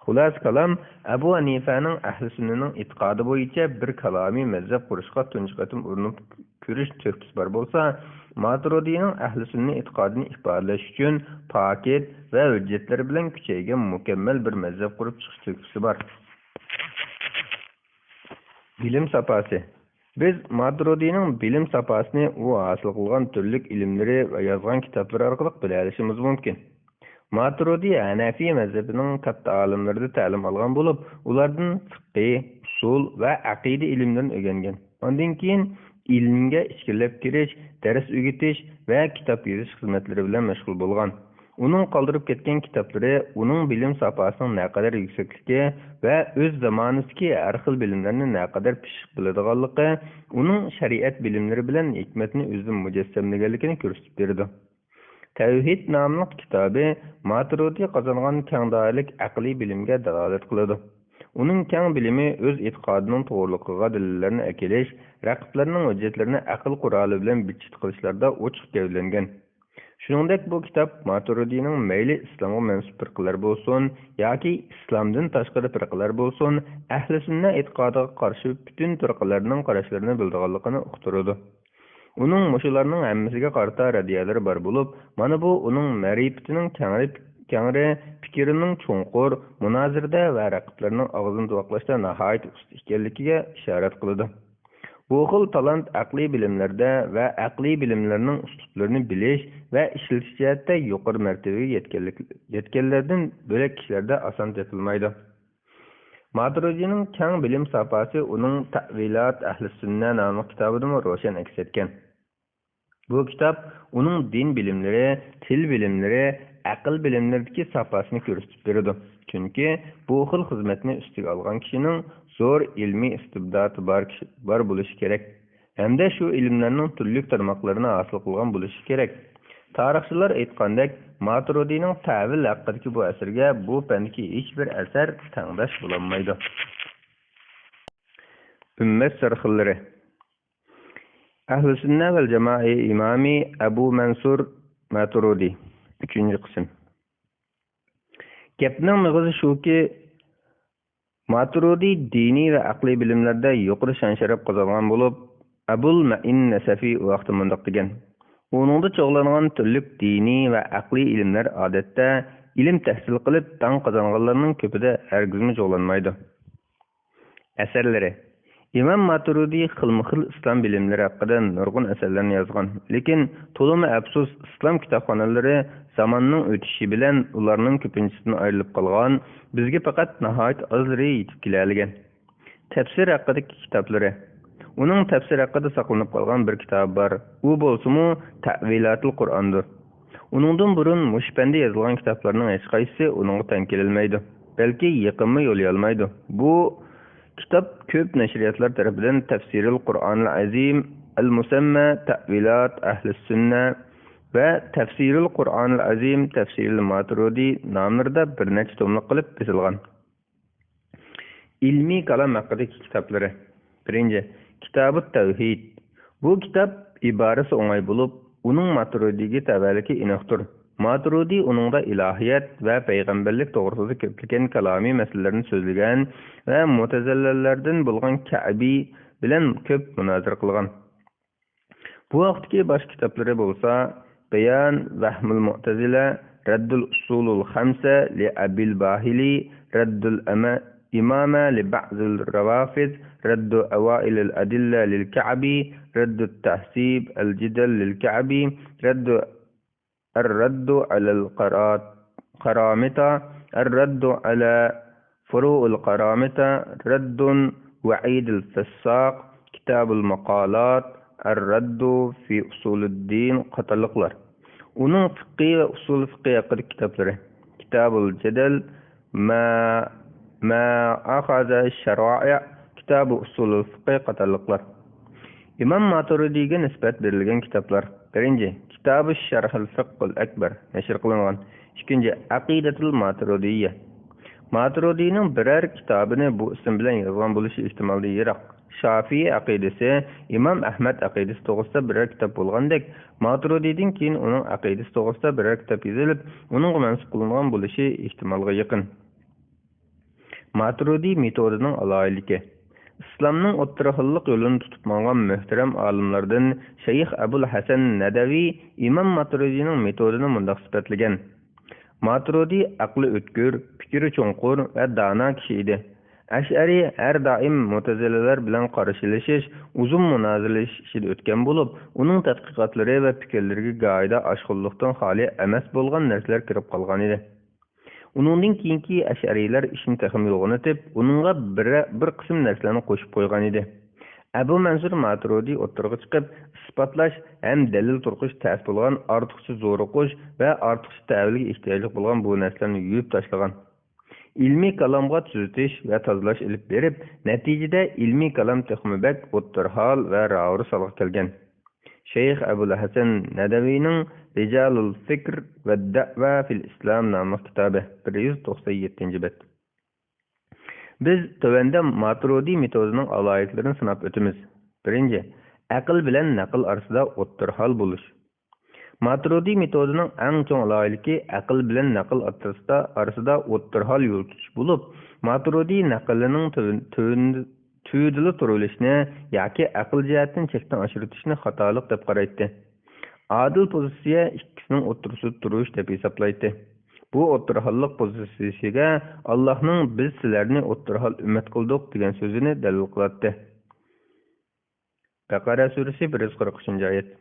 خۇلاسە كالام، ئەبۇ ھەنىفەنىڭ ئەھلى سۈننىنىڭ ئېتىقادى بويىچە بىر كالامىي مەزھەپ قۇرۇشقا تۇنجى قېتىم ئۇرۇنۇپ كۆرۈش تۆھپىسى بار بولسا، ماتۇرىدىنىڭ ئەھلى سۈننە ئېتىقادىنى ئىپادىلەش ئۈچۈن پاكىت ۋە ھۆججەتلەر بىلەن كۈچەيگەن مۇكەممەل بىر مەزھەپ قۇرۇپ چىقىش تۆھپىسى بار. بىلىم ساپاسى. بىز ماتۇرىدىنىڭ بىلىم ساپاسىنى ئۇ ھاسىل قىلغان تۈرلۈك ئىلىملىرى ۋە يازغان كىتابلىرى ئارقىلىق بىلەلىشىمىز مۇمكىن. ماتۇرىدى ھەنەفىي مەزھىپىنىڭ كاتتا ئالىملىرىدا تەلىم ئالغان بولۇپ، ئۇلاردىن فىقھى، ئۇسۇل ۋە ئەقىدە ئىلىملىرىنى ئۆگەنگەن. ئاندىن كېيىن ئىلىمگە ئىچكىرىلەپ كىرىش، دەرس ئۆگىتىش ۋە كىتاب يېزىش خىزمەتلىرى بىلەن مەشغۇل بولغان. ئۇنىڭ قالدۇرۇپ كەتكەن كىتابلىرى ئۇنىڭ بىلىم ساپاسىنىڭ نەقەدەر يۈكسەكلىكى ۋە ئۆز زامانىسىدىكى ھەر خىل بىلىملەرنى نەقەدەر پىششىق بىلىدىغانلىقى، ئۇنىڭ شەرىئەت بىلىملىرى بىلەن ھېكمەتنى ئۆزىدە مۇجەسسەملىگەنلىكىنى كۆرسىتىپ بېرىدۇ. تەۋھىد ناملىق كىتابى ماتۇرىدى قازانغان كەڭ دائىرىلىك ئەقلىي بىلىمگە دالالەت قىلىدۇ. ئۇنىڭ كەڭ بىلىمى ئۆز ئېتىقادىنىڭ توغرىلىقىغا دەلىللەرنى ئەكېلىش، رەقىبلەرنىڭ ھۆججەتلىرىنى ئەقىل قورالى بىلەن بىتچىت قىلىشلاردا ئوچۇق گەۋدىلەنگەن. شۇنىڭدەك بۇ كىتاب ماتۇرىدىنىڭ مەيلى ئىسلامغا مەنسۇپ پىرقىلەر بولسۇن ياكى ئىسلامدىن تاشقىرى پىرقىلەر بولسۇن، ئەھلى سۈننە ئېتىقادىغا قارشى پۈتۈن پىرقىلەرنىڭ قاراشلىرىنى بىلىدىغانلىقىنى ئۇقتۇرىدۇ. ئۇنىڭ مۇشۇلارنىڭ ھەممىسىگە قارىتا رەددىيەلىرى بار بولۇپ، مانا بۇ ئۇنىڭ مەرىپىتىنىڭ كەڭرى، كەڭرى، پىكرىنىڭ چوڭقۇر، مۇنازىرىدە ۋە رەقىبلىرىنىڭ ئاغزىنى تۇۋاقلاشتا ناھايىتى ئۇستا ئىكەنلىكىگە ئىشارەت قىلىدۇ. بۇ خىل تالانت ئەقلىي بىلىملەردە ۋە ئەقلىي بىلىملەرنىڭ ئۇسلۇبلىرىنى بىلىش ۋە ئىشلىتىش جەھەتتە يۇقىرى مەرتىبىگە يەتكەنلىك، يەتكەنلەردىن بۆلەك كىشىلەردە ئاسان تېپىلمايدۇ. ماتۇرىدىنىڭ كەڭ بىلىم ساپاسى ئۇنىڭ تەئۋىلات ئەھلى سۈننە ناملىق كىتابىدىمۇ روشەن ئەكس ئەتكەن. بۇ كىتاب ئۇنىڭ دىن بىلىملىرى، تىل بىلىملىرى، ئەقىل بىلىملىرىدىكى ساپاسىنى كۆرسىتىپ بېرىدۇ. چۈنكى بۇ خىل خىزمەتنى ئۈستىگە ئالغان كىشىنىڭ زور ئىلمىي ئىستىبداتى بار كىشى، بار بولۇشى كېرەك. ھەمدە شۇ ئىلىملەرنىڭ تۈرلۈك تارماقلىرىنى ھاسىل قىلغان بولۇشى كېرەك. تارىخچىلار ئېيتقاندەك، ماتۇرىدىنىڭ تەئۋىل ھەققىدىكى بۇ ئەسىرىگە بۇ پەندىكى ھېچبىر ئەسەر تەڭداش بولالمايدۇ. ئۈممەت سەرخىللىرى. ئەھلى سۈننە ۋەل جامائە ئىمامى ئەبۇ مەنسۇر ماتۇرىدى. ئۈچىنچى قىسىم. گەپنىڭ مېغىزى شۇكى، ماتۇرىدى دىنىي ۋە ئەقلىي بىلىملەردە يۇقىرى شان-شەرەپ قازانغان بولۇپ، ئەبۇل مەئىن نەسەفى ئۇ ھەقتە مۇنداق دېگەن: ئۇنىڭدا چوغلانغان تۈرلۈك دىنىي ۋە ئەقلىي ئىلىملەر ئادەتتە ئىلىم تەھسىل قىلىپ داڭ قازانغانلارنىڭ كۆپىدە ھەرگىزمۇ چوغلانمايدۇ. ئەسەرلىرى. ئىمام ماتۇرىدى خىلمۇ خىل ئىسلام بىلىملىرى ھەققىدە نۇرغۇن ئەسەرلەرنى يازغان. لېكىن تولىمۇ ئەپسۇس، ئىسلام كىتابخانلىرى زاماننىڭ ئۆتۈشى بىلەن ئۇلارنىڭ كۆپىنچىسىدىن ئايرىلىپ قالغان، بىزگە پەقەت ناھايىتى ئازلىرى يېتىپ كېلەلىگەن. تەپسىر ھەققىدىكى كىتابلىرى. ئۇنىڭ تەپسىر ھەققىدە ساقلىنىپ قالغان بىر كىتابى بار. ئۇ بولسىمۇ تەئۋىلاتۇل قۇرئاندۇر. ئۇنىڭدىن بۇرۇن مۇشۇ پەندە يېزىلغان كىتابلارنىڭ ھېچقايسىسى ئۇنىڭغا تەڭ كېلەلمەيدۇ، بەلكى يېقىنمۇ يولىيالمايدۇ. بۇ كىتاب كۆپ نەشرىياتلار تەرىپىدىن تەفسىرۇل قۇرئانىل ئەزىم، ئەل مۇسەمما تەئۋىلات ئەھلىس سۈننە ۋە تەفسىرۇل قۇرئانىل ئەزىم، تەفسىرۇل ماتۇرىدى ناملىرىدا بىر نەچچە توملۇق قىلىپ بېسىلغان. ئىلمىي كالام ھەققىدىكى كىتابلىرى. بىرىنچى، كىتابۇت تەۋھىد. بۇ كىتاب ئىبارىسى ئوڭاي بولۇپ، ئۇنىڭ ماتۇرىدىگە تەۋەلىكى ئېنىقتۇر. ماتۇرىدى ئۇنىڭدا ئىلاھىيەت ۋە پەيغەمبەرلىك توغرىسىدا كۆپلىگەن كالامىي مەسىلىلەرنى سۆزلىگەن ۋە مۇتەزىللەردىن بولغان كەئبى بىلەن كۆپ مۇنازىرە قىلغان. بۇ ھەقتىكى باشقا كىتابلىرى بولسا، بەيان ۋەھمۇل مۇئتەزىلە، رەددۇل ئۇسۇلۇل خەمسە لى ئەبىل باھىلى، رەددۇل ئەمە-، ئىمامە لى بەزىل راۋافىز، رەددۇ ئەۋائىلىل ئەدىللە لىل كەئبى، رەددۇت تەھسىب ئەل جىدەل لىل كەئبى، رەددۇ الرد على القرا-، القرامطة، الرد على فروع القرامطة، رد وعيد الفساق، كتاب المقالات، الرد في أصول الدين قاتارلىقلار. ئۇنىڭ فىقھى ۋە ئۇسۇل فىقھى ھەققىدىكى كىتابلىرى، كتاب الجدل، ما، ما أخذ الشرائع، كتاب أصول الفقه قاتارلىقلار. ئىمام ماتۇرىدىگە نىسبەت بېرىلگەن كىتابلار. بىرىنچى، كىتابۇ شەرھىل فىقھىل ئەكبەر نەشر قىلىنغان. ئىككىنچى، ئەقىدەتۇل ماتۇرىدىيە. ماتۇرىدىنىڭ بىرەر كىتابىنى بۇ ئىسىم بىلەن يازغان بولۇشى ئېھتىمالى يىراق. شافىئىي ئەقىدىسى، ئىمام ئەھمەد ئەقىدىسى توغرىسىدا بىرەر كىتاب بولغاندەك، ماتۇرىدىدىن كېيىن ئۇنىڭ ئەقىدىسى توغرىسىدا بىرەر كىتاب يېزىلىپ، ئۇنىڭغا مەنسۇپ قىلىنغان بولۇشى ئېھتىمالغا يېقىن. ماتۇرىدى مېتودىنىڭ ئالاھىدىلىكى. ئىسلامنىڭ ئوتتۇرا خىللىق يولىنى تۇتۇپ ماڭغان مۆھتەرەم ئالىملاردىن شەيخ ئەبۇل ھەسەن نەدەۋى ئىمام ماتۇرىدىنىڭ مېتودىنى مۇنداق سۈپەتلىگەن: ماتۇرىدى ئەقلى ئۆتكۈر، پىكرى چوڭقۇر ۋە دانا كىشى ئىدى. ئەشئەرى ھەر دائىم مۇتەزىلىلەر بىلەن قارشىلىشىش، ئۇزۇن مۇنازىرىلىشىش ئىچىدە ئۆتكەن بولۇپ، ئۇنىڭ تەتقىقاتلىرى ۋە پىكىرلىرىگە گاھىدا ئاشقۇنلۇقتىن خالىي ئەمەس بولغان نەرسىلەر كىرىپ قالغانىدى. ئۇنىڭدىن كېيىنكى ئەشئەرىيلەر ئىشنى تېخىمۇ يوغىنىتىپ، ئۇنىڭغا بىر، بىر قىسىم نەرسىلەرنى قوشۇپ قويغانىدى. ئەبۇ مەنسۇر ماتۇرىدى ئوتتۇرىغا چىقىپ، ئىسپاتلاش ھەم دەلىل تۇرغۇزۇش تەس بولغان، ئارتۇقچە زورۇقۇش ۋە ئارتۇقچە تەۋىلگە ئېھتىياجلىق بولغان بۇ نەرسىلەرنى يۇيۇپ تاشلىغان. ئىلمىي كالامغا تۈزىتىش ۋە تازىلاش ئېلىپ بېرىپ، نەتىجىدە ئىلمىي كالام تېخىمۇ بەك ئوتتۇرا ھال ۋە راۋۇرۇس ھالغا كەلگەن. شەيخ ئەبۇل ھەسەن نەدەۋىنىڭ رىجالۇل فىكر ۋە دەۋا فىل ئىسلام ناملىق كىتابى، بىر يۈز توقسان يەتتىنچى بەت. بىز تۆۋەندە ماتۇرىدى مېتودىنىڭ ئالاھىدىلىكلىرىنى ساناپ ئۆتىمىز. بىرىنچى، ئەقىل بىلەن نەقىل ئارىسىدا ئوتتۇرا ھال بولۇش. ماتۇرىدى مېتودىنىڭ ئەڭ چوڭ ئالاھىدىلىكى ئەقىل بىلەن نەقىل ئارىسىدا، ئارىسىدا ئوتتۇرا ھال يول تۇتۇش بولۇپ، ماتۇرىدى نەقىلىنىڭ تۆۋەن-، تۆۋەن-، تۈۋىدىلا تۇرۇۋېلىشنى ياكى ئەقىل جەھەتتىن چەكتىن ئاشۇرۇۋېتىشنى خاتالىق دەپ قارايتتى. ئادىل پوزىتسىيە ئىككىسىنىڭ ئوتتۇرىسىدا تۇرۇش دەپ ھېسابلايتتى. بۇ ئوتتۇرا ھاللىق پوزىتسىيىسىگە ئاللاھنىڭ «بىز سىلەرنى ئوتتۇرا ھال ئۈممەت قىلدۇق» دېگەن سۆزىنى دەلىل قىلاتتى. بەقەرە سۈرىسى، بىر يۈز قىرىق ئۈچىنچى ئايەت.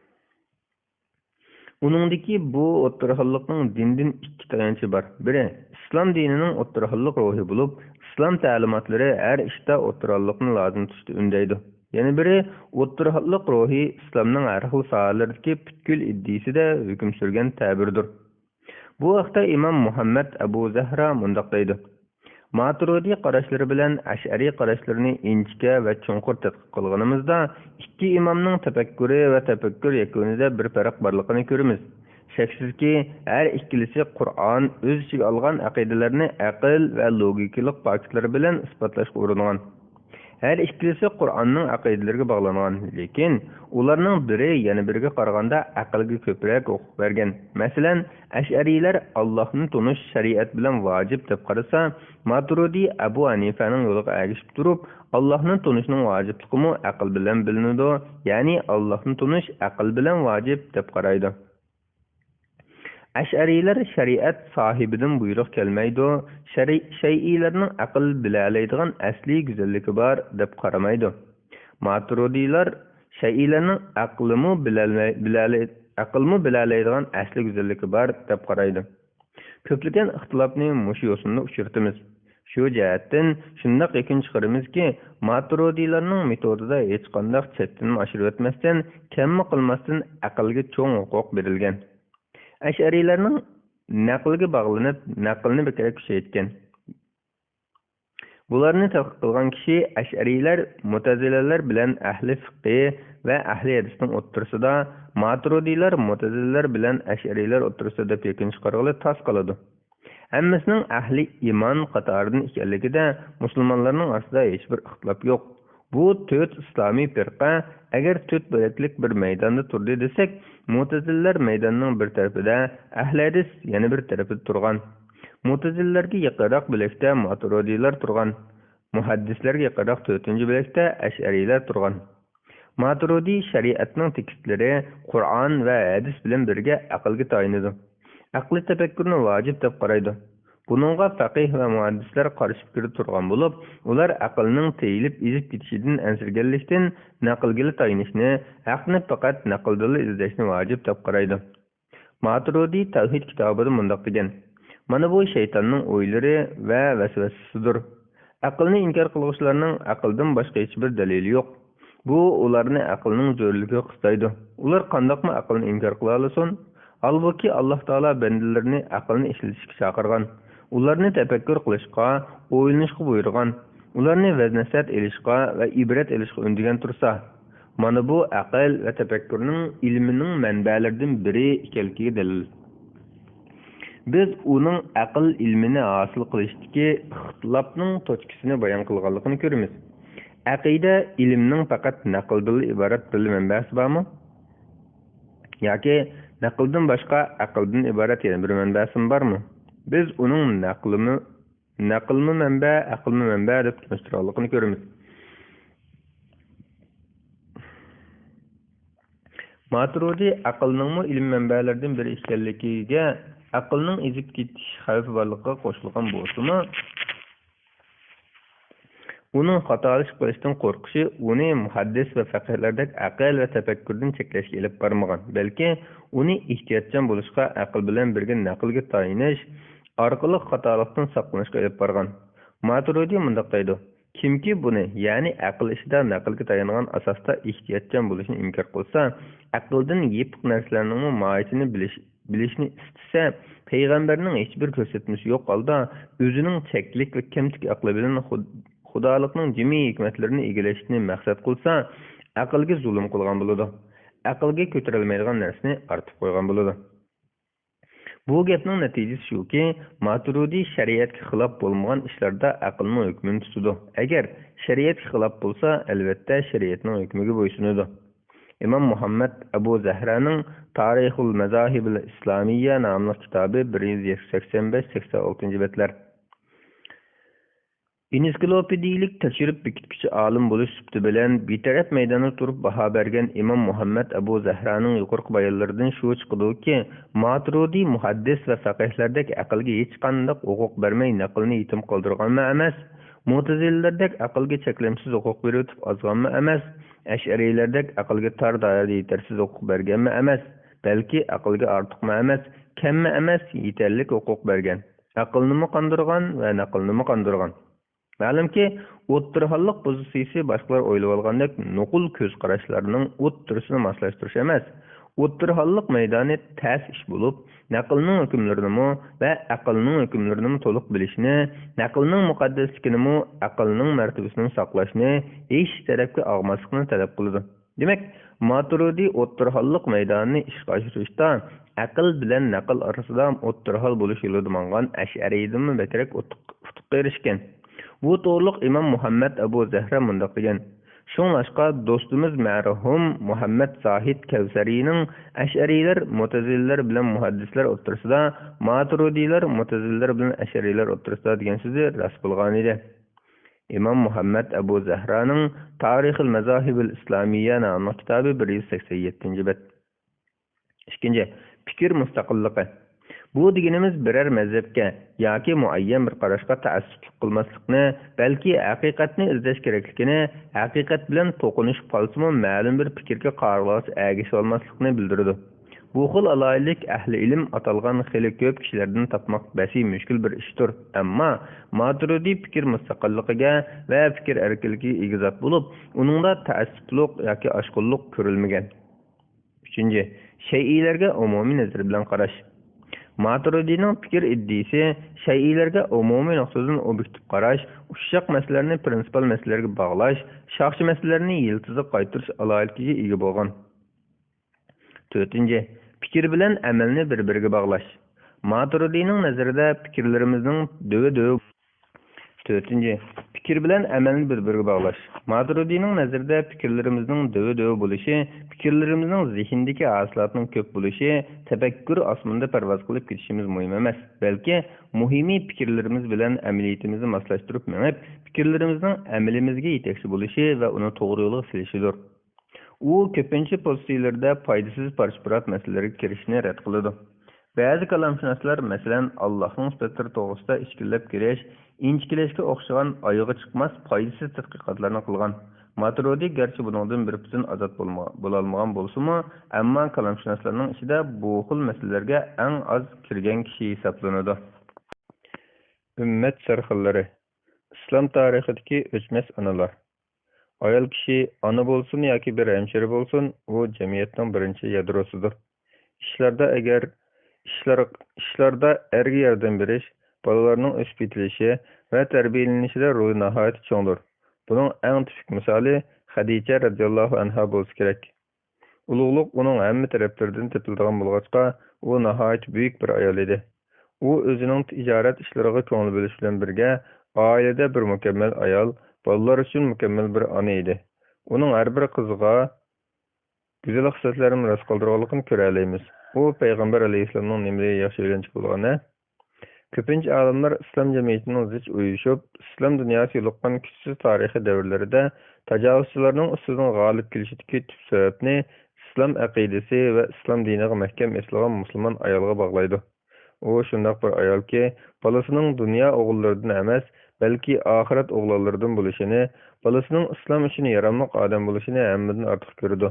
ئۇنىڭدىكى بۇ ئوتتۇرا ھاللىقنىڭ دىندىن ئىككى تايانچى بار. بىرى، ئىسلام دىنىنىڭ ئوتتۇرا ھاللىق روھى بولۇپ، ئىسلام تەلىماتلىرى ھەر ئىشتا ئوتتۇرا ھاللىقنى لازىم تۇتۇشتا ئۈندەيدۇ. يەنە بىرى، ئوتتۇرا ھاللىق روھى ئىسلامنىڭ ھەر خىل ساھەلىرىدىكى پۈتكۈل ئىدىيىسىدە ھۆكۈم سۈرگەن تەبىردۇر. بۇ ھەقتە ئىمام مۇھەممەد ئەبۇ زەھرا مۇنداق دەيدۇ: ماتۇرىدىي قاراشلىرى بىلەن ئەشئەرىي قاراشلىرىنى ئىنچىكە ۋە چوڭقۇر تەتقىق قىلغىنىمىزدا، ئىككى ئىمامنىڭ تەپەككۇرى ۋە تەپەككۇر يەكۈنىدە بىر پەرق بارلىقىنى كۆرىمىز. شەكسىزكى، ھەر ئىككىلىسى قۇرئان ئۆز ئىچىگە ئالغان ئەقىدىلەرنى ئەقىل ۋە لوگىكىلىق پاكىتلار بىلەن ئىسپاتلاشقا ئۇرۇنغان. ھەر ئىككىلىسى قۇرئاننىڭ ئەقىدىلىرىگە باغلانغان، لېكىن ئۇلارنىڭ بىرى يەنە بىرىگە قارىغاندا ئەقىلگە كۆپرەك ھوقۇق بەرگەن. مەسىلەن، ئەشئەرىيلەر ئاللاھنى تونۇش شەرىئەت بىلەن ۋاجىپ دەپ قارىسا، ماتۇرىدى ئەبۇ ھەنىفەنىڭ يولىغا ئەگىشىپ تۇرۇپ، ئاللاھنى تونۇشنىڭ ۋاجىپلىقىمۇ ئەقىل بىلەن بىلىنىدۇ، يەنى ئاللاھنى تونۇش ئەقىل بىلەن ۋاجىپ دەپ قارايدۇ. ئەشئەرىيلەر شەرىئەت ساھىبىدىن بۇيرۇق كەلمەيدۇ، شەرى-، شەيئىلەرنىڭ ئەقىل بىلەلەيدىغان ئەسلىي گۈزەللىكى بار دەپ قارىمايدۇ. ماتۇرىدىيلار شەيئىلەرنىڭ ئەقلىمۇ بىلەلمەي-، بىلەلەي-، ئەقىلمۇ بىلەلەيدىغان ئەسلى گۈزەللىكى بار دەپ قارايدۇ. كۆپلىگەن ئىختىلاپنى مۇشۇ يوسۇندا ئۇچرىتىمىز. شۇ جەھەتتىن شۇنداق يەكۈن چىقىرىمىزكى، ماتۇرىدىيلارنىڭ مېتودىدا ھېچقانداق چەكتىنمۇ ئاشۇرۇۋەتمەستىن، كەممۇ قىلماستىن ئەقىلگە چوڭ ھوقۇق بېرىلگەن. ئەشئەرىيلەرنىڭ نەقىلگە باغلىنىپ، نەقىلنى بەكرەك كۈچەيتكەن. بۇلارنى تەتقىق قىلغان كىشى ئەشئەرىيلەر مۇتەزىلىلەر بىلەن ئەھلى فىقھى ۋە ئەھلى ھەدىسنىڭ ئوتتۇرىسىدا، ماتۇرىدىيلار مۇتەزىلىلەر بىلەن ئەشئەرىيلەر ئوتتۇرىسىدا دەپ يەكۈن چىقارغىلى تاس قالىدۇ. ھەممىسىنىڭ ئەھلى ئىمان قاتارىدىن ئىكەنلىكىدە مۇسۇلمانلارنىڭ ئارىسىدا ھېچبىر ئىختىلاپ يوق. بۇ تۆت ئىسلامىي پىرقە ئەگەر تۆت بۆلەكلىك بىر مەيداندا تۇردى دېسەك، مۇتەزىلىلەر مەيداننىڭ بىر تەرىپىدە، ئەھلى ھەدىس يەنە بىر تەرىپىدە تۇرغان. مۇتەزىلىلەرگە يېقىنراق بۆلەكتە ماتۇرىدىيلار تۇرغان. مۇھەددىسلەرگە يېقىنراق تۆتىنچى بۆلەكتە ئەشئەرىيلەر تۇرغان. ماتۇرىدىي شەرىئەتنىڭ تېكىستلىرى قۇرئان ۋە ھەدىس بىلەن بىرگە ئەقىلگە تايىنىدۇ. ئەقلىي تەپەككۇرنى ۋاجىپ دەپ قارايدۇ. بۇنىڭغا فەقىھ ۋە مۇھەددىسلەر قارشى پىكىردە تۇرغان بولۇپ، ئۇلار ئەقىلنىڭ تېيىلىپ ئېزىپ كېتىشىدىن ئەنسىرىگەنلىكتىن، نەقىلگىلا تايىنىشنى، ھەقنى پەقەت نەقىلدىنلا ئىزدەشنى ۋاجىپ دەپ قارايدۇ. ماتۇرىدى تەۋھىد كىتابىدا مۇنداق دېگەن: «مانا بۇ شەيتاننىڭ ئويلىرى ۋە ۋەسۋەسىسىدۇر. ئەقىلنى ئىنكار قىلغۇچىلارنىڭ ئەقىلدىن باشقا ھېچبىر دەلىلى يوق. بۇ ئۇلارنى ئەقىلنىڭ زۆرۈرلۈكىگە قىستايدۇ. ئۇلار قانداقمۇ ئەقىلنى ئىنكار قىلالىسۇن؟ ھالبۇكى، ئاللاھ تائالا بەندىلىرىنى ئەقىلنى ئىشلىتىشكە چاقىرغان، ئۇلارنى تەپەككۇر قىلىشقا، ئويلىنىشقا بۇيرۇغان، ئۇلارنى ۋەز-نەسىھەت ئېلىشقا ۋە ئىبرەت ئېلىشقا ئۈندىگەن تۇرسا، مانا بۇ ئەقىل ۋە تەپەككۇرنىڭ ئىلمىنىڭ مەنبەلىرىدىن بىرى ئىكەنلىكىگە دەلىل.» بىز ئۇنىڭ ئەقىل ئىلمىنى ھاسىل قىلىشتىكى ئىختىلاپنىڭ توچكىسىنى بايان قىلغانلىقىنى كۆرىمىز. ئەقىدە ئىلمىنىڭ پەقەت نەقىلدىنلا ئىبارەت بىرلا مەنبەسى بارمۇ؟ ياكى نەقىلدىن باشقا ئەقىلدىن ئىبارەت يەنە بىر مەنبەسىمۇ بارمۇ؟ بىز ئۇنىڭ نەقلىمۇ، نەقىلمۇ مەنبە، ئەقىلمۇ مەنبە دەپ تونۇشتۇرغانلىقىنى كۆرىمىز. ماتۇرىدى ئەقىلنىڭمۇ ئىلىم مەنبەلىرىدىن بىرى ئىكەنلىكىگە، ئەقىلنىڭ ئېزىپ كېتىش خەۋپى بارلىقىغا قوشۇلغان بولسىمۇ، ئۇنىڭ خاتالىشىپ قېلىشتىن قورقۇشى ئۇنى مۇھەددىس ۋە فەقىھلەردەك ئەقىل ۋە تەپەككۇردىن چەكلەشكە ئېلىپ بارمىغان، بەلكى ئۇنى ئېھتىياتچان بولۇشقا، ئەقىل بىلەن بىرگە نەقىلگە تايىنىش ئارقىلىق خاتالىقتىن ساقلىنىشقا ئېلىپ بارغان. ماتۇرىدى مۇنداق دەيدۇ: «كىمكى بۇنى، يەنى ئەقىل ئىشىدا نەقىلگە تايانغان ئاساستا ئېھتىياتچان بولۇشنى ئىنكار قىلسا، ئەقىلدىن يېپىق نەرسىلەرنىڭمۇ ماھىيىتىنى بىلىش، بىلىشنى ئىستىسە، پەيغەمبەرنىڭ ھېچبىر كۆرسەتمىسى يوق ھالدا ئۆزىنىڭ چەكلىك ۋە كەمتۈك ئەقلى بىلەن خۇد-، خۇدالىقنىڭ جىمى ھېكمەتلىرىنى ئىگىلەشنى مەقسەت قىلسا، ئەقىلگە زۇلۇم قىلغان بولىدۇ. ئەقىلگە كۆتۈرەلمەيدىغان نەرسىنى ئارتىپ قويغان بولىدۇ.» بۇ گەپنىڭ نەتىجىسى شۇكى، ماتۇرىدى شەرىئەتكە خىلاپ بولمىغان ئىشلاردا ئەقىلنىڭ ھۆكمىنى تۇتىدۇ. ئەگەر شەرىئەتكە خىلاپ بولسا، ئەلۋەتتە شەرىئەتنىڭ ھۆكمىگە بويسۇنىدۇ. ئىمام مۇھەممەد ئەبۇ زەھرانىڭ تارىخۇل مەزاھىبىل ئىسلامىيە ناملىق كىتابى بىر يۈز سەكسەن بەش، سەكسەن ئالتىنچى بەتلەر. ئېنسىكلوپېدىيىلىك تەكشۈرۈپ بېكىتكۈچى ئالىم بولۇش سۈپىتى بىلەن بىتەرەپ مەيداندا تۇرۇپ باھا بەرگەن ئىمام مۇھەممەد ئەبۇ زەھرانىڭ يۇقىرىقى بايانلىرىدىن شۇ چىقىدۇكى، ماتۇرىدى مۇھەددىس ۋە فەقىھلەردەك ئەقىلگە ھېچقانداق ھوقۇق بەرمەي نەقىلنى يېتىم قالدۇرغانمۇ ئەمەس، مۇتەزىلىلەردەك ئەقىلگە چەكلىمىسىز ھوقۇق بېرىۋېتىپ ئازغانمۇ ئەمەس، ئەشئەرىيلەردەك ئەقىلگە تار دائىرىدە يېتەرسىز ھوقۇق بەرگەنمۇ ئەمەس، بەلكى ئەقىلگە ئارتۇقمۇ ئەمەس، كەممۇ ئەمەس، يېتەرلىك ھوقۇق بەرگەن. ئەقىلنىمۇ قاندۇرغان ۋە نەقىلنىمۇ قاندۇرغان. مەلۇمكى، ئوتتۇرا ھاللىق پوزىتسىيىسى باشقىلار ئويلىۋالغاندەك نوقۇل كۆز قاراشلارنىڭ ئوتتۇرىسىنى ماسلاشتۇرۇش ئەمەس. ئوتتۇرا ھاللىق مەيدانى تەس ئىش بولۇپ، نەقىلنىڭ ھۆكۈملىرىنىمۇ ۋە ئەقىلنىڭ ھۆكۈملىرىنىمۇ تولۇق بىلىشنى، نەقىلنىڭ مۇقەددەسلىكىنىمۇ، ئەقىلنىڭ مەرتىۋىسىنىمۇ ساقلاشنى، ھېچ تەرەپكە ئاغماسلىقنى تەلەپ قىلىدۇ. دېمەك، ماتۇرىدى ئوتتۇرا ھاللىق مەيدانىنى ئىشقا ئاشۇرۇشتا، ئەقىل بىلەن نەقىل ئارىسىدا ئوتتۇرا ھال بولۇش يولىدا ماڭغان ئەشئەرىيدىنمۇ بەكرەك ئۇتۇق-، ئۇتۇققا ئېرىشكەن. بۇ توغرۇلۇق ئىمام مۇھەممەد ئەبۇ زەھرا مۇنداق دېگەن: «شۇڭلاشقا، دوستىمىز مەرھۇم مۇھەممەد زاھىد كەۋسەرىنىڭ ئەشئەرىيلەر، مۇتەزىلىلەر بىلەن مۇھەددىسلەر ئوتتۇرىسىدا، ماتۇرىدىيلار، مۇتەزىلىلەر بىلەن ئەشئەرىيلەر ئوتتۇرىسىدا» دېگەن سۆزى راست بولغانىدى. ئىمام مۇھەممەد ئەبۇ زەھرانىڭ تارىخىل مەزاھىبىل ئىسلامىيە ناملىق كىتابى بىر يۈز سەكسەن يەتتىنچى بەت. ئىككىنچى، پىكىر مۇستەقىللىقى. بۇ دېگىنىمىز بىرەر مەزھەپكە ياكى مۇئەييەن بىر قاراشقا تەئەسسۇپلۇق قىلماسلىقنى، بەلكى ھەقىقەتنى ئىزدەش كېرەكلىكىنى، ھەقىقەت بىلەن توقۇنۇشۇپ قالسىمۇ مەلۇم بىر پىكىرگە قارىغۇلارچە ئەگىشىۋالماسلىقنى بىلدۈرىدۇ. بۇ خىل ئالاھىدىلىك ئەھلى ئىلىم ئاتالغان خېلى كۆپ كىشىلەردىن تاپماق بەسى مۈشكۈل بىر ئىشتۇر. ئەمما ماتۇرىدىي پىكىر مۇستەقىللىقىگە ۋە پىكىر ئەركىنلىكىگە ئىگە زات بولۇپ، ئۇنىڭدا تەئەسسۇپلۇق ياكى ئاشقۇنلۇق كۆرۈلمىگەن. ئۈچىنچى، شەيئىلەرگە ئومۇمىي نەزەر بىلەن قاراش. ماتۇرىدىنىڭ پىكىر ئىدىيىسى شەيئىلەرگە ئومۇمىي نۇقتىدىن ئوبيېكتىپ قاراش، ئۇششاق مەسىلىلەرنى پىرىنسىپال مەسىلىلەرگە باغلاش، شاخچە مەسىلىلەرنى يىلتىزىغا قايتۇرۇش ئالاھىدىلىكىگە ئىگە بولغان. تۆتىنچى، پىكىر بىلەن ئەمەلنى بىر-بىرىگە باغلاش. ماتۇرىدىنىڭ نەزىرىدە پىكىرلىرىمىزنىڭ دۆۋە-دۆۋە تۆتىنچى، پىكىر بىلەن ئەمەلنى بىر-بىرىگە باغلاش. ماتۇرىدىنىڭ نەزىرىدە پىكىرلىرىمىزنىڭ دۆۋە-دۆۋە بولۇشى، پىكىرلىرىمىزنىڭ زېھىندىكى ھاسىلاتنىڭ كۆپ بولۇشى، تەپەككۇر ئاسمىنىدا پەرۋاز قىلىپ كېتىشىمىز مۇھىم ئەمەس، بەلكى مۇھىمى پىكىرلىرىمىز بىلەن ئەمەلىيىتىمىزنى ماسلاشتۇرۇپ مېڭىپ، پىكىرلىرىمىزنىڭ ئەمىلىمىزگە يېتەكچى بولۇشى ۋە ئۇنى توغرا يولغا سېلىشىدۇر. ئۇ كۆپىنچە پوزىتسىيىلىرىدە پايدىسىز پارچە-پۇرات مەسىلىلەرگە كىرىشنى رەت قىلىدۇ. بەزى كالامشۇناسلار، مەسىلەن، ئاللاھنىڭ سۈپەتلىرى توغرىسىدا ئىچكىرىلەپ كىرىش، ئىنچىكىلەشكە ئوخشىغان ئايىغى چىقماس پايدىسىز تەتقىقاتلارنى قىلغان. ماتۇرىدى گەرچە بۇنىڭدىن بىر پۈتۈن ئازاد بولما-، بولالمىغان بولسىمۇ، ئەمما كالامشۇناسلارنىڭ ئىچىدە بۇ خىل مەسىلىلەرگە ئەڭ ئاز كىرگەن كىشى ھېسابلىنىدۇ. ئۈممەت سەرخىللىرى. ئىسلام تارىخىدىكى ئۆچمەس ئانىلار. ئايال كىشى ئانا بولسۇن ياكى بىر ھەمشىرە بولسۇن، ئۇ جەمئىيەتنىڭ بىرىنچى يادروسىدۇر. ئىشلاردا ئەگەر، ئىشلار، ئىشلاردا ئەرگە ياردەم بېرىش، بالىلارنىڭ ئۆسۈپ يېتىلىشى ۋە تەربىيەلىنىشىدە رولى ناھايىتى چوڭدۇر. بۇنىڭ ئەڭ تىپىك مىسالى خەدىچە رەزىياللاھۇ ئەنھا بولسا كېرەك. ئۇلۇغلۇق ئۇنىڭ ھەممە تەرەپلىرىدىن تېپىلىدىغان بولغاچقا، ئۇ ناھايىتى بۈيۈك بىر ئايال ئىدى. ئۇ ئۆزىنىڭ تىجارەت ئىشلىرىغا كۆڭۈل بۆلۈش بىلەن بىرگە، ئائىلىدە بىر مۇكەممەل ئايال، بالىلار ئۈچۈن مۇكەممەل بىر ئانا ئىدى. ئۇنىڭ ھەر بىر قىزىغا گۈزەل خىسلەتلەرنى مىراس قالدۇرغانلىقىنى كۆرەلەيمىز. ئۇ پەيغەمبەر ئەلەيھىسسالامنىڭ نېمىدېگەن ياخشى ئۆگەنچۈكى بولغان ھە؟ كۆپىنچە ئالىملار ئىسلام جەمئىيىتىنىڭ زىچ ئۇيۇشۇپ، ئىسلام دۇنياسى يولۇققان كۈچسىز تارىخىي دەۋرلىرىدە تاجاۋۇزچىلارنىڭ ئۈستىدىن غالىب كېلىشىدىكى تۈپ سەۋەبنى ئىسلام ئەقىدىسى ۋە ئىسلام دىنىغا مەھكەم ئېسىلغان مۇسۇلمان ئايالغا باغلايدۇ. ئۇ شۇنداق بىر ئايالكى، بالىسىنىڭ دۇنيا ئوغۇللىرىدىن ئەمەس، بەلكى ئاخىرەت ئوغلانلىرىدىن بولۇشىنى، بالىسىنىڭ ئىسلام ئۈچۈن ياراملىق ئادەم بولۇشىنى ھەممىدىن ئارتۇق كۆرىدۇ.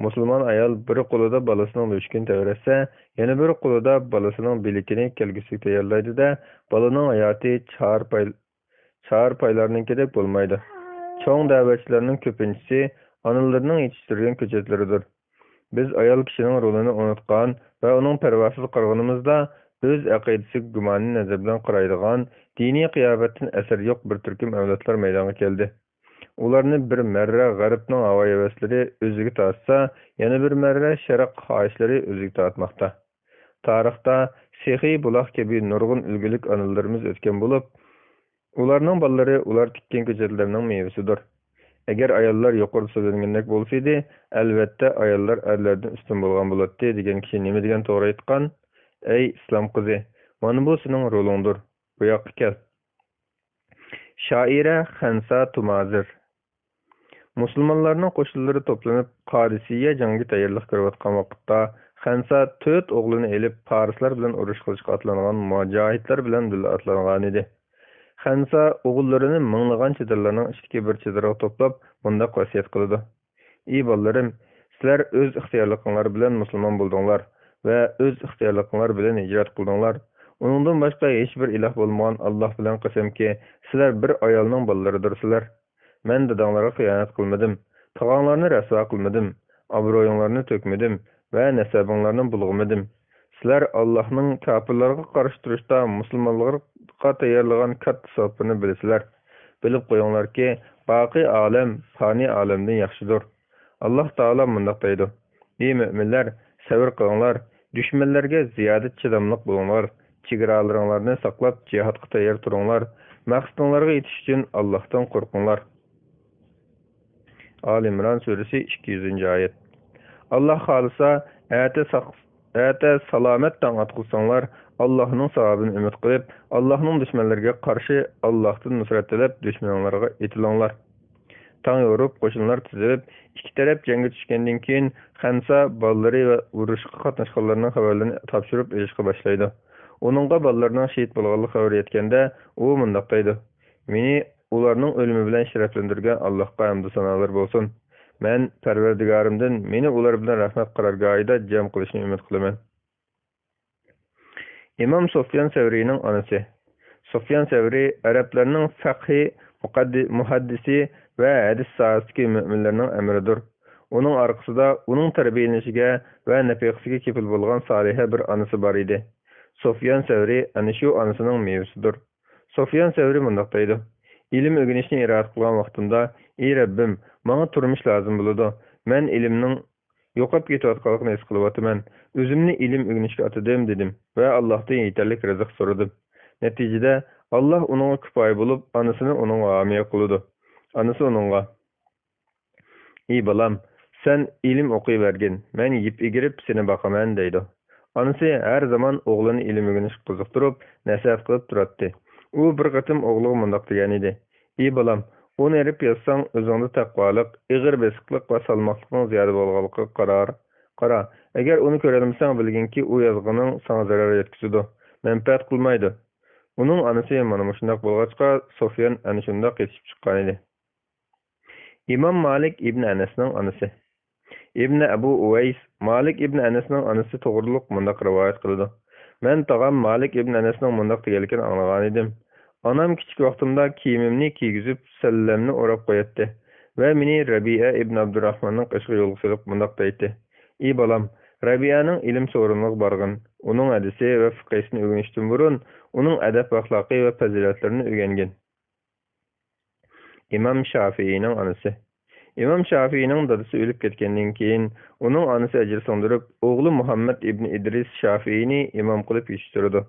مۇسۇلمان ئايال بىر قولىدا بالىسىنىڭ لۆچىكىنى تەۋرەتسە، يەنە بىر قولىدا بالىسىنىڭ بىلىكىنى كەلگۈسىگە تەييارلايدۇ-دە، بالىنىڭ ھاياتى چار پاي-، چار پايلارنىڭكىدەك بولمايدۇ. چوڭ دەۋەتچىلەرنىڭ كۆپىنچىسى ئانىلىرىنىڭ يېتىشتۈرگەن كۆچەتلىرىدۇر. بىز ئايال كىشىنىڭ رولىنى ئۇنتقان ۋە ئۇنىڭ پەرۋاسىز قارىغىنىمىزدا، ئۆز ئەقىدىسىگە گۇمانىي نەزەر بىلەن قارايدىغان، دىنىي قىياپەتتىن ئەسەر يوق بىر تۈركۈم ئەۋلادلار مەيدانغا كەلدى. ئۇلارنى بىر مەررە غەربنىڭ ھاۋا-ھەۋەسلىرى ئۆزىگە تارتسا، يەنە بىر مەررە شەرق خاھىشلىرى ئۆزىگە تارتماقتا. تارىختا سېخىي بۇلاق كەبى نۇرغۇن ئۈلگىلىك ئانىلىرىمىز ئۆتكەن بولۇپ، ئۇلارنىڭ بالىلىرى ئۇلار تىككەن كۆچەتلەرنىڭ مېۋىسىدۇر. ئەگەر ئاياللار يۇقىرىدا سۆزلەنگەندەك بولسىدى، ئەلۋەتتە ئاياللار ئەرلەردىن ئۈستۈن بولغان بولاتتى دېگەن كىشى نېمە دېگەن توغرا ئېيتقان؟ ئەي ئىسلام قىزى، مانا بۇ سېنىڭ رولۇڭدۇر. بۇ ياققا كەل. شائىرە خەنسا تۇمازىر. مۇسۇلمانلارنىڭ قوشۇنلىرى توپلىنىپ، قادىسىيە جەڭگە تەييارلىق كۆرۈۋاتقان ۋاقىتتا، خەنسا تۆت ئوغلىنى ئېلىپ، پارسلار بىلەن ئۇرۇش قىلىشقا ئاتلانغان مۇجاھىدلار بىلەن بىللە ئاتلانغانىدى. خەنسا ئوغۇللىرىنى مىڭلىغان چېدىرلارنىڭ ئىچىدىكى بىر چېدىرغا توپلاپ، مۇنداق ۋەسىيەت قىلىدۇ: ئى بالىلىرىم، سىلەر ئۆز ئىختىيارلىقىڭلار بىلەن مۇسۇلمان بولدۇڭلار ۋە ئۆز ئىختىيارلىقىڭلار بىلەن ھىجرەت قىلدىڭلار. ئۇنىڭدىن باشقا ھېچبىر ئىلاھ بولمىغان ئاللاھ بىلەن قەسەمكى، سىلەر بىر ئايالنىڭ بالىلىرىدۇرسىلەر. مەن داداڭلارغا خىيانەت قىلمىدىم، تاغاڭلارنى رەسۋا قىلمىدىم، ئابرۇيۇڭلارنى تۆكمىدىم ۋە نەسەبىڭلارنى بۇلغىمىدىم. سىلەر ئاللاھنىڭ كاپىرلارغا قارشى تۇرۇشتا مۇسۇلمانلارغا تەييارلىغان كاتتا سوپىنى بىلىسىلەر. بىلىپ قويۇڭلاركى، باقىي ئالەم پانىي ئالەمدىن ياخشىدۇر. ئاللاھ تائالا مۇنداق دەيدۇ: ئى مۆمىنلەر، سەۋر قىلىڭلار، دۈشمەنلەرگە زىيادە چىداملىق بولۇڭلار، چېگرالىرىڭلارنى ساقلاپ، جىھادقا تەييار تۇرۇڭلار، مەقسىتىڭلارغا يېتىش ئۈچۈن ئاللاھتىن قورقۇڭلار. ئالى ئىمران سۈرىسى، ئىككى يۈزىنچى ئايەت. ئاللاھ خالىسا، ئەتە ساق-، ئەتە سالامەت تاڭ ئاتقۇزساڭلار، ئاللاھنىڭ ساۋابىنى ئۈمىد قىلىپ، ئاللاھنىڭ دۈشمەنلىرىگە قارشى ئاللاھتىن نۇسرەت تىلەپ، دۈشمىنىڭلارغا ئېتىلىڭلار. تاڭ يورۇپ، قوشۇنلار تىزىلىپ، ئىككى تەرەپ جەڭگە چۈشكەندىن كېيىن، خەنسا بالىلىرى ۋە ئۇرۇشقا قاتناشقانلارنىڭ خەۋەرلىرىنى تاپشۇرۇپ ئېلىشقا باشلايدۇ. ئۇنىڭغا بالىلىرىنىڭ شېھىت بولغانلىق خەۋىرى يەتكەندە، ئۇ مۇنداق دەيدۇ: «مېنى ئۇلارنىڭ ئۆلۈمى بىلەن شەرەفلەندۈرگەن ئاللاھقا ھەمدۇ سانالار بولسۇن. مەن پەرۋەردىگارىمدىن مېنى ئۇلار بىلەن رەھمەت قارارگاھىدا جەم قىلىشنى ئۈمىد قىلىمەن.» ئىمام سۇفيان سەۋرىينىڭ ئانىسى. سۇفيان سەۋرىي ئەرەبلەرنىڭ فەقھى، مۇقەددى-، مۇھەددىسى ۋە ھەدىس ساھەسىدىكى مۆمىنلەرنىڭ ئەمىرىدۇر. ئۇنىڭ ئارقىسىدا ئۇنىڭ تەربىيەلىنىشىگە ۋە نەپىقىسىگە كېپىل بولغان سالىھە بىر ئانىسى بار ئىدى. سۇفيان سەۋرىي ئەنە شۇ ئانىسىنىڭ مېۋىسىدۇر. سۇفيان سەۋرىي مۇنداق دەيدۇ: «ئىلىم ئۆگىنىشنى ئىرادە قىلغان ۋاقتىمدا، ئى رەببىم، ماڭا تۇرمۇش لازىم بولىدۇ. مەن ئىلىمنىڭ يوقاپ كېتىۋاتقانلىقىنى ھېس قىلىۋاتىمەن. ئۆزۈمنى ئىلىم ئۆگىنىشكە ئاتىدىم» دېدىم ۋە ئاللاھتىن يېتەرلىك رىزىق سورىدىم. نەتىجىدە، ئاللاھ ئۇنىڭغا كۇپايە بولۇپ، ئانىسىنى ئۇنىڭغا ھامىيە قىلىدۇ. ئانىسى ئۇنىڭغا: «ئى بالام، سەن ئىلىم ئوقۇۋەرگىن، مەن يىپ ئېگىرىپ سېنى باقىمەن» دەيدۇ. ئانىسى ھەر زامان ئوغلىنى ئىلىم ئۆگىنىشكە قىزىقتۇرۇپ، نەسىھەت قىلىپ تۇراتتى. ئۇ بىر قېتىم ئوغلىغا مۇنداق دېگەنىدى: «ئى بالام، ئۇنى ئېرىپ يازساڭ، ئۆزۈڭدە تەقۋالىق، ئېغىر بېسىقلىق ۋە سالماقلىقنىڭ زىيادە بولغانلىقىغا قارار. قارا، ئەگەر ئۇنى كۆرەلمىسەڭ، بىلگىنكى، ئۇ يازغىنىڭ ساڭا زەرەر يەتكۈزىدۇ، مەنپەئەت قىلمايدۇ.» ئۇنىڭ ئانىسى مانا مۇشۇنداق بولغاچقا، سۇفيان ئەنە شۇنداق قېچىپ چىققانىدى. ئىمام مالىك ئىبن ئەنەسنىڭ ئانىسى. ئىبن ئەبۇ ئۇۋەيس مالىك ئىبن ئەنەسنىڭ ئانىسى توغرۇلۇق مۇنداق رىۋايەت قىلىدۇ: «مەن تاغام مالىك ئىبن ئەنەسنىڭ مۇنداق دېگەنلىكىنى ئاڭلىغانىدىم. ئانام كىچىك ۋاقتىمدا كىيىمىمنى كىيگۈزۈپ، سەللەمنى ئوراپ قوياتتى ۋە مېنى رەبىئە ئىبن ئابدۇراخماننىڭ قېشىغا يولغا سېلىپ مۇنداق دەيتتى: ئى بالام، رەبىئەنىڭ ئىلىم سورۇنىغا بارغىن، ئۇنىڭ ھەدىسى ۋە فىقھىسىنى ئۆگىنىشتىن بۇرۇن، ئۇنىڭ ئەدەپ-ئەخلاقى ۋە پەزىلەتلىرىنى ئۆگەنگىن.» ئىمام شافىئىنىڭ ئانىسى. ئىمام شافىئىنىڭ دادىسى ئۆلۈپ كەتكەندىن كېيىن، ئۇنىڭ ئانىسى ئەجىر سىڭدۈرۈپ، ئوغلى مۇھەممەد ئىبن ئىدرىس شافىئىنى ئىمام قىلىپ يېتىشتۈرىدۇ.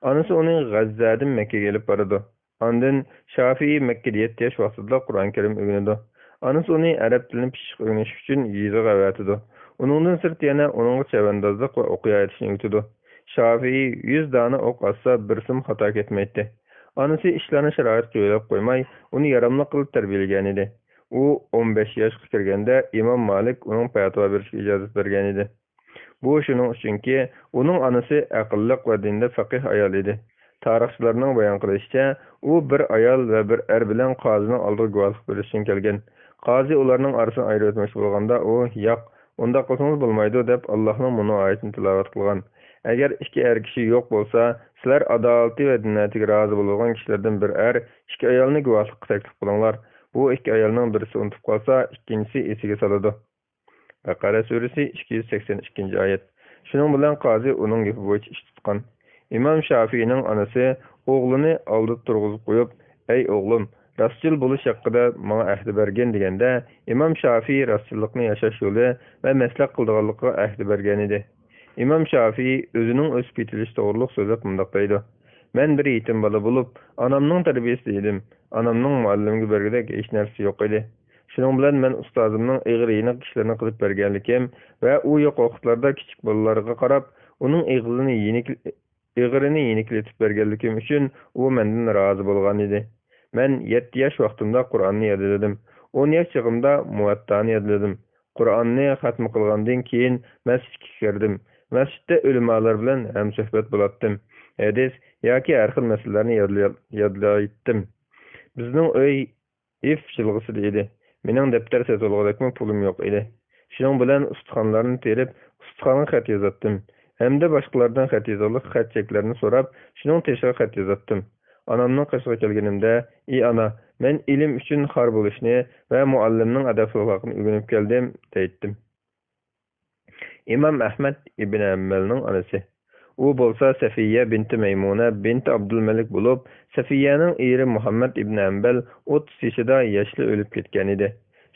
ئانىسى ئۇنى غەززەدىن مەككىگە ئېلىپ بارىدۇ. ئاندىن شافىئى مەككىدە يەتتە ياش ۋاقتىدا قۇرئان كەرىم ئۆگىنىدۇ. ئانىسى ئۇنى ئەرەب تىلىنى پىششىق ئۆگىنىش ئۈچۈن يېزىغا ئەۋەتىدۇ. ئۇنىڭدىن سىرت يەنە ئۇنىڭغا چەۋەندازلىق ۋە ئوقيا ئېتىشنى ئۆگىتىدۇ. شافىئى يۈز دانە ئوق ئاتسا، بىرسىمۇ خاتا كەتمەيتتى. ئانىسى ئىشلارنى شارائىتقا يۆلەپ قويماي، ئۇنى ياراملىق قىلىپ تەربىيەلىگەنىدى. ئۇ ئون بەش ياشقا كىرگەندە، ئىمام مالىك ئۇنىڭ پەتىۋا بېرىشكە ئىجازەت بەرگەنىدى. بۇ شۇنىڭ ئۈچۈنكى، ئۇنىڭ ئانىسى ئەقىللىق ۋە دىندا پەقىھ ئايال ئىدى. تارىخچىلارنىڭ بايان قىلىشىچە، ئۇ بىر ئايال ۋە بىر ئەر بىلەن قازىنىڭ ئالدىغا گۇۋاھلىق بېرىش ئۈچۈن كەلگەن. قازى ئۇلارنىڭ ئارىسىنى ئايرىۋەتمەكچى بولغاندا، ئۇ: «ياق، ئۇنداق قىلسىڭىز بولمايدۇ» دەپ، ئاللاھنىڭ مۇنۇ ئايىتىنى تىلاۋەت قىلغان: «ئەگەر ئىككى ئەر كىشى يوق بولسا، سىلەر ئادالىتى ۋە دىنئەتىگە رازى بولىدىغان كىشىلەردىن بىر ئەر، ئىككى ئايالنى گۇۋاھلىققا تەكلىپ قىلىڭلار. بۇ ئىككى ئايالنىڭ بىرسى ئۇنتۇپ قالسا، ئىككىنچىسى ئېسىگە سالىدۇ.» بەقەرە سۈرىسى، ئىككى يۈز سەكسەن ئىككىنچى ئايەت. شۇنىڭ بىلەن قازى ئۇنىڭ گېپى بويىچە ئىش تۇتقان. ئىمام شافىئىنىڭ ئانىسى ئوغلىنى ئالدىدا تۇرغۇزۇپ قويۇپ: «ئەي ئوغلۇم، راستچىل بولۇش ھەققىدە ماڭا ئەھدە بەرگىن» دېگەندە، ئىمام شافىئى راستچىللىقنى ياشاش يولى ۋە مەسلەك قىلىدىغانلىقىغا ئەھدە بەرگەنىدى. ئىمام شافىئى ئۆزىنىڭ ئۆسۈپ يېتىلىشى توغرۇلۇق سۆزلەپ مۇنداق دەيدۇ: «مەن بىر يېتىم بالا بولۇپ، ئانامنىڭ تەربىيىسىدە ئىدىم. ئانامنىڭ مۇئەللىمگە بەرگۈدەك ھېچ نەرسىسى يوق ئىدى. شۇنىڭ بىلەن مەن ئۇستازىمنىڭ ئېغىر-يېنىق ئىشلىرىنى قىلىپ بەرگەنلىكىم ۋە ئۇ يوق ۋاقىتلاردا كىچىك بالىلارغا قاراپ، ئۇنىڭ ئېغىزىنى يېنىك-، ئېغىرىنى يېنىكلىتىپ بەرگەنلىكىم ئۈچۈن ئۇ مەندىن رازى بولغانىدى. مەن يەتتە ياش ۋاقتىمدا قۇرئاننى يادلىدىم. ئون ياش چېغىمدا مۇۋەتتانى يادلىدىم. قۇرئاننى خەتمە قىلغاندىن كېيىن مەسچىتكە كىردىم. مەسچىتتە ئۆلىمالار بىلەن ھەمسۆھبەت بولاتتىم. ھەدىس ياكى ھەر خىل مەسىلىلەرنى يادلىيال-، يادلايتتىم. بىزنىڭ ئۆي ھىف جىلغىسىدا ئىدى. مېنىڭ دەپتەر سېتىۋالغۇدەكمۇ پۇلۇم يوق ئىدى. شۇنىڭ بىلەن ئۇستىخانلارنى تېرىپ، ئۇستىخانغا خەت يازاتتىم. ھەمدە باشقىلاردىن خەت يېزىقلىق خەت چەكلەرنى سوراپ، شۇنىڭ تېشىغا خەت يازاتتىم. ئانامنىڭ قېشىغا كەلگىنىمدە، ئى ئانا، مەن ئىلىم ئۈچۈن خار بولۇشنى ۋە مۇئەللىمنىڭ ئەدەپ-ئەخلاقىنى ئۆگىنىپ كەلدىم، دەيتتىم. ئىمام ئەھمەد ئىبن ھەمبەلنىڭ ئانىسى. ئۇ بولسا سەفىيە بىنتى مەيمۇنە بىنتى ئابدۇلمەلىك بولۇپ، سەفىيەنىڭ ئېرى مۇھەممەد ئىبن ھەمبەل ئوتتۇز يېشىدا ياشلا ئۆلۈپ كەتكەنىدى.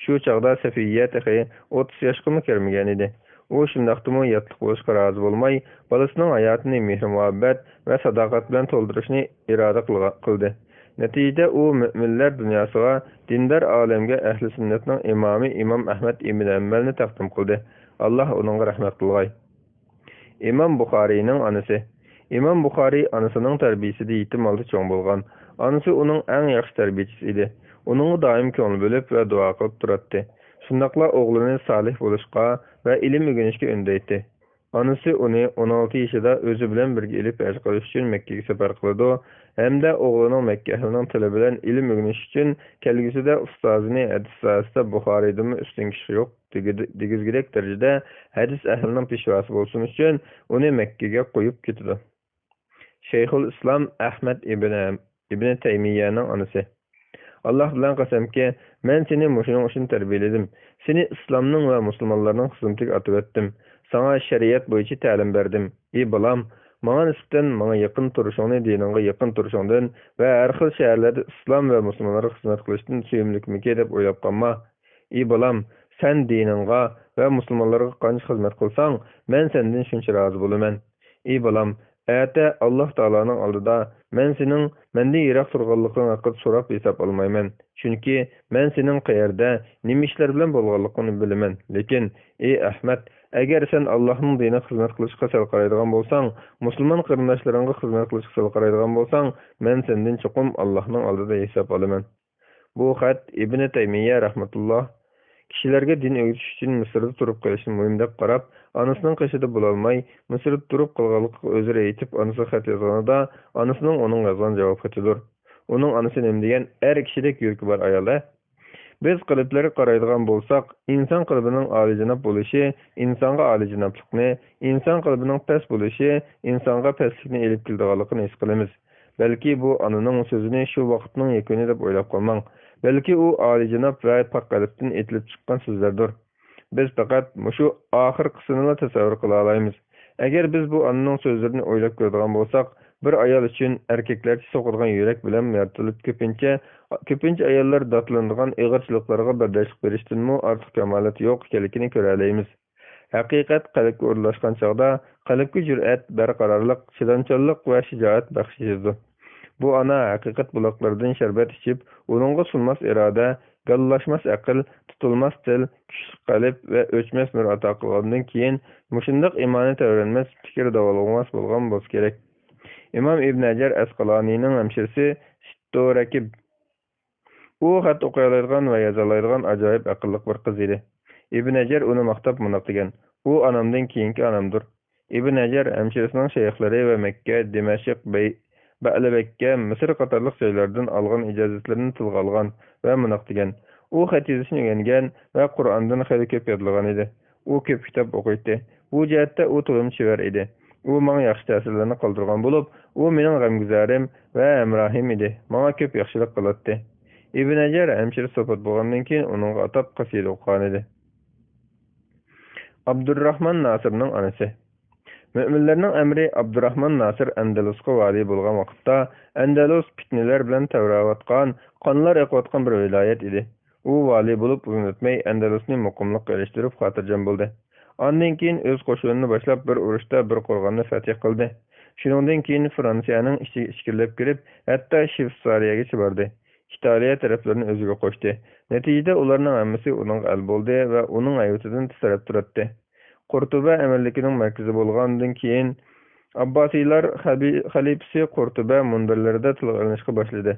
شۇ چاغدا سەفىيە تېخى ئوتتۇز ياشقىمۇ كىرمىگەنىدى. ئۇ شۇنداقتىمۇ ياتلىق بولۇشقا رازى بولماي، بالىسىنىڭ ھاياتىنى مېھىر-مۇھەببەت ۋە ساداقەت بىلەن تولدۇرۇشنى ئىرادە قىلغا-، قىلدى. نەتىجىدە ئۇ مۆمىنلەر دۇنياسىغا، دىندار ئالەمگە ئەھلى سۈننەتنىڭ ئىمامى ئىمام ئەھمەد ئىبن ھەمبەلنى تەقدىم قىلدى. ئاللاھ ئۇنىڭغا رەھمەت قىلغاي. ئىمام بۇخارىينىڭ ئانىسى. ئىمام بۇخارىي ئانىسىنىڭ تەربىيىسىدە يېتىم ھالدا چوڭ بولغان. ئانىسى ئۇنىڭ ئەڭ ياخشى تەربىيىچىسى ئىدى. ئۇنىڭغا دائىم كۆڭۈل بۆلۈپ ۋە دۇئا قىلىپ تۇراتتى. شۇنداقلا ئوغلىنى سالىھ بولۇشقا ۋە ئىلىم ئۆگىنىشكە ئۈندەيتتى. ئانىسى ئۇنى ئون ئالتە يېشىدا ئۆزى بىلەن بىرگە ئېلىپ ھەج قىلىش ئۈچۈن مەككىگە سەپەر قىلىدۇ ھەمدە ئوغلىنىڭ مەككە ئەھلىنىڭ تىلى بىلەن ئىلىم ئۆگىنىش ئۈچۈن كەلگۈسىدە ئۇستازىنى ھەدىس ساھەسىدە بۇخارىيدىنمۇ ئۈستۈن كىشى يوق دېگۈدەك دەرىجىدە ھەدىس ئەھلىنىڭ پېشۋاسى بولسۇن ئۈچۈن ئۇنى مەككىگە قويۇپ كېتىدۇ. شەيخۇل ئىسلام ئەھمەد ئىبنى، ئىبنى تەيمىيەنىڭ ئانىسى. ئاللاھ بىلەن قەسەمكى، مەن سېنى مۇشۇنىڭ ئۈچۈن تەربىيەلىدىم. سېنى ئىسلامنىڭ ۋە مۇسۇلمانلارنىڭ خىزمىتىگە ئاتىۋەتتىم. ساڭا شەرىئەت بويىچە تەلىم بەردىم. ئى بالام، ماڭا نىسبەتەن ماڭا يېقىن تۇرۇشۇڭنى دىنىڭغا يېقىن تۇرۇشۇڭدىن ۋە ھەر خىل شەھەرلەردە ئىسلام ۋە مۇسۇلمانلارغا خىزمەت قىلىشتىن سۆيۈملۈكمىكى دەپ ئويلاپ قالما. ئى بالام، سەن دىنىڭغا ۋە مۇسۇلمانلارغا قانچە خىزمەت قىلساڭ، مەن سەندىن شۇنچە رازى بولىمەن. ئى بالام، ئەتە ئاللاھ تائالانىڭ ئالدىدا مەن سېنىڭ مەندىن يىراق تۇرغانلىقىڭ ھەققىدە سوراپ ھېساب ئالمايمەن. چۈنكى مەن سېنىڭ قەيەردە، نېمە ئىشلار بىلەن بولغانلىقىڭنى بىلىمەن. لېكىن، ئى ئەھمەد، ئەگەر سەن ئاللاھنىڭ دىنىغا خىزمەت قىلىشقا سەل قارايدىغان بولساڭ، مۇسۇلمان قېرىنداشلىرىڭغا خىزمەت قىلىشقا سەل قارايدىغان بولساڭ، مەن سەندىن چوقۇم ئاللاھنىڭ ئالدىدا ھېساب ئالىمەن. بۇ خەت ئىبنى تەيمىيە رەھمەتۇللا كىشىلەرگە دىن ئۆگىتىش ئۈچۈن مىسىردا تۇرۇپ قېلىشنى مۇھىم دەپ قاراپ، ئانىسىنىڭ قېشىدا بولالماي، مىسىردا تۇرۇپ قالغانلىقىغا ئۆزرە ئېيتىپ، ئانىسىغا خەت يازغىنىدا، ئانىسىنىڭ ئۇنىڭغا يازغان جاۋاب خېتىدۇر. ئۇنىڭ ئانىسى نېمە دېگەن؟ ئەر كىشىدەك يۈرىكى بار ئايال-ھە! بىز قەلبلەرگە قارايدىغان بولساق، ئىنسان قەلبىنىڭ ئالىيجاناب بولۇشى ئىنسانغا ئالىيجانابلىقنى، ئىنسان قەلبىنىڭ پەس بولۇشى ئىنسانغا پەسلىكنى ئېلىپ كېلىدىغانلىقىنى ھېس قىلىمىز. بەلكى بۇ ئانىنىڭ سۆزىنى شۇ ۋاقىتنىڭ يەكۈنى دەپ ئويلاپ قالماڭ. بەلكى ئۇ ئالىيجاناب ۋە پاك قەلبتىن ئېتىلىپ چىققان سۆزلەردۇر. بىز پەقەت مۇشۇ ئاخىرقىسىنىلا تەسەۋۋۇر قىلالايمىز. ئەگەر بىز بۇ ئانىنىڭ سۆزلىرىنى ئويلاپ كۆرىدىغان بولساق، بىر ئايال ئۈچۈن ئەركەكلەرچە سوقىدىغان يۈرەك بىلەن يارىتىلىپ، كۆپىنچە، كۆپىنچە ئاياللار داتلىنىدىغان ئېغىرچىلىقلارغا بەرداشلىق بېرىشتىنمۇ ئارتۇق كامالەت يوق ئىكەنلىكىنى كۆرەلەيمىز. ھەقىقەت قەلبكە ئورۇنلاشقان چاغدا، قەلبكە جۈرئەت، بەرقارارلىق، چىدامچانلىق ۋە شىجائەت بەخش ئېتىدۇ. بۇ ئانا ھەقىقەت بۇلاقلىرىدىن شەربەت ئىچىپ، ئۇنىڭغا سۇنماس ئىرادە، گاللاشماس ئەقىل، تۇتۇلماس تىل، كۈچلۈك قەلب ۋە ئۆچمەس نۇر ئاتا قىلغاندىن كېيىن، مۇشۇنداق ئىمانى تەۋرەنمەس، پىكرى داۋالغۇماس بولغان بولسا كېرەك. ئىمام ئىبن ھەجەر ئەسقالانىنىڭ ھەمشىرىسى سىتتورەكىب. ئۇ خەت ئوقۇيالايدىغان ۋە يازالايدىغان ئاجايىپ ئەقىللىق بىر قىز ئىدى. ئىبن ھەجەر ئۇنى ماختاپ مۇنداق دېگەن: ئۇ ئانامدىن كېيىنكى ئانامدۇر. ئىبن ھەجەر ھەمشىرىسىنىڭ شەيخلىرى ۋە مەككە، دىمەشق، بەي-، بەئلىبەككە، مىسىر قاتارلىق جايلاردىن ئالغان ئىجازەتلىرىنى تىلغا ئالغان ۋە مۇنداق دېگەن: ئۇ خەت يېزىشنى ئۆگەنگەن ۋە قۇرئاندىن خېلى كۆپ يادلىغان ئىدى. ئۇ كۆپ كىتاب ئوقۇيتتى. بۇ جەھەتتە ئۇ تولىمۇ چېۋەر ئىدى. ئۇ ماڭا ياخشى تەسىرلەرنى قالدۇرغان بولۇپ، ئۇ مېنىڭ غەمگۈزارىم ۋە ھەمراھىم ئىدى، ماڭا كۆپ ياخشىلىق قىلاتتى. ئىبن ھەجەر ھەمشىرىسى ۋاپات بولغاندىن كېيىن ئۇنىڭغا ئاتاپ قەسىدە ئوقۇغانىدى. ئابدۇرراھمان ناسىرنىڭ ئانىسى. مۆمىنلەرنىڭ ئەمىرى ئابدۇراھمان ناسىر ئەندەلۇسقا ۋالىي بولغان ۋاقىتتا، ئەندەلۇس پىتنىلەر بىلەن تەۋرەۋاتقان، قانلار ئېقىۋاتقان بىر ۋىلايەت ئىدى. ئۇ ۋالىي بولۇپ ئۇزۇن ئۆتمەي ئەندەلۇسنى مۇقىملىققا ئېرىشتۈرۈپ خاتىرجەم بولدى. ئاندىن كېيىن ئۆز قوشۇنىنى باشلاپ بىر ئۇرۇشتا بىر قورغاننى فەتھى قىلدى. شۇنىڭدىن كېيىن فرانسىيەنىڭ ئىچىگە ئىچكىرىلەپ كىرىپ، ھەتتا شۋېتسارىيەگىچە باردى. ئىتالىيە تەرەپلىرىنى ئۆزىگە قوشتى. نەتىجىدە ئۇلارنىڭ ھەممىسى ئۇنىڭغا ئەل بولدى ۋە ئۇنىڭ ھەيۋىتىدىن تىترەپ تۇراتتى. قۇرتۇبە ئەمىرلىكىنىڭ مەركىزى بولغاندىن كېيىن، ئابباسىيلار خەبى-، خەلىپىسى قۇرتۇبە مۇنبەرلىرىدە تىلغا ئېلىنىشقا باشلىدى.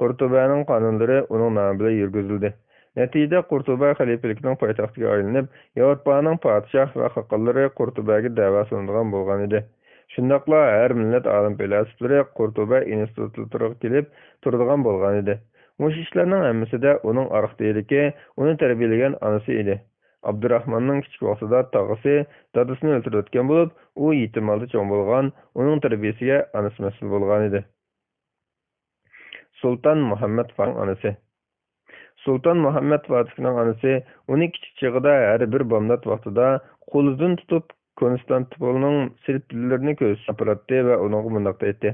قۇرتۇبەنىڭ قانۇنلىرى ئۇنىڭ نامى بىلەن يۈرگۈزۈلدى. نەتىجىدە قۇرتۇبە خەلىپىلىكنىڭ پايتەختىگە ئايلىنىپ، ياۋروپانىڭ پادىشاھ ۋە خاقانلىرى قۇرتۇبەگە دەۋا سۇنىدىغان بولغان ئىدى. شۇنداقلا ھەر مىللەت ئالىم پەيلاسوپلىرى قۇرتۇبە ئىنستىتۇتلىرىغا كېلىپ تۇرىدىغان بولغان ئىدى. مۇشۇ ئىشلارنىڭ ھەممىسىدە ئۇنىڭ ئارقا دىرىكى ئۇنى تەربىيەلىگەن ئانىسى ئىدى. ئابدۇراخماننىڭ كىچىك ۋاقتىدا تاغىسى دادىسىنى ئۆلتۈرۈۋەتكەن بولۇپ، ئۇ يېتىم ھالدا چوڭ بولغان، ئۇنىڭ تەربىيەسىگە ئانىسى مەسئۇل بولغان ئىدى. سۇلتان مۇھەممەد فاتىھنىڭ ئانىسى. سۇلتان مۇھەممەد فاتىھنىڭ ئانىسى ئۇنى كىچىك چېغىدا ھەر بىر بامدات ۋاقتىدا قولىدىن تۇتۇپ، كونستانتىپولنىڭ سېپىللىرىنى كۆرسىتىشكە ئاپىراتتى ۋە ئۇنىڭغا مۇنداق دەيتتى: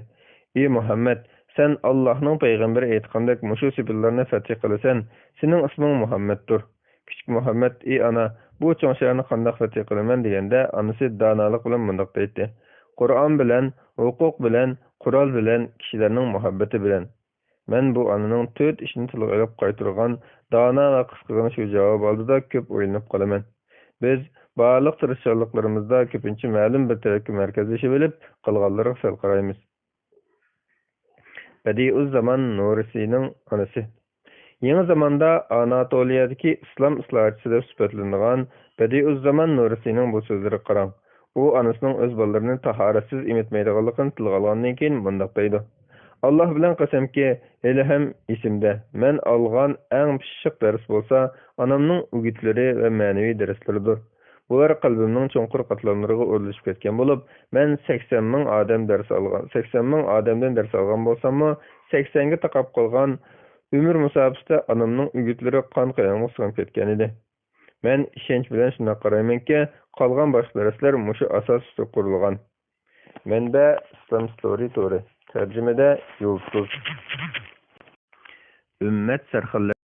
«ئى مۇھەممەد، سەن ئاللاھنىڭ پەيغەمبىرى ئېيتقاندەك مۇشۇ سېپىللارنى فەتھى قىلىسەن، سېنىڭ ئىسمىڭ مۇھەممەدتۇر.» كىچىك مۇھەممەد: «ئى ئانا، بۇ چوڭ شەھەرنى قانداق فەتھى قىلىمەن؟» دېگەندە، ئانىسى دانالىق بىلەن مۇنداق دەيتتى: «قۇرئان بىلەن، ھوقۇق بىلەن، قورال بىلەن، كىشىلەرنىڭ مۇھەببىتى بىلەن.» مەن بۇ ئانىنىڭ تۆت ئىشنى تىلغا ئېلىپ قايتۇرغان دانا ۋە قىسقىغىنە شۇ جاۋابى ئالدىدا كۆپ ئويلىنىپ قالىمەن. بىز بارلىق تىرىشچانلىقلىرىمىزدا كۆپىنچە مەلۇم بىر تەرەپكە مەركەزلىشىۋېلىپ، قالغانلىرىغا سەل قارايمىز. بەدىئۇززامان نۇرسىنىڭ ئانىسى. يېڭى زاماندا ئاناتولىيەدىكى ئىسلام ئىسلاھاتچىسى دەپ سۈپەتلىنىدىغان بەدىئۇززامان نۇرسىنىڭ بۇ سۆزلىرىگە قاراڭ. ئۇ ئانىسىنىڭ ئۆز بالىلىرىنى تاھارەتسىز ئېمىتمەيدىغانلىقىنى تىلغا ئالغاندىن كېيىن مۇنداق دەيدۇ: «ئاللاھ بىلەن قەسەمكى، ھېلىھەم ئېسىمدە، مەن ئالغان ئەڭ پىششىق دەرس بولسا ئانامنىڭ ئۆگۈتلىرى ۋە مەنىۋى دەرسلىرىدۇر. بۇلار قەلبىمنىڭ چوڭقۇر قاتلاملىرىغا ئورۇنلىشىپ كەتكەن بولۇپ، مەن سەكسەن مىڭ ئادەم دەرس ئالغان، سەكسەن مىڭ ئادەمدىن دەرس ئالغان بولساممۇ، سەكسەنگە تاقاپ قالغان ئۆمۈر مۇساپىسىدە ئانامنىڭ ئۆگۈتلىرى قان قېنىمغا سىڭىپ كەتكەن ئىدى. مەن ئىشەنچ بىلەن شۇنداق قارايمەنكى، قالغان باشقا دەرسلەر مۇشۇ ئاساس ئۈستىدە قۇرۇلغان.» مەنبە: ئىسلام ستورى تورى. تەرجىمىدە يۇلتۇز. ئۈممەت سەرخىللىرى.